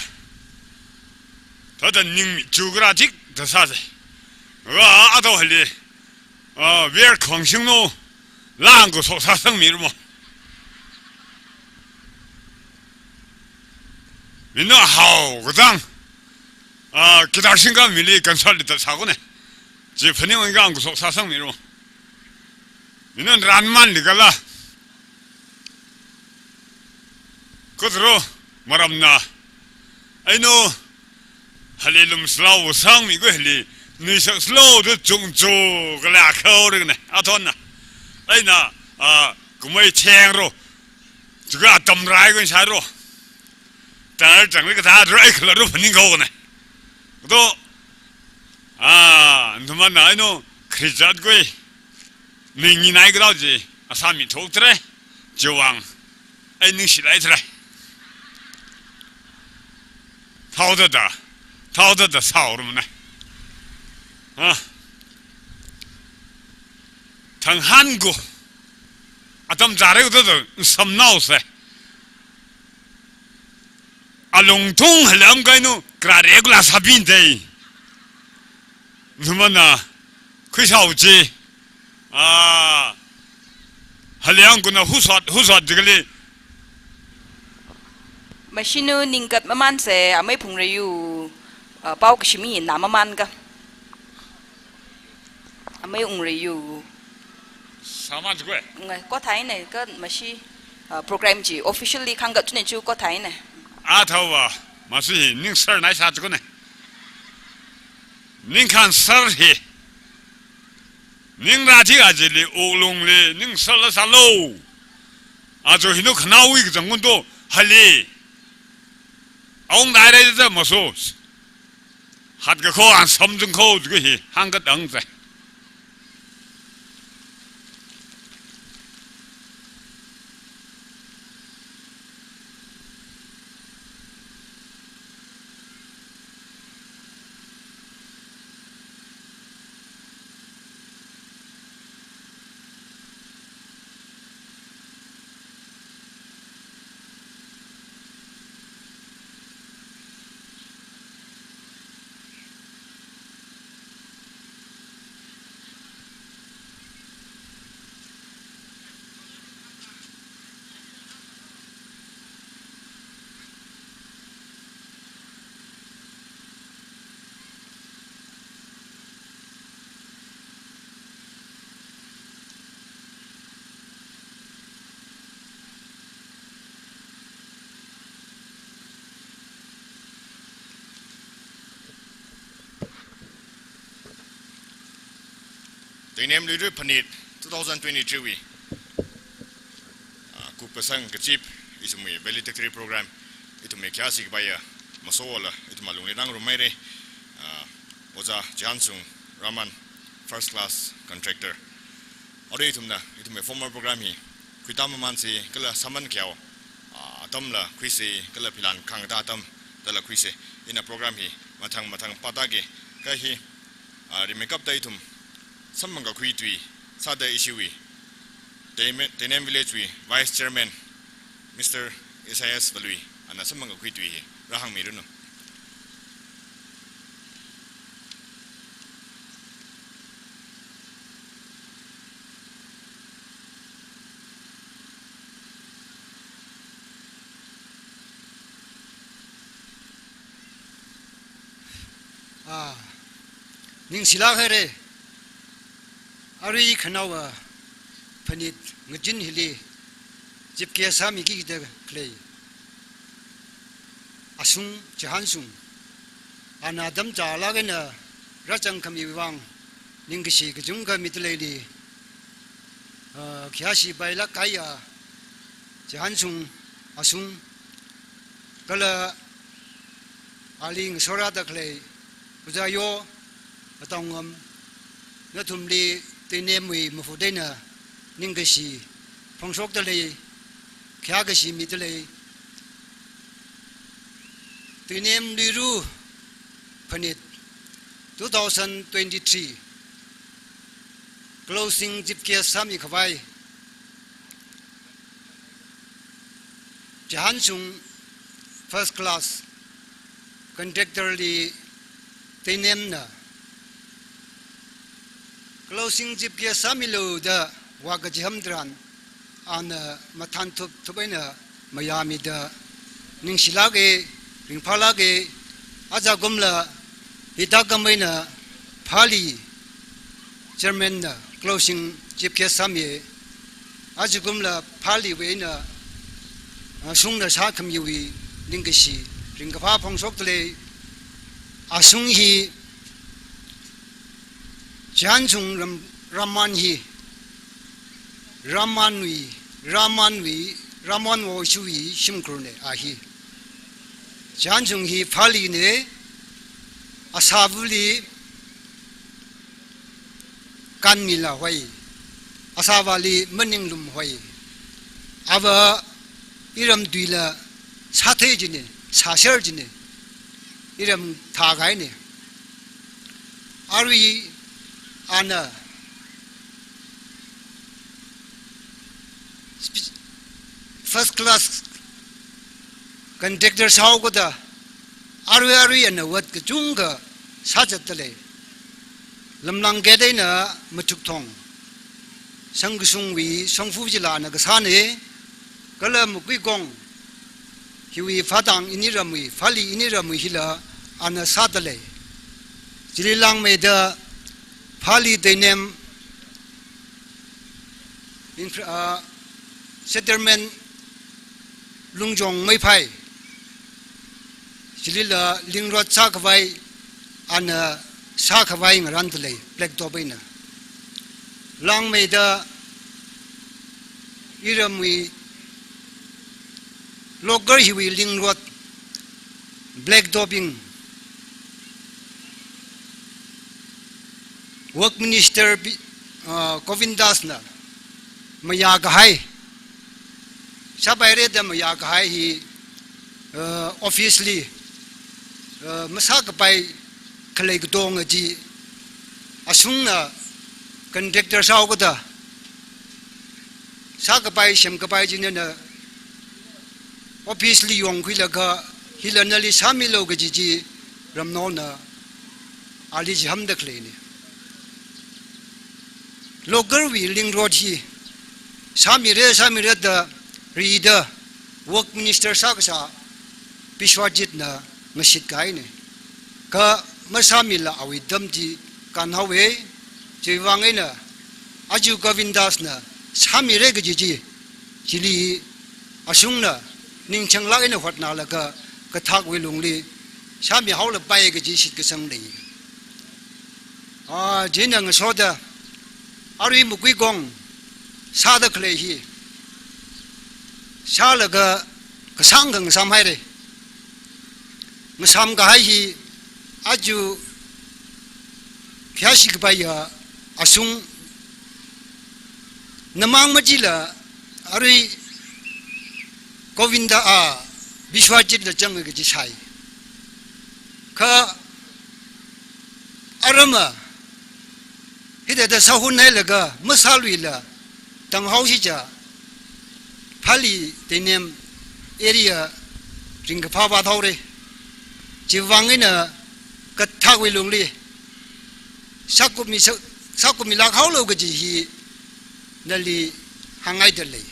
Ta ta ning mi chu gra tik ta sa se. Wa a to hili. Ah, wer khong sing no. Lang ko sok sa sang mi ru mo. Mino hao ko tang. Ah, guitar sing ka mili concert li ta sa ko ne. Chi phani wan ka ang ko sok sa sang mi ru mo. Mino ran man li ka la. Kutro, maramna. Aino, hali lum slow sang mi ko hali, nui sak slow tu chung chu kala khau ring ne, athon na. Aina, ah, kumai cheng ro, juga tam rai ko sa ro. Tar chang ri ka ta ro, ai khala ro phaning ko ne. To, ah, nthumana aino, khrijat ko. Ning ngi nai kadaw ji, asami thok tre, jiwang, ai ning silai tre. Thao da da, thao da da sao rum na. Ha. Thang han gu, atam zare gu da da, sam nao se. Alung thung halam kainu, kra regular sabin dei. Nthumana, khui sao ji. Ah, haliang kuna husot, husot dikali. Mashinu ningkat maman se, amei Phungreiyu, ah, pao kashimi na maman ka. Amei Ungreiyu. Saman kwe. Ngai, ko thai ne, ka mashi, ah, program ji, officially khangkat chune chu ko thai ne. A thao wa, mashi ning sar nai sa chu ne. Ning khan sar hi. Ning rati a jili ulung li, ning sala salo. Ajo hinu khanao wik jang ngun to, hali. Aung dai dai dai maso. Hat ka kho an sam jung kho ju hi, hang ka dang zai. Teinem Luira Phanit two thousand twenty-three wui, ah, kupasang kachip ithumwui valedictory program ithumwui khayā si kapaiya masola ithum alungli rāngarumhaira, ah, Ojā Chihansung Raman, first class contractor. Arui ithumna, ithumwui formal program hi khuita maman si kala saman khayao, ah, atamla khuisi kala philan khangta atam dala khuisi. Ina program hi mathang mathang pāta ke ka hi, ah, rimeikapta ithum samphang kakhui tui sāda ishiwui Teime-, Teinem Village wui Vice Chairman Mister Isaias Valui ana samphang kakhui tui hi rāhāngmiranu. Ah, ningshilāk haira. Arui khanaowa phanit ngazin hili chief guest sāmiki da khalei Asung, Chihanshung, ana atam chālāk eina rāzangkhami vang ningkashi kachungkha midalei li, ah, khayāshi pailāk kahaiya Chihanshung, Asung, kala ali ngasorāda khalei Ojā Yo, Atongam, nathumli Tuinemwui mafuda eina ningkashi phongshokdalei, khayākashi midalei. Tuinem Luira phanit two thousand twenty-three closing chief guest sāmi khavai Chihanshung first class contractor li Tuinemna closing chief guest sāmilu da vākachiham tharan, ana mathānthup thup eina mayāmida ningshilāka, ringphālāka. Ajakumla hithākhamei eina Phali chairman na closing chief guest sāmi, ajakumla Phaliwui eina, ah, Asungna sākhamiwui ningkashi ringkaphā phongshokdalei. Asung hi Chihanshung Ram-, Raman hi, Ramanwui, Ramanwui, Raman Vaoshuwui shimkhurna a hi. Chihanshung hi Phalina, asāvali kanmila hoi, asāvali maninglum hoi. Ava iram tuila sāthei jina, sāser jina, iram thākahaina. Arui ana spe-, first class contractor sāhaokada, arui arui ana ot kachungkha sāzatdalei. Lamlang gate eina Mathukthong, Shangkashungwui shongfa chila ana kasāna, kala Makuikong, hiwui phatang ini ramwui, Phali ini ramwui hila ana sādalei. Chili langmeida Phali Tuinem infra-, ah, settlement Lungjong Meiphai, chilila link road sākhavai, ana sākhavai ngarāndalei, blacktop eina. Langmeida iramwui Lokar hiwui link road blacktopping Work Minister Pi-, ah, Govindas na mayākahai, sāpaira da mayākahai hi, ah, office li, ah, masākapai khalei katonga chi Asungna contractor sāhaokada sākapai, semkapai china office li yangkhuilaga, hila nali sāmilu kaji chi ramnaona ali chihamda khaleina. Lokarwui link road hi sāmira, sāmira da rida Work Minister sākasā Biswajit na ngashitkahaina. Kha masāmila awui atam chi kānhaowa, chiwui vang eina aja Govindas na sāmira kaji chi, chili Asungna ningchanglāk eina hotnalaga kathakwui lungli sāmihaolapai kaji shitkasang lei. Ah, chieina ngasoda arui Makuikong sāda khalei hi sālaga kasāngkha ngasāmhaira. Ngasāmkahai hi aja khayāshi kapaiya Asung namang machila arui Govinda a Biswajit la chang kaji sai. Kha arama hithāda sāhunhailaga masāluila tanghaosi chiakha Phali Tuinem area ringkaphā vāthaora. Chiwui vang eina kathakwui lungli sākupmi sā-, sākupmilāk haolu kaji hi nali hāngngaidalei.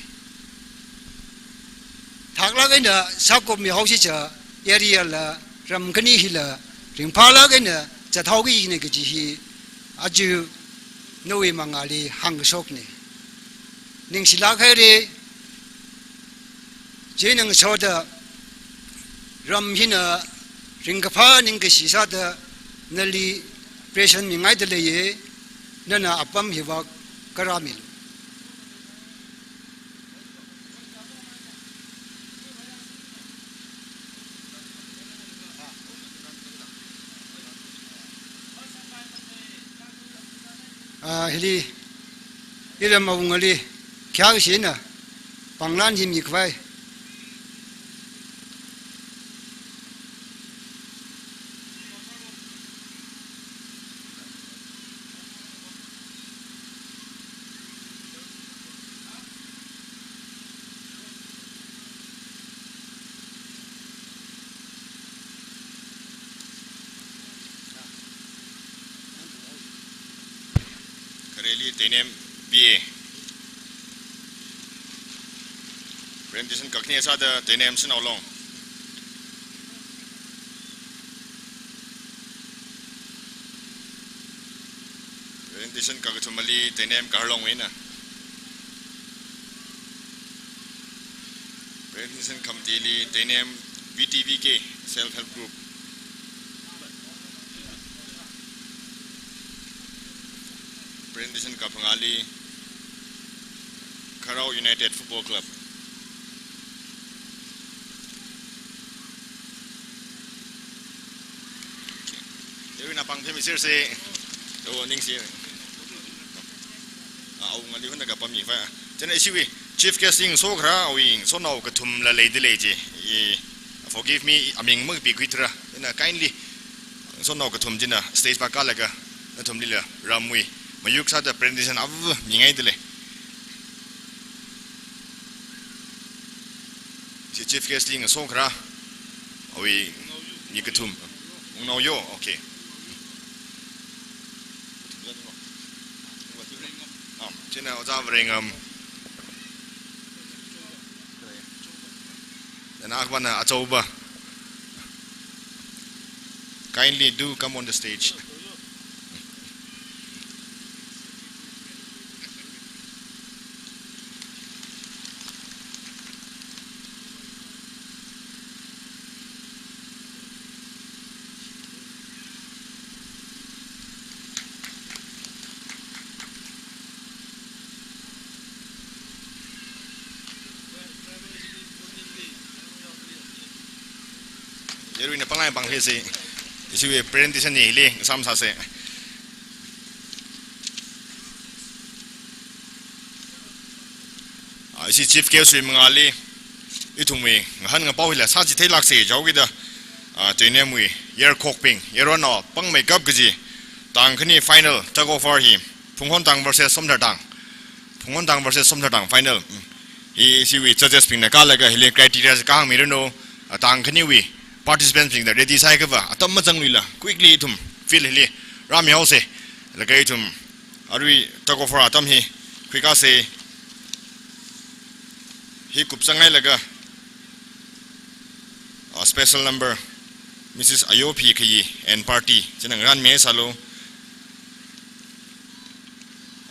Thaklāk eina sākupmihaosi chiakha area la ram khani hila ringphālāk eina zathaokina kaji hi aja nawui mangāli hāngkashokna. Ningshilāk haira, chieina ngasoda ram hina ringkaphā ningkashi sāda nali present mingaida leiya, nana apam hiva kharāmilu. Ah, hili, iram awungali, khyāngshina, panglan hi mikhavai. Khareli Teinem B A. Presentation kakhane sāda Teinem Sinaolong. Presentation kakathumali Teinem Kaharlongwuina. Presentation khamatiili Teinem V T V K Self Help Group. Presentation kaphangāli Kharao United Football Club. Yarui napāng phemisersa. Oh, ningshi. Ah, awungali hunda kapam mifai. Chieina ishiwui chief guest li ngasokharā awui ngasotnao kathumla leida lei chi. I, forgive me, aming makapikhuithura. Chieina kindly ngasotnao kathum china stage pa kālaga nathumlila ramwui mayuk sāda presentation ava mingaida lei. Ishi chief guest li ngasokharā awui mi kathum. Wungnaoyo, okay. Ah, chieina Ojā Varengam. Then akhavana Achouba. Kindly do come on the stage. Yaruina panglai pangli si, ishiwui presentation hili ngasam sāsa. Ah, ishi chief guest wui mangāli, ithumwui ngahān ngapao hila sāchitheilāksa jihaokida, ah, Teinemwui yarkhokbing, yaronao pāngmeikap kaji, tangkhani final, tug of war hi, Phunghon Tang versus Somdar Tang. Phunghon Tang versus Somdar Tang final. Mm. Hi ishiwui judges bingna kālaga hili criteria chi kahāngmiranu, ah, tangkhaniwui participants bingna ready sāhaiakhava, atam mazangluila, quickly ithum field hili rāmihaosa. Laga ithum arui tug of war atam hi khuikāsa. Hi kupsang hailaga, ah, special number, Missus Ayo Phi Khayi and party, china ngarānmi sālu.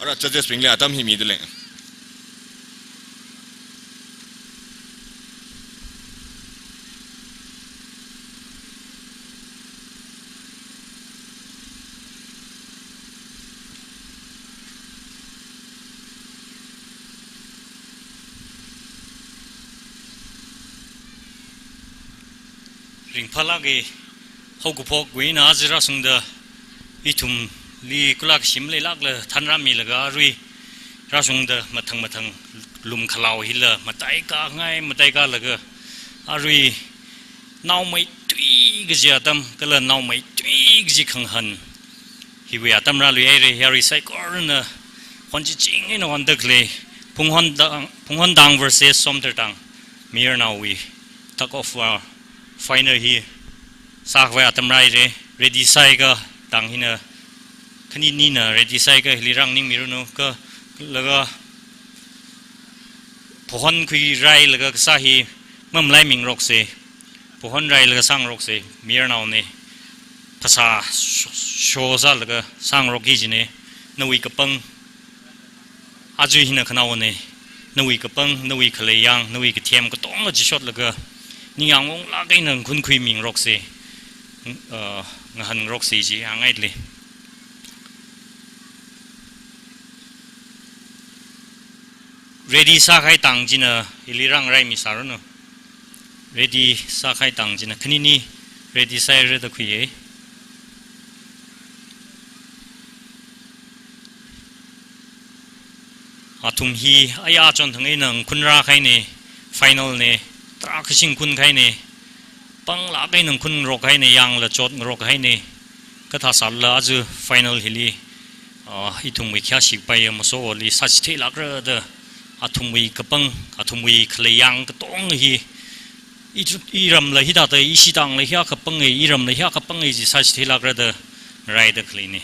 Ara judges bingli atam hi mida lei. Ringphālāka, haokaphok wui eina aja rāshungda ithumli kulak shim leilākla thanrāmilaga arui rāshungda mathang mathang lum khalao hila mataikāngai, mataikālaga arui naomeithui kaji atam, kala naomeithui kaji khangahān hiwui atam rāluihaira. Yarui saikorana khon chiching eina honda khalei Phunghon Tang, Phunghon Tang versus Somdar Tang mayarnaowui tug of war final hi sākhavai atam rāhaira. Ready sāhaiakha tang hina, khani nina ready sāhaiakha hili rānganingmiranu, kalaga phahon khuirālaga kasā hi mamalaiming roksa, phahon rālaga sāngaroksa, mayarnaona. phasā sho-, shosālaga sāngarokki kajina, nawui kapang, aja hina khanaowana, nawui kapang, nawui khalei yang, nawui kathem katonga chishotlaga, ningyāng onglāk eina ngakhun khuimingaroksa, uh, ngahānngaroksa chi hāngngaili. Ready sākahai tang china hili rāngaraimisāranu. Ready sākahai tang china khanini ready sāhaira da khuiya. Athum hi aya chonthang eina ngakhun rākahaina, final na, tarākhashi ngakhun kahaina, panglāk eina ngakhun ngarokkahaina, yangla chotngarokkahaina, kathā sālala aja final hili, ah, ithumwui khayāshi kapaiya Masovali sāchitheilākra da, athumwui kapang, athumwui khalei yang katonga hi, i chu-, iramla hithāda, ishi tangla hiyākha panga, iramla hiyākha panga chi sāchitheilākra da ngaraida khaleina.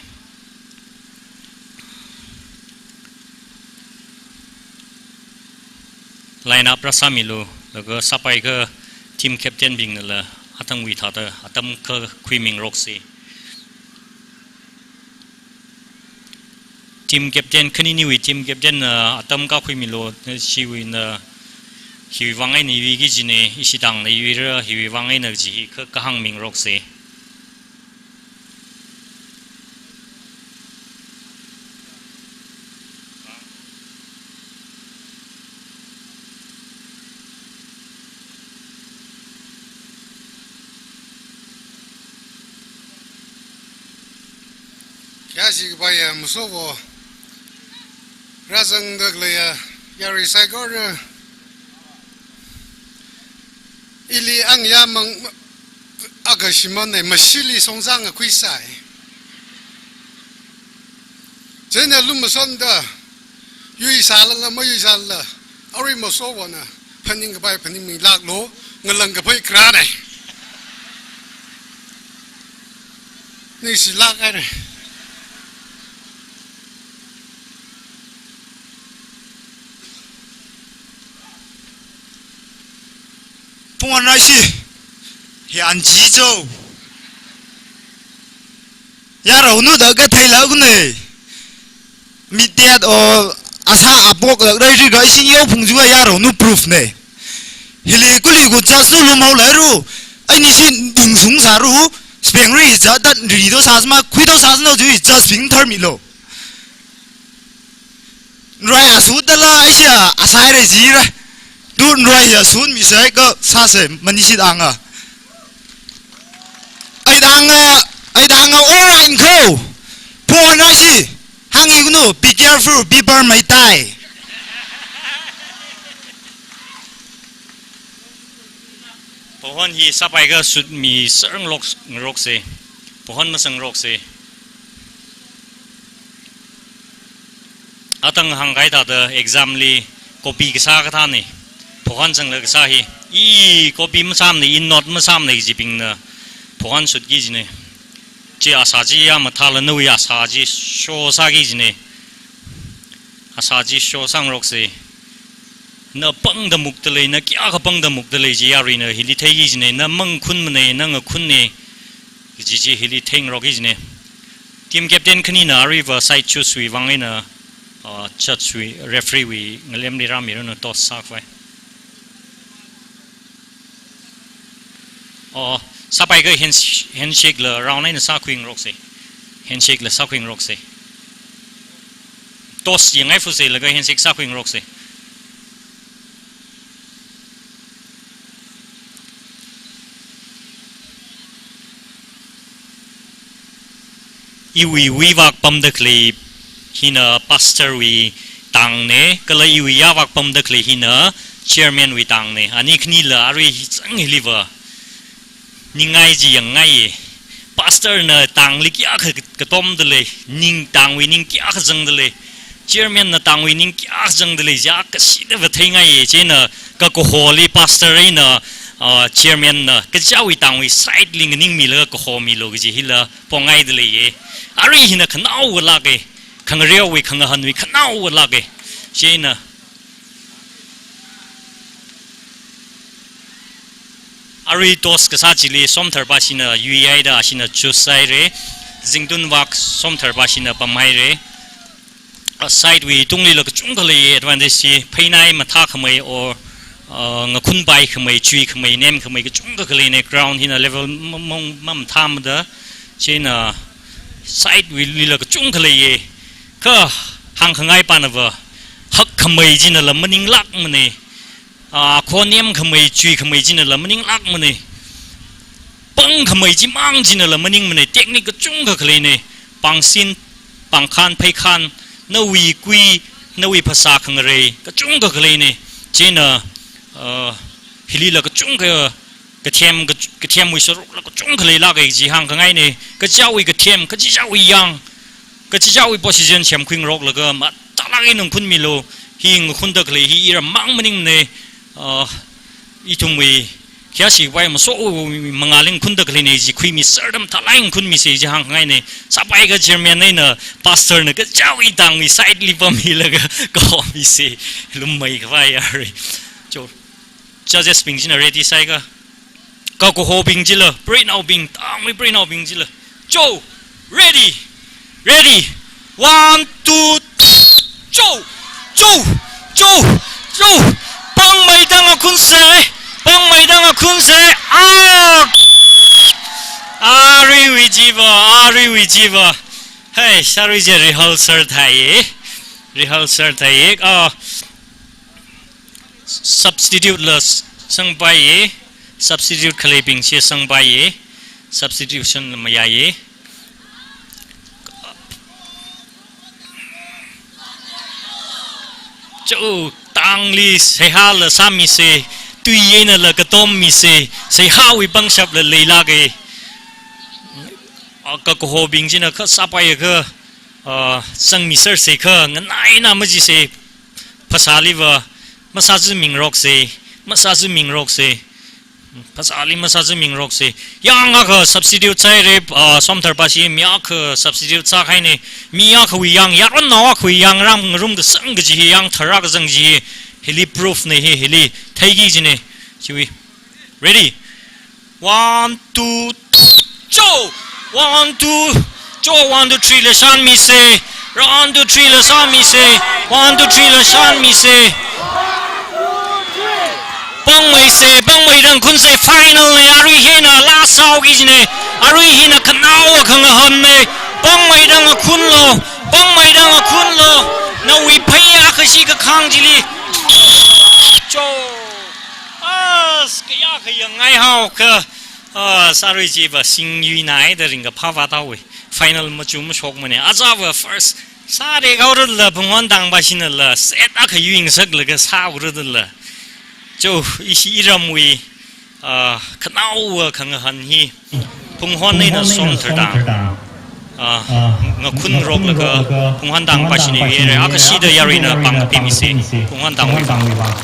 Line up rāsāmilu, laga sāpaikha team captain bingnala athangwui thāda atam akha khuimingaroksa. Team captain khaniniwui team captain na atam akha khuimilu, chiwuina hiwui vang eina yuiki kajina, ishi tangna yuira, hiwui vang eina kaji hi akha kahāngmingaroksa. Khayāshi kapaiya Masovo, rāzangda khaleiya yarui saikora, ili āngayā mang akha shimānna, mashili songzang akhui sai. Chieina lumasonda, yuisālala mayuisālala, arui Masovana phaningkapai phaningmilāklu, ngalāngkapai kharāna. Ningshilāk haira. Phungwan raisi, hi anji jo. Yaraonu da katheilākna. Mitet o asā apok lak rai ri ga isin yao phungju yaraonu proof na. Hili kuli gu judge nu lumhao leiru, ainishi dingsungsāru, spengri judge dan ri do sāsma, khui do sāsna ju judge bing tharmilu. Nrai asut dala asia asai re jira. Tu nrai asut misai ka sāse manishit anga. Ai danga, ai danga ora inko. Phungwan raisi. Hāngi kunu, be careful, be burned, maitai. Phungwan hi sāpaikha sut misāngarok, ngaroksa. Phungwan masāngaroksa. Atang hāngkahai thāda exam li copy kasā kathāna. Phungwan sangla kasā hi. I copy masāmana, i note masāmana kajibingna phungwan sutki kajina. Chi asā chi ya mathāla nawui asā chi shosāki kajina. Asā chi shosāngaroksa. Na pangda mukda lei, na kayākha pangda mukda lei chi yaruina hili theiki kajina, na mangakhunmana, na ngakhunna, kaji chi hili theingarokki kajina. Team captain khanina aruiva side choose wui vang eina, uh, judge wui, referee wui ngalemli rāmiranu toss sākhavai. Oh, sāpaikha hands-, handshake la round eina sākhuingaroksa. Handshake la sākhuingaroksa. Toss yangngai fusa laga handshake sākhuingaroksa. Iwui wuivak pamda khalei hina pastor wui tangna, kala iwui yāvak pamda khalei hina chairman wui tangna. Ani khanila arui hi chang hiliva ningai chi yangngaiya. Pastor na tangli kayākha katomda lei, ning tangwui ning kayākha zangda lei. Chairman na tangwui ning kayākha zangda lei, chi kashidava theingaiya. Chieina kakaholi pastor eina, ah, chairman na kachichāwui tangwui side li nganingmilaga kahomilu kaji hila pongaida leiya. Arui hina khanaowa lāka, khangareowui, khangahānwui khanaowa lāka. Chieina, Arui toss kasā chili Somdharpashina yuihaida ashina choose sāhaira. Zingtunvak Somdharpashina pamhaira. Uh, side wui tunglila kachungkha leiya advantage chi, pheinai mathākhamei or, uh, ngakhunpaikhamei, chuikhamei, nemkhamei kachungkha khaleina, ground hina level ma-, ma-, mamathāmada. Chieina side wuilila kachungkha leiya. Kha hāngkhangai panava, hakkhamei chinala maninglākmana. Ah, kho nemkhamei, chuikhamei chinala maninglākmana. Pangkhamei chimang chinala maningmana. Technique kachungkha khaleina. Pangsin, pangkhan, pheikhan, nawui kui, nawui phasā khangarei kachungkha khaleina. Chieina, ah, hilila kachungkha kathem, ka-, kathemwui sarukla kachungkha leilāka kaji hāngkhangaina. Kachichāwui kathem, kachichāwui yang, kachichāwui position semkhuingaroklaga mathālāk eina ngakhunmilu. Hi ngakhunda khalei hi iram mang maningmana. Ah, ithumwui khayāshi khavai masowui mangāli ngakhunda khaleina ji khuimiserdam thalai ngakhunmisa ji hāngkhangaina. Sāpaikha chairman eina pastor na kachichāwui tangwui side li pammilaga kahomisa. Lummei khavai arui. Cho. Judges bing china ready sāhaikha. Kakahobing chila, preinaobing, tangwui preinaobing chila. Cho, ready, ready. One, two, cho, cho, cho, cho. Pangmeida ngakhunsa, pangmeida ngakhunsa. Ah! Aruiwui chiva, aruiwui chiva. Hey, sorry je rehearsal thai, rehearsal thai. Ah, substitute la s-, sangpaiya, substitute khaleibing chi sangpaiya, substitution la mayāya. Cho, tangli seihāla sāmisa, tui einala katommisa, seihāwui pangshapla leilāka. Ah, kakahobing china kha sāpaiakha, ah, sangmisersa kha, nganaina majisa, phasāliva masāzāmingaroksa, masāzāmingaroksa, phasāli masāzāmingaroksa. Yang akha substitute sāhaira, ah, Somdharpashi, mi akha substitute sākahaina, mi akhawui yang, yaronnao akhawui yang rāngarum kasang kaji hi, yang tharā kazang chi hi, hili proof na hi, hili theiki kajina, chiwui. Ready? One, two, cho! One, two, cho, one, two, three la shānmisa. One, two, three la shānmisa. One, two, three la shānmisa. Pangmeisa, pangmeida ngakhunsa, final na, arui hina last sāhaoki kajina. Arui hina khanaowa khangahanna. Pangmeida ngakhunlu, pangmeida ngakhunlu. Nawui phei akhashi kakhang chili. Cho! As, kayākha yangngaihao kha, ah, sorry chiva singyuina haida ringkaphā vāthaowa. Final machuk mashokmana. Ajava first sāda khaorala Phunghontangpashinala set akha yuingasaklaga sāhaorala. Cho, ishi iramwui, ah, khanaowa khangahan hi Phunghon eina Somdhar tang. Ah, ngakhunroklaga Phunghontangpashina yuihaira, akhashida yaruina pāng kapimisa, Phunghontangwui vang.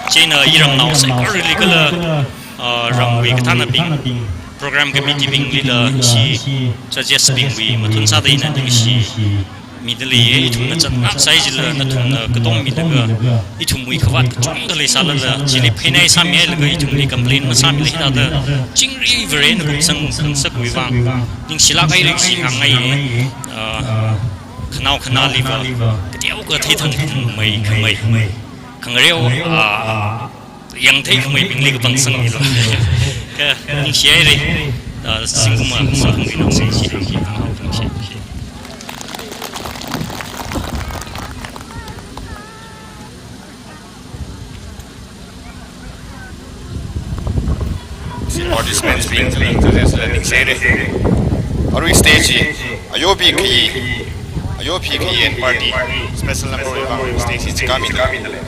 Chieina iramnao saikorali kala, ah, ramwui kathānabing, program committee binglila ishi judges bingwui mathun sāda ina ningshi midalei, ithumna chānakshai jila nathumna katommilaga, ithumwui khavāt kachungkha leisālala, chili pheinai sāmihailaga ithumli complain masāmila hithāda chingri Varena kupsang khangasakwui vang ningshilāk haira kaji hāngngaiya. Ah, khanao khanāliva kateokha theithangmei khamei, khangareo, ah, yangthei khameibingli kapangsangmilu. Kha ningshihaira, ah, zingkum akha sākhangaina ningshi, ningshi. Participants bing, judges bing, ningshihaira. Arui stage hi, Ayopi Khayi, Ayopi Khayi and party, special number wui vang stage hi chikāmidalei.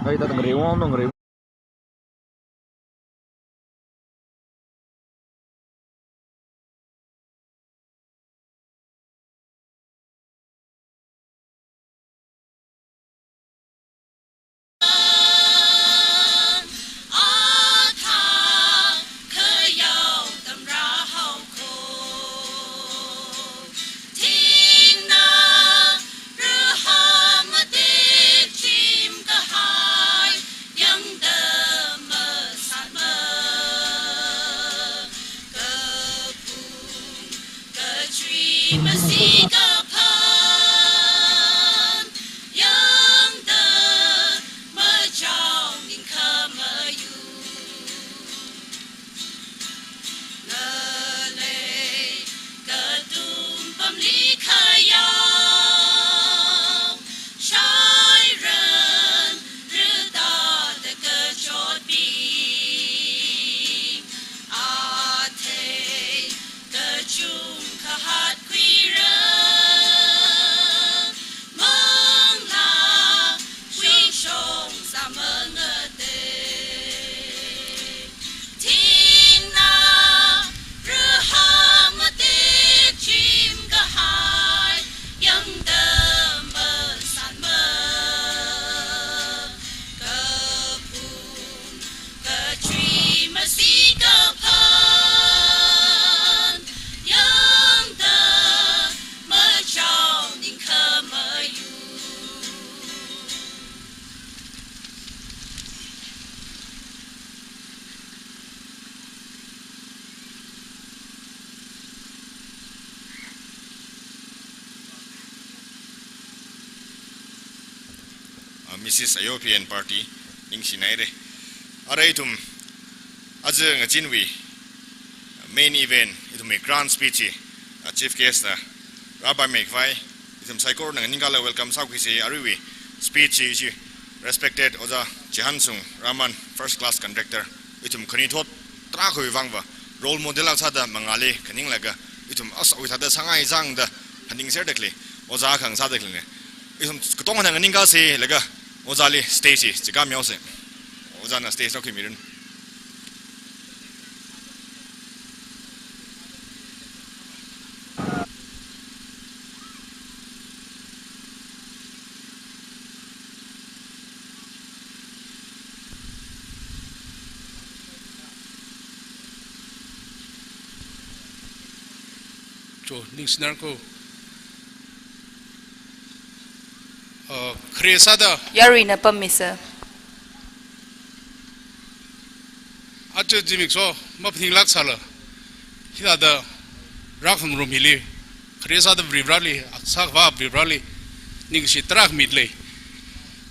Hai, ta ngare wang, ngare. Uh, Missus Ayopi and party, ningshinaire. Ara ithum, aja ngazin wui main event, ithum wui grand speech hi, uh, chief guest na, Rabbi Mekvai, ithum saikorana nganingkala welcome sākhuisa, aruiwui speech chi, chi respected Oja Chihansung Raman, first class conductor, ithum khanuithot tarākhawui vangva role model akha sāda mangāli khaninglaga, ithum asawui thāda sāngai zangda phaningserdakli, Oja khang sādakli ne. Ithum katongana nganingkasa laga, Ojali stage hi chikam yaosa. Ojana stage na khuimirin. Cho, ningshinar ko. Uh, khare sāda. Yaruina pammisa. Aja zimiksho maphaninglāksāla, hithāda rākhangarum hili, khare sāda Varivarali, akha sākhavā Varivarali ningshi tarākha milei.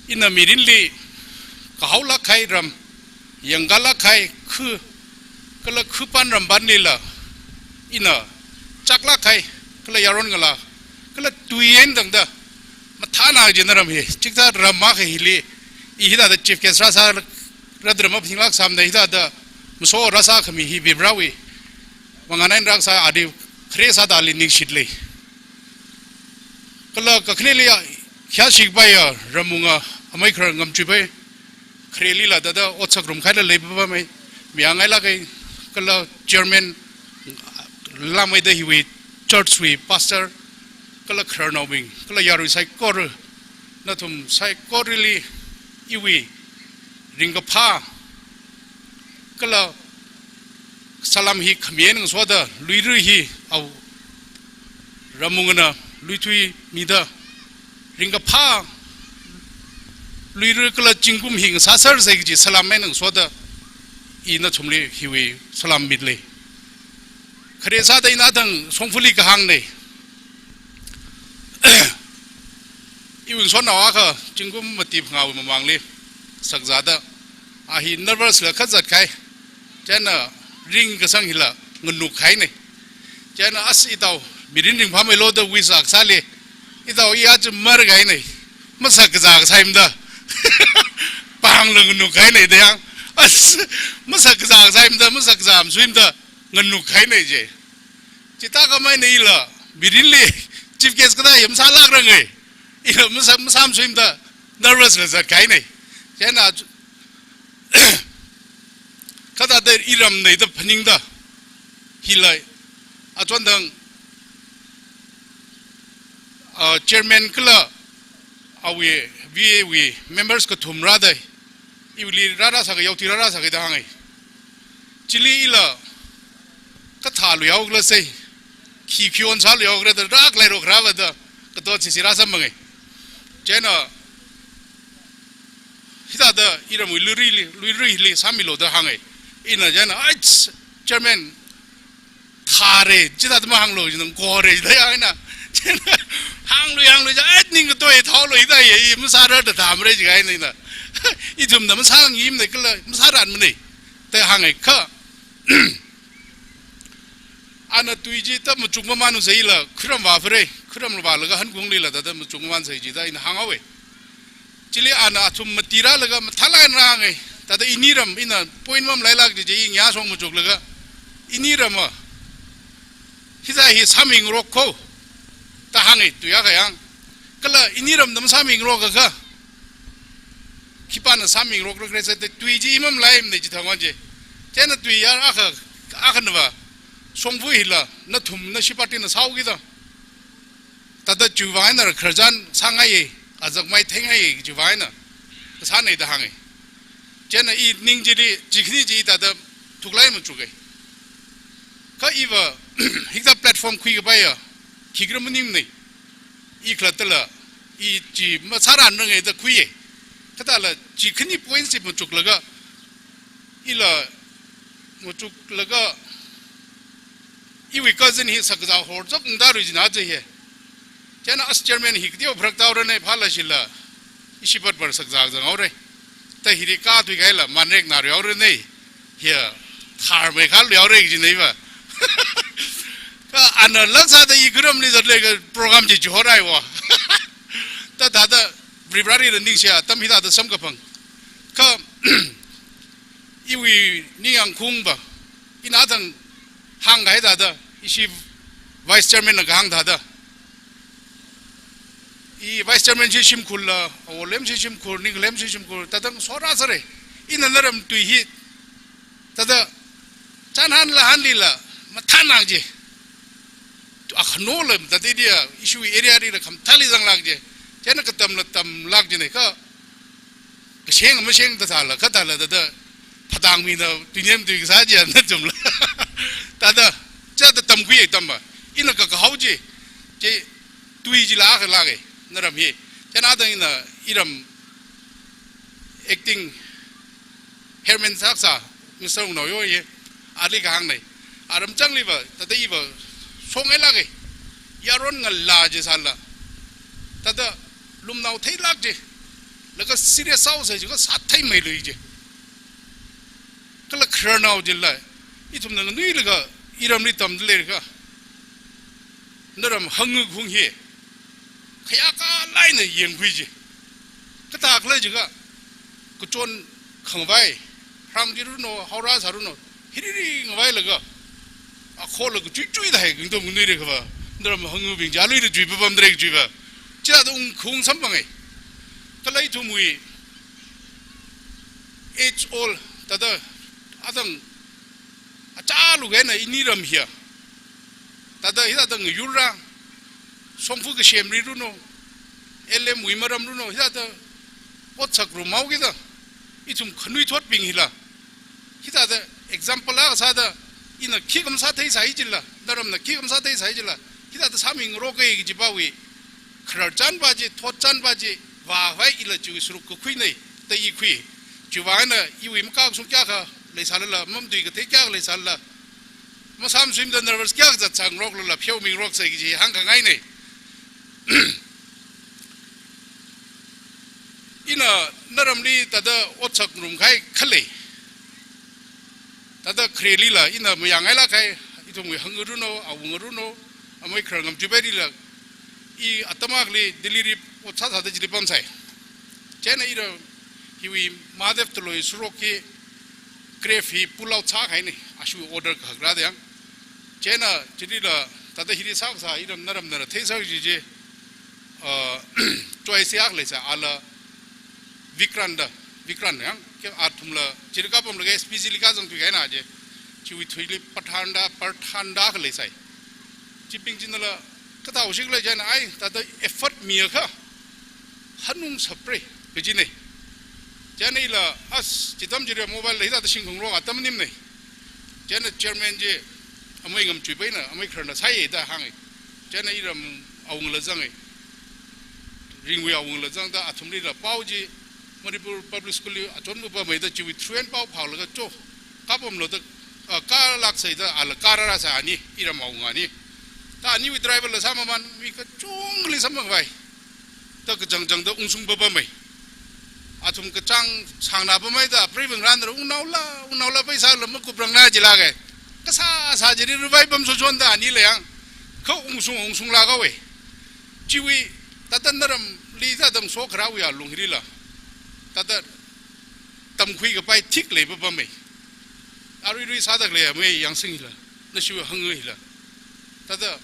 Ina mirinli kahaolāk kahai ram, yangkālāk kahai khu, kala khu pan ram panlila, ina chaklāk kahai, kala yaron ngalā, kala tui eina tangda mathāna kajina ram hi, chikathā ram akha hili, i hithāda chief guest rāsā, rāda maphaninglāksāmana, hithāda maso rāsākhami hi Varivarawui mangān eina rākasā, ali khare sāda ali ningshilei. Kala kakhaneli ya, khayāshi kapaiya Rammunga, amei kharar Ngamchuipai, kharelila thāda otsak ngarumkahaila leipapamei, mayāngailāka, kala chairman, lammeida hiwui church wui pastor, kala khararnaobing, kala yarui saikora, nathum saikorali iwui ringkaphā, kala salam hi khami eina ngasoda, luira hi, au, Ramungana luithuimida, ringkaphā luira kala zingkum hi ngasāsersa kaji salam eina ngasoda, ina nathumli hiwui salam milei. Khare sāda ina thang shongfali kahāngnei. Iwui ngasotnao akha zingkum mati phangāwui mamangli shakzāda, a hi nervous la kazat kahai. Chieina ringkasang hila nganuk kahainei. Chieina as itao mirin ringphāmeilo da wish kasāli, itao i aja markahainei. Masakzā kasāmada. Pāngla nganuk kahainei da yang. As, masakzā kasāmada, masakzā masāmasuimada nganuk kahainei je. Chithākhamei eina ila mirinli chief guest kathā hi masālākranga. Ila masā, masāmasuimada nervous la zat kahainei. Chieina, kathāda iramnei da phaningda, hila, achonthang, uh, chairman kala, awui, V A wui members kathum rāda, iwuili rārāsāka, yaothui rārāsāka da hāngai. Chili ila, kathā luihaokhala sei, khi khion sāluihaokhala da, rākhalei rokharāva da, kato chisi rāsāmangai. Chieina, hithāda iramwui luirili, luirili sāmilu da hāngai. Ina chieina, "Ai, chairman, thāre," chithāda mahānglu, chieina, "Khore," da ya ina. Chieina, hānglu, hānglu, ja, "Ai, ning katoi thaolu, hithā ye, i masāra da thāmara," jihaina ina. "Ithumna masāngaimana kala, masāranmana," da hāngai kha. Ana tui chi ta machuk mamānlu sāila, khuiram vāphare, khuiram vālaga hankhunglila thāda machuk mamān sai chida ina hānghaowe. Chili ana athum mati rālaga mathālāk eina rāngai. Thāda ini ram ina point mamalailāk chi chi i ngyāshong machuklaga, "Ini ram a, hithā hi sāmingarok kho," da hāngai, tui akha yang. "Kala ini ramna masāmingarok akha, khipāna sāmingarokra kre," sāda tui chi i mamalaimana chi thangwan chi. Chieina tui ya akha, akhanava, "Shongfa hila, nathumna shipātina sāhaoki da. Thāda chiwui vang eina khararchan sāngaiye, azak mai theingai chiwui vang eina kasānei," da hāngai. Chieina i ning chili, chi khani chi thāda thuklāk eina machukai. Kha iva, hithā platform khuikapaiya, khikhala maningmanei. I khalattala, i chi masāranrangai da khuiye. Kathāla, chi khani point chi machuklaga, ila machuklaga, iwui cousin hi sakzā horchok ngda rui jina je he. Chieina, "As chairman hi kateo pharak taorane, phāla shila, ishi pat par sakzā zanghaore. Ta hiri katui kahaila, manrek naruihaorane. Hiya, tharmei khaluihaore," jinei va. Kha ana laksāda i khuiramli zatle ka program chi chihorai wa. Ta thāda Varivarali ningshi atam hithāda samkaphang. Kha iwui ningyāng khungva, ina thang hāngkahai thāda, ishi vice chairman na kahāng thāda, i vice chairman chi shimkhurla, awo lem chi shimkhur, ning lem chi shimkhur, thāda sora sāre. Ina naram tui hi, thāda, chānhan lahanlila, mathānang je. Akhano lam, thāda dia, ishi area lila khamathāli zanglāk je. Chieina katamla tamlāk jinei kha, kasheng masheng thāda sāla, kathāla thāda, phatang mina tuinem tui kasā chi ana chumla. Thāda, chithāda tamkhui tamba. Ina kakahao chi, chi tui chila khalāke, naram hi. Chieina thang ina iram acting chairman sākasā, Mister Wungnaoyo ye, ali kahāngnei. Aram changliva, thāda iva, shongailāke. Yaron ngalā je sāla. Thāda lumnao theilāk je. Laga serious sāo sai chi kha sātheimeilui je. Kala khararnao jila, ithumna nganuilaga, iramli tamda leikha, naram hangkhung hi, khayākha lāk eina yangkhui je. Kathākhala jiakha, kachon khangavai, hrang chi runo, haora sā runo, hiriri ngavailaga, akhola kachui chui da hai, kingdom nganuilakhava, naram hangkhungbing chi aluila chui papamda lei chui va. Chithāda ungkhung samphanga. Kala ithumwui, age old, thāda, athang, achāluk eina ini ram hiya. Thāda hithāda ngayurra, shongfa kasem ri runo, L M wui maram runo, hithāda otsak rumhaokida, ithum khanuithotbing hila. Hithāda example akha sāda, ina khikha masātheisai jila, naramna khikha masātheisai jila, hithāda sāmingaroke kaji pāwui, khararchan pa chi, thotchan pa chi, vāvai ila chiwui saruk kakhuinei, da i khui. Chiwui vang eina iwui makakashung kayākha leisālala, mamatuikathei kayākha leisālala, masāmasuimada nervous kayākha zatsāngaroklala, pheomingarok sai kaji hāngkhangainei. Ina naramli thāda otsak ngarumkahai khalei. Thāda kharelila, ina mayāngailāk kahai, ithumwui hangkha runo, awungkha runo, amei kharar ngamchuipailila, i atam akhali Delhi li ot sāsāda chili pamsai. Chieina ira hiwui Mahadev Taloi sarok hi grave hi pull out sākahainei, ashu order kahak rāda yang. Chieina chilila, thāda hili sākasā, iram naramnala theisā kaji chi, uh, Joyce akha leisā, ala Vikrant da, Vikrant yang, kha athumla, chili kapamlaga S P G li kazang thuikahaina je. Chiwui thuili Pathan da, Pathan da khalei sai. Chibing chinala, kathāhaoshikhala chieina ai, thāda effort miakha, hanungsapra, kajina. Chieina ila, as, chi atam chili mobile la hithāda shing khangarok atam maningmana. Chieina chairman chi, amei ngamchuipaina, amei khararna sāya da hānga. Chieina iram awungla zanga. Ringwui awungla zangda athumlila pao chi Manipur Public School li achon mupamei da chiwui through and pao phālaga cho. Kapamlu da, ah, kalāksei da ala karāra sai ani, iram awunga ani. Da aniwui driver la sāmaman mi kachungkhali samphangvai. Da kachangchangda ungsung papamei. Athum kachāng sāngna pamei da, preivang ranra ungnaola, ungnaola paisa la makuprangna jilāka. Kasā sā chili ruvai pam sochonda anila yang. Kha ungsung, ungsung lākahaowa. Chiwui, thāda naramli thāda ngasokharāwui alung hilila. Thāda tamkhui kapai thik lei papamei. Aruirui sāda khalei amei yangsing hila. Nashiwui hānga hila. Thāda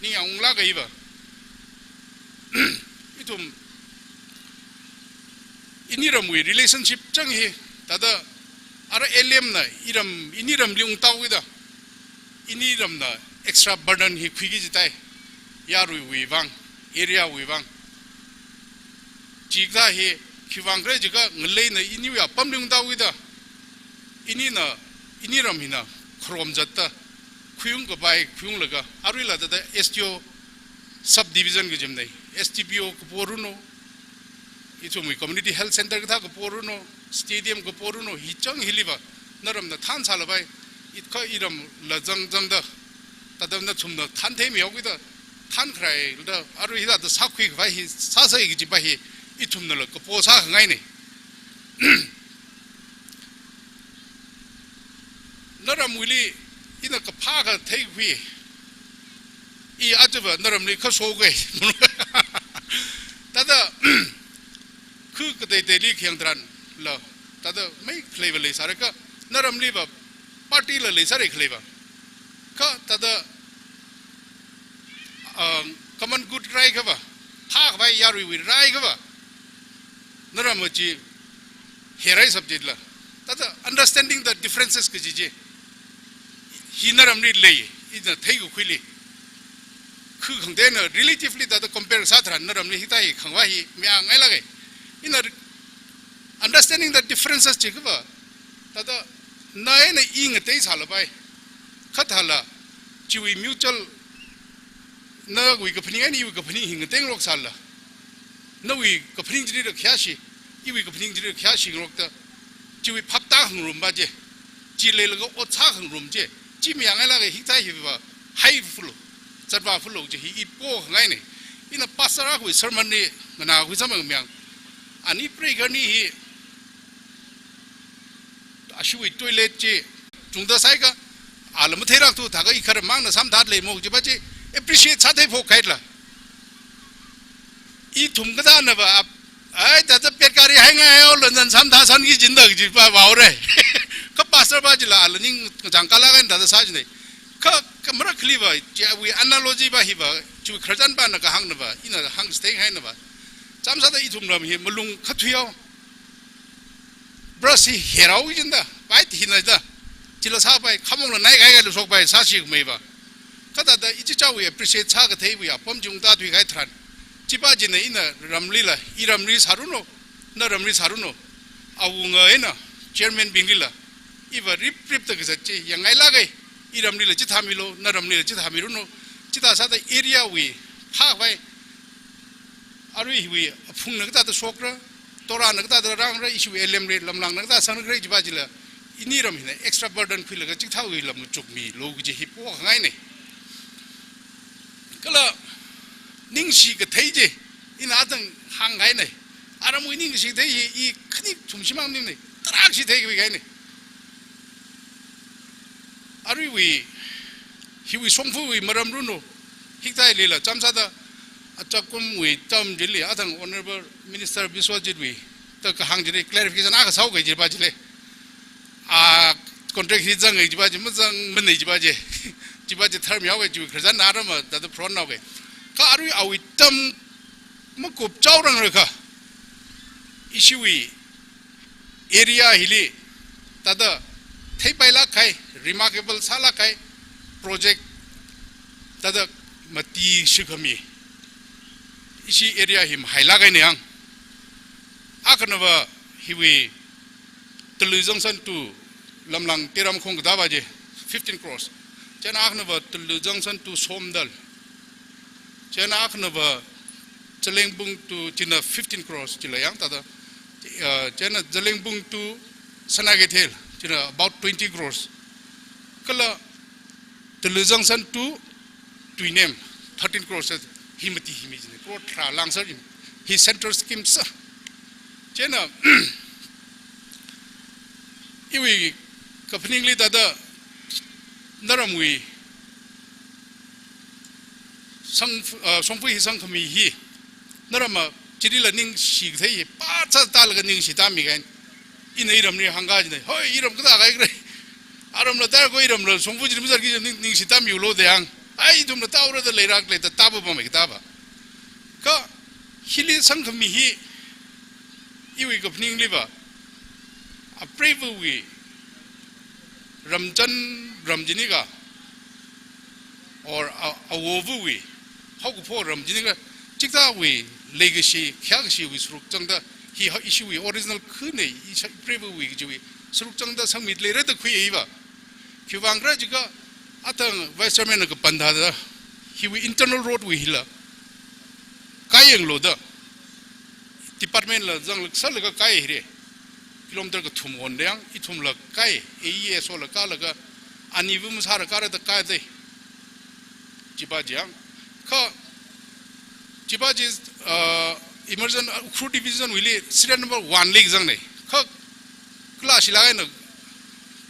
ningyāng unglāka iva. Ithum ini ramwui relationship chang hi. Thāda ara L M na iram, ini ramli ungtao kida. Ini ramna extra burden hi khuiki jitai. Yaruiwui vang, area wui vang. Chikathā hi khiwuivang khala jiakha ngaleina iniwui apamli ungtao kida. Inina, ini ram hina kharom zatda, khuiung kapai, khuiunglaga, aruila thāda S D O subdivision kajimna, S D P O kapo runo, ithumwui community health center kathā kapo runo, stadium kapo runo, hi chang hiliva, naramna thansālapai, it kha iramla zang zangda, thāda nathumna thantheimihaokida, thankharāi da, arui hithāda sākhui kapai hi, sāsai kajipa hi, ithumnala kapo sākhangaina. Naramwuili ina kaphā kathei khui. I aja va naramli kha shoka. Thāda khu kateiteili khayang tharanla. Thāda mei khaleiva leisāra kha naramli va party la leisāra khaleiva. Kha thāda, um, common good rai kava, phākhavai yaruiwui rai kava, naram chi herai subject la. Thāda understanding the differences kaji chi. Hi naramli lei, ina theikakhuili. Khu khangateina relatively thāda compare sā tharan naramli hithāda hi khangva hi mayāngailāka. Ina understanding the differences chi kava, thāda na eina i ngateisālapai. Kha thāla, chiwui mutual, nawui kaphaning eina iwui kaphaning hi ngatengaroksāla. Nawui kaphaning chili rakhiashi, iwui kaphaning chili rakhiashi ngarokta. Chiwui phaptā khangarum pa je. Chi leilaga ot sākhangarum je. Chi mayāngailāka hithāda hiva, hai fulo, zatva fulo je hi i pokhangaina. Ina pastor akhawui sermon li, nganākhui samphang mayang. Ani prayer ni hi, ashiwui toilet chi, chungda sāhaiakha, ala matheilākthu thākha i kharamangna samthat leimo jipa chi, appreciate sātheiphok kahaila. Ithum kathāna va, ap-, ai, thāda pet kari haingaihao lanzan samtha sanki jinda jipa vaore. Kha pastor pa chila ala ningchāng kalāka thāda sāchina. Kha, kha marakhali va, chiwui analogy pa hi va, chiwui khararchan pana kahāngna va, ina hāngchitheihaina va. Chāmsāda ithum ram hi malung khathuihao. Brush hi herao jinda, pai thina da. Chila sāpai, khamongla naikahai kala shokpai, sāshikmeiva. Kha thāda ichichāwui appreciate sākatheiwui apam chi ungtā thuikahai tharan. Chipa china ina ramlila, i ramli sāruno, naramli sāruno. Awunga eina, chairman binglila. Iva rip ripda kazat chi, yāngailāka, i ramlila chithāmilo, naramlila chithāmiruno. Chithā sāda area wui, phākhavai, arui hiwui aphungna kathāda shokra, Torahna kathāda rangra, ishiwui L M li lamlangna kathāda sangra jipa chila, ini ram hina extra burden khuilaga chikathāwui lam chukmilu kaji hi pokhangaina. Kala ningshi kathei chi, ina athang hānghaina. Aramwui ningshi kathei hi i khani thumshimang maningmana, tarākha shithei kahaina. Aruiwui, hiwui shongfawui maram runo, hikathā leila, chāmsāda, achakumwui term chili, athang Honorable Minister Biswajit wui, thāda kahāng chili, clarification akha sāhaoki jipa chili. A, contract hi zanga jipa chi, mazangmana jipa chi. Jipa chi term yaoki jiwui khararchan na rama, thāda phron naoki. Kha arui awui term makup chaoranglakha, ishiwui area hili thāda theipailāk kahai, remarkable sālāk kahai project thāda mati shikhami ishi area hi mahailāk kahaina yang. Akhanava hiwui Tullu Junction to Lamlang Teramkhong kathāva chi fifteen crores. Chieina akhanava Tullu Junction to Somdal. Chieina akhanava Zeliangbung to china fifteen crores chila yang thāda. Uh, chieina Zeliangbung to Sanakeithel china about twenty crores. Kala Tullu Junction to Tuinem, thirteen crores, hi mati hi mi jine, crore tharā lāngsāra jine, hi central scheme sā. Chieina, iwui kaphaningli thāda naramwui shong-, uh, shongfa hi shongkhami hi, naramva chilila ningshi kathei hi, pāchā tālaga ningshi tāmi kahaina. Ina iramli hāngkahai jine, hoi, iram kathā kahai khala. Aramla tākhui, iramla shongfa chili mazatki ning, ningshi tāmilu da yang. Ai, ithumla tāura da leirākle da tāpamei kathāva. Kha, hili shongkhami hi, iwui kaphaningliva, apreivawui ramchan ram jinikha, or a, awovawui haokaphok ram jinikha, chikathāwui leikashi, khayākashiwui saruk zangda, hi ha ishiwui original khane, isha ipreivawui kajiwui saruk zangda shongmi leira da khuiya iva. Khiwuivang khala jiakha, athang Vice Chairman na kapan thāda, hiwui internal road wui hila kayanglu da, department la zanglaga sālaga kai hire. Kilometer kathum won da yang, ithumla kai, A E S O la kālaga, aniva masāra kāra da kai dei. Chiva chi yang. Kha, chiva chi, uh, emergent, uh, Ukhrul Division wuili serial number one li kazangna. Kha, kala shilāk eina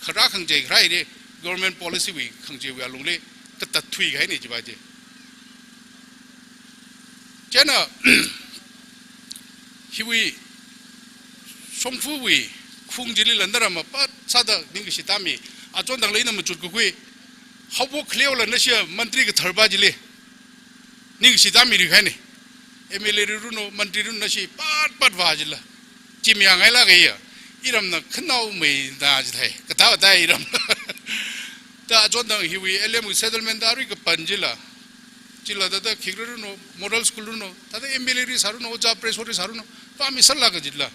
kharā khangachei kharā hire, government policy wui khangacheiwui alungli katatthui kahaina chiva chi. Chieina, hiwui shongfawui khung chilila naramva pāchā tāda ningkashi tāmi, achon tangla ina machut kakhui, haophok khaleola nashi mantri kathar va chili ningshi tāmiri kahaina. M L A ri runo, mantri runo nashi pātpātva chila chi miya ngailāk kahaiya. Iramna khanaomeina jithai, kathā kathā iram. Da achon tang hiwui L M wui settlement da arui kapan chila, chila thāda khikha runo, model school runo, thāda M L A ri sāruno, ojā preso ri sāruno, pāmi sālāka jila.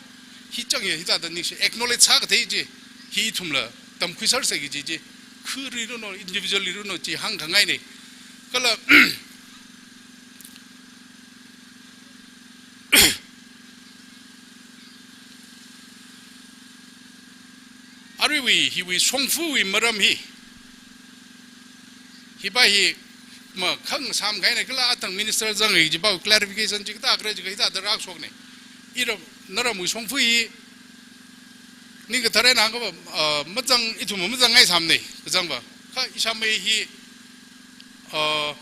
Hi chang ya, hithāda ningshi acknowledge sākathei chi, hi ithumla tamkhui sāsei kaji chi, khuri runo, individual li runo chi hāngkhangaina. Kala, aruiwui, hiwui shongfawui maram hi, hiva hi makhang sāmkahaina kala athang minister zanghai chiva clarification chi kathā khala jiakha hithāda rāshokna. Iram, naramwui shongfa hi, ning kathar eina hāngkapa, ah, mazang, ithum mazangngai sāmana, kazangva. Kha ishāmei hi, ah,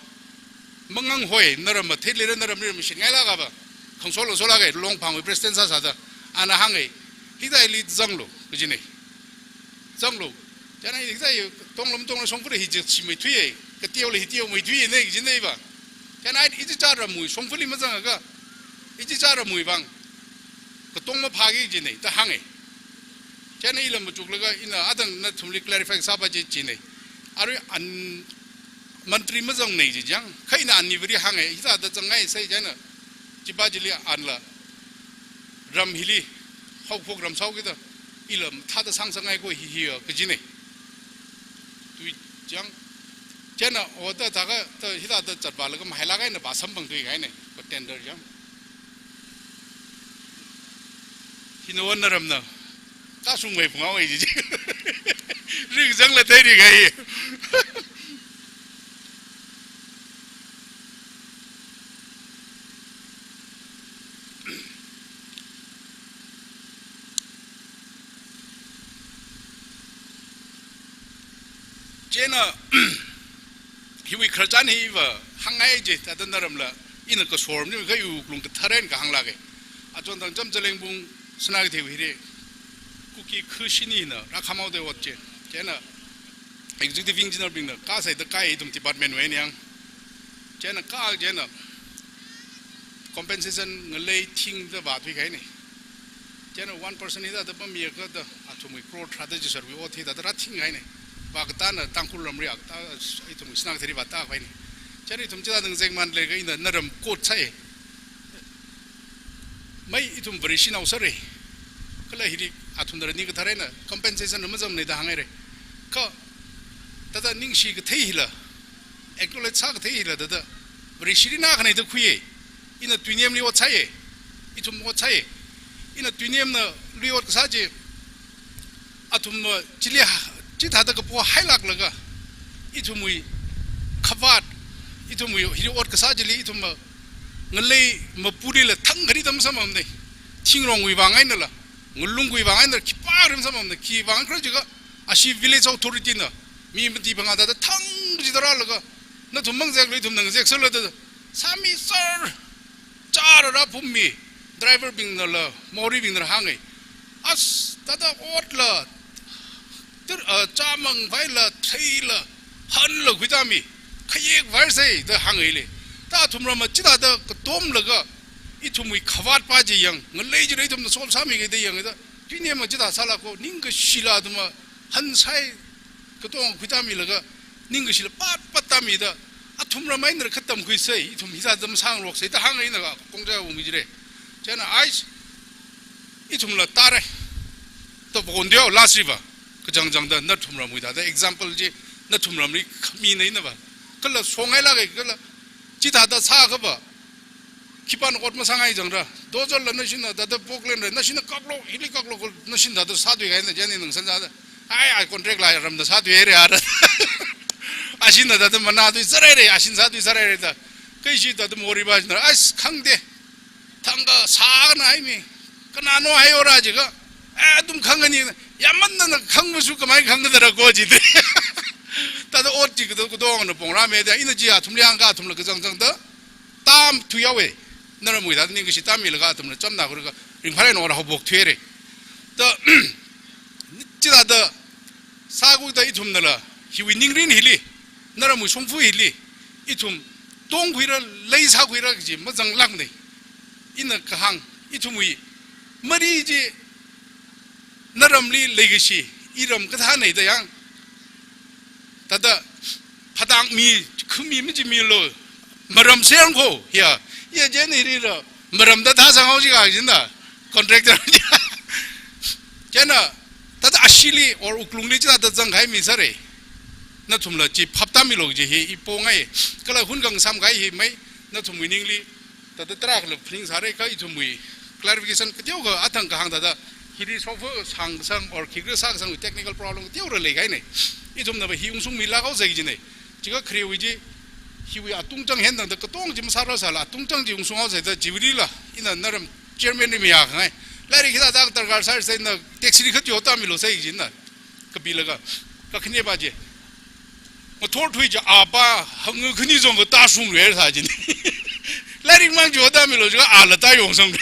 Mangang hoi, naramva theileira naramli mashinngailākava. Khangsol khansolāka, Longphangwui president sāsāda. Ana hānga, hithāli zanglu, kajina. Zanglu. Chieina hithā tonglam tonglam shongfali hi jik shimeithuiya, kateoli hi teomeithuina, kajina iva. Chieina ichichā ramwui shongfali mazangakha, ichichā ramwui vang katong maphāki kajina, da hānga. Chieina ila machuklaga ina athang nathumli clarify sāpa chi kajina. Arui an mantri mazangna jiakha, kha ina aniva hānga, hithāda zangngaisai chieina, chiva chili anla, ram hili, haophok ram sāhaokida, ila thāda sāngasakngai ko hi hi, kajina. Tui chang, chieina, o da thākha, da hithāda zatvālaga mahailāk eina vāsamphangthuikahaina, ko tender chang. Hina wan naramna, kashungmei phungao ai ji. Ringzangla theiri kahai. Chieina, hiwui khararchan hiva hāngngai ji, thāda naramla, ina kasormani kha iwui wuklung kathar eina kahānglāka. Achon tang cham Zeliangbung Sinakeithei hili, Kuki kha shinina rākhamhaoda ot chi. Chieina, executive engineer bingna, kāsai da kāi ithum department wui eina yang. Chieina kā chieina, compensation ngalei thingda vāthuikahaina. Chieina one percent hithāda pammiakha da athumwui crore tharāda chi sir wui ot hithāda rāthing haina. Vākatā na Tangkhul ramli akatā, ithumwui Sinakeithari vātākhavai na. Chieina ithum chithāda ngazekmān leiakha ina naram court sāi. Mai ithum Vareshinao sāra. Kala hili athumna ning kathar eina compensation na mazangmana da hānghaira. Kha thāda ningshi kathei hila, acknowledge sā kathei hila thāda Vareshi rinā khanai da khuiya. Ina tuinemli ot sāya. Ithum ot sāya. Ina tuinemna lui ot kasā chi, athumna chili ha, chithāda kapo hailāklaga, ithumwui khavāt, ithumwui hili ot kasā chili ithumna ngalei mapulila thang khani tam samamna. Thingrongwui vang einala, ngalungwui vang einala, khipākha rim samamna, khi vang khala jiakha, ashi village authority na mi mati phangā thāda thang jida rālaga, nathum mangazekla ithumna ngazek sālu da, sāmi sir, chara rāphummi, driver bingnala, Moribingnala hānga. As, thāda otla, tir, ah, chāmang vaila, theila, hanla khuitāmi, khayek vaisai da hānga le. Da athum ramna chithāda katomlaga, ithumwui khavāt pa chi yang, ngalei chili ithumna solve sāmiga da yangda, tuinemna chithā sālāka, ningkashila athumna hansai katonga khuitāmilaga, ningkashila patpat tāmida, athum ramna ina khatam khuisai, ithum hithāda masāngaroksai da hānga ina kongja ungmi jira. Chieina ai, ithumla tāra. Da vākon deo last river. Kachangchangda nathum ramwui thāda example chi, nathum ramli khamina ina va. Kala songailāka kala chithāda sākha va, khipāna ot masāngai jangra. Dozalla nashina thāda poklenra, nashina kaklo, hili kaklo, nashina thāda sāthuikahai na, chieina ning san thāda. Ai, ai contract la ramda sāthuihaira ara. Ashina thāda manathui sāraira, ashina sāthui sāraira da. Kha ishi thāda Mori pa shina, ai, khangde. Thangkha sākhanai mi. Kanano hai ora jiakha. Eh, athum khangkhani. Yāmmanna khangmashu khamei khangkadara ko jida. Thāda ot chi kato, katongana pongrāmida. Ina chi athumli hāngakha athumla kachangchangda tam thuihaowa. Naramwui thāda ningkashi tāmilaga athumla chamna khuilaga ringphālāk eina ot haophok thuihaira. Da, chithāda sākhuida ithumnala, hiwui ningrin hili, naramwui shongfa hili, ithum tongkhuira, leisākhuira kaji mazanglākna. Ina kahāng, ithumwui mari chi naramli leikashi, iram kathāna da yang. Thāda phatak mi, khami mi chi milu, maram sāyangkho, ya, ya chieina rira, maram da thāsang haosi kajina, contractor. Chieina, thāda ashili or wuklungli chithāda zangkahai mi sāra. Nathumla chi phap tāmilu kaji hi, i pongai, kala hun khangasamkahai hi mai, nathumwui ningli, thāda tarākhala phaning sāra kha ithumwui clarification kateokha athang kahāng thāda hili solve sāngasang or khikha sāngasang technical problem kateokha leikahaina. Ithumna va hi ungsungmilākhaosai kajina. Chiakha kharewui chi hiwui atungchang hen tangda katong chi masārasāla atungchang chi ungsunghaosai da chiwuilila ina naram chairman li mayākhangai. Lairik hithāda darkar sāsai na taxi li khayo tāmilu sai kajina. Kapilaga, kakhaneba chi. Ngathor thuicha apa, hangkhani zong kata sungre sā jina. Lairik mang jo tāmilu jiakha ala ta yongsang.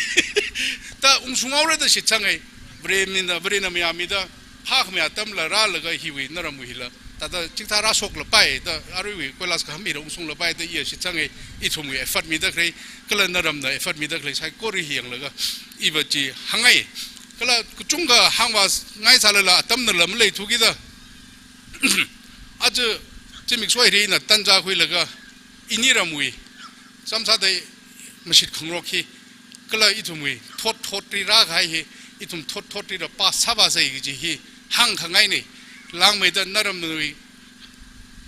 Ta ungsunghaora da shitsangai. Vare mina, Varena mayāmida, phākhamei atamla rālaga hiwui naramwui hila. Thāda chikathā rāshoklapai, da aruiwui koilas kaham hila ungsunglapai, da iya shitsangai, ithumwui effort mida khalei, kala naramna effort mida khalei, saikora hi yanglaga, iva chi hāngngai. Kala kachungkha hāngvāngai sālala atamnala maleithuki da. Aja zimiksho hili ina tanja khuilaga ini ramwui, samsādai mashit khangarok hi, kala ithumwui thot thotli rākahai hi, ithum thot thotli rāpa sāvāsai kaji hi hāngkhangaina. Langmeida naramwui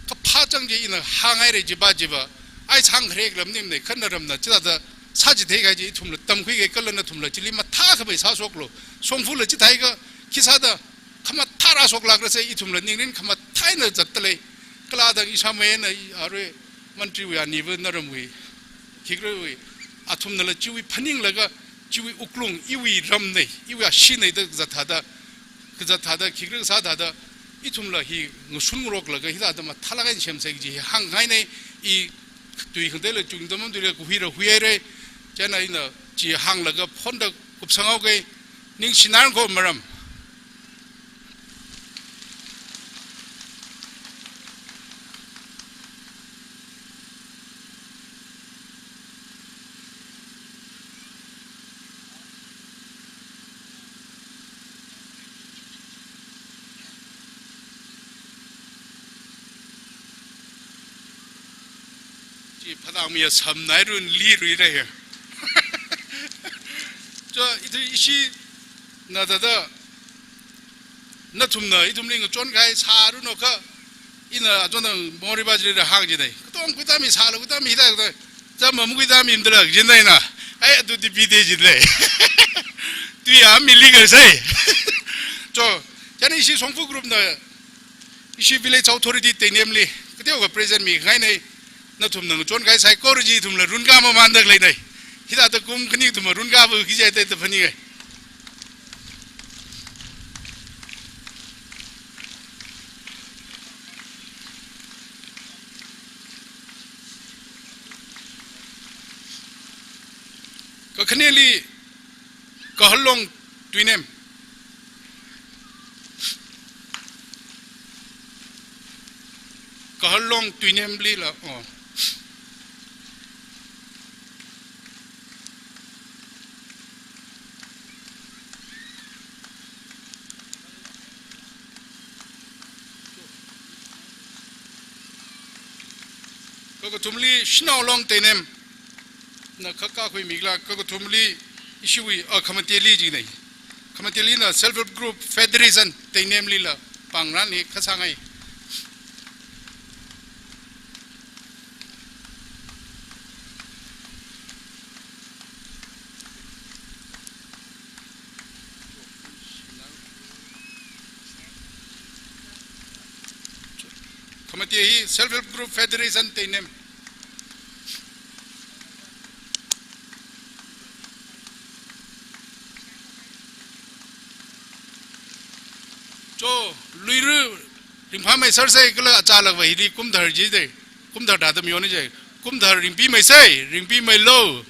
kaphā chang chi ina hānghaira chiva chiva, ai sāngkharek lamnimna, kha naramna chithāda sāchitheikahai chi ithumla tamkhuiga kala nathumla chili mathākhavai sāshoklu. Shongfala chithākha, khi sāda khamathā rāshoklākrasai, ithumla ningrin khamathā eina zattalei. Kala dang ishāmei eina i arui mantriwui aniva naramwui, khikharawui, athumnala chiwui phaninglaga, chiwui wuklung, iwui ramna, iwui ashina da zathāda, kazathāda, khikhara sāthāda, ithumla hi ngashun ngaroklaga, hithāda mathālāk eina semsai kaji hi hāngkhangaina. I tui khangateila, chungda mamtuila, kahuira huihaira, chieina ina chi hānglaga phonda kupsanghaoga, ningshinarko maram. Tangmi ya samnai run li rui re. Cho, ithum ishi na da da. Nathumna ithumli ngachonkai sāruno kha, ina achonda mori ba jira hāng jinai. Katong kuitami sāla kuitami hidai kuitami. Zama mu kuitami mdala jinai na. Ai, atu di bi de jinai. Tui ya mi legal sai. Cho, chieina ishi Songfu group na, ishi village authority Teinemli, kateokha present mi ngainai, nathumna ngachonkai saikora chi ithumla run ka mamanda leinai. Hithāda kum khani ithumla run ka bu ki jai te ta phani ngai. Kakhaneli Kahalong Tuinem. Kahalong Tuinemli la, oh. Kakathumli Shinaolong Teinem. Na kha kakhui mikla, kakathumli ishiwui, ah, Khamateli jinai. Khamateli na Self Help Group Federation Teinemli la pangran hi kha sāngai. Khamate hi Self Help Group Federation Teinem. Cho, Luira ringphāmei sārsai kala achālakva hili kumdhar ji de. Kumdhar da dam yoni je. Kumdhar ringpimei sai, ringpimei lo.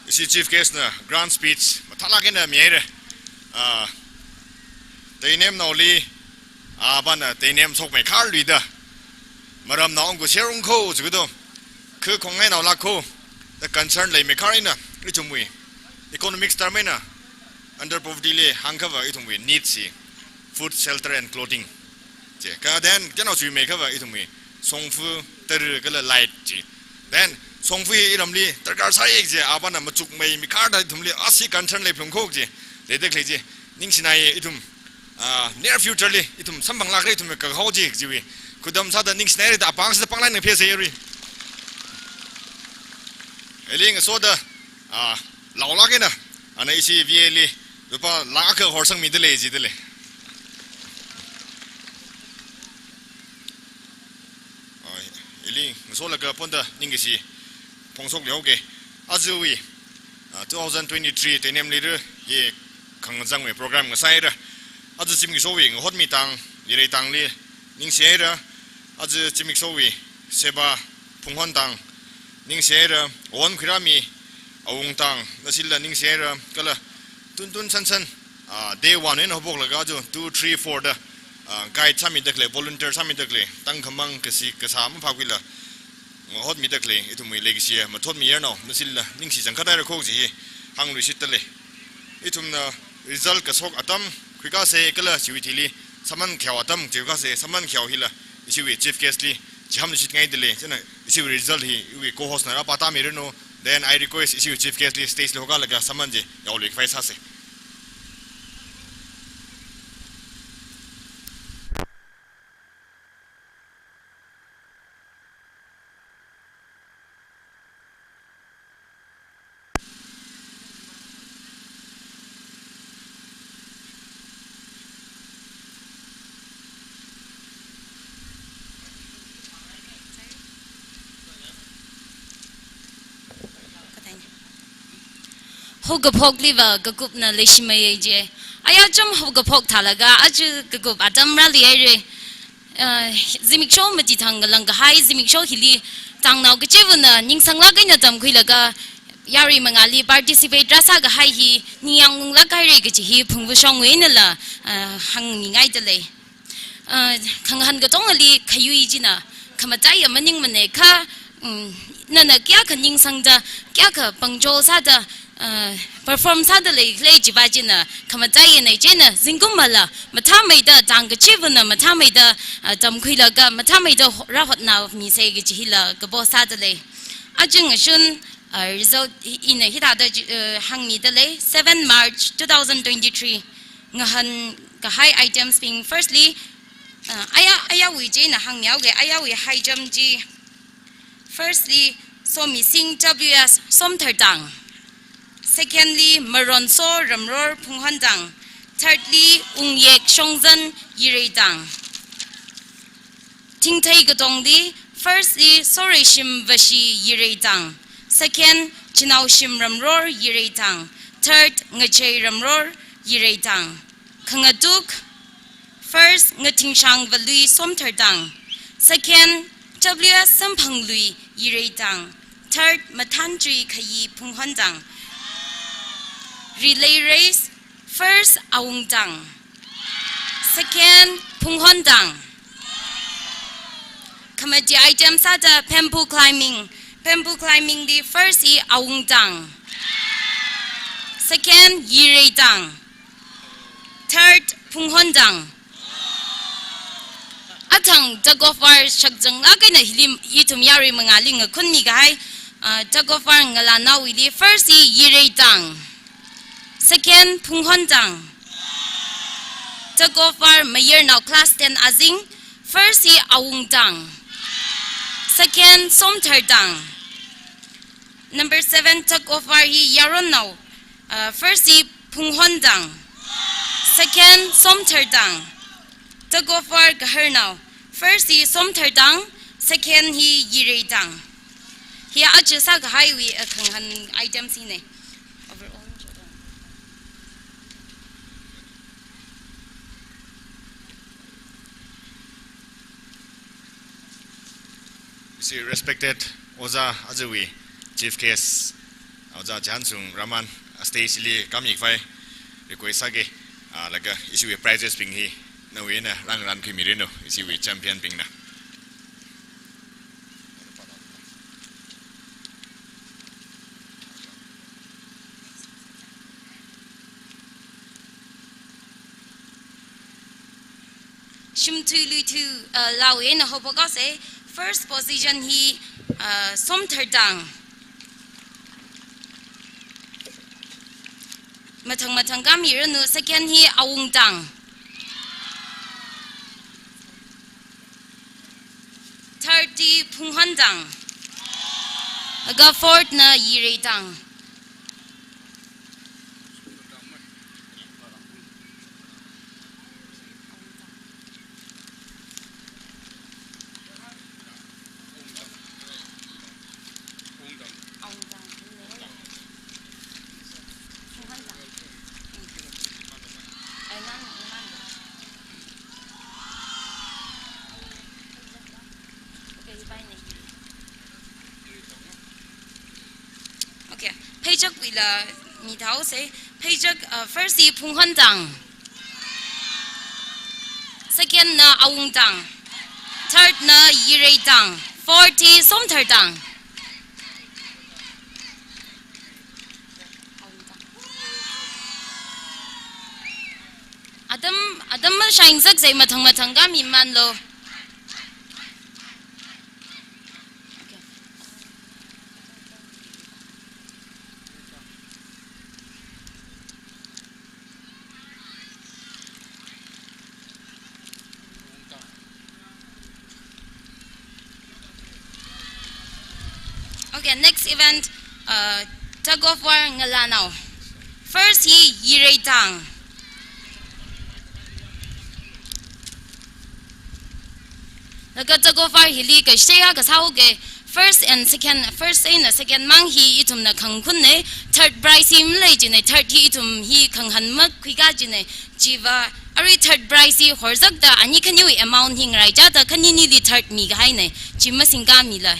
Ishi Chief Guest na grand speech mathālāk eina mihaira. Ah, Teinemnaoli, ah, apāna Teinem shokmei kharluida. Maramnao ungku serung kho, chikudo. Kha khongngainaolāk kho. Da concern leimei khar eina, ithumwui economics term eina, under poverty li hāngkhava ithumwui needs hi, food, shelter and clothing. Che, kha then, kyanao chuimeikhava ithumwui, songfu, tara kala light chi. Then, songfu hi iramli darkar sāi je, apāna machukmei mikharda ithumli, asi concern lei phlung khok je. Leida khalei je, ningshinai ithum, ah, near future li, ithum samphanglākra ithum kakhao je, jiwui. Khudam sāda ningshinai rida apāng sāda panglai nang phese ri. Eli ngasoda, ah, laolāk eina, ana ishi V A li, lupā lakh akha horsangmida lei jida lei. Ah, ili ngasolaga ponda ningkashi phongshok leoke. Ajawui, ah, two thousand twenty-three Teinemli ri ye khangazangwui program ngasāira. Aja zimikshowui ngahotmi tang, nirei tangli ningshihaira. Aja zimikshowui seba phunghon tang ningshihaira. Wan khuirāmi awung tang nashila ningshihaira. Kala tuntun sansan, ah, day one eina haophoklaga aja two, three, four da, ah, guide sāmida khalei, volunteer sāmida khalei, tangkhamang kashi kasā maphākhuila ngahotmida khalei, ithumwui legacy mathotmi yarnao, nashila ningshi zangkhat haira khok ji hi hāngluishitta lei. Ithumna result kashok atam khuikasei kala chiwui thili sāman khayao atam chiwui kasei, sāman khayao hila ishiwui Chief Guest li chihānluishit ngaida lei. Chieina ishiwui result hi iwui co-host na rāpātāmiranu. Then I request ishiwui Chief Guest li stage li hokālaga sāman chi yaolui khavai sāsei. Haokaphokliva kakupna leishimei je. Aya chum haokaphok thālaga aja kakup atam rāli haira. Ah, zimiksho mati thang ngalang kahai zimiksho hili tangnao kachivana ningsanglāk eina tamkhuilaga yarui mangāli participate rāsā kahai hi ningyāng unglāk haira kaji hi Phungvu Shongwui einala, ah, hāngmingaida lei. Ah, khangahān katongali khayui china khamataiya maningmana kha, mm, nana kayākha ningsangda, kayākha pangchol sāda, uh, perform sāda lei, lei chiva china, khamachai eina china, zingkum mala, mathāmeida, tangkachivana mathāmeida, uh, tamkhuilaga, mathāmeida ho-, rāhotnāmisei kachi hila, kapo sāda lei. Aja ngashun, uh, result hi-, ina hithāda chi-, uh, hāngmida lei, seven March two thousand twenty-three. Ngahān kahai items bing, firstly, uh, aya, ayawui china hāngmihaoke, ayawui high jump chi. Firstly, Somising W S Somthartang. Secondly, Maronso Ramror Phunghontang. Thirdly, Ungyek Shongzan Yireitang. Thingthei katongli, firstly, Soreishim Vashi Yireitang. Second, Chinaoshim Ramror Yireitang. Third, Ngachei Ramror Yireitang. Khangatuk, first, Ngathingshang Valui Somthartang. Second, W S Samphanglui Yireitang. Third, Mathanchri Khayi Phunghontang. Relay race, first, Awungtang. Second, Phunghontang. Khamati item sāda bamboo climbing. Bamboo climbing li first hi Awungtang. Second, Yireitang. Third, Phunghontang. Athang tug of war shakzanglāk eina hili ithum yarui mangāli ngakhunmi kahai, uh, tug of war ngalānaowuili first hi Yireitang. Second, Phunghontang. Tug of war mayarnao class ten azing, first hi Awungtang. Second, Somthartang. Number seven, tug of war hi yaronnao. Uh, first hi Phunghontang. Second, Somthartang. Tug of war gaharnao. First hi Somthartang, second hi Yireitang. Hi aja sākahaiwui, uh, khangahān items hina. Overall. Ishi respected Ojā, ajawui Chief Guest, Ojā Chihansung Raman, a stage li kāmi khavai request sāki, ah, laga ishiwui prizes bing hi nawui eina rāngarānkhuimiranu, ishiwui champion bingna. Shimthui Luithui, uh, Lawui eina haophokhaosei, first position hi, uh, Somthartang. Mathang mathang kāmiranu, second hi Awungtang. Third hi Phunghontang. Laga fourth na Yireitang. Okay, pheichakwuila mithaosei. Pheichak, uh, first hi Phunghontang. Second na Awungtang. Third na Yireitang. Fourth hi Somthartang. Atam, atam mashaisaksei, mathang mathang kāmimanlu. Okay, next event, uh, tug of war ngalānao. First hi Yireitang. Laga tug of war hili kasheiya kasāhaoke, first and second, first eina second mang hi ithumna khangkhunna, third prize hi malei jina, third hi ithum hi khangahān makhuika jina, chiva arui third prize hi horzakta ani khaniwui amount hi ngaraichāda khaninili third mikahaina, chi masingkāmila.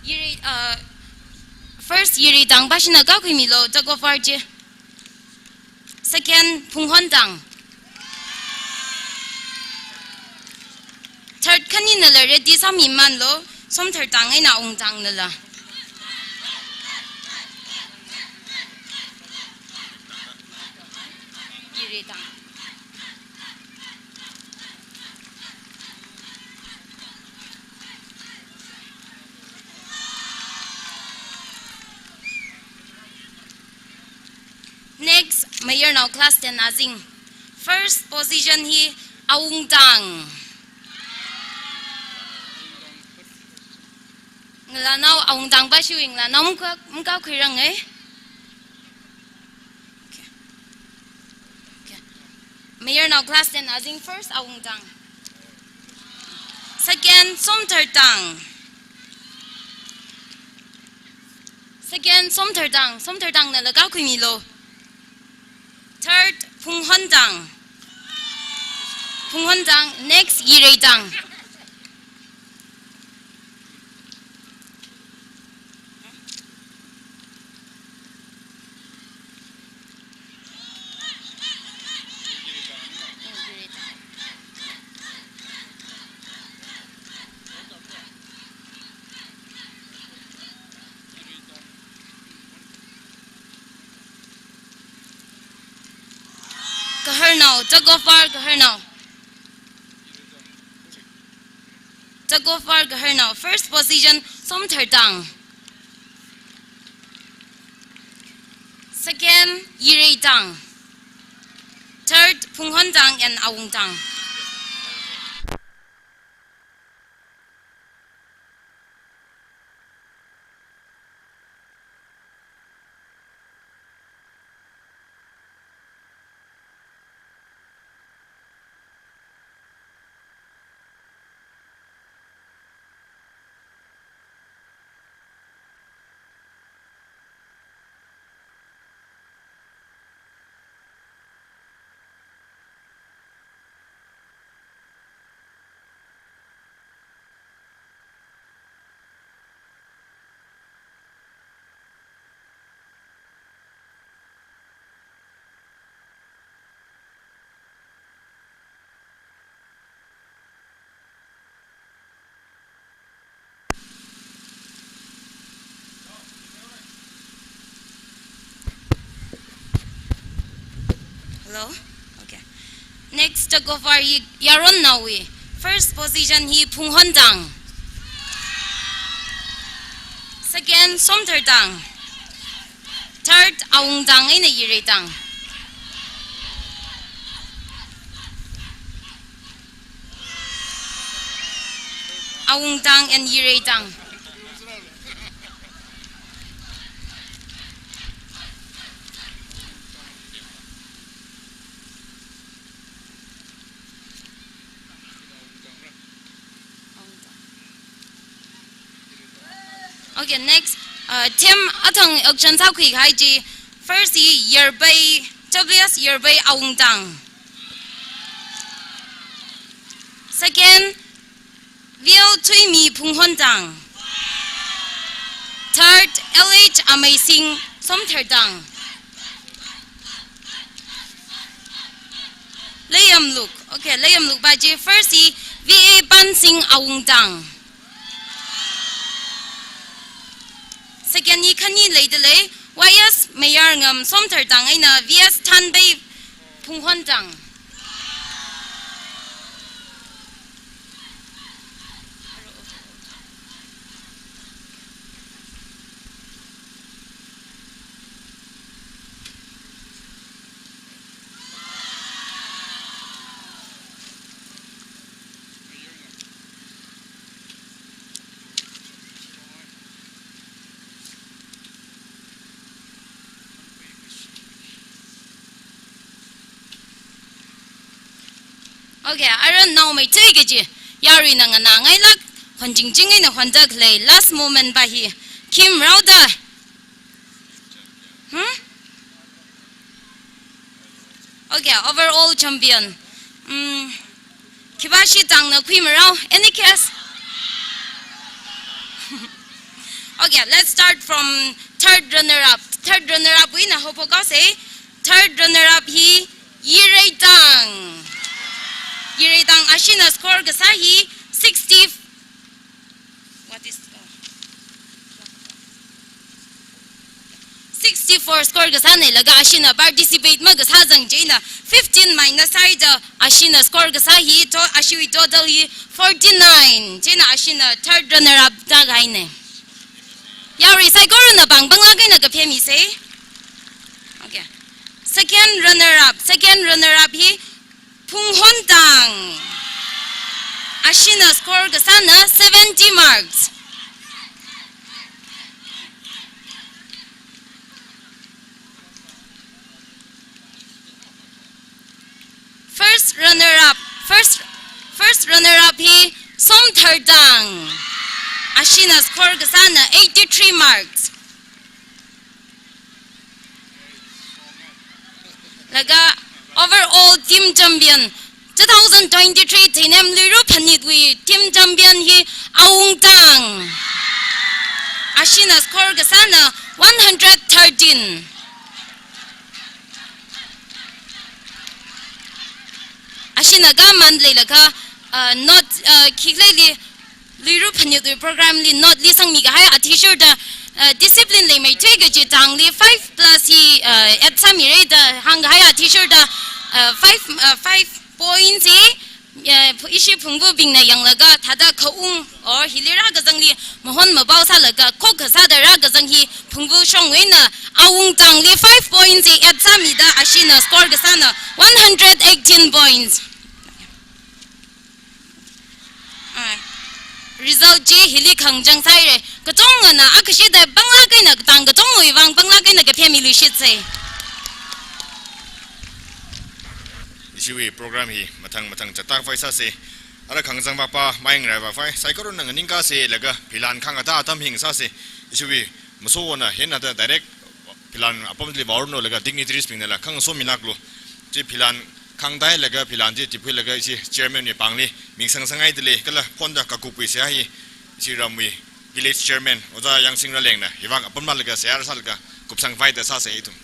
Yirei, uh, first Yireitang pāshina kākhuimilu, tug of war chi. Second, Phunghontang. Third khaninala ready sāmimanlu, Somthartang eina Awungtangnala. Next, mayarnao class ten azing. First position hi Awungtang. Ngalānao Awungtang pa shuing la, nao mukha, mukha khuirang eh. Okay. Okay. Mayarnao class ten azing, first Awungtang. Second, Somthartang. Second, Somthartang. Somthartang na laga khuimilu. Third, Phunghontang. Phunghontang, next, Yireitang. Gaharnao, tug of war, Gaharnao. Tug of war, Gaharnao. First position, Somthartang. Second, Yireitang. Third, Phunghontang and Awungtang. Hello? Okay. Next, tug of war hi Yaronnaowui. First position hi Phunghontang. Second, Somthartang. Third, Awungtang eina Yireitang. Awungtang and Yireitang. Okay, next. Uh, team athang auction sākhui kahai chi. First hi Yarbai, W S Yarbai Awungtang. Second, V L Thuimi Phunghontang. Third, L H Ameising Somthartang. Leiyamluk. Okay, Leiyamluk pa chi first hi V A Pansing Awungtang. Second hi khani leidalei, Y S Mayarngam Somthartang eina V S Thanbei Phunghontang. Okay, aruina naomeithui kaji, yaruina nganāngailāk, honchingching eina honda khalei, last moment pa hi, khi marao da. Hmm? Okay, overall champion. Mm, khipāshi tangna khui marao? Any guess? Okay, let's start from third runner-up. Third runner-up wui eina haophokhaosa. Third runner-up hi Yireitang. Yireitang ashina score kasā hi sixty. What is, oh. Sixty-four. score, score kasāna laga ashina participate makasā zang chieina fifteen minus haida ashina score kasā hi to, ashiwui total hi forty-nine. Chieina ashina third runner up tākahaina. Yarui saikorana pāng panglāk eina kaphemisei. Okay. Second runner up, second runner up hi Phunghon Tang. Ashina score kasāna seventy marks. First runner up, first, first runner up hi Somthar Tang. Ashina score kasāna eighty-three marks. Laga overall team champion, two thousand twenty-three Theinem Luira Phanitwui team champion hi Awung Tang. Ashina score kasāna one hundred thirteen. Ashina kaman leilaga, uh, not, uh, khikhalili Luira Phanitwui program li not li sangmi kahai athishurda, uh, discipline leimeithui kaji tangli five plus hi, uh, add sāmira da hāngkahai athishurda, uh, five, uh, five points hi, uh, ishi phungvabingna yanglaga thāda khaung or hili rākazangli mahon mapao sālaga khok kasāda rākazang hi phungva shongwui eina Awung Tangli five points hi add sāmida ashina score kasāna one hundred eighteen points. Ah, result chi hili khangachang sāhaira. Katongana akhashida panglāk eina katang katongwui vang panglāk eina kaphemiluishitsei. Ishiwui program hi mathang mathang chatak phai sāsei. Ara khangachang vapa maing rai vapa saikorana nganingkasei laga philan khangata atam hi ngasāsei. Ishiwui masovana hina da direct philan apamli vaoranu laga dignitaries bingnala khangaso milāklu. Chi philan khangtailaga philan chi tiphuilaga ishi chairman wui pāngli ming sangsangai dalei kala phonda kakupwui seihā hi ishi ramwui village chairman Ojā Yangsing Ralengna hivang apam laga seihā sālaga kupsang vaida sāsei ithum.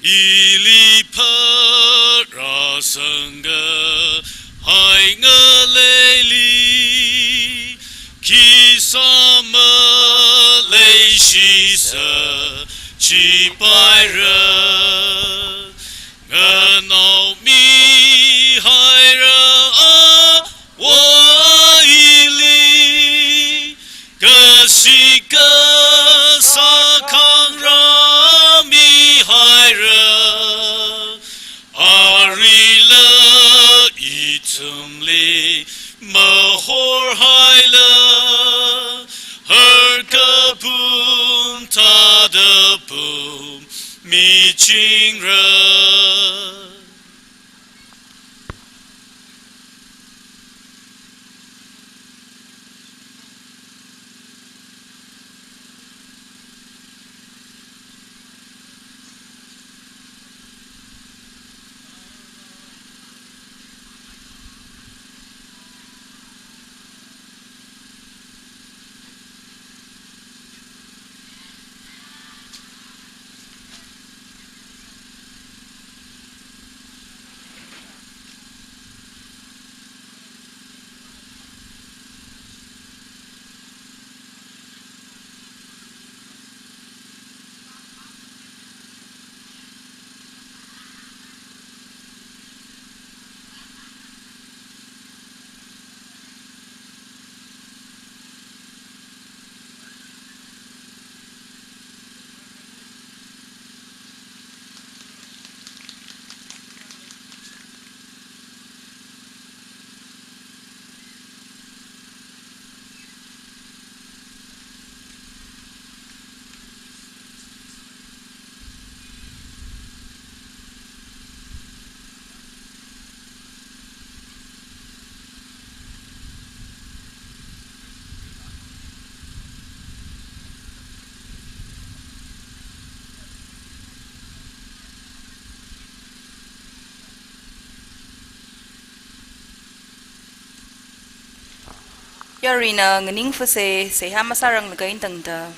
Ili pharāsangkahai ngaleili, khi sāmaleishisa chipaira, nganaomihaira a wa ili, kashi kasā khangrāmihaira, arila ithumli mahorhaila, har kapum thāda pumichingra. Yarina nganing fuse, seihā masārang lakain tangda.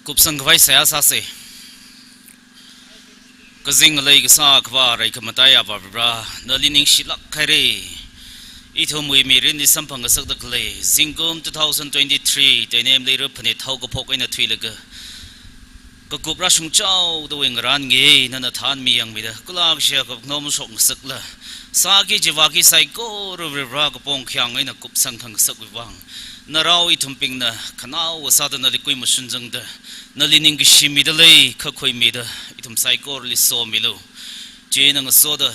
Kupsang khavai seihā sāse. Kazing ngalei kasā Akhava Reikhamataiya Avā Varivara, nali ningshilāk haire. Ithumwui mirinli samphang ngasakda khalei zingkum two thousand twenty-three, Teinemli ra phanit haokaphok eina thuilaga, kakup rāshungchaodawui ngarān nge, nana thānmi yangmida, kula kashia kaphanom shok ngasakla, sāki chiwāki saikora Varivara kapong khayang eina kupsang khangasakwui vang, narao ithumbingna khanaowa sāda nali kui mashun zangda, nali ningkashi mida lei, kha khuimida, ithum saikorali somilu. Chieina ngasoda,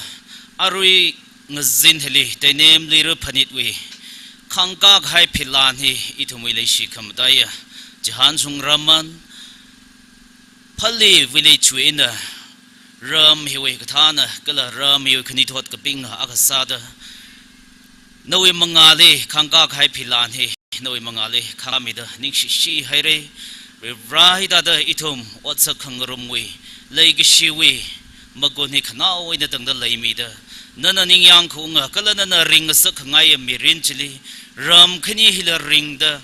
arui ngazin hili, Teinemli ra phanitwui khangkā kahai philan hi, ithumwui leishi khamataiya Chihanshung Ramman, Phalivillage wui eina, ram hiwui kathāna, kala ram hiwui khanuithot kapingna akha sāda, nawui mangāli khangkā kahai philan hi, nawui mangāli khangkāmida ningshishi haire. Varivara hithāda ithum otsak khangarumwui, leikashiwui magun hi khanaowa eina tangda leimida, nana ningyāng khaunga, kala nana ringngasak khangaiya mirin chili, ram khani hila ringda,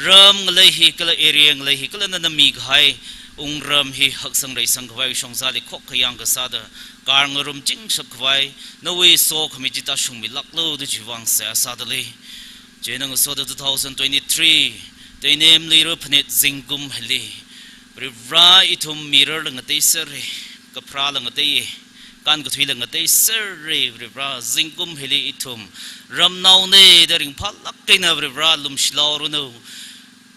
ram ngalei hi kala area ngalei hi kala nana mikahai wungram hi haksang reisang khavai shongzali khokkha yangkasāda, kar ngarumchingshap khavai, nawui sokhami chi tāshungmilāklu da chiwui vang seihā sāda lei. Chieina ngasoda two thousand twenty-three, Teinemli ra phanit zingkum hili, Varivara ithum mirarla ngateiserre, kapharāla ngateiye, kankathuila ngateiserre. Varivara, zingkum hili ithum ramnaone da ringphālāk eina Varivara lumshilaoranu,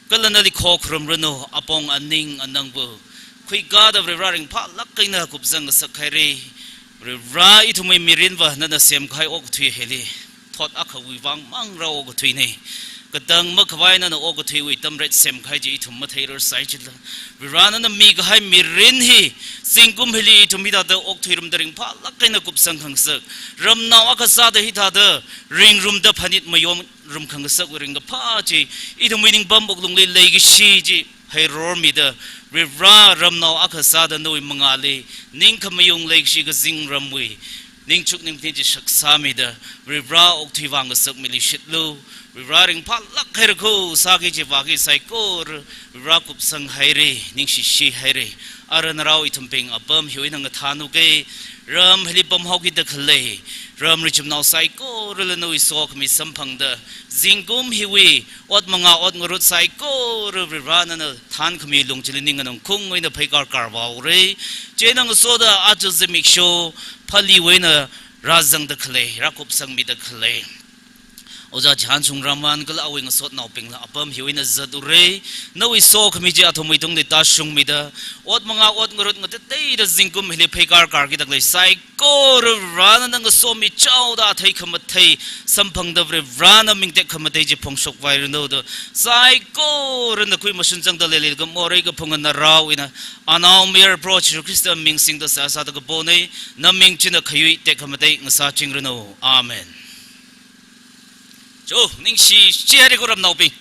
kala nali khokharumranu, apong aning anangva khuikāda Varivara ringphālāk eina kupsang ngasak haire. Varivara, ithumwui mirinva nana semkahai okathui hili, thot akhawui vang mang rā okathuine. Katang makhavai nana okathuiwui tamret semkahai chi ithum matheirar sai chila, Varivara nana mikahai mirin hi, zingkum hili ithum hithāda okthuirumda ringphālāk eina kupsang khangasak, ramnao akha sāda hithāda ringrumda phanit mayonrum khangasakwui ringkaphā chi, ithumwui ningpam wuklungli leikashi chi heirormida, Varivara, ramnao akha sāda nawui mangāli ningkhamayung leikashi kazingramwui ningchuk ningphaning chi shaksāmida, Varivara, okthui vang ngasakmiluishitlu. Varivara, ringphālāk haira kho, sāki chiwāki saikora Varivara kupsang haire, ningshishi haire. Ara narao ithumbing apam hiwui eina ngathānuke, ram hili pamhaokida khalei ram richumnao saikorala nawui sokhami samphangda, zingkum hiwui ot mangā ot ngarut saikora Varivara nana thānkhami lung chili ning nganungkhung eina pheikar karvāure. Chieina ngasoda aja zimiksho Phalee wui eina rāzangda khalei, rākupsangmida khalei Ojā Chihanshung Ramman kala awui ngasotnaobingla apam hiwui eina zature. Nawui sokhami chi athumwui tungli tāshungmida, ot mangā ot ngarut ngateiteida zingkum hili pheikar karkida khalei saikora Varivara nana ngasomichaoda athei khamathei samphangda Varivara na ming tekhamatei chi phongshokvairanu da, saikorana kui mashun zangda leilei khamorei kaphunga narao ina, anaomayara Proho Jishu Khrista ming singda seihā sāda kapone. Naming china khayui tekhamatei ngasāchingranu. Amen. Cho, ningshishi haire kho ramnaobing.